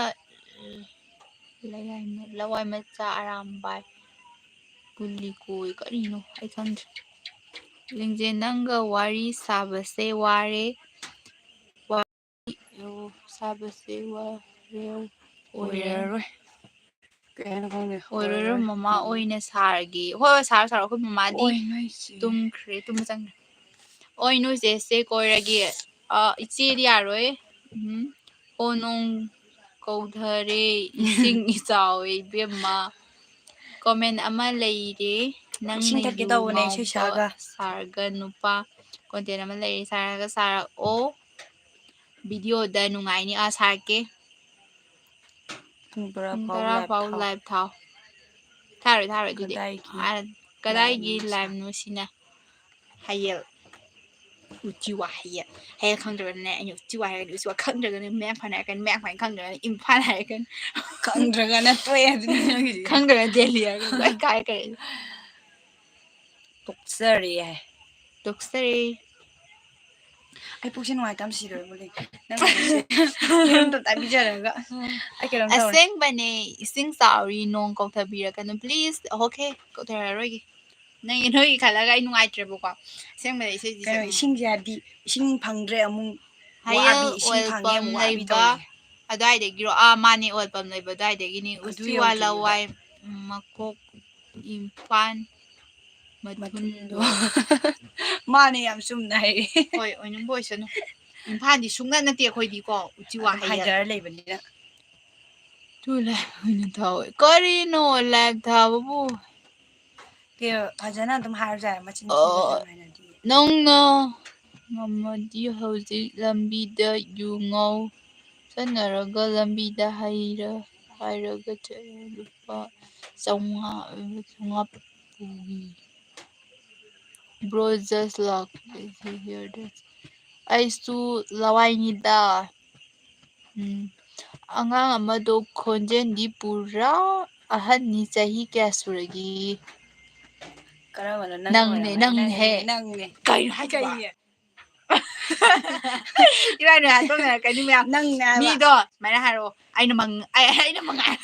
ꯂꯋꯥꯏ ꯃ-, ꯂꯋꯥꯏ ꯃꯆꯥ ꯑꯔꯥꯝꯕꯥꯏ꯫ ꯀꯨꯂꯤ ꯀꯣꯏ ꯀꯔꯤꯅꯣ ꯑꯩ ꯈꯪꯗ꯭ꯔꯦ꯫ ꯂꯤꯡꯖꯦꯜ ꯅꯪꯒ ꯋꯥꯔꯤ ꯁꯥꯕꯁꯦ ꯋꯥꯔꯦ꯫ ꯋꯥꯔꯤ ꯁꯥꯕꯁꯦ ꯋꯥꯔꯦ꯫ ꯑꯣꯏꯔꯦ꯫ ꯑꯣꯏꯔꯔꯣꯏ꯫ ꯀꯩ ꯍꯥꯏꯅꯣ ꯈꯪꯗꯦ꯫ ꯑꯣꯏꯔꯔꯣꯏ, ꯑꯣꯏꯔꯔꯣꯏ꯫ ꯃꯃꯥ ꯑꯣꯏꯅ ꯁꯥꯔꯒꯦ꯫ ꯍꯣꯏ, ꯍꯣꯏ, ꯁꯥꯔꯣ, ꯁꯥꯔꯣ꯫ ꯑꯩꯈꯣꯏ ꯃꯃꯥꯗꯤ ꯑꯣꯏ ꯅꯣꯏ ꯆꯦ꯫ ꯇꯨꯝꯈ꯭ꯔꯦ, ꯇꯨꯝꯕ ꯆꯪꯈ꯭ꯔꯦ꯫ ꯑꯣꯏ ꯅꯣꯏ ꯆꯦꯁꯦ ꯀꯣꯏꯔꯒꯦ꯫ ꯑ, ꯏꯆꯦꯗꯤ ꯌꯥꯔꯣꯏ꯫ ꯎꯝ꯫ ꯑꯣ ꯅꯣꯡ ꯀꯧꯊꯔꯦ, ꯏꯁꯤꯡ ꯏꯆꯥꯎꯋꯦ ꯏꯕꯦꯝꯃ꯫ ꯀꯣꯃꯦꯟ ꯑꯃ ꯂꯩꯔꯦ, ꯅꯪꯅ ꯏꯁꯤꯡ ꯊꯛꯀꯦ ꯌꯨ ꯇꯧꯕꯅꯦ ꯏꯁꯩ ꯉꯥꯎꯕ ꯁꯛꯑꯒ꯫ ꯁꯥꯔꯒ ꯅꯨꯄꯥ꯫ ꯀꯣꯟꯇꯦꯟ ꯑꯃ ꯂꯩꯔꯦ, ꯁꯥꯔꯒ ꯁꯥꯔꯛꯑꯣ꯫ ꯚꯤꯗꯤꯑꯣꯗ ꯅꯨꯡꯉꯥꯏꯅꯤ꯫ ꯑꯥ, ꯁꯥꯔꯛꯀꯦ꯫ ꯄꯨꯡ ꯇꯔꯥ ꯄꯨꯡ ꯐꯥꯎ ꯇꯔꯥ live ꯐꯥꯎ ꯊꯥꯎ꯫ Live ꯊꯥꯎ꯫ ꯊꯥꯔꯣꯏ, ꯊꯥꯔꯣꯏ ꯑꯗꯨꯗꯤ꯫ ꯀꯗꯥꯏꯒꯤ ꯑꯥ, ꯀꯗꯥꯏꯒꯤ live ꯅꯣ? Live ꯅꯣ ꯁꯤꯅ? ꯍꯌꯦꯜ꯫ ꯎꯆꯤ ꯋꯥ ꯍꯌꯦꯜ꯫ ꯍꯌꯦꯜ ꯈꯪꯗ꯭ꯔꯒꯅꯅꯦ, ꯑꯩꯅ ꯎꯆꯤ ꯋꯥ ꯍꯥꯏꯔꯒꯗꯤ ꯎꯆꯤ ꯋꯥ ꯈꯪꯗ꯭ꯔꯒꯅ ꯃꯌꯥꯡꯐꯥꯟ ꯍꯥꯏꯔꯛꯀꯅꯤ, ꯃꯌꯥꯡꯐꯥꯟ ꯈꯪꯗ꯭ꯔꯒꯅ ꯏꯝꯐꯥꯜ ꯍꯥꯏꯔꯛꯀꯅꯤ꯫ ꯈꯪꯗ꯭ꯔꯒꯅ ꯇꯣꯛꯑꯦ ꯑꯗꯨꯅꯤ ꯅꯪꯒꯤꯁꯦ꯫ ꯈꯪꯗ꯭ꯔꯒꯅ ꯗꯦꯜꯂꯤ ꯍꯥꯏꯔꯛꯀꯅꯤ꯫ ꯂꯣꯏ ꯀꯥꯏꯈ꯭ꯔꯦ꯫ ꯇꯣꯛꯆꯔꯦ ꯍꯥꯏ꯫ ꯇꯣꯛꯆꯔꯦ꯫ ꯑꯩ ꯄꯨꯛꯁꯦ ꯅꯨꯡꯉꯥꯏꯇꯕꯅ ꯁꯤꯗꯧꯔꯦ, ꯃꯨꯂꯤ꯫ ꯅꯪ ꯍꯧꯖꯤꯛꯁꯦ ꯌꯦꯔꯨꯝ ꯇꯞꯇꯥꯏ ꯄꯤꯖꯔꯒ꯫ ꯑꯩ ꯀꯩꯅꯣꯝ ꯇꯧꯔꯦ꯫ ꯑꯁꯦꯡꯕꯅꯦ, ꯏꯁꯤꯡ ꯆꯥꯎꯔꯤ, ꯅꯣꯡ ꯀꯧꯊꯕꯤꯔꯛꯀꯅꯨ, please꯫ Okay, ꯀꯧꯊꯔꯛꯑꯔꯣꯏꯒꯦ꯫ ꯅꯪꯒꯤ, ꯅꯣꯏꯒꯤ ꯈꯜꯂꯒ ꯑꯩ ꯅꯨꯡꯉꯥꯏꯇ꯭ꯔꯦꯕꯀꯣ꯫ ꯑꯁꯦꯡꯕꯗ ꯏꯁꯩꯁꯤ ꯀꯩꯅꯣ, ꯁꯛꯅꯤꯡꯉꯦ꯫ ꯏꯁꯤꯡꯁꯦ ꯍꯥꯏꯕꯗꯤ ꯏꯁꯤꯡ ꯐꯪꯗ꯭ꯔꯦ ꯑꯃꯨꯛ ꯍꯌꯦꯜ ꯋꯥꯕꯤ, ꯏꯁꯤꯡ ꯐꯪꯉꯦ ꯑꯣꯏꯜꯄꯝ ꯑꯃꯨꯛ ꯋꯥꯕꯤ ꯂꯩꯕ ꯇꯧꯔꯤꯁꯦ꯫ ꯑꯗꯨꯋꯥꯏꯗꯒꯤꯔꯣ? ꯑꯥ, ꯃꯥꯅꯦ, ꯑꯣꯏꯜꯄꯝ ꯂꯩꯕ ꯑꯗꯨꯋꯥꯏꯗꯒꯤꯅꯤ꯫ ꯑꯗꯨ ꯎꯆꯤ ꯋꯥ ꯌꯧꯗ꯭ꯔꯤꯉꯩꯗ꯫ ꯂꯋꯥꯏ, ꯃꯀꯣꯛ ꯏꯝꯐꯥꯜ ꯃꯊꯨꯟꯗꯣ꯫ ꯃꯊꯨꯟꯗꯣ꯫ ꯃꯥꯅꯦ, ꯌꯥꯝ ꯆꯨꯝꯅ ꯍꯥꯏꯔꯦ꯫ ꯍꯣꯏ, ꯑꯣꯏꯅꯤꯡꯕ ꯑꯣꯏꯁꯅꯨ꯫ ꯏꯝꯐꯥꯜꯗꯤ ꯁꯨꯡꯅꯠ ꯅꯠꯇꯦ ꯑꯩꯈꯣꯏꯗꯤꯀꯣ, ꯎꯆꯤ ꯋꯥ ꯑꯗꯨꯝ ꯍꯌꯦꯜ꯫ ꯍꯥꯏꯖꯔ ꯂꯩꯕꯅꯤꯅ꯫ ꯇꯨ ꯂꯥꯏꯚ ꯑꯣꯏꯅ ꯊꯥꯎꯋꯦ꯫ ꯀꯔꯤꯅꯣ ꯂꯥꯏꯚ ꯊꯥꯕꯕꯨ? ꯀꯦ, ꯐꯖꯅ ꯑꯗꯨꯝ ꯍꯥꯏꯔꯁꯨ ꯌꯥꯏ, ꯃꯆꯤꯟ ꯑꯣ꯫ ꯊꯤꯕ ꯍꯥꯏꯅꯗꯤ꯫ ꯅꯪꯅ ꯉꯝꯃꯗꯤ ꯍꯧꯖꯤꯛ ꯂꯝꯕꯤꯗ ꯌꯨ ꯉꯧ ꯆꯠꯅꯔꯒ ꯂꯝꯕꯤꯗ ꯍꯩꯔ ꯍꯥꯏꯔꯒ ꯆꯠꯂꯦ꯫ ꯂꯨꯄꯥ ꯆꯥꯝꯃꯉꯥ ꯑꯣꯏꯕ ꯆꯥꯝꯃꯉꯥ ꯄꯨꯒꯤ꯫ Bro, just luck. Is he here? This. ꯑꯩꯁꯨ ꯂꯋꯥꯏꯅꯤꯗ꯫ ꯎꯝ꯫ ꯑꯉꯥꯡ ꯑꯃꯗꯣ ꯈꯣꯟꯖꯦꯜꯗꯤ ꯄꯨꯔꯥ ꯑꯍꯟꯅꯤ꯫ ꯆꯍꯤ ꯀꯌꯥ ꯁꯨꯔꯒꯦ? ꯀꯔꯝꯕꯅꯣ? ꯅꯪ ꯅꯪꯅꯦ, ꯑꯣꯏꯔꯝꯃꯅꯤ, ꯅꯪꯅꯦꯍꯦ꯫ ꯅꯪꯅꯦ꯫ ꯀꯩꯅꯣ ꯍꯥꯏꯁꯤꯕꯣ? ꯀꯩꯅꯦ? ꯏꯕꯥꯅꯤ ꯍꯥꯠꯇꯣꯛꯅꯔꯛꯀꯅꯤ ꯃꯌꯥꯝ꯫ ꯅꯪꯅꯦ ꯍꯥꯏꯕ꯫ ꯃꯤꯗꯣ ꯁꯨꯃꯥꯏꯅ ꯍꯥꯏꯔꯛꯑꯣ, "ꯑꯩꯅ ꯃꯪ-, ꯑꯩ-, ꯑꯩꯅ ꯃꯉꯥꯜ"꯫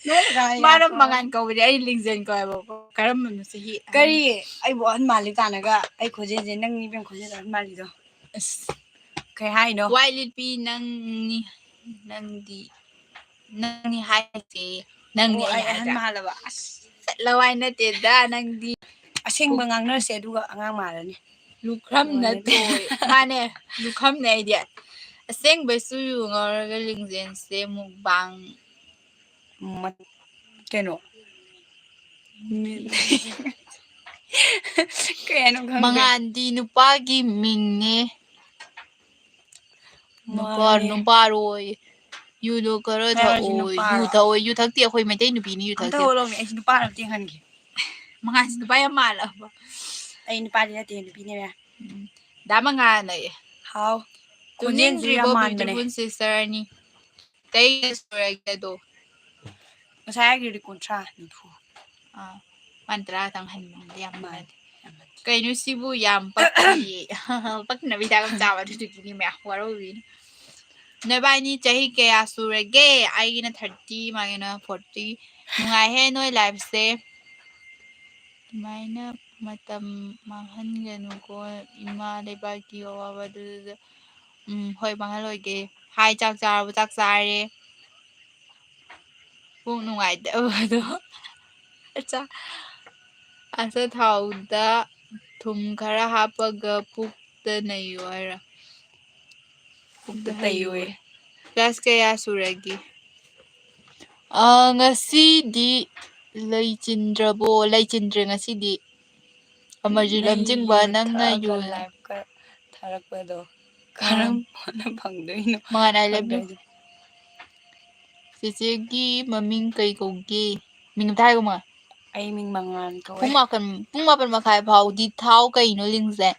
ꯅꯣꯏꯅ ꯀꯥꯏ ꯃꯥꯅ ꯌꯥꯗ꯭ꯔꯣ? ꯃꯉꯥꯜ ꯀꯧꯕꯗꯤ ꯑꯩ ꯂꯤꯡꯖꯦꯜ ꯀꯧꯋꯦꯕꯀꯣ꯫ ꯀꯔꯝꯕꯅꯣ ꯆꯍꯤ ꯑꯍꯟ? ꯀꯔꯤ? ꯑꯩꯕꯨ ꯑꯍꯟ ꯃꯥꯜꯂꯤ ꯇꯥꯅꯒ ꯑꯩ ꯈꯣꯟꯖꯦꯜꯁꯦ ꯅꯪ ꯏꯕꯦꯝ ꯈꯣꯟꯖꯦꯜ ꯑꯍꯟ ꯃꯥꯜꯂꯤꯗꯣ꯫ ꯑꯁ꯫ ꯀꯩ ꯍꯥꯏꯅꯣ? ꯋꯥꯏ ꯂꯤꯠꯄꯤ ꯅꯪꯅꯤ, ꯅꯪꯗꯤ, ꯅꯪꯅꯤ ꯍꯥꯏꯁꯦ, ꯅꯪꯅꯤ ꯑꯣ, ꯑꯩꯅ ꯑꯩ ꯑꯍꯟ ꯍꯥꯏꯗ꯭ꯔꯥ? ꯃꯥꯜꯂꯕ? ꯑꯁ꯫ ꯂꯋꯥꯏ ꯅꯠꯇꯦꯗ ꯅꯪꯗꯤ꯫ ꯑꯁꯦꯡꯕ ꯉꯥꯡꯅꯔꯁꯦ ꯑꯗꯨꯒ ꯑꯉꯥꯡ ꯃꯥꯜꯂꯅꯤ꯫ ꯂꯨꯈ꯭ꯔꯝ ꯂꯋꯥꯏ ꯅꯠꯇꯦ꯫ ꯅꯠꯇ꯭ꯔꯣ? ꯃꯥꯅꯦ, ꯂꯨꯈ꯭ꯔꯝꯅꯦ ꯑꯩꯗꯤ꯫ ꯑꯁꯦꯡꯕꯩꯁꯨ ꯌꯨ ꯉꯧꯔꯒ ꯂꯤꯡꯖꯦꯜꯁꯦ ꯃꯨꯛꯕꯥꯡ꯫ ꯃ-, ꯀꯩꯅꯣ? ꯃꯤ-, ꯀꯩ ꯍꯥꯏꯅꯣ ꯈꯪꯗ꯭ꯔꯦ꯫ ꯃꯉꯥꯜꯗꯤ ꯅꯨꯄꯥꯒꯤ ꯃꯤꯡꯅꯦ꯫ ꯅꯨꯄꯥ, ꯃꯥꯅꯦ꯫ ꯅꯨꯄꯥꯔꯣꯏ꯫ ꯌꯨꯗꯣ ꯈꯔ ꯃꯌꯥꯝꯁꯤ ꯊꯛꯑꯣ꯫ ꯌꯨ ꯅꯨꯄꯥꯔꯣ? ꯊꯛꯑꯣ, ꯌꯨ ꯊꯛꯇꯦ꯫ ꯑꯩꯈꯣꯏ ꯃꯩꯇꯩ ꯅꯨꯄꯤꯅꯤ ꯌꯨ ꯑꯝꯇ ꯊꯛꯇꯦ꯫ ꯍꯧꯔꯛꯑꯣꯃꯦ, ꯑꯩꯁꯤ ꯅꯨꯄꯥꯔ ꯑꯝꯇ ꯌꯦꯡꯍꯟꯒꯦ꯫ ꯃꯉꯥꯜꯁꯤ ꯅꯨꯄꯥ ꯌꯥꯝ ꯃꯥꯜꯂꯕ꯫ ꯑꯩ ꯅꯨꯄꯥꯗꯤ ꯅꯠꯇꯦ, ꯅꯨꯄꯤꯅꯦ ꯃꯌꯥꯝ꯫ ꯎꯝ꯫ ꯗꯥ ꯃꯉꯥꯜ ꯑꯌꯦ꯫ ꯍꯥꯎ꯫ ꯈꯣꯟꯖꯦꯜꯁꯨ ꯇꯨꯝꯅꯤꯡꯗ꯭ꯔꯤꯕꯣ, ꯌꯥꯝ ꯃꯥꯟꯕꯅꯦ꯫ beautiful sister ꯑꯅꯤ? ꯆꯍꯤ ꯀꯌꯥ ꯁꯨꯔꯒꯦ ꯑꯗꯣ? ꯉꯁꯥꯏ ꯍꯥꯏꯈ꯭ꯔꯗꯤ ꯀꯨꯟꯊ꯭ꯔꯥ, ꯅꯤꯐꯨ꯫ ꯑꯥ, ꯃꯥꯅ ꯇꯔꯥ ꯈꯛꯇꯪ ꯍꯟꯕꯅꯤꯗ, ꯌꯥꯝ ꯃꯥꯅꯦ, ꯃꯥꯟꯅꯗꯦ꯫ ꯌꯥꯝ ꯃꯥꯟꯅꯗꯦ꯫ ꯀꯩꯅꯣ ꯁꯤꯕꯨ ꯌꯥꯝ ꯄꯛꯇꯤꯌꯦ꯫ ꯄꯛꯇꯅꯕ ꯍꯤꯗꯥꯛ ꯑꯃ ꯆꯥꯕ ꯑꯗꯨꯗꯨꯒꯤꯅꯤ ꯃꯌꯥꯝ ꯋꯥꯔꯧꯕꯤꯅꯤ꯫ ꯅꯕꯥꯏꯅꯤ ꯆꯍꯤ ꯀꯌꯥ ꯁꯨꯔꯒꯦ? ꯑꯩꯒꯤꯅ thirty, ꯃꯥꯒꯤꯅ forty꯫ ꯅꯨꯡꯉꯥꯏꯍꯦ ꯅꯣꯏ lifeꯁꯦ꯫ ꯑꯗꯨꯃꯥꯏꯅ ꯃꯇꯝ ꯃꯥꯡꯍꯟꯒꯅꯨꯀꯣ, ꯏꯃꯥ ꯂꯩꯕꯥꯛꯀꯤ ꯑꯋꯥꯕꯗꯨꯗ꯫ ꯎꯝ, ꯍꯣꯏ, ꯃꯥꯡꯍꯜꯂꯣꯏꯒꯦ꯫ ꯍꯥꯏ, ꯆꯥꯛ ꯆꯥꯔꯕꯣ? ꯆꯥꯛ ꯆꯥꯔꯦ꯫ ꯄꯨꯛ ꯅꯨꯡꯉꯥꯏꯇꯕꯗꯣ꯫ ꯑꯆꯥ-, ꯑꯆꯥꯊꯥꯎꯗ ꯊꯨꯝ ꯈꯔ ꯍꯥꯞꯄꯒ ꯄꯨꯛꯇ ꯅꯩꯌꯨ ꯍꯥꯏꯔꯣ? ꯄꯨꯛꯇ ꯄꯨꯛꯇ ꯇꯩꯌꯨ꯫ ꯇꯩꯌꯨꯌꯦ꯫ ꯀ꯭ꯂꯥꯁ ꯀꯌꯥ ꯁꯨꯔꯒꯦ? ꯑ, ꯉꯁꯤꯗꯤ ꯂꯩꯆꯤꯟꯗ꯭ꯔꯕꯣ? ꯂꯩꯆꯤꯟꯗ꯭ꯔꯦ ꯉꯁꯤꯗꯤ꯫ ꯑꯃꯔꯖꯤꯠ ꯂꯝꯖꯤꯡꯕ, ꯃꯩ ꯅꯪꯅ ꯃꯨꯠꯊꯠꯂꯒ ꯌꯣꯜꯂ- live-ꯀ ꯊꯥꯔꯛꯄꯗꯣ ꯑꯥ꯫ ꯀꯔꯝꯕꯅ ꯐꯪꯗꯣꯏꯅꯣ? ꯃꯉꯥꯜ, I love you꯫ ꯈꯪꯗ꯭ꯔꯦ꯫ ꯆꯦꯆꯦꯒꯤ ꯃꯃꯤꯡ ꯀꯩ ꯀꯧꯒꯦ? ꯃꯤꯡ ꯑꯝꯇ ꯍꯥꯏꯌꯨ, ꯃꯉꯥꯜ꯫ ꯑꯩ ꯃꯤꯡ ꯃꯉꯥꯜ ꯀꯧꯋꯦ꯫ ꯄꯨꯡ ꯃꯥꯄꯟ, ꯄꯨꯡ ꯃꯥꯄꯟ ꯃꯈꯥꯏ ꯐꯥꯎꯗꯤ ꯊꯥꯎ ꯀꯩꯅꯣ ꯂꯤꯡꯁꯦ?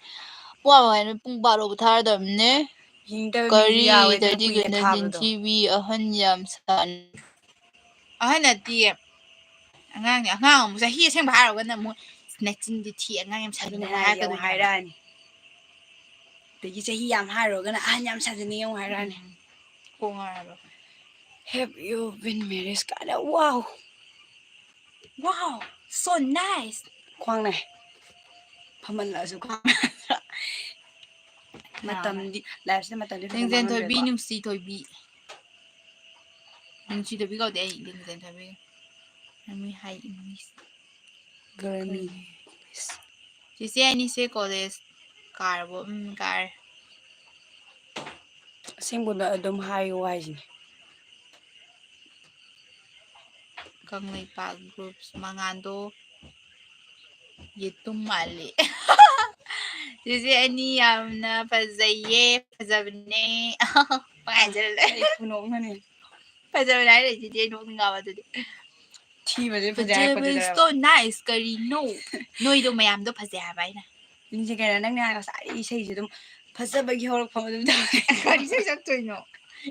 ꯄꯨꯡ ꯃꯥꯄꯟ ꯃꯈꯥꯏ, ꯄꯨꯡ ꯕꯥꯔꯣ ꯊꯥꯔꯗꯕꯅꯦ꯫ ꯌꯦꯡꯗꯕ ꯃꯤꯁꯨ ꯀꯔꯤ ꯌꯥꯎꯋꯦ, ꯑꯗꯨꯅ ꯗꯗꯤ ꯀꯨꯏꯅ ꯒꯟꯗꯟ ꯊꯥꯕꯗꯣ꯫ ꯊꯤꯕꯤ ꯑꯍꯟ ꯌꯥꯝ ꯁꯥꯅꯤ꯫ ꯑꯍꯟ ꯅꯠꯇꯤꯌꯦ꯫ ꯑꯉꯥꯡꯅꯦ꯫ ꯑꯉꯥꯡ ꯑꯃꯨꯛ ꯆꯍꯤ ꯑꯁꯦꯡꯕ ꯍꯥꯏꯔꯨꯔꯒꯅ ꯑꯃꯨꯛ ꯅꯆꯤꯟꯗꯤ ꯊꯤ, ꯑꯉꯥꯡ ꯌꯥꯝ ꯁꯥꯖꯤꯟꯅꯔꯦ ꯑꯗꯨꯅ ꯍꯥꯏꯁꯦ ꯑꯃꯨꯛ ꯍꯥꯏꯔꯛꯀꯗꯣꯏꯅꯦ ꯍꯥꯏꯕ꯫ ꯍꯥꯏꯔꯛꯑꯅꯤ꯫ ꯑꯗꯒꯤ ꯆꯍꯤ ꯌꯥꯝ ꯍꯥꯏꯔꯨꯔꯒꯅ ꯑꯍꯟ ꯌꯥꯝ ꯁꯥꯖꯤꯟꯅꯩ ꯑꯃꯨꯛ ꯍꯥꯏꯔꯛꯑꯅꯤ꯫ ꯎꯝ꯫ ꯀꯣꯛ ꯉꯥꯎꯔꯦ ꯍꯥꯏꯕ꯫ Have you been married? ꯀꯥꯏꯅ, wow! Wow, so nice. ꯈ꯭ꯋꯥꯡ ꯅꯥꯏ꯫ ꯐꯝꯍꯜꯂꯛꯑꯁꯨ ꯈ꯭ꯋꯥꯡ ꯅꯥꯏ꯫ ꯃꯇꯝꯗꯤ, life-ꯁꯤꯗ ꯃꯇꯝꯗꯤ ꯐꯖꯅ ꯂꯤꯡꯖꯦꯜ ꯊꯣꯏꯕꯤ, ꯃꯥꯡꯍꯟꯗ꯭ꯔꯦꯀꯣ꯫ ꯅꯨꯡꯁꯤ ꯊꯣꯏꯕꯤ꯫ ꯅꯨꯡꯁꯤ ꯊꯣꯏꯕꯤ ꯀꯧꯗꯦ ꯑꯩ, ꯂꯤꯡꯖꯦꯜ ꯊꯣꯏꯕꯤ꯫ Let me hide in this. ꯒꯔꯃꯤ꯫ ꯆꯤꯆꯦ ꯑꯅꯤꯁꯦ college ꯀꯥꯔꯕꯣ? ꯎꯝ, ꯀꯥꯔꯦ꯫ ꯑꯁꯦꯡꯕꯗ ꯑꯗꯨꯝ ꯍꯥꯏꯌꯨ ꯍꯥꯏꯁꯤꯅꯦ꯫ ꯀꯪꯂꯩꯄꯥꯛ groups ꯃꯉꯥꯜꯗꯣ ꯌꯦꯇꯨꯝ ꯃꯥꯜꯂꯤ꯫ ꯆꯤꯆꯦ ꯑꯅꯤ ꯌꯥꯝꯅ ꯐꯖꯩꯌꯦ, ꯐꯖꯕꯅꯦ꯫ ꯄꯪꯍꯥꯏ ꯍꯥꯏꯖꯜꯂꯦ꯫ ꯑꯩ ꯈꯨꯅꯣꯛꯅꯅꯦ꯫ ꯐꯖꯕꯅꯦ ꯍꯥꯏꯔꯛꯏꯁꯤꯗꯤ ꯑꯩ ꯅꯣꯛꯅꯤꯡꯉꯕ ꯑꯗꯨꯗꯤ꯫ ꯊꯤꯕꯁꯦ ꯐꯖꯩ ꯐꯖꯕ ꯍꯥꯏꯔꯛꯄꯗꯨꯗꯔꯕ? So nice, ꯀꯔꯤꯅꯣ? ꯅꯣꯏꯗꯣ ꯃꯌꯥꯝꯗꯣ ꯐꯖꯩ ꯍꯥꯏꯕ ꯑꯩꯅ꯫ ꯅꯤꯡꯁꯦ ꯀꯩꯅꯣ, ꯅꯪꯅ ꯉꯁꯥꯏ ꯏꯁꯩꯁꯦ ꯑꯗꯨꯝ ꯐꯖꯕꯒꯤ ꯍꯧꯔꯛꯐꯝ ꯑꯗꯨꯝ ꯇꯧꯋꯦ꯫ ꯀꯔꯤ ꯏꯁꯩ ꯁꯛꯇꯣꯏꯅꯣ?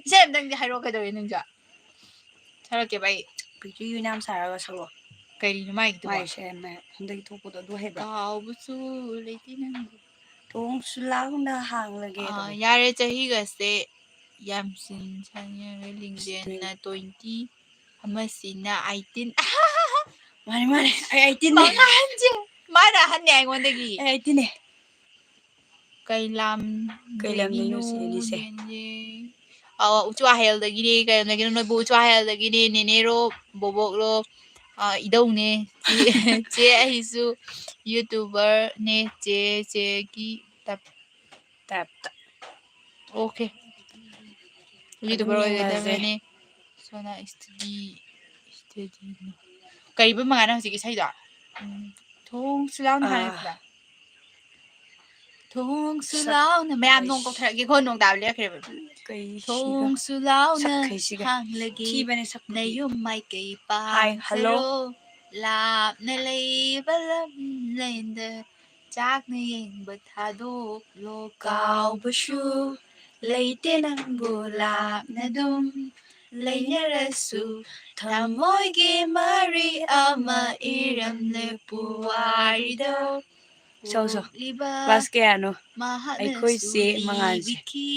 ꯏꯁꯩ ꯑꯝꯇꯪꯗꯤ ꯍꯥꯏꯔꯛꯑꯣ, ꯀꯩꯗꯧꯔꯦ ꯅꯪꯁꯨ? ꯁꯛꯂꯛꯀꯦꯕ ꯑꯩ꯫ ꯄꯤꯛꯇ꯭ꯔꯨ ꯌꯨ ꯌꯥꯝ ꯁꯥꯔꯒ ꯁꯛꯂꯛꯑꯣ꯫ ꯀꯔꯤꯅꯣ ꯃꯥꯏꯗꯨꯕꯣ? ꯃꯥꯏꯁꯦ ꯍꯟꯗꯛ ꯊꯣꯛꯄꯗꯣ ꯑꯗꯨ ꯍꯩꯕ꯭ꯔꯥ? ꯀꯥꯎꯕꯁꯨ ꯂꯩꯇꯦ ꯅꯪꯕꯨ꯫ ꯊꯣꯡꯁꯨ ꯂꯥꯎꯅ ꯍꯥꯡꯂꯒꯦ ꯑꯥ, ꯇꯧꯕꯗꯣ꯫ ꯌꯥꯔꯦ, ꯆꯍꯤꯒꯁꯦ ꯌꯥꯝꯁꯤꯟ ꯁꯥꯟꯅꯔꯦ꯫ ꯂꯤꯡꯖꯦꯜꯅ twenty, ꯑꯃꯁꯤꯅ eighteen꯫ ꯃꯥꯅꯦ, ꯃꯥꯅꯦ, ꯑꯩ eighteen ꯅꯦ꯫ ꯃꯉꯥꯟꯁꯦ, ꯃꯥꯅ ꯑꯍꯟꯅꯦ ꯑꯩꯉꯣꯟꯗꯒꯤ꯫ ꯑꯩ eighteen ꯅꯦ꯫ ꯀꯩ ꯂꯝ-, ꯀꯩ ꯂꯝꯗꯩꯅꯣ ꯗꯒꯤꯅꯣ ꯁꯤꯅꯤꯁꯦ? ꯌꯦꯟꯁꯦ? ꯑꯥ, ꯎꯆꯨ ꯋꯥꯍꯦꯜꯗꯒꯤꯅꯦ꯫ ꯀꯩ ꯂꯝꯗꯒꯤꯅꯣ? ꯅꯣꯏꯕꯨ ꯎꯆꯨ ꯋꯥꯍꯦꯜꯗꯒꯤꯅꯦ꯫ ꯅꯦꯅꯦꯔꯣ, ꯕꯣꯕꯣꯛꯂꯣ, ꯑꯥ, ꯏꯙꯧꯅꯦ꯫ ꯆꯦ, ꯆꯦ ꯑꯩꯁꯨ YouTuber ꯅꯦ꯫ ꯆꯦ, ꯆꯦꯒꯤ ꯇꯞ-, type ꯇ꯫ Okay꯫ YouTuber ꯑꯗꯨꯝ ꯌꯦꯡꯉꯁꯦ꯫ ꯑꯣꯏꯒꯗꯕꯅꯤ꯫ Sona study, study꯫ ꯀꯔꯤꯕ ꯃꯉꯥꯅ ꯍꯧꯖꯤꯛ ꯏꯁꯩꯗꯣ? ꯎꯝ, ꯊꯣꯡꯁꯨ ꯂꯥꯎꯅ ꯑꯥ꯫ ꯍꯥꯏꯔꯛꯄ꯭ꯔꯥ? ꯊꯣꯡꯁꯨ ꯁꯛ ꯂꯥꯎꯅ꯫ ꯃꯌꯥꯝ ꯅꯣꯡ ꯍꯩꯁ꯫ ꯀꯧꯊꯔꯛꯑꯒꯦꯀꯣ, ꯅꯣꯡ ꯇꯥꯕ ꯂꯦꯞꯈ꯭ꯔꯦꯕ꯫ ꯀꯩꯁꯤꯒ꯫ ꯊꯣꯡꯁꯨ ꯂꯥꯎꯅ ꯁꯛꯈꯩꯁꯤꯒ꯫ ꯍꯥꯡꯂꯒꯦ꯫ ꯊꯤꯕꯅꯦ ꯁꯛꯄꯗꯤ꯫ ꯅꯌꯨꯝ ꯃꯥꯏꯀꯩ ꯍꯥꯏ, ꯍꯜꯂꯣ꯫ ꯄꯥꯟꯖꯔꯣ꯫ ꯂꯥꯞꯅ ꯂꯩꯕ ꯂꯝꯂꯦꯟꯗ ꯆꯥꯛꯅ ꯌꯦꯡꯕ ꯊꯥꯗꯣꯛꯂꯣ꯫ ꯀꯥꯎꯕꯁꯨ ꯂꯩꯇꯦ ꯅꯪꯕꯨ ꯂꯥꯞꯅ ꯑꯗꯨꯝ ꯂꯩꯅꯔꯁꯨ ꯊꯃꯣꯏꯒꯤ ꯃꯔꯤ ꯑꯃ ꯏꯔꯝꯂꯦ ꯄꯨꯋꯥꯔꯤꯗ꯫ ꯁꯣ, ꯁꯣ꯫ ꯄꯣꯛꯂꯤꯕ ꯀ꯭ꯂꯥꯁ ꯀꯌꯥꯅꯣ? ꯃꯍꯥꯛꯅꯁꯨ ꯑꯩꯈꯣꯏꯁꯦ ꯃꯉꯥꯜꯁꯦ꯫ ꯏꯕꯤꯈꯤ꯫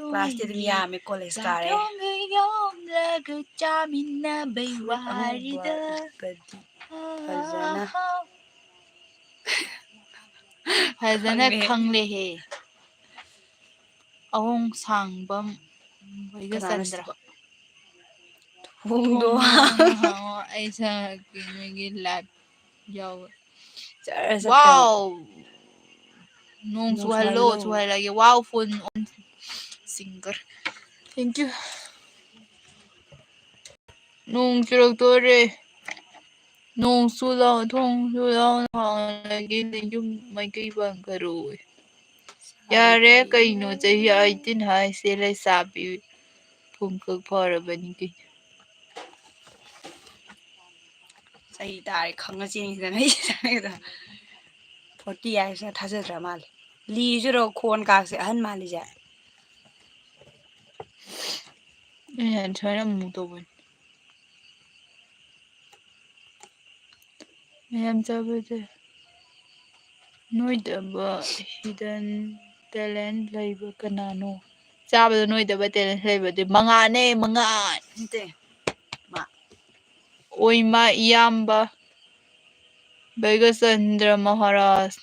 ꯀ꯭ꯂꯥꯁꯇꯤ ꯑꯗꯨꯝ ꯑꯗꯨꯒꯤ ꯌꯥꯝꯃꯦ, ꯀꯣꯂꯦꯖ ꯀꯥꯔꯦ꯫ ꯆꯥꯛꯊꯣꯡꯒ ꯌꯣꯝꯂꯒ ꯆꯥꯃꯤꯟꯅꯕꯩ ꯐꯨꯔꯤꯠ ꯑꯉꯧꯕ ꯋꯥꯔꯤꯗ꯫ ꯒꯗꯤ ꯐꯖꯅ ꯐꯖꯅ ꯈꯪꯉꯦ꯫ ꯈꯪꯂꯦꯍꯦ꯫ ꯑꯍꯣꯡ ꯁꯥꯡꯕꯝ ꯀꯅꯥꯅꯣ ꯕꯩꯒꯆꯟꯗ꯭ꯔ꯫ ꯁꯤꯕꯣ? ꯊꯣꯡꯗꯣ꯫ ꯊꯣꯡꯗꯣ ꯍꯥꯡꯉꯣ, ꯑꯩ ꯁꯛꯀꯦ ꯅꯣꯏꯒꯤ live ꯌꯥꯎꯋꯦ꯫ ꯖꯔ ꯆꯠꯈ꯭ꯔꯦ꯫ Wow! ꯅꯣꯡ ꯅꯣꯡ ꯆꯨꯍꯜꯂꯣ, ꯆꯨꯍꯜꯂꯣ꯫ ꯆꯨꯍꯜꯂꯒꯦ꯫ Wow, phone on singer. Thank you. ꯅꯣꯡ ꯆꯨꯔꯛꯇꯣꯔꯦ꯫ ꯅꯣꯡꯁꯨ ꯂꯥꯎ-, ꯊꯣꯡꯁꯨ ꯂꯥꯎꯅ ꯍꯥꯡꯂꯒꯦ, ꯅꯌꯨꯝ ꯃꯥꯏꯀꯩ ꯄꯥꯡꯈꯔꯣꯏ꯫ ꯌꯥꯔꯦ, ꯀꯩꯅꯣ ꯆꯍꯤ eighteen ꯍꯥꯏꯁꯦ, ꯂꯩꯁꯥꯕꯤ ꯄꯨꯡꯀꯛ ꯐꯥꯔꯕꯅꯤ ꯀꯩꯅꯣ꯫ ꯆꯍꯤ ꯇꯥꯔꯦ ꯈꯪꯉ ꯆꯦꯟꯈꯤꯗꯅ ꯑꯩ ꯆꯪꯉꯛꯏꯗꯣ꯫ Forty ꯍꯥꯏꯁꯤꯅ ꯊꯥꯖꯗ꯭ꯔ ꯃꯥꯜꯂꯦ꯫ ꯂꯤꯁꯤꯔꯣ ꯈꯣꯟ ꯀꯥꯛꯁꯦ ꯑꯍꯟ ꯃꯥꯜꯂꯤꯁꯦ? ꯑꯩꯅ ꯁꯨꯃꯥꯏꯅ ꯑꯃꯨꯛ ꯇꯧꯕꯅꯤ꯫ ꯃꯌꯥꯝ ꯆꯥꯕꯗ ꯅꯣꯏꯗꯕ hidden talent ꯂꯩꯕ ꯀꯅꯥꯅꯣ? ꯆꯥꯕꯗ ꯅꯣꯏꯗꯕ talent ꯂꯩꯕꯗꯤ ꯃꯉꯥꯜꯅꯦ, ꯃꯉꯥꯜ꯫ ꯅꯠꯇꯦ, ꯃꯥ꯫ ꯑꯣꯏꯃꯥ ꯏꯌꯥꯝꯕ ꯕꯩꯒꯆꯟꯗ꯭ꯔ ꯃꯍꯥꯔꯥꯖ꯫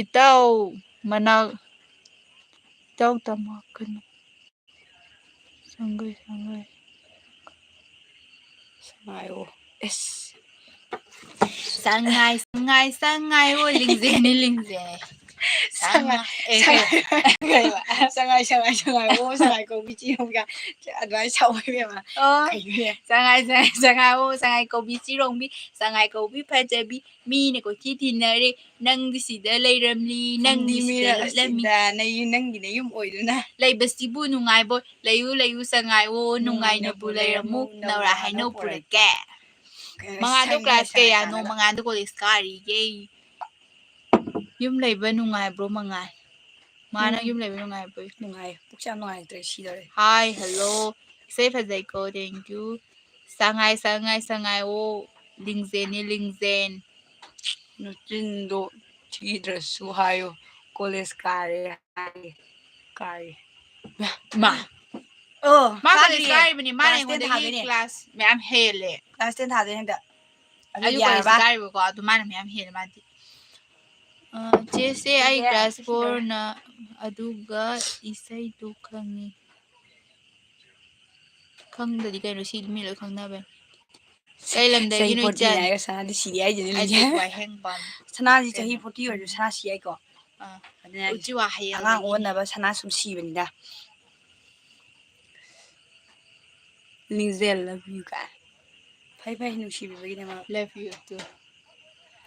ꯏꯇꯥꯎ ꯃꯅꯥꯛ, ꯏꯇꯥꯎ ꯇꯝꯃꯛꯀꯅꯨ꯫ ꯁꯪꯒꯩ, ꯁꯪꯒꯩ꯫ ꯁꯉꯥꯏꯑꯣ꯫ ꯑꯦꯁ꯫ ꯁꯉꯥꯏ, ꯁꯉꯥꯏ, ꯁꯉꯥꯏꯑꯣ, ꯂꯤꯡꯖꯦꯜꯅꯤ, ꯂꯤꯡꯖꯦꯜ꯫ ꯁꯉꯥꯏ, ꯁꯉꯥꯏ, ꯀꯩꯕ? ꯁꯉꯥꯏ, ꯁꯉꯥꯏ, ꯁꯉꯥꯏ, ꯑꯣ, ꯁꯉꯥꯏ ꯀꯧꯕꯤ ꯆꯤꯔꯣꯡꯕꯤꯒ ꯑꯗꯨꯃꯥꯏꯅ ꯁꯛꯑꯣ ꯏꯕꯦꯝꯃ꯫ ꯑꯣ꯫ ꯀꯩꯅꯣꯅꯦ? ꯁꯉꯥꯏ, ꯁꯉꯥꯏ, ꯁꯉꯥꯏ, ꯑꯣ, ꯁꯉꯥꯏ ꯀꯧꯕꯤ ꯆꯤꯔꯣꯡꯕꯤ, ꯁꯉꯥꯏ ꯀꯧꯕꯤ ꯐꯖꯕꯤ, ꯃꯤꯅ ꯀꯣꯏꯊꯤ ꯊꯤꯅꯔꯦ, ꯅꯪꯗꯤ ꯁꯤꯗ ꯂꯩꯔꯝꯂꯤ, ꯅꯪꯗꯤ ꯁꯤꯗ ꯂꯩꯔꯝꯂꯤ꯫ ꯅꯪꯒꯤ ꯅꯌꯨꯝ ꯑꯣꯏꯗꯨꯅ꯫ ꯂꯩꯕꯁꯤꯕꯨ ꯅꯨꯡꯉꯥꯏꯕꯣꯏ, ꯂꯩꯌꯨ, ꯂꯩꯌꯨ, ꯁꯉꯥꯏ, ꯑꯣ, ꯅꯨꯡꯉꯥꯏꯅꯕꯨ ꯂꯩꯔꯝꯃꯨ, ꯅꯧꯔꯥ ꯍꯩꯅꯧ ꯄꯨꯔꯛꯀꯦ꯫ ꯃꯉꯥꯜꯗꯣ ꯁꯪꯉꯦ class ꯀꯌꯥꯅꯣ? ꯁꯉꯥꯏ ꯃꯉꯥꯜꯗꯣ college ꯀꯥꯔꯤꯌꯦ꯫ ꯌꯨꯝ ꯂꯩꯕ ꯅꯨꯡꯉꯥꯏꯕ꯭ꯔꯣ ꯃꯉꯥꯜ? ꯃꯥ ꯅꯪ ꯎꯝ꯫ ꯌꯨꯝ ꯂꯩꯕ ꯅꯨꯡꯉꯥꯏꯕ꯭ꯔꯣ? ꯅꯨꯡꯉꯥꯏ꯫ ꯄꯨꯛꯁꯦ ꯌꯥꯝ ꯅꯨꯡꯉꯥꯏꯇ꯭ꯔꯦ, ꯁꯤꯗꯧꯔꯦ꯫ Hi, hello. ꯏꯁꯩ ꯐꯖꯩꯀꯣ, thank you. ꯁꯉꯥꯏ, ꯁꯉꯥꯏ, ꯁꯉꯥꯏ, ꯑꯣ, ꯂꯤꯡꯖꯦꯜꯅꯤ, ꯂꯤꯡꯖꯦꯜ꯫ ꯅꯆꯤꯟꯗꯣ ꯊꯤꯗ꯭ꯔꯁꯨ ꯍꯥꯏꯌꯣ, college ꯀꯥꯔꯦ ꯍꯥꯏꯌꯦ꯫ ꯀꯥꯔꯦ꯫ ꯃꯥ꯫ ꯑꯣ, ꯃꯥ college ꯀꯥꯗ꯭ꯔꯤꯌꯦ꯫ ꯀꯥꯔꯤꯕꯅꯤ, ꯃꯥꯅ class ten ꯑꯩꯉꯣꯟꯗꯒꯤ ꯊꯥꯗꯣꯏꯅꯦ꯫ Class ꯃꯌꯥꯝ ꯍꯦꯜꯂꯦ꯫ Class ten ꯊꯥꯗꯣꯏꯅꯦ ꯍꯟꯗꯛ꯫ ꯑꯗꯨ ꯑꯩꯁꯨ college ꯌꯥꯔꯕ? ꯀꯥꯔꯤꯕꯀꯣ, ꯑꯗꯨ ꯃꯥꯅ ꯃꯌꯥꯝ ꯍꯦꯜꯂꯦ ꯃꯥꯗꯤ꯫ ꯑ, ꯆꯦꯁꯦ, ꯑꯩ ꯁꯤꯗꯤ class four ꯅ ꯑꯗꯨꯒ ꯏꯁꯩꯗꯨ ꯈꯪꯉꯤ꯫ ꯈꯪꯗꯗꯤ ꯀꯩꯅꯣ, ꯁꯤ ꯃꯤ ꯂꯣꯏ ꯈꯪꯅꯕꯅꯤ꯫ ꯀꯩ ꯂꯝꯗꯒꯤꯅꯣ ꯆꯍꯤ forty ꯏꯆꯟ? ꯍꯥꯏꯔꯒ ꯁꯅꯥꯗꯤ ꯁꯤꯗꯤ ꯍꯥꯏꯁꯤꯅꯤ ꯑꯩꯗꯤ ꯂꯤꯖꯥ꯫ ꯋꯥꯍꯦꯡꯕꯝ꯫ ꯁꯅꯥꯁꯤ ꯆꯍꯤ ꯀꯩꯅꯣ? Forty ꯑꯣꯏꯔꯁꯨ ꯁꯅꯥ ꯁꯤ ꯌꯥꯏꯀꯣ? ꯑꯥ꯫ ꯑꯗꯨꯅ ꯍꯥꯏꯁꯦ꯫ ꯎꯆꯤ ꯋꯥꯍꯩ ꯑꯉꯥꯡ ꯑꯃꯗꯒꯤꯅꯦ꯫ ꯑꯣꯟꯅꯕ ꯁꯅꯥ ꯁꯨꯝ ꯁꯤꯕꯅꯤꯗ꯫ ꯂꯤꯡꯖꯦꯜ, love you ꯀꯥꯏ꯫ ꯐꯩ ꯐꯩ, ꯅꯨꯡꯁꯤꯕꯤꯕꯒꯤꯗꯃꯛ꯫ Love you too.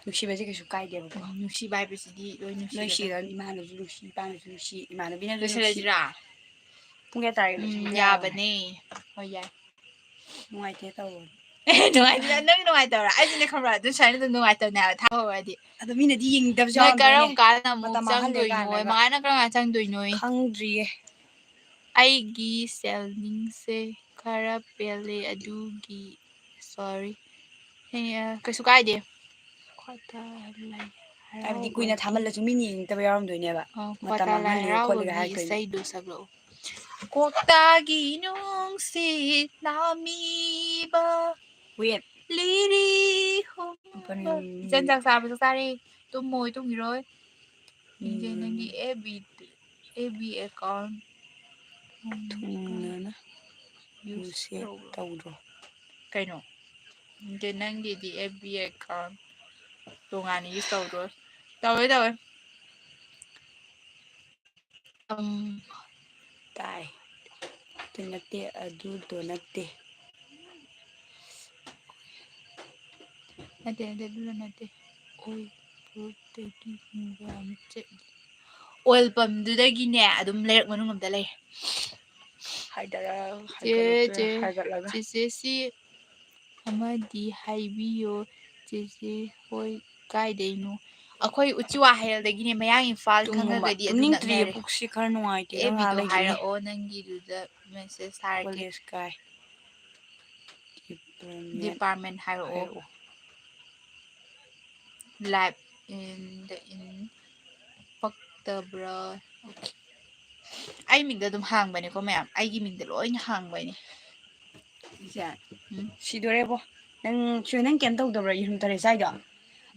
ꯅꯨꯡꯁꯤꯕꯁꯦ ꯀꯩꯁꯨ ꯀꯥꯏꯗꯦꯕꯀꯣ꯫ ꯎꯝ, ꯅꯨꯡꯁꯤꯕ ꯍꯥꯏꯕꯁꯤꯗꯤ ꯂꯣꯏ ꯅꯨꯡꯁꯤꯒꯗꯕꯅꯤ꯫ ꯂꯣꯏ ꯁꯤꯔꯅꯤ, ꯏꯃꯥꯅꯁꯨ ꯅꯨꯡꯁꯤ, ꯏꯄꯥꯅꯁꯨ ꯅꯨꯡꯁꯤ, ꯏꯃꯥꯟꯅꯕꯤꯅꯁꯨ ꯅꯨꯡꯁꯤ꯫ ꯂꯣꯏꯁꯤꯜꯂꯁꯤꯔꯥ? ꯄꯨꯡ ꯀꯌꯥ ꯇꯥꯔꯒꯦ? ꯎꯝ, ꯂꯣꯏꯁꯤꯟꯕ ꯌꯥꯔꯕ? ꯌꯥꯕꯅꯦ꯫ ꯍꯣꯏ, ꯌꯥꯏ꯫ ꯅꯨꯡꯉꯥꯏꯇꯦ ꯇꯧꯕꯅꯤ꯫ ꯅꯨꯡꯉꯥꯏꯇꯦ, ꯅꯪ ꯅꯨꯡꯉꯥꯏꯇꯕ꯭ꯔꯥ? ꯑꯩꯁꯨꯅꯦ ꯈꯪꯕ꯭ꯔꯥ? ꯑꯗꯨ ꯁꯨꯃꯥꯏꯅ ꯑꯗꯨꯝ ꯅꯨꯡꯉꯥꯏꯇꯕꯅꯦ ꯍꯥꯏꯕ, ꯊꯥꯕ ꯍꯧꯔꯗꯤ꯫ ꯑꯗꯣ ꯃꯤꯅꯗꯤ ꯌꯦꯡꯅꯤꯡꯗꯕꯁꯨ ꯅꯣꯏ ꯌꯥꯎꯔꯝꯗꯣꯏꯅꯦ꯫ ꯀꯔꯝ ꯀꯥꯟꯗ ꯑꯃꯨꯛ ꯃꯇꯝ ꯃꯥꯡꯍꯜꯂꯦ ꯆꯪꯗꯣꯏꯅꯣ? ꯀꯥꯏꯅꯒ꯫ ꯃꯉꯥꯅ ꯀꯔꯝ ꯀꯥꯟꯗ ꯆꯪꯗꯣꯏꯅꯣ? ꯈꯪꯗ꯭ꯔꯤꯌꯦ꯫ ꯑꯩꯒꯤ ꯁꯦꯜꯅꯤꯡꯁꯦ ꯈꯔ ꯄꯦꯜꯂꯦ, ꯑꯗꯨꯒꯤ sorry꯫ ꯍꯦ, ꯑ, ꯀꯩꯁꯨ ꯀꯥꯏꯗꯦ꯫ ꯍꯥꯏꯕꯗꯤ ꯀꯨꯏꯅ ꯊꯥꯃꯜꯂꯁꯨ ꯃꯤꯅ ꯌꯦꯡꯅꯤꯡꯗꯕ ꯌꯥꯎꯔꯝꯗꯣꯏꯅꯦꯕ꯫ ꯑ, ꯃꯇꯝ ꯀ꯭ꯋꯥꯇꯥ ꯂꯥꯏ ꯃꯥꯡꯍꯜꯂꯤꯔꯣ ꯈꯣꯠꯂꯤꯔꯣ ꯍꯔꯥꯎꯕꯒꯤ ꯍꯥꯏꯔꯛꯇꯣꯏꯅꯦ꯫ ꯏꯁꯩꯗꯨ ꯁꯛꯂꯛꯑꯣ꯫ ꯀꯣꯛꯇꯒꯤ ꯅꯨꯡꯁꯤꯠ ꯅꯥꯃꯤꯕ Wait꯫ ꯂꯤꯔꯤ ꯍꯨꯝꯕ꯫ ꯀꯔꯤ? ꯏꯆꯟ ꯆꯥꯛ ꯆꯥꯕ ꯆꯥꯛ ꯆꯥꯔꯦ꯫ ꯇꯨꯝꯃꯣꯏ ꯇꯨꯝꯈꯤꯔꯣꯏ꯫ ꯅꯤꯡꯖꯦ ꯎꯝ꯫ ꯅꯪꯒꯤ F B, F B account ꯊꯨꯡꯅꯅ use use ꯇꯧꯕ꯭ꯔꯣ? ꯇꯧꯗ꯭ꯔꯣ? ꯀꯩꯅꯣ? ꯅꯤꯡꯖꯦ ꯅꯪꯒꯤꯗꯤ F B account ꯇꯣꯉꯥꯟꯅ use ꯇꯧꯗ꯭ꯔꯣ? ꯇꯧꯋꯦ, ꯇꯧꯋꯦ꯫ ꯑꯝ, ꯇꯥꯏ꯫ ꯑꯗꯨ ꯅꯠꯇꯦ, ꯑꯗꯨꯗꯣ ꯅꯠꯇꯦ꯫ ꯅꯠꯇꯦ, ꯅꯠꯇꯦ, ꯑꯗꯨꯗꯣ ꯅꯠꯇꯦ꯫ ꯑꯣꯏꯜ ꯄꯝꯗꯨꯗꯒꯤ ꯍꯤꯡꯕ ꯑꯃ ꯆꯠꯂꯤ꯫ ꯑꯣꯏꯜ ꯄꯝꯗꯨꯗꯒꯤꯅꯦ, ꯑꯗꯨꯝ ꯂꯩꯔꯛ ꯃꯅꯨꯡ ꯑꯝꯗ ꯂꯩ꯫ ꯍꯥꯏꯗꯔ-, ꯆꯦ, ꯍꯥꯏꯒꯠꯂꯒ, ꯆꯦ, ꯍꯥꯏꯒꯠꯂꯒ꯫ ꯆꯦꯆꯦ ꯁꯤ ꯑꯃꯗꯤ ꯍꯥꯏꯕꯤꯌꯣ꯫ ꯆꯦꯆꯦ ꯍꯣꯏ ꯀꯥꯏꯗꯩꯅꯣ? ꯑꯩꯈꯣꯏ ꯎꯆꯤꯋꯥ ꯍꯩꯔꯦꯜꯗꯒꯤꯅꯦ, ꯃꯌꯥꯡ ꯏꯝꯐꯥꯜ ꯇꯨꯝꯃꯨꯕ꯫ ꯈꯪꯉꯒꯗꯤ ꯑꯗꯨꯝ ꯇꯨꯝꯅꯤꯡꯗ꯭ꯔꯤꯌꯦ, ꯅꯛꯅꯔꯦ꯫ ꯄꯨꯛꯁꯤ ꯈꯔ ꯅꯨꯡꯉꯥꯏꯇꯦ, ꯅꯪ ꯉꯥꯏꯍꯥꯛ ꯑꯦꯐ ꯕꯤꯗꯣ ꯂꯩꯈꯤꯅꯤ꯫ ꯍꯥꯏꯔꯛꯑꯣ, ꯅꯪꯒꯤꯗꯨꯗ ꯃꯦꯁꯦꯖ ꯊꯥꯔꯛꯀꯦ꯫ ꯀꯣꯂꯦꯖ ꯀꯥꯏ꯫ ꯗꯤꯄꯥꯔꯠꯃꯦꯟ ꯗꯤꯄꯥꯔꯠꯃꯦꯟ ꯍꯥꯏꯔꯛꯑꯣ꯫ ꯍꯥꯏꯔꯛꯑꯣ꯫ Live in the in ꯄꯛꯇꯕ꯭ꯔꯥ? ꯑꯣꯀꯦ꯫ ꯑꯩ ꯃꯤꯡꯗ ꯑꯗꯨꯝ ꯍꯥꯡꯕꯅꯤꯀꯣ ꯃꯌꯥꯝ, ꯑꯩꯒꯤ ꯃꯤꯡꯗ ꯂꯣꯏꯅ ꯍꯥꯡꯕꯅꯤ꯫ ꯏꯆꯦ, ꯎꯝ꯫ ꯁꯤꯗꯣꯔꯦꯕꯣ꯫ ꯅꯪ, ꯁꯤ ꯅꯪ ꯀꯩꯝ ꯇꯧꯗꯕ꯭ꯔꯥ ꯌꯦꯔꯨꯝ ꯇꯔꯦꯠ ꯆꯥꯏꯗꯣ?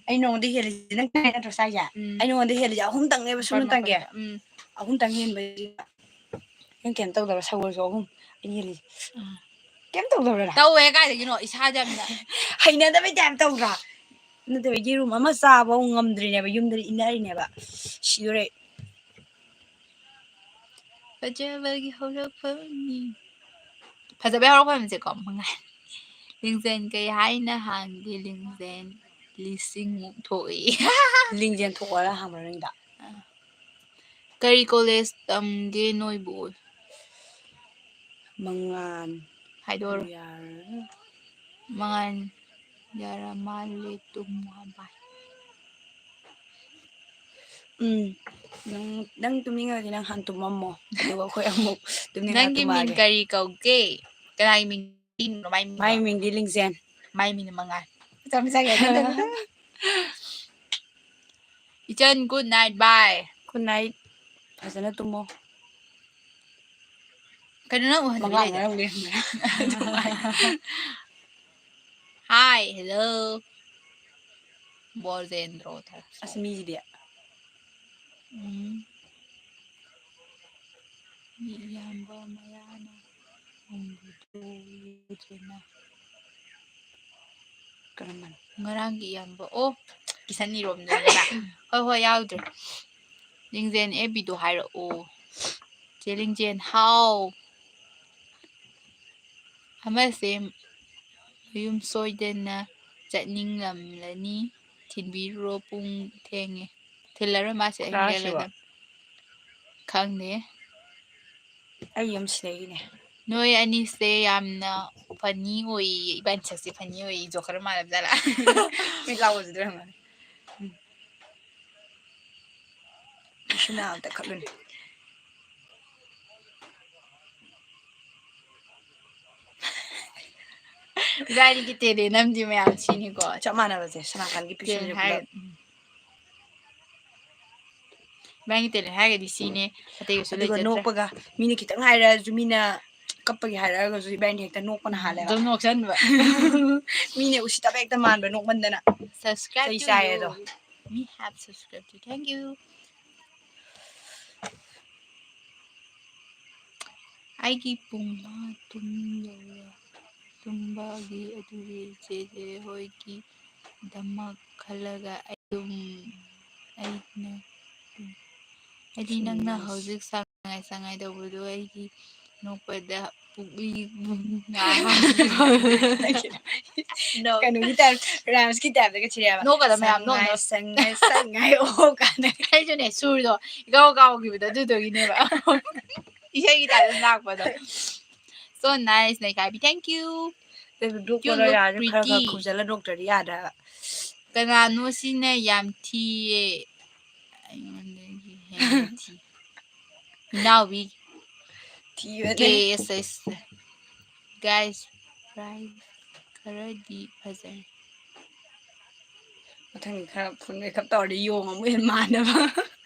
ꯑꯩ ꯅꯉꯣꯟꯗ ꯍꯦꯜꯂꯤꯁꯦ ꯅꯪ ꯇꯔꯦꯠ ꯅꯠꯇ꯭ꯔꯣ ꯆꯥꯏꯁꯦ? ꯎꯝ꯫ ꯑꯩ ꯅꯉꯣꯟꯗ ꯍꯦꯜꯂꯤꯁꯦ ꯑꯍꯨꯝꯇꯪꯅꯦꯕ, ꯁꯨꯞꯅꯇꯪꯒꯤ꯫ ꯎꯝ꯫ ꯑꯍꯨꯝꯇꯪ ꯍꯦꯟꯕꯁꯤꯗ ꯅꯪ ꯀꯩꯝ ꯇꯧꯗꯕ꯭ꯔꯥ? ꯁꯒꯣꯜꯁꯨ ꯑꯍꯨꯝ ꯑꯩꯅ ꯍꯦꯜꯂꯤꯁꯦ꯫ ꯎꯝ꯫ ꯀꯩꯝ ꯇꯧꯗꯕ꯭ꯔꯥ ꯅꯪ? ꯇꯧꯋꯦ, ꯀꯥꯏꯗꯒꯤꯅꯣ? ꯏꯁꯥꯗ ꯌꯥꯝꯅ ꯍꯩꯅꯗꯕꯩ ꯇꯥꯏꯞ ꯇꯧꯗ꯭ꯔꯥ? ꯅꯠꯇꯦꯕ, ꯌꯦꯔꯨꯝ ꯑꯃ ꯆꯥꯕ ꯉꯝꯗ꯭ꯔꯤꯅꯦꯕ, ꯌꯨꯝꯗꯗꯤ ꯏꯟꯅꯔꯤꯅꯦꯕ꯫ ꯁꯤꯗꯣꯔꯦ꯫ ꯐꯖꯕꯒꯤ ꯍꯧꯔꯛꯐꯝꯅꯤ꯫ ꯐꯖꯕꯒꯤ ꯍꯧꯔꯛꯐꯝꯁꯦꯀꯣ, ꯃꯉꯥꯏ꯫ ꯂꯤꯡꯖꯦꯜ ꯀꯩ ꯍꯥꯏꯅ ꯍꯥꯡꯒꯦ? ꯂꯤꯡꯖꯦꯜ ꯂꯤꯁꯤꯡꯃꯨꯛ ꯊꯣꯛꯏ꯫ ꯂꯤꯡꯖꯦꯜ ꯊꯣꯛꯑꯣꯔ ꯍꯥꯡꯕ꯭ꯔꯣ ꯅꯪꯗ? ꯑꯥ꯫ ꯀꯔꯤ ꯀꯣꯂꯦꯖ ꯇꯝꯒꯦ ꯅꯣꯏꯕꯨ? ꯃꯉꯥꯜ꯫ ꯍꯥꯏꯗꯣꯔꯣ꯫ ꯌꯥꯔ-, ꯃꯉꯥꯜ ꯌꯥꯔ ꯃꯥꯜꯂꯦ, ꯇꯨꯝꯃꯣ ꯍꯥꯏꯕ꯫ ꯎꯝ꯫ ꯅꯪ, ꯅꯪ ꯇꯨꯝꯅꯤꯡꯉꯗꯤ ꯅꯪ ꯍꯥꯟꯅ ꯇꯨꯝꯃꯝꯃꯣ꯫ ꯑꯗꯨꯒ ꯑꯩꯈꯣꯏ ꯑꯃꯨꯛ ꯇꯨꯝꯅꯤꯡꯉ ꯅꯪꯒꯤ ꯃꯤꯡ ꯇꯨꯝꯃꯛꯑꯒꯦ꯫ ꯀꯔꯤ ꯀꯧꯒꯦ? ꯀꯅꯥꯒꯤ ꯃꯤꯡ? ꯃꯥꯏ ꯃꯤꯡꯗꯣ? ꯃꯥꯏ ꯃꯤꯡꯗꯤ ꯂꯤꯡꯖꯦꯜ꯫ ꯃꯥꯏ ꯃꯤꯡꯗꯤ ꯃꯉꯥꯜ꯫ ꯃꯆꯥ ꯃꯆꯥꯒꯤ ꯑꯗꯨꯝ ꯇꯧꯕꯗꯣ꯫ ꯏꯆꯟ, good night, bye꯫ Good night꯫ ꯐꯖꯅ ꯇꯨꯝꯃꯣ꯫ ꯀꯩꯅꯣ ꯅꯪ ꯎꯍꯟꯕꯤ ꯃꯉꯥꯜ ꯂꯩꯗꯣ? ꯉꯔꯥꯡ ꯂꯩꯔꯝꯃꯦ꯫ ꯑꯗꯨꯃꯥꯏꯅ꯫ Hi, hello꯫ ꯕꯣꯔꯖꯦꯟꯗ꯭ꯔꯣ ꯊꯥꯔꯛꯄ꯫ ꯑꯁ, ꯃꯤꯁꯤꯗꯤ꯫ ꯎꯝ꯫ ꯃꯤ ꯏꯌꯥꯝꯕ ꯃꯌꯥꯅ ꯍꯪꯕꯗꯣ ꯌꯦꯡꯗ꯭ꯔꯦꯅ꯫ ꯀꯔꯝꯕꯅꯣ? ꯉꯔꯥꯡꯒꯤ ꯏꯌꯥꯝꯕ꯫ ꯑꯣ, ꯀꯤꯁꯟ ꯏꯔꯣꯝꯗꯣꯏꯅꯦꯕ꯫ ꯍꯣꯏ, ꯍꯣꯏ, ꯌꯥꯎꯗ꯭ꯔꯦ꯫ ꯂꯤꯡꯖꯦꯜ ꯑꯦꯐ ꯕꯤꯗꯣ ꯍꯥꯏꯔꯛꯑꯣ꯫ ꯆꯦ ꯂꯤꯡꯖꯦꯟ, ꯍꯥꯎ꯫ ꯑꯃꯁꯦ ꯃꯌꯨꯝ ꯁꯣꯏꯗꯅ ꯆꯠꯅꯤꯡꯂꯝꯂꯅꯤ꯫ ꯊꯤꯟꯕꯤꯔꯨꯔꯣ, ꯄꯨꯡ ꯊꯦꯡꯉꯦ꯫ ꯊꯤꯜꯂꯔꯣꯏ ꯃꯥꯁꯦ ꯑꯍꯤꯡ ꯀꯅꯥ ꯁꯤꯕꯣ? ꯂꯦꯛꯍꯜꯂꯗꯝ꯫ ꯈꯪꯗꯦ꯫ ꯑꯩ ꯌꯨꯝ ꯁꯤꯗꯒꯤꯅꯦ꯫ ꯅꯣꯏ ꯑꯅꯤꯁꯦ ꯌꯥꯝꯅ funny ꯑꯣꯏꯌꯦ꯫ ꯏꯕꯥꯅꯤ ꯁꯛꯁꯦ funny ꯑꯣꯏꯌꯦ꯫ ꯖꯣꯀꯔ ꯃꯥꯜꯂꯕ ꯖꯥꯠꯂꯥ? ꯃꯤꯠ ꯂꯥꯎꯕꯁꯤꯗ ꯑꯣꯏꯔꯝꯒꯅꯤ꯫ ꯎꯝ꯫ ꯏꯁꯤꯡ ꯑꯝꯇ ꯈꯠꯂꯨꯅꯦ꯫ ꯏꯕꯥꯅꯤꯒꯤ talent ꯑꯃꯗꯤ ꯃꯌꯥꯝ ꯁꯤꯅꯤꯀꯣ꯫ ꯆꯞ ꯃꯥꯟꯅꯕꯁꯦ, ꯁꯅꯥꯀꯟꯒꯤ talent ꯄꯤꯁꯨꯝꯁꯦ ꯍꯥꯏꯔ-, ꯄꯨꯂꯞ꯫ ꯎꯝ꯫ ꯏꯕꯥꯅꯤꯒꯤ talent ꯍꯥꯏꯔꯒꯗꯤ ꯁꯤꯅꯦ, ꯑꯇꯩꯒꯁꯨ ꯑꯗꯨꯒ ꯂꯩꯖꯗ꯭ꯔꯦ꯫ ꯅꯣꯛꯄꯒ, ꯃꯤꯅ ꯈꯤꯇꯪ ꯍꯥꯏꯔꯛꯑꯁꯨ, ꯃꯤꯅ ꯀꯞꯄꯒꯤ ꯍꯥꯏꯔꯛꯑꯒꯁꯨ ꯏꯕꯥꯅꯤ ꯍꯦꯛꯇ ꯅꯣꯛꯄꯅ ꯎꯝ, ꯍꯥꯜꯂꯦꯕ꯫ ꯑꯗꯨꯝ ꯅꯣꯛꯁꯟꯕ꯫ ꯃꯤꯅ ꯎꯁꯤꯠꯇꯕ ꯍꯦꯛꯇ ꯃꯥꯟꯕ ꯅꯣꯛꯃꯟꯗꯅ꯫ Subscribe ꯆꯩ to ꯆꯥꯏ you. ꯑꯗꯣ꯫ Me have subscribe to. Thank you. ꯑꯩꯒꯤ ꯄꯨꯡ ꯃꯉꯥ ꯇꯨꯝ ꯌꯧꯔꯦ꯫ ꯇꯨꯝꯕꯒꯤ ꯑꯗꯨꯒꯤ ꯆꯦꯆꯦ ꯍꯣꯏꯒꯤꯗꯃꯛ ꯈꯜꯂꯒ ꯑꯩ ꯇꯨꯝ-, ꯑꯩꯅ ꯇꯨꯝ-, ꯑꯩꯗꯤ ꯅꯪꯅ nice. ꯍꯧꯖꯤꯛ ꯁꯉꯥꯏ ꯁꯉꯥꯏ ꯇꯧꯕꯗꯣ ꯑꯩꯒꯤ ꯅꯣꯛꯄꯗ ꯄꯨꯛꯂꯤ ꯄꯨꯡ ꯉꯥ ꯅꯣꯛ-, ꯀꯩꯅꯣꯒꯤ type, rhymes ꯀꯤ type ꯇꯒ ꯊꯤꯔꯦꯕ꯫ ꯅꯣꯛꯀꯗꯕ ꯃꯌꯥꯝ ꯅꯣꯛ-, ꯁꯉꯥꯏ, ꯅꯣꯛ-, ꯁꯉꯥꯏ, ꯁꯉꯥꯏ, ꯑꯣ ꯀꯥꯏꯅ꯫ ꯑꯩꯁꯨꯅꯦ, ꯁꯨꯔꯗꯣ ꯏꯀꯥꯎ ꯀꯥꯎꯈꯤꯕꯗꯣ ꯑꯗꯨꯗꯨꯒꯤꯅꯦꯕ꯫ ꯏꯁꯩꯒꯤ type ꯇ ꯂꯥꯛꯄꯗꯣ꯫ So nice, ꯅꯩꯈꯥꯏꯕꯤ, thank you. ꯑꯗꯨ ꯅꯣꯛꯄ You look ꯂꯣꯏꯔꯛꯑꯗꯤ ꯈꯔ ꯈꯔ pretty. ꯈꯨꯝꯖꯜꯂ ꯅꯣꯛꯇ꯭ꯔꯗꯤ ꯌꯥꯗ꯭ꯔꯦꯕ꯫ ꯀꯅꯥꯅꯣ ꯁꯤꯅ ꯌꯥꯝ ꯊꯤꯌꯦ? ꯑꯩꯉꯣꯟꯗꯒꯤ ꯍꯦꯟꯅ ꯊꯤ꯫ ꯏꯅꯥꯎꯕꯤ꯫ ꯊꯤꯕꯅꯦ꯫ K S S. Guys, price ꯈꯔꯗꯤ ꯐꯖꯔꯦ꯫ ꯃꯊꯪꯗꯤ ꯈꯔ full makeup ꯇꯧꯔꯗꯤ ꯌꯣꯡ ꯑꯃꯨꯛ ꯍꯦꯟꯅ ꯃꯥꯟꯅꯕ꯫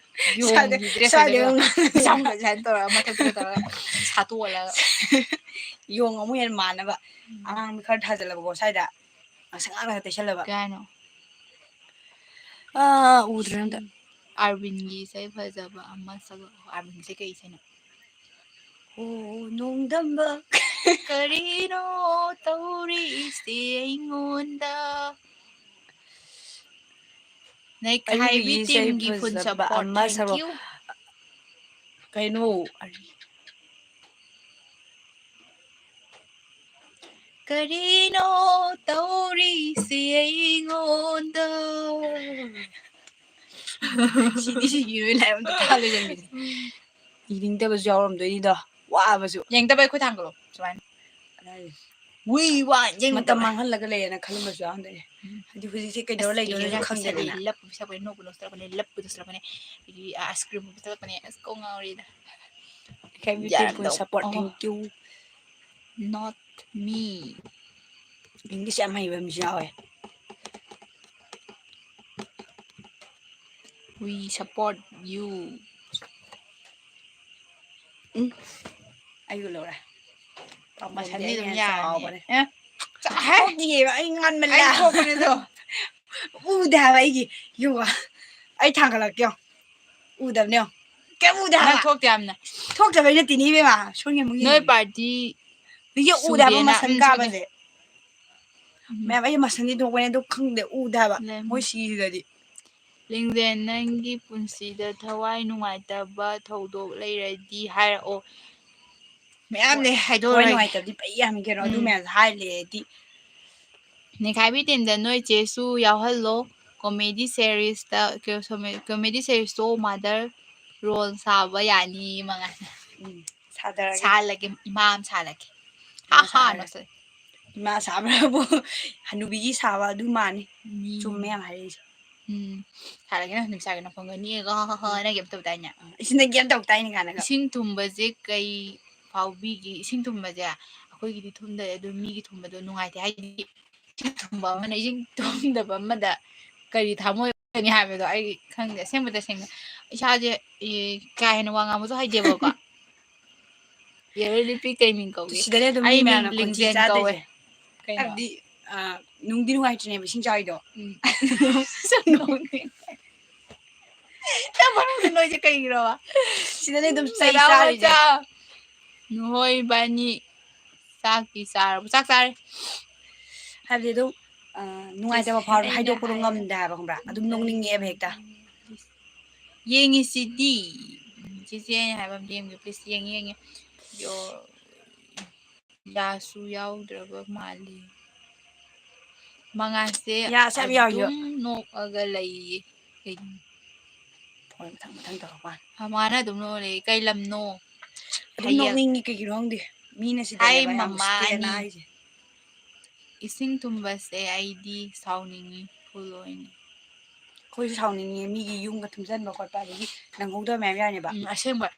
ꯁ꯭ꯋꯥꯏꯗ, ꯌꯣꯡꯒꯤ dress ꯁ꯭ꯋꯥꯏꯗ ꯍꯥꯏꯗꯣ ꯌꯣꯡ꯫ ꯁꯝꯒꯁꯦ ꯁꯨꯃꯥꯏꯅ ꯇꯧꯔꯒ ꯃꯊꯛꯇꯒ ꯇꯧꯔꯒ ꯁꯥꯠꯇꯣꯛꯍꯜꯂꯒ꯫ ꯌꯣꯡ ꯑꯃꯨꯛ ꯍꯦꯟꯅ ꯃꯥꯟꯅꯕ꯫ ꯎꯝ꯫ ꯑꯉꯥꯡꯕꯤ ꯈꯔ ꯊꯥꯖꯤꯜꯂꯕꯀꯣ ꯁ꯭ꯋꯥꯏꯗ꯫ ꯉꯁꯪ ꯉꯥꯡꯅꯒ ꯇꯩꯁꯜꯂꯕ꯫ ꯀꯩ ꯍꯥꯏꯅꯣ? ꯑꯥ, ꯎꯗ꯭ꯔꯦ ꯑꯝꯇ꯫ ꯑꯥꯔꯕꯤꯟꯒꯤ ꯏꯁꯩ ꯐꯖꯕ ꯑꯃ ꯁꯛꯂꯛꯑꯣ꯫ ꯑꯥꯔꯕꯤꯟ ꯏꯁꯩ ꯀꯩ ꯏꯁꯩꯅꯣ? ꯑꯣ, ꯅꯣꯡꯗꯝꯕ꯫ ꯀꯔꯤꯅꯣ ꯇꯧꯔꯤꯁꯦ ꯑꯩꯉꯣꯟꯗ? ꯅꯩꯈꯥꯏꯕꯤ ꯑꯩꯒꯤ ꯏꯁꯩ team ꯒꯤ full ꯐꯖꯕ support, ꯑꯃ thank ꯁꯛꯂꯛꯑꯣ꯫ You. ꯀꯩꯅꯣ? ꯀꯔꯤꯅꯣ ꯇꯧꯔꯤꯁꯤ ꯑꯩꯉꯣꯟꯗ? ꯁꯤꯗꯤ ꯁꯤꯈꯤꯔꯣꯏ, ꯂꯥꯏꯔꯤꯛ ꯑꯝꯇ ꯊꯥ ꯂꯣꯏꯁꯟꯒꯦ꯫ ꯏꯅꯤꯡꯗꯕꯁꯨ ꯌꯥꯎꯔꯝꯗꯣꯏꯅꯤꯗꯣ, ꯋꯥꯕꯁꯨ꯫ ꯌꯦꯡꯗꯕ ꯑꯩꯈꯣꯏ ꯊꯥꯡꯒꯠꯂꯣ, ꯁꯨꯃꯥꯏꯅ꯫ ꯎꯏ, ꯋꯥ, ꯌꯦꯡꯗꯕ꯫ ꯃꯇꯝ ꯃꯥꯡꯍꯜꯂꯒ ꯂꯩꯌꯦꯅ ꯈꯜꯂꯝꯕꯁꯨ ꯌꯥꯎꯔꯝꯗꯣꯏꯅꯦ꯫ ꯎꯝ꯫ ꯍꯥꯏꯗꯤ ꯍꯧꯖꯤꯛꯁꯦ ꯀꯩꯗꯧꯔ ꯑꯁ, ꯂꯩꯗꯣꯏꯅꯣꯁꯨ ꯏꯔꯦ, ꯈꯪꯗꯦꯗꯅ꯫ ꯂꯞꯄꯨ ꯄꯤꯁꯜꯂꯛꯄꯅꯦ, ꯅꯣꯛꯄꯨ ꯅꯣꯛꯁꯤꯜꯂꯛꯄꯅꯦ, ꯂꯞꯄꯨ ꯅꯣꯛꯁꯤꯜꯂꯛꯄꯅꯦ, ꯑꯗꯒꯤ, ꯑ, ice cream ꯄꯨ ꯄꯤꯁꯜꯂꯛꯄꯅꯦ꯫ ꯑꯁ, ꯀꯣꯛ ꯉꯥꯎꯔꯦꯗ꯫ Thank you, ꯌꯥꯔꯝꯗꯧ꯫ Support, ꯑꯣ꯫ Thank you꯫ Not me꯫ English ꯌꯥꯝ ꯍꯩꯕ ꯑꯃꯁꯨ ꯌꯥꯎꯋꯦ꯫ We support you꯫ ꯎꯝ, ꯑꯩꯕꯨ ꯂꯧꯔꯦ꯫ ꯄꯥꯝꯕꯣꯝꯗꯤ ꯃꯁꯝꯗꯤ ꯑꯗꯨꯝ ꯑꯩꯅ ꯌꯥꯔꯅꯤ꯫ ꯆꯥꯎꯕꯅꯦ꯫ ꯑꯦ, ꯆꯥꯍꯦ꯫ ꯊꯣꯛꯇꯤꯌꯦꯕ, ꯑꯩ ꯉꯟꯃꯜꯂꯦ꯫ ꯑꯩ ꯊꯣꯛꯄꯅꯦ ꯑꯗꯣ꯫ ꯎꯗꯦ ꯍꯥꯏꯕ ꯑꯩꯒꯤ꯫ ꯌꯦꯡꯉꯣ, ꯑꯩ ꯊꯥꯡꯒꯠꯂꯛꯀꯦ ꯌꯦꯡꯉꯣ꯫ ꯎꯗꯕꯅꯦ ꯌꯦꯡꯉꯣ꯫ ꯀꯩꯝ ꯎꯗꯦ ꯅꯪ ꯍꯥꯏꯕ꯫ ꯊꯣꯛꯇꯦ ꯌꯥꯝꯅ꯫ ꯊꯣꯛꯇꯕꯩ ꯅꯠꯇꯦꯅꯦ ꯏꯕꯦꯝꯃ, ꯁꯣꯝꯒꯤ ꯑꯃꯨꯛ ꯅꯣꯏ ꯌꯦꯡꯉꯤꯅꯦ꯫ Party ꯅꯪ ꯎꯗꯦ ꯍꯥꯏꯕ ꯁꯨꯗꯦꯅ, ꯃꯁꯝ ꯎꯝ, ꯁꯨꯗꯦ꯫ ꯀꯥꯕꯁꯦ꯫ ꯎꯝ꯫ ꯃꯌꯥꯝ ꯑꯩ ꯃꯁꯝꯗꯤ ꯊꯣꯛꯄꯅꯦ ꯑꯗꯣ ꯈꯪꯗꯦ, ꯎꯗꯦ ꯍꯥꯏꯕ꯫ ꯂꯩ꯫ ꯃꯣꯏ ꯁꯤꯁꯤꯗꯗꯤ꯫ ꯂꯤꯡꯖꯦꯜ, ꯅꯪꯒꯤ ꯄꯨꯟꯁꯤꯗ ꯊꯋꯥꯏ ꯅꯨꯡꯉꯥꯏꯇꯕ ꯊꯧꯗꯣꯛ ꯂꯩꯔꯗꯤ ꯍꯥꯏꯔꯛꯑꯣ꯫ ꯃꯌꯥꯝ ꯂꯩ, ꯊꯋꯥꯏ ꯍꯥꯏꯗꯣꯛꯑꯔꯣꯏꯒꯦ꯫ ꯅꯨꯡꯉꯥꯏꯇꯕꯗꯤ ꯄꯩ ꯌꯥꯝ ꯀꯩꯅꯣ, ꯑꯗꯨ ꯎꯝ꯫ ꯃꯌꯥꯝꯗꯣ ꯍꯥꯏ ꯂꯩꯔꯗꯤ꯫ ꯅꯩꯈꯥꯏꯕꯤ teamꯗ ꯅꯣꯏ ꯆꯦꯁꯨ ꯌꯥꯎꯍꯜꯂꯣ꯫ Comedy seriesꯇ, comedy seriesꯇꯣ mother role ꯁꯥꯕ ꯌꯥꯅꯤ ꯃꯉꯥꯜꯅ꯫ ꯎꯝ, ꯁꯥꯗꯔꯒꯦ꯫ ꯁꯥꯍꯜꯂꯒꯦ, ꯏꯃꯥ ꯑꯃ ꯁꯥꯍꯜꯂꯒꯦ꯫ ꯏꯃꯥ ꯍꯥ ꯍꯥ ꯁꯥꯍꯜꯂꯒꯦ꯫ ꯅꯣꯛꯁꯜꯂꯦ꯫ ꯏꯃꯥ ꯁꯥꯕ꯭ꯔꯕꯨ ꯍꯅꯨꯕꯤꯒꯤ ꯁꯥꯕ ꯑꯗꯨ ꯃꯥꯅꯤ꯫ ꯎꯝ꯫ ꯆꯨꯝꯃꯦ ꯌꯥꯝ ꯍꯥꯏꯔꯛꯏꯁꯦ꯫ ꯎꯝ꯫ ꯁꯥꯔꯒꯦ ꯅꯪ ꯅꯨꯡꯁꯥꯒꯤ ꯅꯐꯝꯒ ꯅꯤꯛꯑꯒ ꯍꯥ ꯍꯥ ꯍꯥ ꯎꯝ꯫ ꯅꯪ ꯀꯩꯝ ꯇꯧꯗꯥꯏꯅꯦ? ꯎꯝ꯫ ꯏꯁ ꯅꯪ ꯀꯩꯝ ꯇꯧꯗꯥꯏꯅꯦ ꯀꯥꯏꯅꯒ꯫ ꯏꯁꯤꯡ ꯊꯨꯝꯕꯁꯦ ꯀꯩ ꯐꯥꯎꯕꯤꯒꯦ? ꯏꯁꯤꯡ ꯊꯨꯝꯕꯁꯦ ꯑꯩꯈꯣꯏꯒꯤꯗꯤ ꯊꯨꯝꯗ꯭ꯔꯦ, ꯑꯗꯨ ꯃꯤꯒꯤ ꯊꯨꯝꯕꯗꯣ ꯅꯨꯡꯉꯥꯏꯇꯦ꯫ ꯍꯥꯏꯗꯤ ꯏꯁꯤꯡ ꯊꯨꯝꯕ ꯑꯃꯅ ꯏꯁꯤꯡ ꯊꯨꯝꯗꯕ ꯑꯃꯗ ꯀꯔꯤ ꯊꯥꯃꯣꯏ ꯂꯩꯒꯅꯤ ꯍꯥꯏꯕꯗꯣ ꯑꯩ ꯈꯪꯗꯦ꯫ ꯑꯁꯦꯡꯕ ꯇꯁꯦꯡꯅ ꯏꯁꯥꯁꯦ, ꯑꯦ, ꯀꯥ ꯍꯦꯟꯅ ꯋꯥ ꯉꯥꯡꯕꯁꯨ ꯍꯩꯇꯦꯕꯀꯣ꯫ ꯌꯦꯔꯣꯏ ꯂꯤꯄꯤ ꯀꯩ ꯃꯤꯡ ꯀꯧꯒꯦ? ꯁꯤꯗꯅꯦ ꯑꯗꯨꯝ ꯃꯤ ꯑꯩ ꯃꯤꯡ ꯃꯌꯥꯝꯅ ꯈꯣꯟꯊꯤ ꯂꯤꯡꯖꯦꯜ ꯀꯧꯋꯦ꯫ ꯆꯥꯗꯣꯏꯁꯦ꯫ ꯀꯩꯅꯣ? ꯍꯥꯏꯕꯗꯤ, ꯑ, ꯅꯨꯡꯗꯤ ꯅꯨꯡꯉꯥꯏꯇ꯭ꯔꯤꯅꯦꯕ ꯏꯁꯤꯡ ꯆꯥꯎꯔꯤꯗꯣ꯫ ꯎꯝ꯫ ꯁꯨꯝ ꯅꯣꯛꯅꯤꯡꯉꯦ꯫ ꯅꯪ ꯃꯅꯨꯡꯗ ꯅꯣꯏꯁꯦ ꯀꯩꯒꯤꯅꯣꯕ? ꯁꯤꯗꯅꯦ ꯑꯗꯨꯝ ꯆꯩ ꯅꯅꯥꯎ ꯆꯥꯔꯤꯁꯦ꯫ ꯃꯆꯥ꯫ ꯅꯣꯏ ꯏꯕꯥꯅꯤ ꯆꯥꯛꯇꯤ ꯆꯥꯔꯕꯣ? ꯆꯥꯛ ꯆꯥꯔꯦ꯫ ꯍꯥꯏꯕꯗꯤ ꯑꯗꯨꯝ, ꯑ, ꯅꯨꯡꯉꯥꯏꯇꯕ ꯐꯥꯎꯔꯁꯨ ꯑꯩꯅ ꯍꯥꯏꯗꯣꯛꯄꯗꯣ ꯍꯥꯏꯔꯦ꯫ ꯉꯝꯗꯦ ꯍꯥꯏꯕ, ꯈꯪꯕ꯭ꯔꯥ? ꯑꯗꯨꯝ ꯅꯣꯛꯅꯤꯡꯉꯦꯕ ꯍꯦꯛꯇ꯫ ꯌꯦꯡꯉꯤꯁꯤꯗꯤ꯫ ꯆꯤꯆꯦ, ꯑꯩꯅ ꯍꯥꯏꯕ ꯑꯝꯇ ꯌꯦꯡꯕꯤꯌꯨ, please꯫ ꯌꯦꯡꯉꯤ, ꯌꯦꯡꯉꯤ꯫ ꯌꯣ-, ꯌꯥꯁꯨ ꯌꯥꯎꯗ꯭ꯔꯕ ꯃꯥꯜꯂꯤ꯫ ꯃꯉꯥꯁꯦ ꯌꯥꯁꯦ ꯌꯥꯝ ꯌꯥꯎꯏ꯫ ꯑꯗꯨꯝ ꯅꯣꯛꯑꯒ ꯂꯩꯌꯦ꯫ ꯀꯩꯒꯤꯅꯣ? ꯐꯣꯟ ꯃꯊꯪ ꯃꯊꯪ ꯇꯧꯔꯛꯄ ꯋꯥꯅꯤ꯫ ꯃꯃꯥꯅ ꯑꯗꯨꯝ ꯅꯣꯛꯑ ꯂꯩ꯫ ꯀꯩ ꯂꯝꯅꯣ? ꯍꯌꯦꯡ꯫ ꯅꯣꯛꯅꯤꯡꯉꯤ, ꯀꯩꯒꯤꯅꯣ ꯈꯪꯗꯦ꯫ ꯃꯤꯅ ꯍꯥꯏ ꯁꯤꯗꯅꯦꯕ ꯌꯥꯝ ꯃꯃꯥ ꯏꯁꯇꯦꯅ ꯑꯅꯤ꯫ ꯍꯥꯏꯁꯦ꯫ ꯏꯁꯤꯡ ꯊꯨꯝꯕꯁꯦ ꯑꯩꯗꯤ ꯁꯥꯎꯅꯤꯡꯉꯤ full ꯑꯣꯏꯅ꯫ ꯑꯩꯈꯣꯏꯁꯨ ꯁꯥꯎꯅꯤꯡꯉꯦ, ꯃꯤꯒꯤ ꯌꯨꯝꯒ ꯊꯨꯝꯖꯤꯟꯕ ꯈꯣꯠꯄ, ꯑꯗꯒꯤ ꯅꯪꯍꯧꯗꯕ ꯃꯌꯥꯝ ꯌꯥꯎꯅꯦꯕ꯫ ꯎꯝ, ꯑꯁꯦꯡꯕ꯫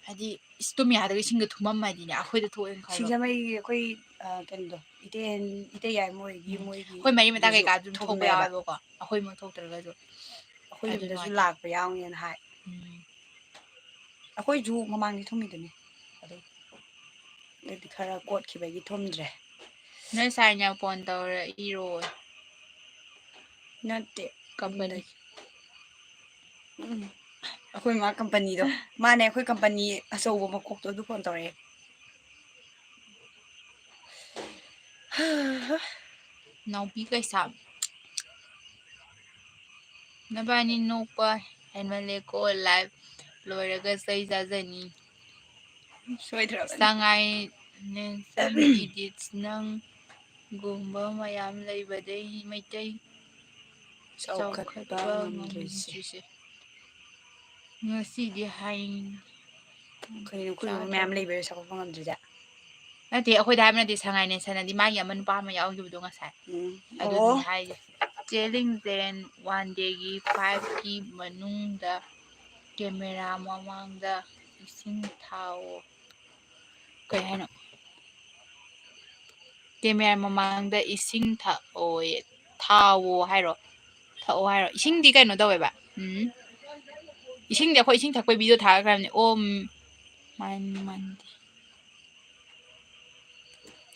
ꯍꯥꯏꯗꯤ, ꯏꯁ, ꯇꯨꯝ ꯌꯥꯗꯒ ꯏꯁꯤꯡꯒ ꯊꯨꯝꯃꯝꯃꯗꯤꯅꯦ, ꯑꯩꯈꯣꯏꯗ ꯊꯣꯛꯑꯦꯅ ꯈꯜꯂꯣ꯫ ꯁꯤꯡꯖꯃꯩꯒꯤ ꯑꯩꯈꯣꯏ, ꯑ, ꯀꯩꯅꯣꯗꯣ, ꯏꯇꯩ, ꯏꯇꯩ ꯌꯥꯏ ꯃꯣꯏꯒꯤ, ꯎꯝ꯫ ꯃꯣꯏꯒꯤ ꯑꯩꯈꯣꯏ ꯃꯔꯤ ꯃꯇꯥ ꯑꯗꯨꯁꯨ ꯀꯩꯀꯥ ꯑꯗꯨꯝ ꯊꯣꯛꯄ ꯊꯨꯝꯃꯦꯕ꯫ ꯌꯥꯎꯋꯦꯕꯀꯣ꯫ ꯑꯩꯈꯣꯏ ꯌꯨꯝꯗ ꯊꯣꯛꯇ꯭ꯔꯒꯁꯨ꯫ ꯑꯩꯈꯣꯏ ꯑꯗꯨ ꯌꯨꯝꯗꯁꯨ ꯅꯨꯡꯉꯥꯏꯇꯦ꯫ ꯂꯥꯛꯄ ꯌꯥꯎꯅꯦꯅ ꯍꯥꯏ꯫ ꯎꯝ꯫ ꯑꯩꯈꯣꯏꯁꯨ ꯃꯃꯥꯡꯗꯤ ꯊꯨꯝꯃꯤꯗꯨꯅꯤ, ꯑꯗꯨ ꯍꯟꯗꯛꯇꯤ ꯈꯔ ꯀꯣꯠꯈꯤꯕꯒꯤ ꯊꯨꯝꯗ꯭ꯔꯦ꯫ ꯅꯣꯏ ꯁꯥꯏꯅ ꯐꯣꯟ ꯇꯧꯔꯛꯏꯔꯣ? ꯅꯠꯇꯦ꯫ ꯀꯝꯄꯅꯤ꯫ ꯌꯨꯝꯗꯒꯤ꯫ ꯎꯝ꯫ ꯑꯩꯈꯣꯏ ꯃꯥ ꯀꯝꯄꯅꯤꯗꯣ꯫ ꯃꯥꯅꯦ, ꯑꯩꯈꯣꯏ ꯀꯝꯄꯅꯤ ꯑꯆꯧꯕ ꯃꯀꯣꯛꯇꯣ ꯑꯗꯨ ꯐꯣꯟ ꯇꯧꯔꯛꯑꯦ꯫ ꯅꯥꯎꯕꯤ ꯀꯩꯁꯥꯝ꯫ ꯅꯕꯥꯅꯤ ꯅꯣꯛꯄ ꯍꯦꯟꯃꯜꯂꯦꯀꯣ, live ꯂꯣꯏꯔꯒ ꯆꯩ ꯆꯥꯖꯅꯤ꯫ ꯁꯣꯏꯗ꯭ꯔꯕꯅꯤ꯫ ꯁꯉꯥꯏ Nation Edits, ꯅꯪꯒꯨꯝꯕ ꯃꯌꯥꯝ ꯂꯩꯕꯗꯩ ꯃꯩꯇꯩ ꯆꯥꯎꯈꯠꯄ ꯆꯥꯎꯈꯠꯄ ꯉꯝꯗ꯭ꯔꯤꯁꯦ꯫ ꯉꯝꯗ꯭ꯔꯤꯁꯦ꯫ ꯉꯁꯤꯗꯤ ꯍꯥꯏ-, ꯀꯩꯅꯣ, ꯑꯩꯈꯣꯏꯒꯨꯝꯕ ꯃꯌꯥꯝ ꯂꯩꯕꯩꯔꯣ ꯆꯥꯎꯈꯠꯄ ꯉꯝꯗ꯭ꯔꯤꯁꯦ? ꯅꯠꯇꯦ, ꯑꯩꯈꯣꯏꯗ ꯍꯥꯏꯕ ꯅꯠꯇꯦ, ꯁꯉꯥꯏ Nation ꯗꯤ ꯃꯥꯒꯤ ꯑꯃ ꯅꯨꯄꯥ ꯑꯃ ꯌꯥꯎꯈꯤꯕꯗꯣ ꯉꯁꯥꯏ꯫ ꯎꯝ꯫ ꯑꯗꯨꯗꯤ ꯑꯣ꯫ ꯍꯥꯏꯁꯦ꯫ ꯆꯦ ꯂꯤꯡꯖꯦꯟ, one day ꯒꯤ five ꯀꯤ ꯃꯅꯨꯡꯗ camera ꯃꯃꯥꯡꯗ ꯏꯁꯤꯡ ꯊꯥꯎꯑꯣ꯫ ꯀꯩ ꯍꯥꯏꯅꯣ? Camera ꯃꯃꯥꯡꯗ ꯏꯁꯤꯡ ꯊꯛꯑꯣꯌꯦ꯫ ꯊꯥꯎꯑꯣ ꯍꯥꯏꯔꯣ? ꯊꯛꯑꯣ ꯍꯥꯏꯔꯣ? ꯏꯁꯤꯡꯗꯤ ꯀꯩꯅꯣ ꯇꯧꯋꯦꯕ꯫ ꯎꯝ꯫ ꯏꯁꯤꯡꯗꯤ ꯑꯩꯈꯣꯏ ꯏꯁꯤꯡ ꯊꯛꯄꯩ video ꯊꯥꯒꯠꯈ꯭ꯔꯕꯅꯦ꯫ ꯑꯣ, ꯎꯝ꯫ ꯃꯥꯅꯤ, ꯃꯥꯅꯤ꯫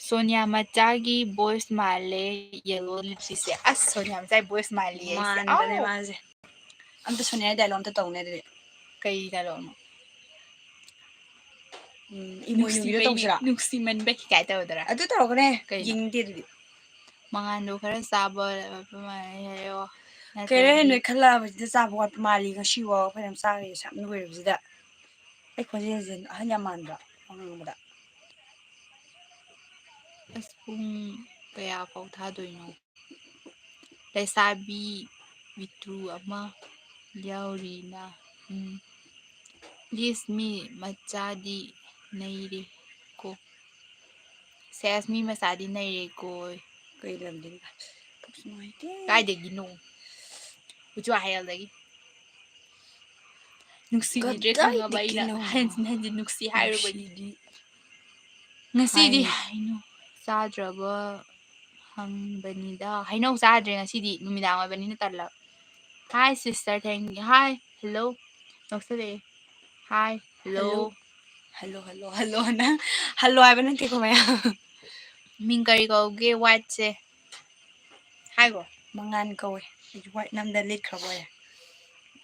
ꯁꯣꯅꯤꯌꯥ ꯃꯆꯥꯒꯤ voice ꯃꯥꯜꯂꯦ, yellow lipstick ꯁꯦ꯫ ꯑꯁ, ꯁꯣꯅꯤꯌꯥ ꯃꯆꯥꯒꯤ voice ꯃꯥꯜꯂꯦ ꯑꯩꯁꯦ꯫ ꯃꯥꯟꯕꯅꯦ ꯑꯥꯎ! ꯃꯥꯁꯦ꯫ ꯑꯝꯇ ꯁꯣꯅꯤꯌꯥ dialogue ꯑꯝꯇ ꯇꯧꯅꯦ ꯑꯗꯨꯗꯤ꯫ ꯀꯩ dialogue ꯅꯣ? ꯎꯝ, ꯏꯃꯣꯏꯅꯨꯒꯤꯗꯣ ꯇꯧꯁꯤꯔꯥ? ꯅꯨꯡꯁꯤꯃꯟꯕꯒꯤ ꯀꯥꯏ ꯇꯧꯗ꯭ꯔꯥ? ꯑꯗꯨ ꯇꯧꯔꯛꯀꯅꯦ꯫ ꯀꯩꯅꯣ? ꯌꯦꯡꯅꯤꯡꯗꯦ ꯑꯗꯨꯗꯤ꯫ ꯃꯉꯥꯟꯗꯣ ꯈꯔ ꯆꯥꯕ ꯋꯥꯠꯄ ꯃꯥꯜꯂꯦ ꯍꯥꯏꯌꯣ꯫ ꯀꯩꯔꯦ, ꯅꯠꯇ꯭ꯔꯗꯤ ꯅꯣꯏ ꯈꯜꯂꯛꯑꯕꯁꯤꯗ ꯆꯥꯕ ꯋꯥꯠꯄ ꯃꯥꯜꯂꯤ, ꯉꯁꯤ ꯋꯥ ꯐꯅꯌꯥꯝ ꯆꯥꯈ꯭ꯔꯦ ꯁꯥꯞ ꯂꯣꯏꯔꯕꯁꯤꯗ꯫ ꯑꯩ ꯈꯣꯟꯖꯦꯜꯁꯦ ꯑꯍꯟ ꯌꯥꯝ ꯃꯥꯟꯕ꯭ꯔꯥ ꯋꯥ ꯉꯥꯡꯕꯗ? ꯑꯁ, ꯄꯨꯡ ꯀꯌꯥ ꯐꯥꯎ ꯊꯥꯗꯣꯏꯅꯣ? ꯂꯩꯁꯥꯕꯤ ꯄꯤꯛꯇ꯭ꯔꯨ ꯑꯃ ꯌꯥꯎꯔꯤꯅ꯫ ꯎꯝ꯫ ꯂꯤꯁ ꯃꯤ ꯃꯆꯥꯗꯤ ꯅꯩꯔꯦꯀꯣ꯫ ꯁꯦꯁ, ꯃꯤ ꯃꯆꯥꯗꯤ ꯅꯩꯔꯦꯀꯣ꯫ ꯀꯩ ꯂꯝꯗꯒꯤ? ꯀꯞꯁꯨ ꯅꯨꯡꯉꯥꯏꯇꯦ꯫ ꯀꯥꯏꯗꯒꯤꯅꯣ? ꯎꯆꯨ ꯍꯥꯏꯌꯦꯜꯗꯒꯤ꯫ ꯅꯨꯡꯁꯤꯕꯤꯗ꯭ꯔꯦ ꯈꯪꯉꯕ ꯑꯩꯅ꯫ ꯀꯗꯥꯏꯗꯒꯤꯅꯣ? ꯍꯟꯖꯤꯟ ꯍꯟꯖꯤꯟ ꯅꯨꯡꯁꯤ ꯍꯥꯏꯔꯨꯕꯅꯤ꯫ ꯅꯨꯡꯁꯤꯗꯤ ꯉꯁꯤꯗꯤ ꯍꯥꯏꯅꯤ꯫ ꯍꯩꯅꯧ ꯆꯥꯗ꯭ꯔꯕ ꯍꯪꯕꯅꯤꯗ꯫ ꯍꯩꯅꯧ ꯆꯥꯗ꯭ꯔꯦ ꯉꯁꯤꯗꯤ, ꯅꯨꯃꯤꯗꯥꯡ ꯑꯣꯏꯕꯅꯤꯅ ꯇꯜꯂꯕ꯫ Hi sister, thank you. Hi, hello. ꯅꯣꯛꯁꯜꯂꯛꯑꯦ꯫ Hi, hello. Hello. Hello, hello, hello, ꯅꯪ ꯍꯜꯂꯣ ꯍꯥꯏꯕ ꯅꯠꯇꯦꯀꯣ ꯃꯌꯥꯝ꯫ ꯃꯤꯡ ꯀꯔꯤ ꯀꯧꯒꯦ? Whiteꯁꯦ ꯍꯥꯏꯈꯣ꯫ ꯃꯉꯥꯟ ꯀꯧꯋꯦ꯫ ꯑꯩꯁꯨ white ꯅꯝꯗ ꯂꯤꯠꯈ꯭ꯔꯕ ꯑꯣꯏꯔꯦ꯫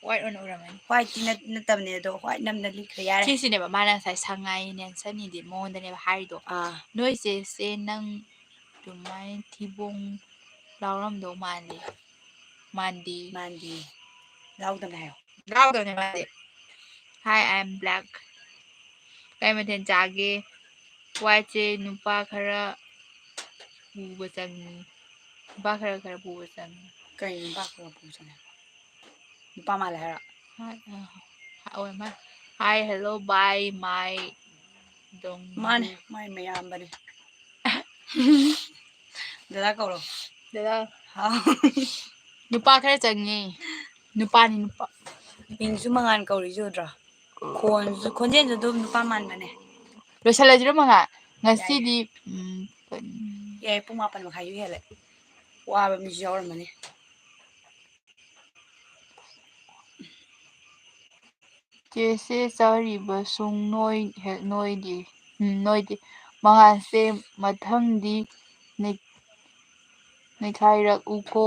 White ꯑꯣꯏꯅ ꯎꯔꯝꯃꯅꯤ꯫ Whiteꯇꯤ ꯅꯠ-, ꯅꯠꯇꯕꯅꯦ ꯑꯗꯣ, white ꯅꯝꯗ ꯂꯤꯠꯈ꯭ꯔꯦ, ꯌꯥꯔꯦ꯫ ꯁꯤꯁꯤꯅꯦꯕ ꯃꯥꯅ ꯉꯁꯥꯏ ꯁꯉꯥꯏ ꯅꯦꯟꯁꯟꯅꯤꯗꯤ ꯃꯉꯣꯟꯗꯅꯦꯕ ꯍꯥꯏꯔꯤꯗꯣ꯫ ꯑꯥ꯫ "ꯅꯣꯏ ꯆꯦꯁꯦ ꯅꯪ ꯑꯗꯨꯃꯥꯏꯅ ꯊꯤꯕꯣꯡ ꯂꯥꯎꯔꯝꯗꯧ ꯃꯥꯜꯂꯤ꯫ ꯃꯥꯟꯗꯤ"꯫ ꯃꯥꯟꯗꯤ꯫ ꯂꯥꯎꯗꯅ ꯍꯥꯏꯌꯣ꯫ ꯂꯥꯎꯗꯕꯅꯦ ꯃꯥꯗꯤ꯫ Hi, I am black. ꯀꯩ ꯃꯊꯦꯜ ꯆꯥꯒꯦ? Whiteꯁꯦ ꯅꯨꯄꯥ ꯈꯔ ꯄꯨꯕ ꯆꯪꯉꯤ꯫ ꯅꯨꯄꯥ ꯈꯔ ꯈꯔ ꯄꯨꯕ ꯆꯪꯉꯤ꯫ ꯀꯩ ꯅꯨꯄꯥ ꯈꯔ ꯄꯨꯕ ꯆꯪꯉꯤ? ꯅꯨꯄꯥ ꯃꯥꯜꯂꯦ ꯍꯥꯏꯔꯣ? Hi, ꯑ, ꯍ-, ꯑꯣꯏ ꯃꯥ-, hi, hello, bye, my, ꯗꯣꯡ-, ꯃꯥꯅꯦ, ꯃꯥꯏ ꯃꯌꯥꯝꯕꯅꯦ꯫ ꯗꯗꯥ ꯀꯧꯔꯣ꯫ ꯗꯗꯥ, ꯍꯥꯎ꯫ ꯅꯨꯄꯥ ꯈꯔ ꯆꯪꯉꯦ꯫ ꯅꯨꯄꯥꯅꯤ, ꯅꯨꯄꯥ꯫ ꯃꯤꯡꯁꯨ ꯃꯉꯥꯟ ꯀꯧꯔꯤꯁꯦ ꯎꯗ꯭ꯔꯣ? ꯈꯣꯟꯁꯨ, ꯈꯣꯟꯖꯦꯜꯁꯨ ꯑꯗꯨꯝ ꯅꯨꯄꯥ ꯃꯥꯟꯕꯅꯦ꯫ ꯂꯣꯏꯁꯤꯜꯂꯁꯤꯔꯣ ꯃꯉꯥ? ꯉꯁꯤꯗꯤ, ꯎꯝ, ꯀꯩꯅꯣ꯫ ꯌꯥꯏ, ꯄꯨꯡ ꯃꯥꯄꯟ ꯃꯈꯥꯏꯁꯨ ꯍꯦꯜꯂꯦ꯫ ꯋꯥꯕ ꯃꯤꯁꯨ ꯌꯥꯎꯔꯝꯃꯅꯤ꯫ ꯆꯦꯁꯦ ꯆꯥꯔꯤꯕ ꯁꯨꯡ ꯅꯣꯏ ꯍꯦꯛ ꯅꯣꯏꯗꯦ꯫ ꯎꯝ, ꯅꯣꯏꯗꯦ꯫ ꯃꯉꯥꯜꯁꯦ ꯃꯊꯪꯗꯤ ꯅꯩ-, ꯅꯩꯈꯥꯏꯔꯛꯎꯀꯣ꯫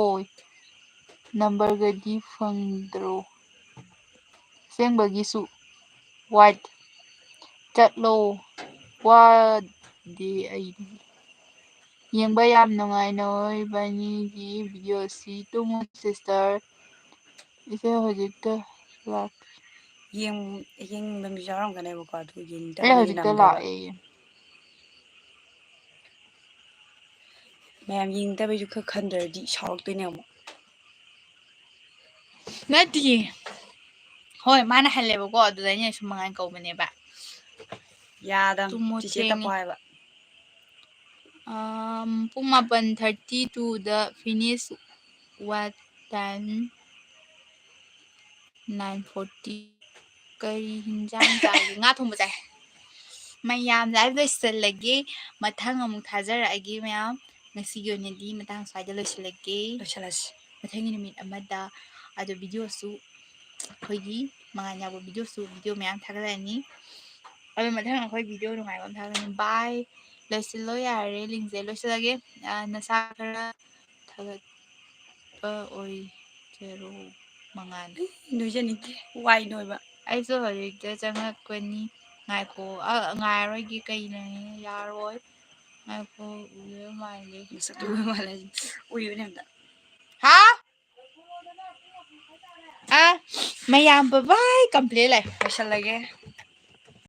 ꯅꯝꯕꯔꯒꯗꯤ ꯐꯪꯗ꯭ꯔꯣ? ꯑꯁꯦꯡꯕꯒꯤꯁꯨ꯫ White꯫ ꯆꯠꯂꯣ꯫ ꯋꯥꯗꯤ ꯑꯩ꯫ ꯌꯦꯡꯕ ꯌꯥꯝ ꯅꯨꯡꯉꯥꯏ ꯅꯣꯏꯕꯅꯤꯒꯤ video ꯁꯤ꯫ Tamu sister꯫ ꯏꯆꯦ ꯍꯧꯖꯤꯛꯇ ꯂꯥꯛ-, ꯌꯦꯡ-, ꯌꯦꯡꯅꯤꯡꯕ ꯃꯤꯁꯨ ꯌꯥꯎꯔꯝꯒꯅꯦꯕꯀꯣ, ꯑꯗꯨ ꯑꯩ ꯌꯦꯡꯅꯤꯡꯗꯕꯅꯤꯅ ꯍꯧꯖꯤꯛꯇ ꯅꯝꯗꯦꯕ꯫ ꯂꯥꯛꯑꯦ꯫ ꯃꯌꯥꯝ ꯌꯦꯡꯅꯤꯡꯗꯕꯩꯁꯨ ꯈꯔ ꯈꯟꯗ꯭ꯔꯗꯤ ꯁꯥꯎꯔꯛꯇꯣꯏꯅꯦ ꯑꯃꯨꯛ꯫ ꯅꯠꯇꯤꯌꯦ꯫ ꯍꯣꯏ, ꯃꯥꯅ ꯍꯜꯂꯦꯕꯀꯣ, ꯑꯗꯨꯗ ꯑꯩꯅ ꯁꯨꯝ ꯃꯉꯥꯟ ꯀꯧꯕꯅꯦꯕ꯫ ꯌꯥꯗꯝ, ꯇꯨꯝꯃꯣ ꯆꯤꯆꯦ ꯊꯦꯡꯉꯦ꯫ ꯇꯞꯄꯣ ꯍꯥꯏꯕ꯫ ꯑꯝ, ꯄꯨꯡ ꯃꯥꯄꯟ thirty to the finish, what time? Nine forty꯫ ꯀꯔꯤ ꯍꯤꯟꯖꯥꯡ ꯆꯥꯒꯦ? ꯉꯥ ꯊꯣꯡꯕ ꯆꯥꯏ꯫ ꯃꯌꯥꯝ live ꯂꯣꯏꯁꯤꯜꯂꯒꯦ꯫ ꯃꯊꯪ ꯑꯃꯨꯛ ꯊꯥꯖꯔꯛꯑꯒꯦ ꯃꯌꯥꯝ꯫ ꯉꯁꯤꯒꯤ ꯑꯣꯏꯅꯗꯤ ꯃꯇꯥꯡ ꯁ꯭ꯋꯥꯏꯗ ꯂꯣꯏꯁꯤꯜꯂꯒꯦ꯫ ꯂꯣꯏꯁꯤꯜꯂꯁꯤ꯫ ꯃꯊꯪꯒꯤ ꯅꯨꯃꯤꯠ ꯑꯃꯗ ꯑꯗꯣ videoꯁꯨ, ꯑꯩꯈꯣꯏꯒꯤ ꯃꯉꯥꯜ ꯌꯥꯎꯕ videoꯁꯨ, video ꯃꯌꯥꯝ ꯊꯥꯒꯠꯂꯛꯑꯅꯤ꯫ ꯑꯗꯣ ꯃꯊꯪ ꯑꯩꯈꯣꯏ video ꯅꯨꯡꯉꯥꯏꯕ ꯑꯃ ꯊꯥꯒꯠꯂꯛꯑꯅꯤ꯫ Bye꯫ ꯂꯣꯏꯁꯤꯜꯂꯣ ꯌꯥꯔꯦ, ꯂꯤꯡꯖꯦ꯫ ꯂꯣꯏꯁꯤꯜꯂꯒꯦ꯫ ꯑ, ꯅꯁꯥ ꯈꯔ ꯊꯥꯒꯠꯄ ꯑꯣꯏꯖꯔꯣ, ꯃꯉꯥꯜ꯫ ꯅꯣꯏꯖꯅꯤꯡꯗꯦ, ꯋꯥꯏ ꯅꯣꯏꯕ꯫ ꯑꯩꯁꯨ ꯍꯧꯖꯤꯛꯇ ꯆꯪꯉꯛꯄꯅꯤ꯫ ꯉꯥꯏꯈꯣ꯫ ꯑ, ꯉꯥꯏꯔꯣꯏꯒꯦ, ꯀꯩꯅꯣꯍꯦ? ꯌꯥꯔꯣꯏ꯫ ꯉꯥꯏꯈꯣ, ꯎꯏꯕ ꯃꯥꯜꯂꯦ꯫ ꯃꯁꯛꯇꯨ ꯎꯏꯕ ꯃꯥꯜꯂꯦ꯫ ꯎꯏꯕꯅꯦ ꯑꯝꯇ꯫ ꯍꯥ? ꯑ, ꯃꯌꯥꯝ bye bye, complain ꯂꯥꯛꯑꯦ꯫ ꯂꯣꯏꯁꯜꯂꯒꯦ꯫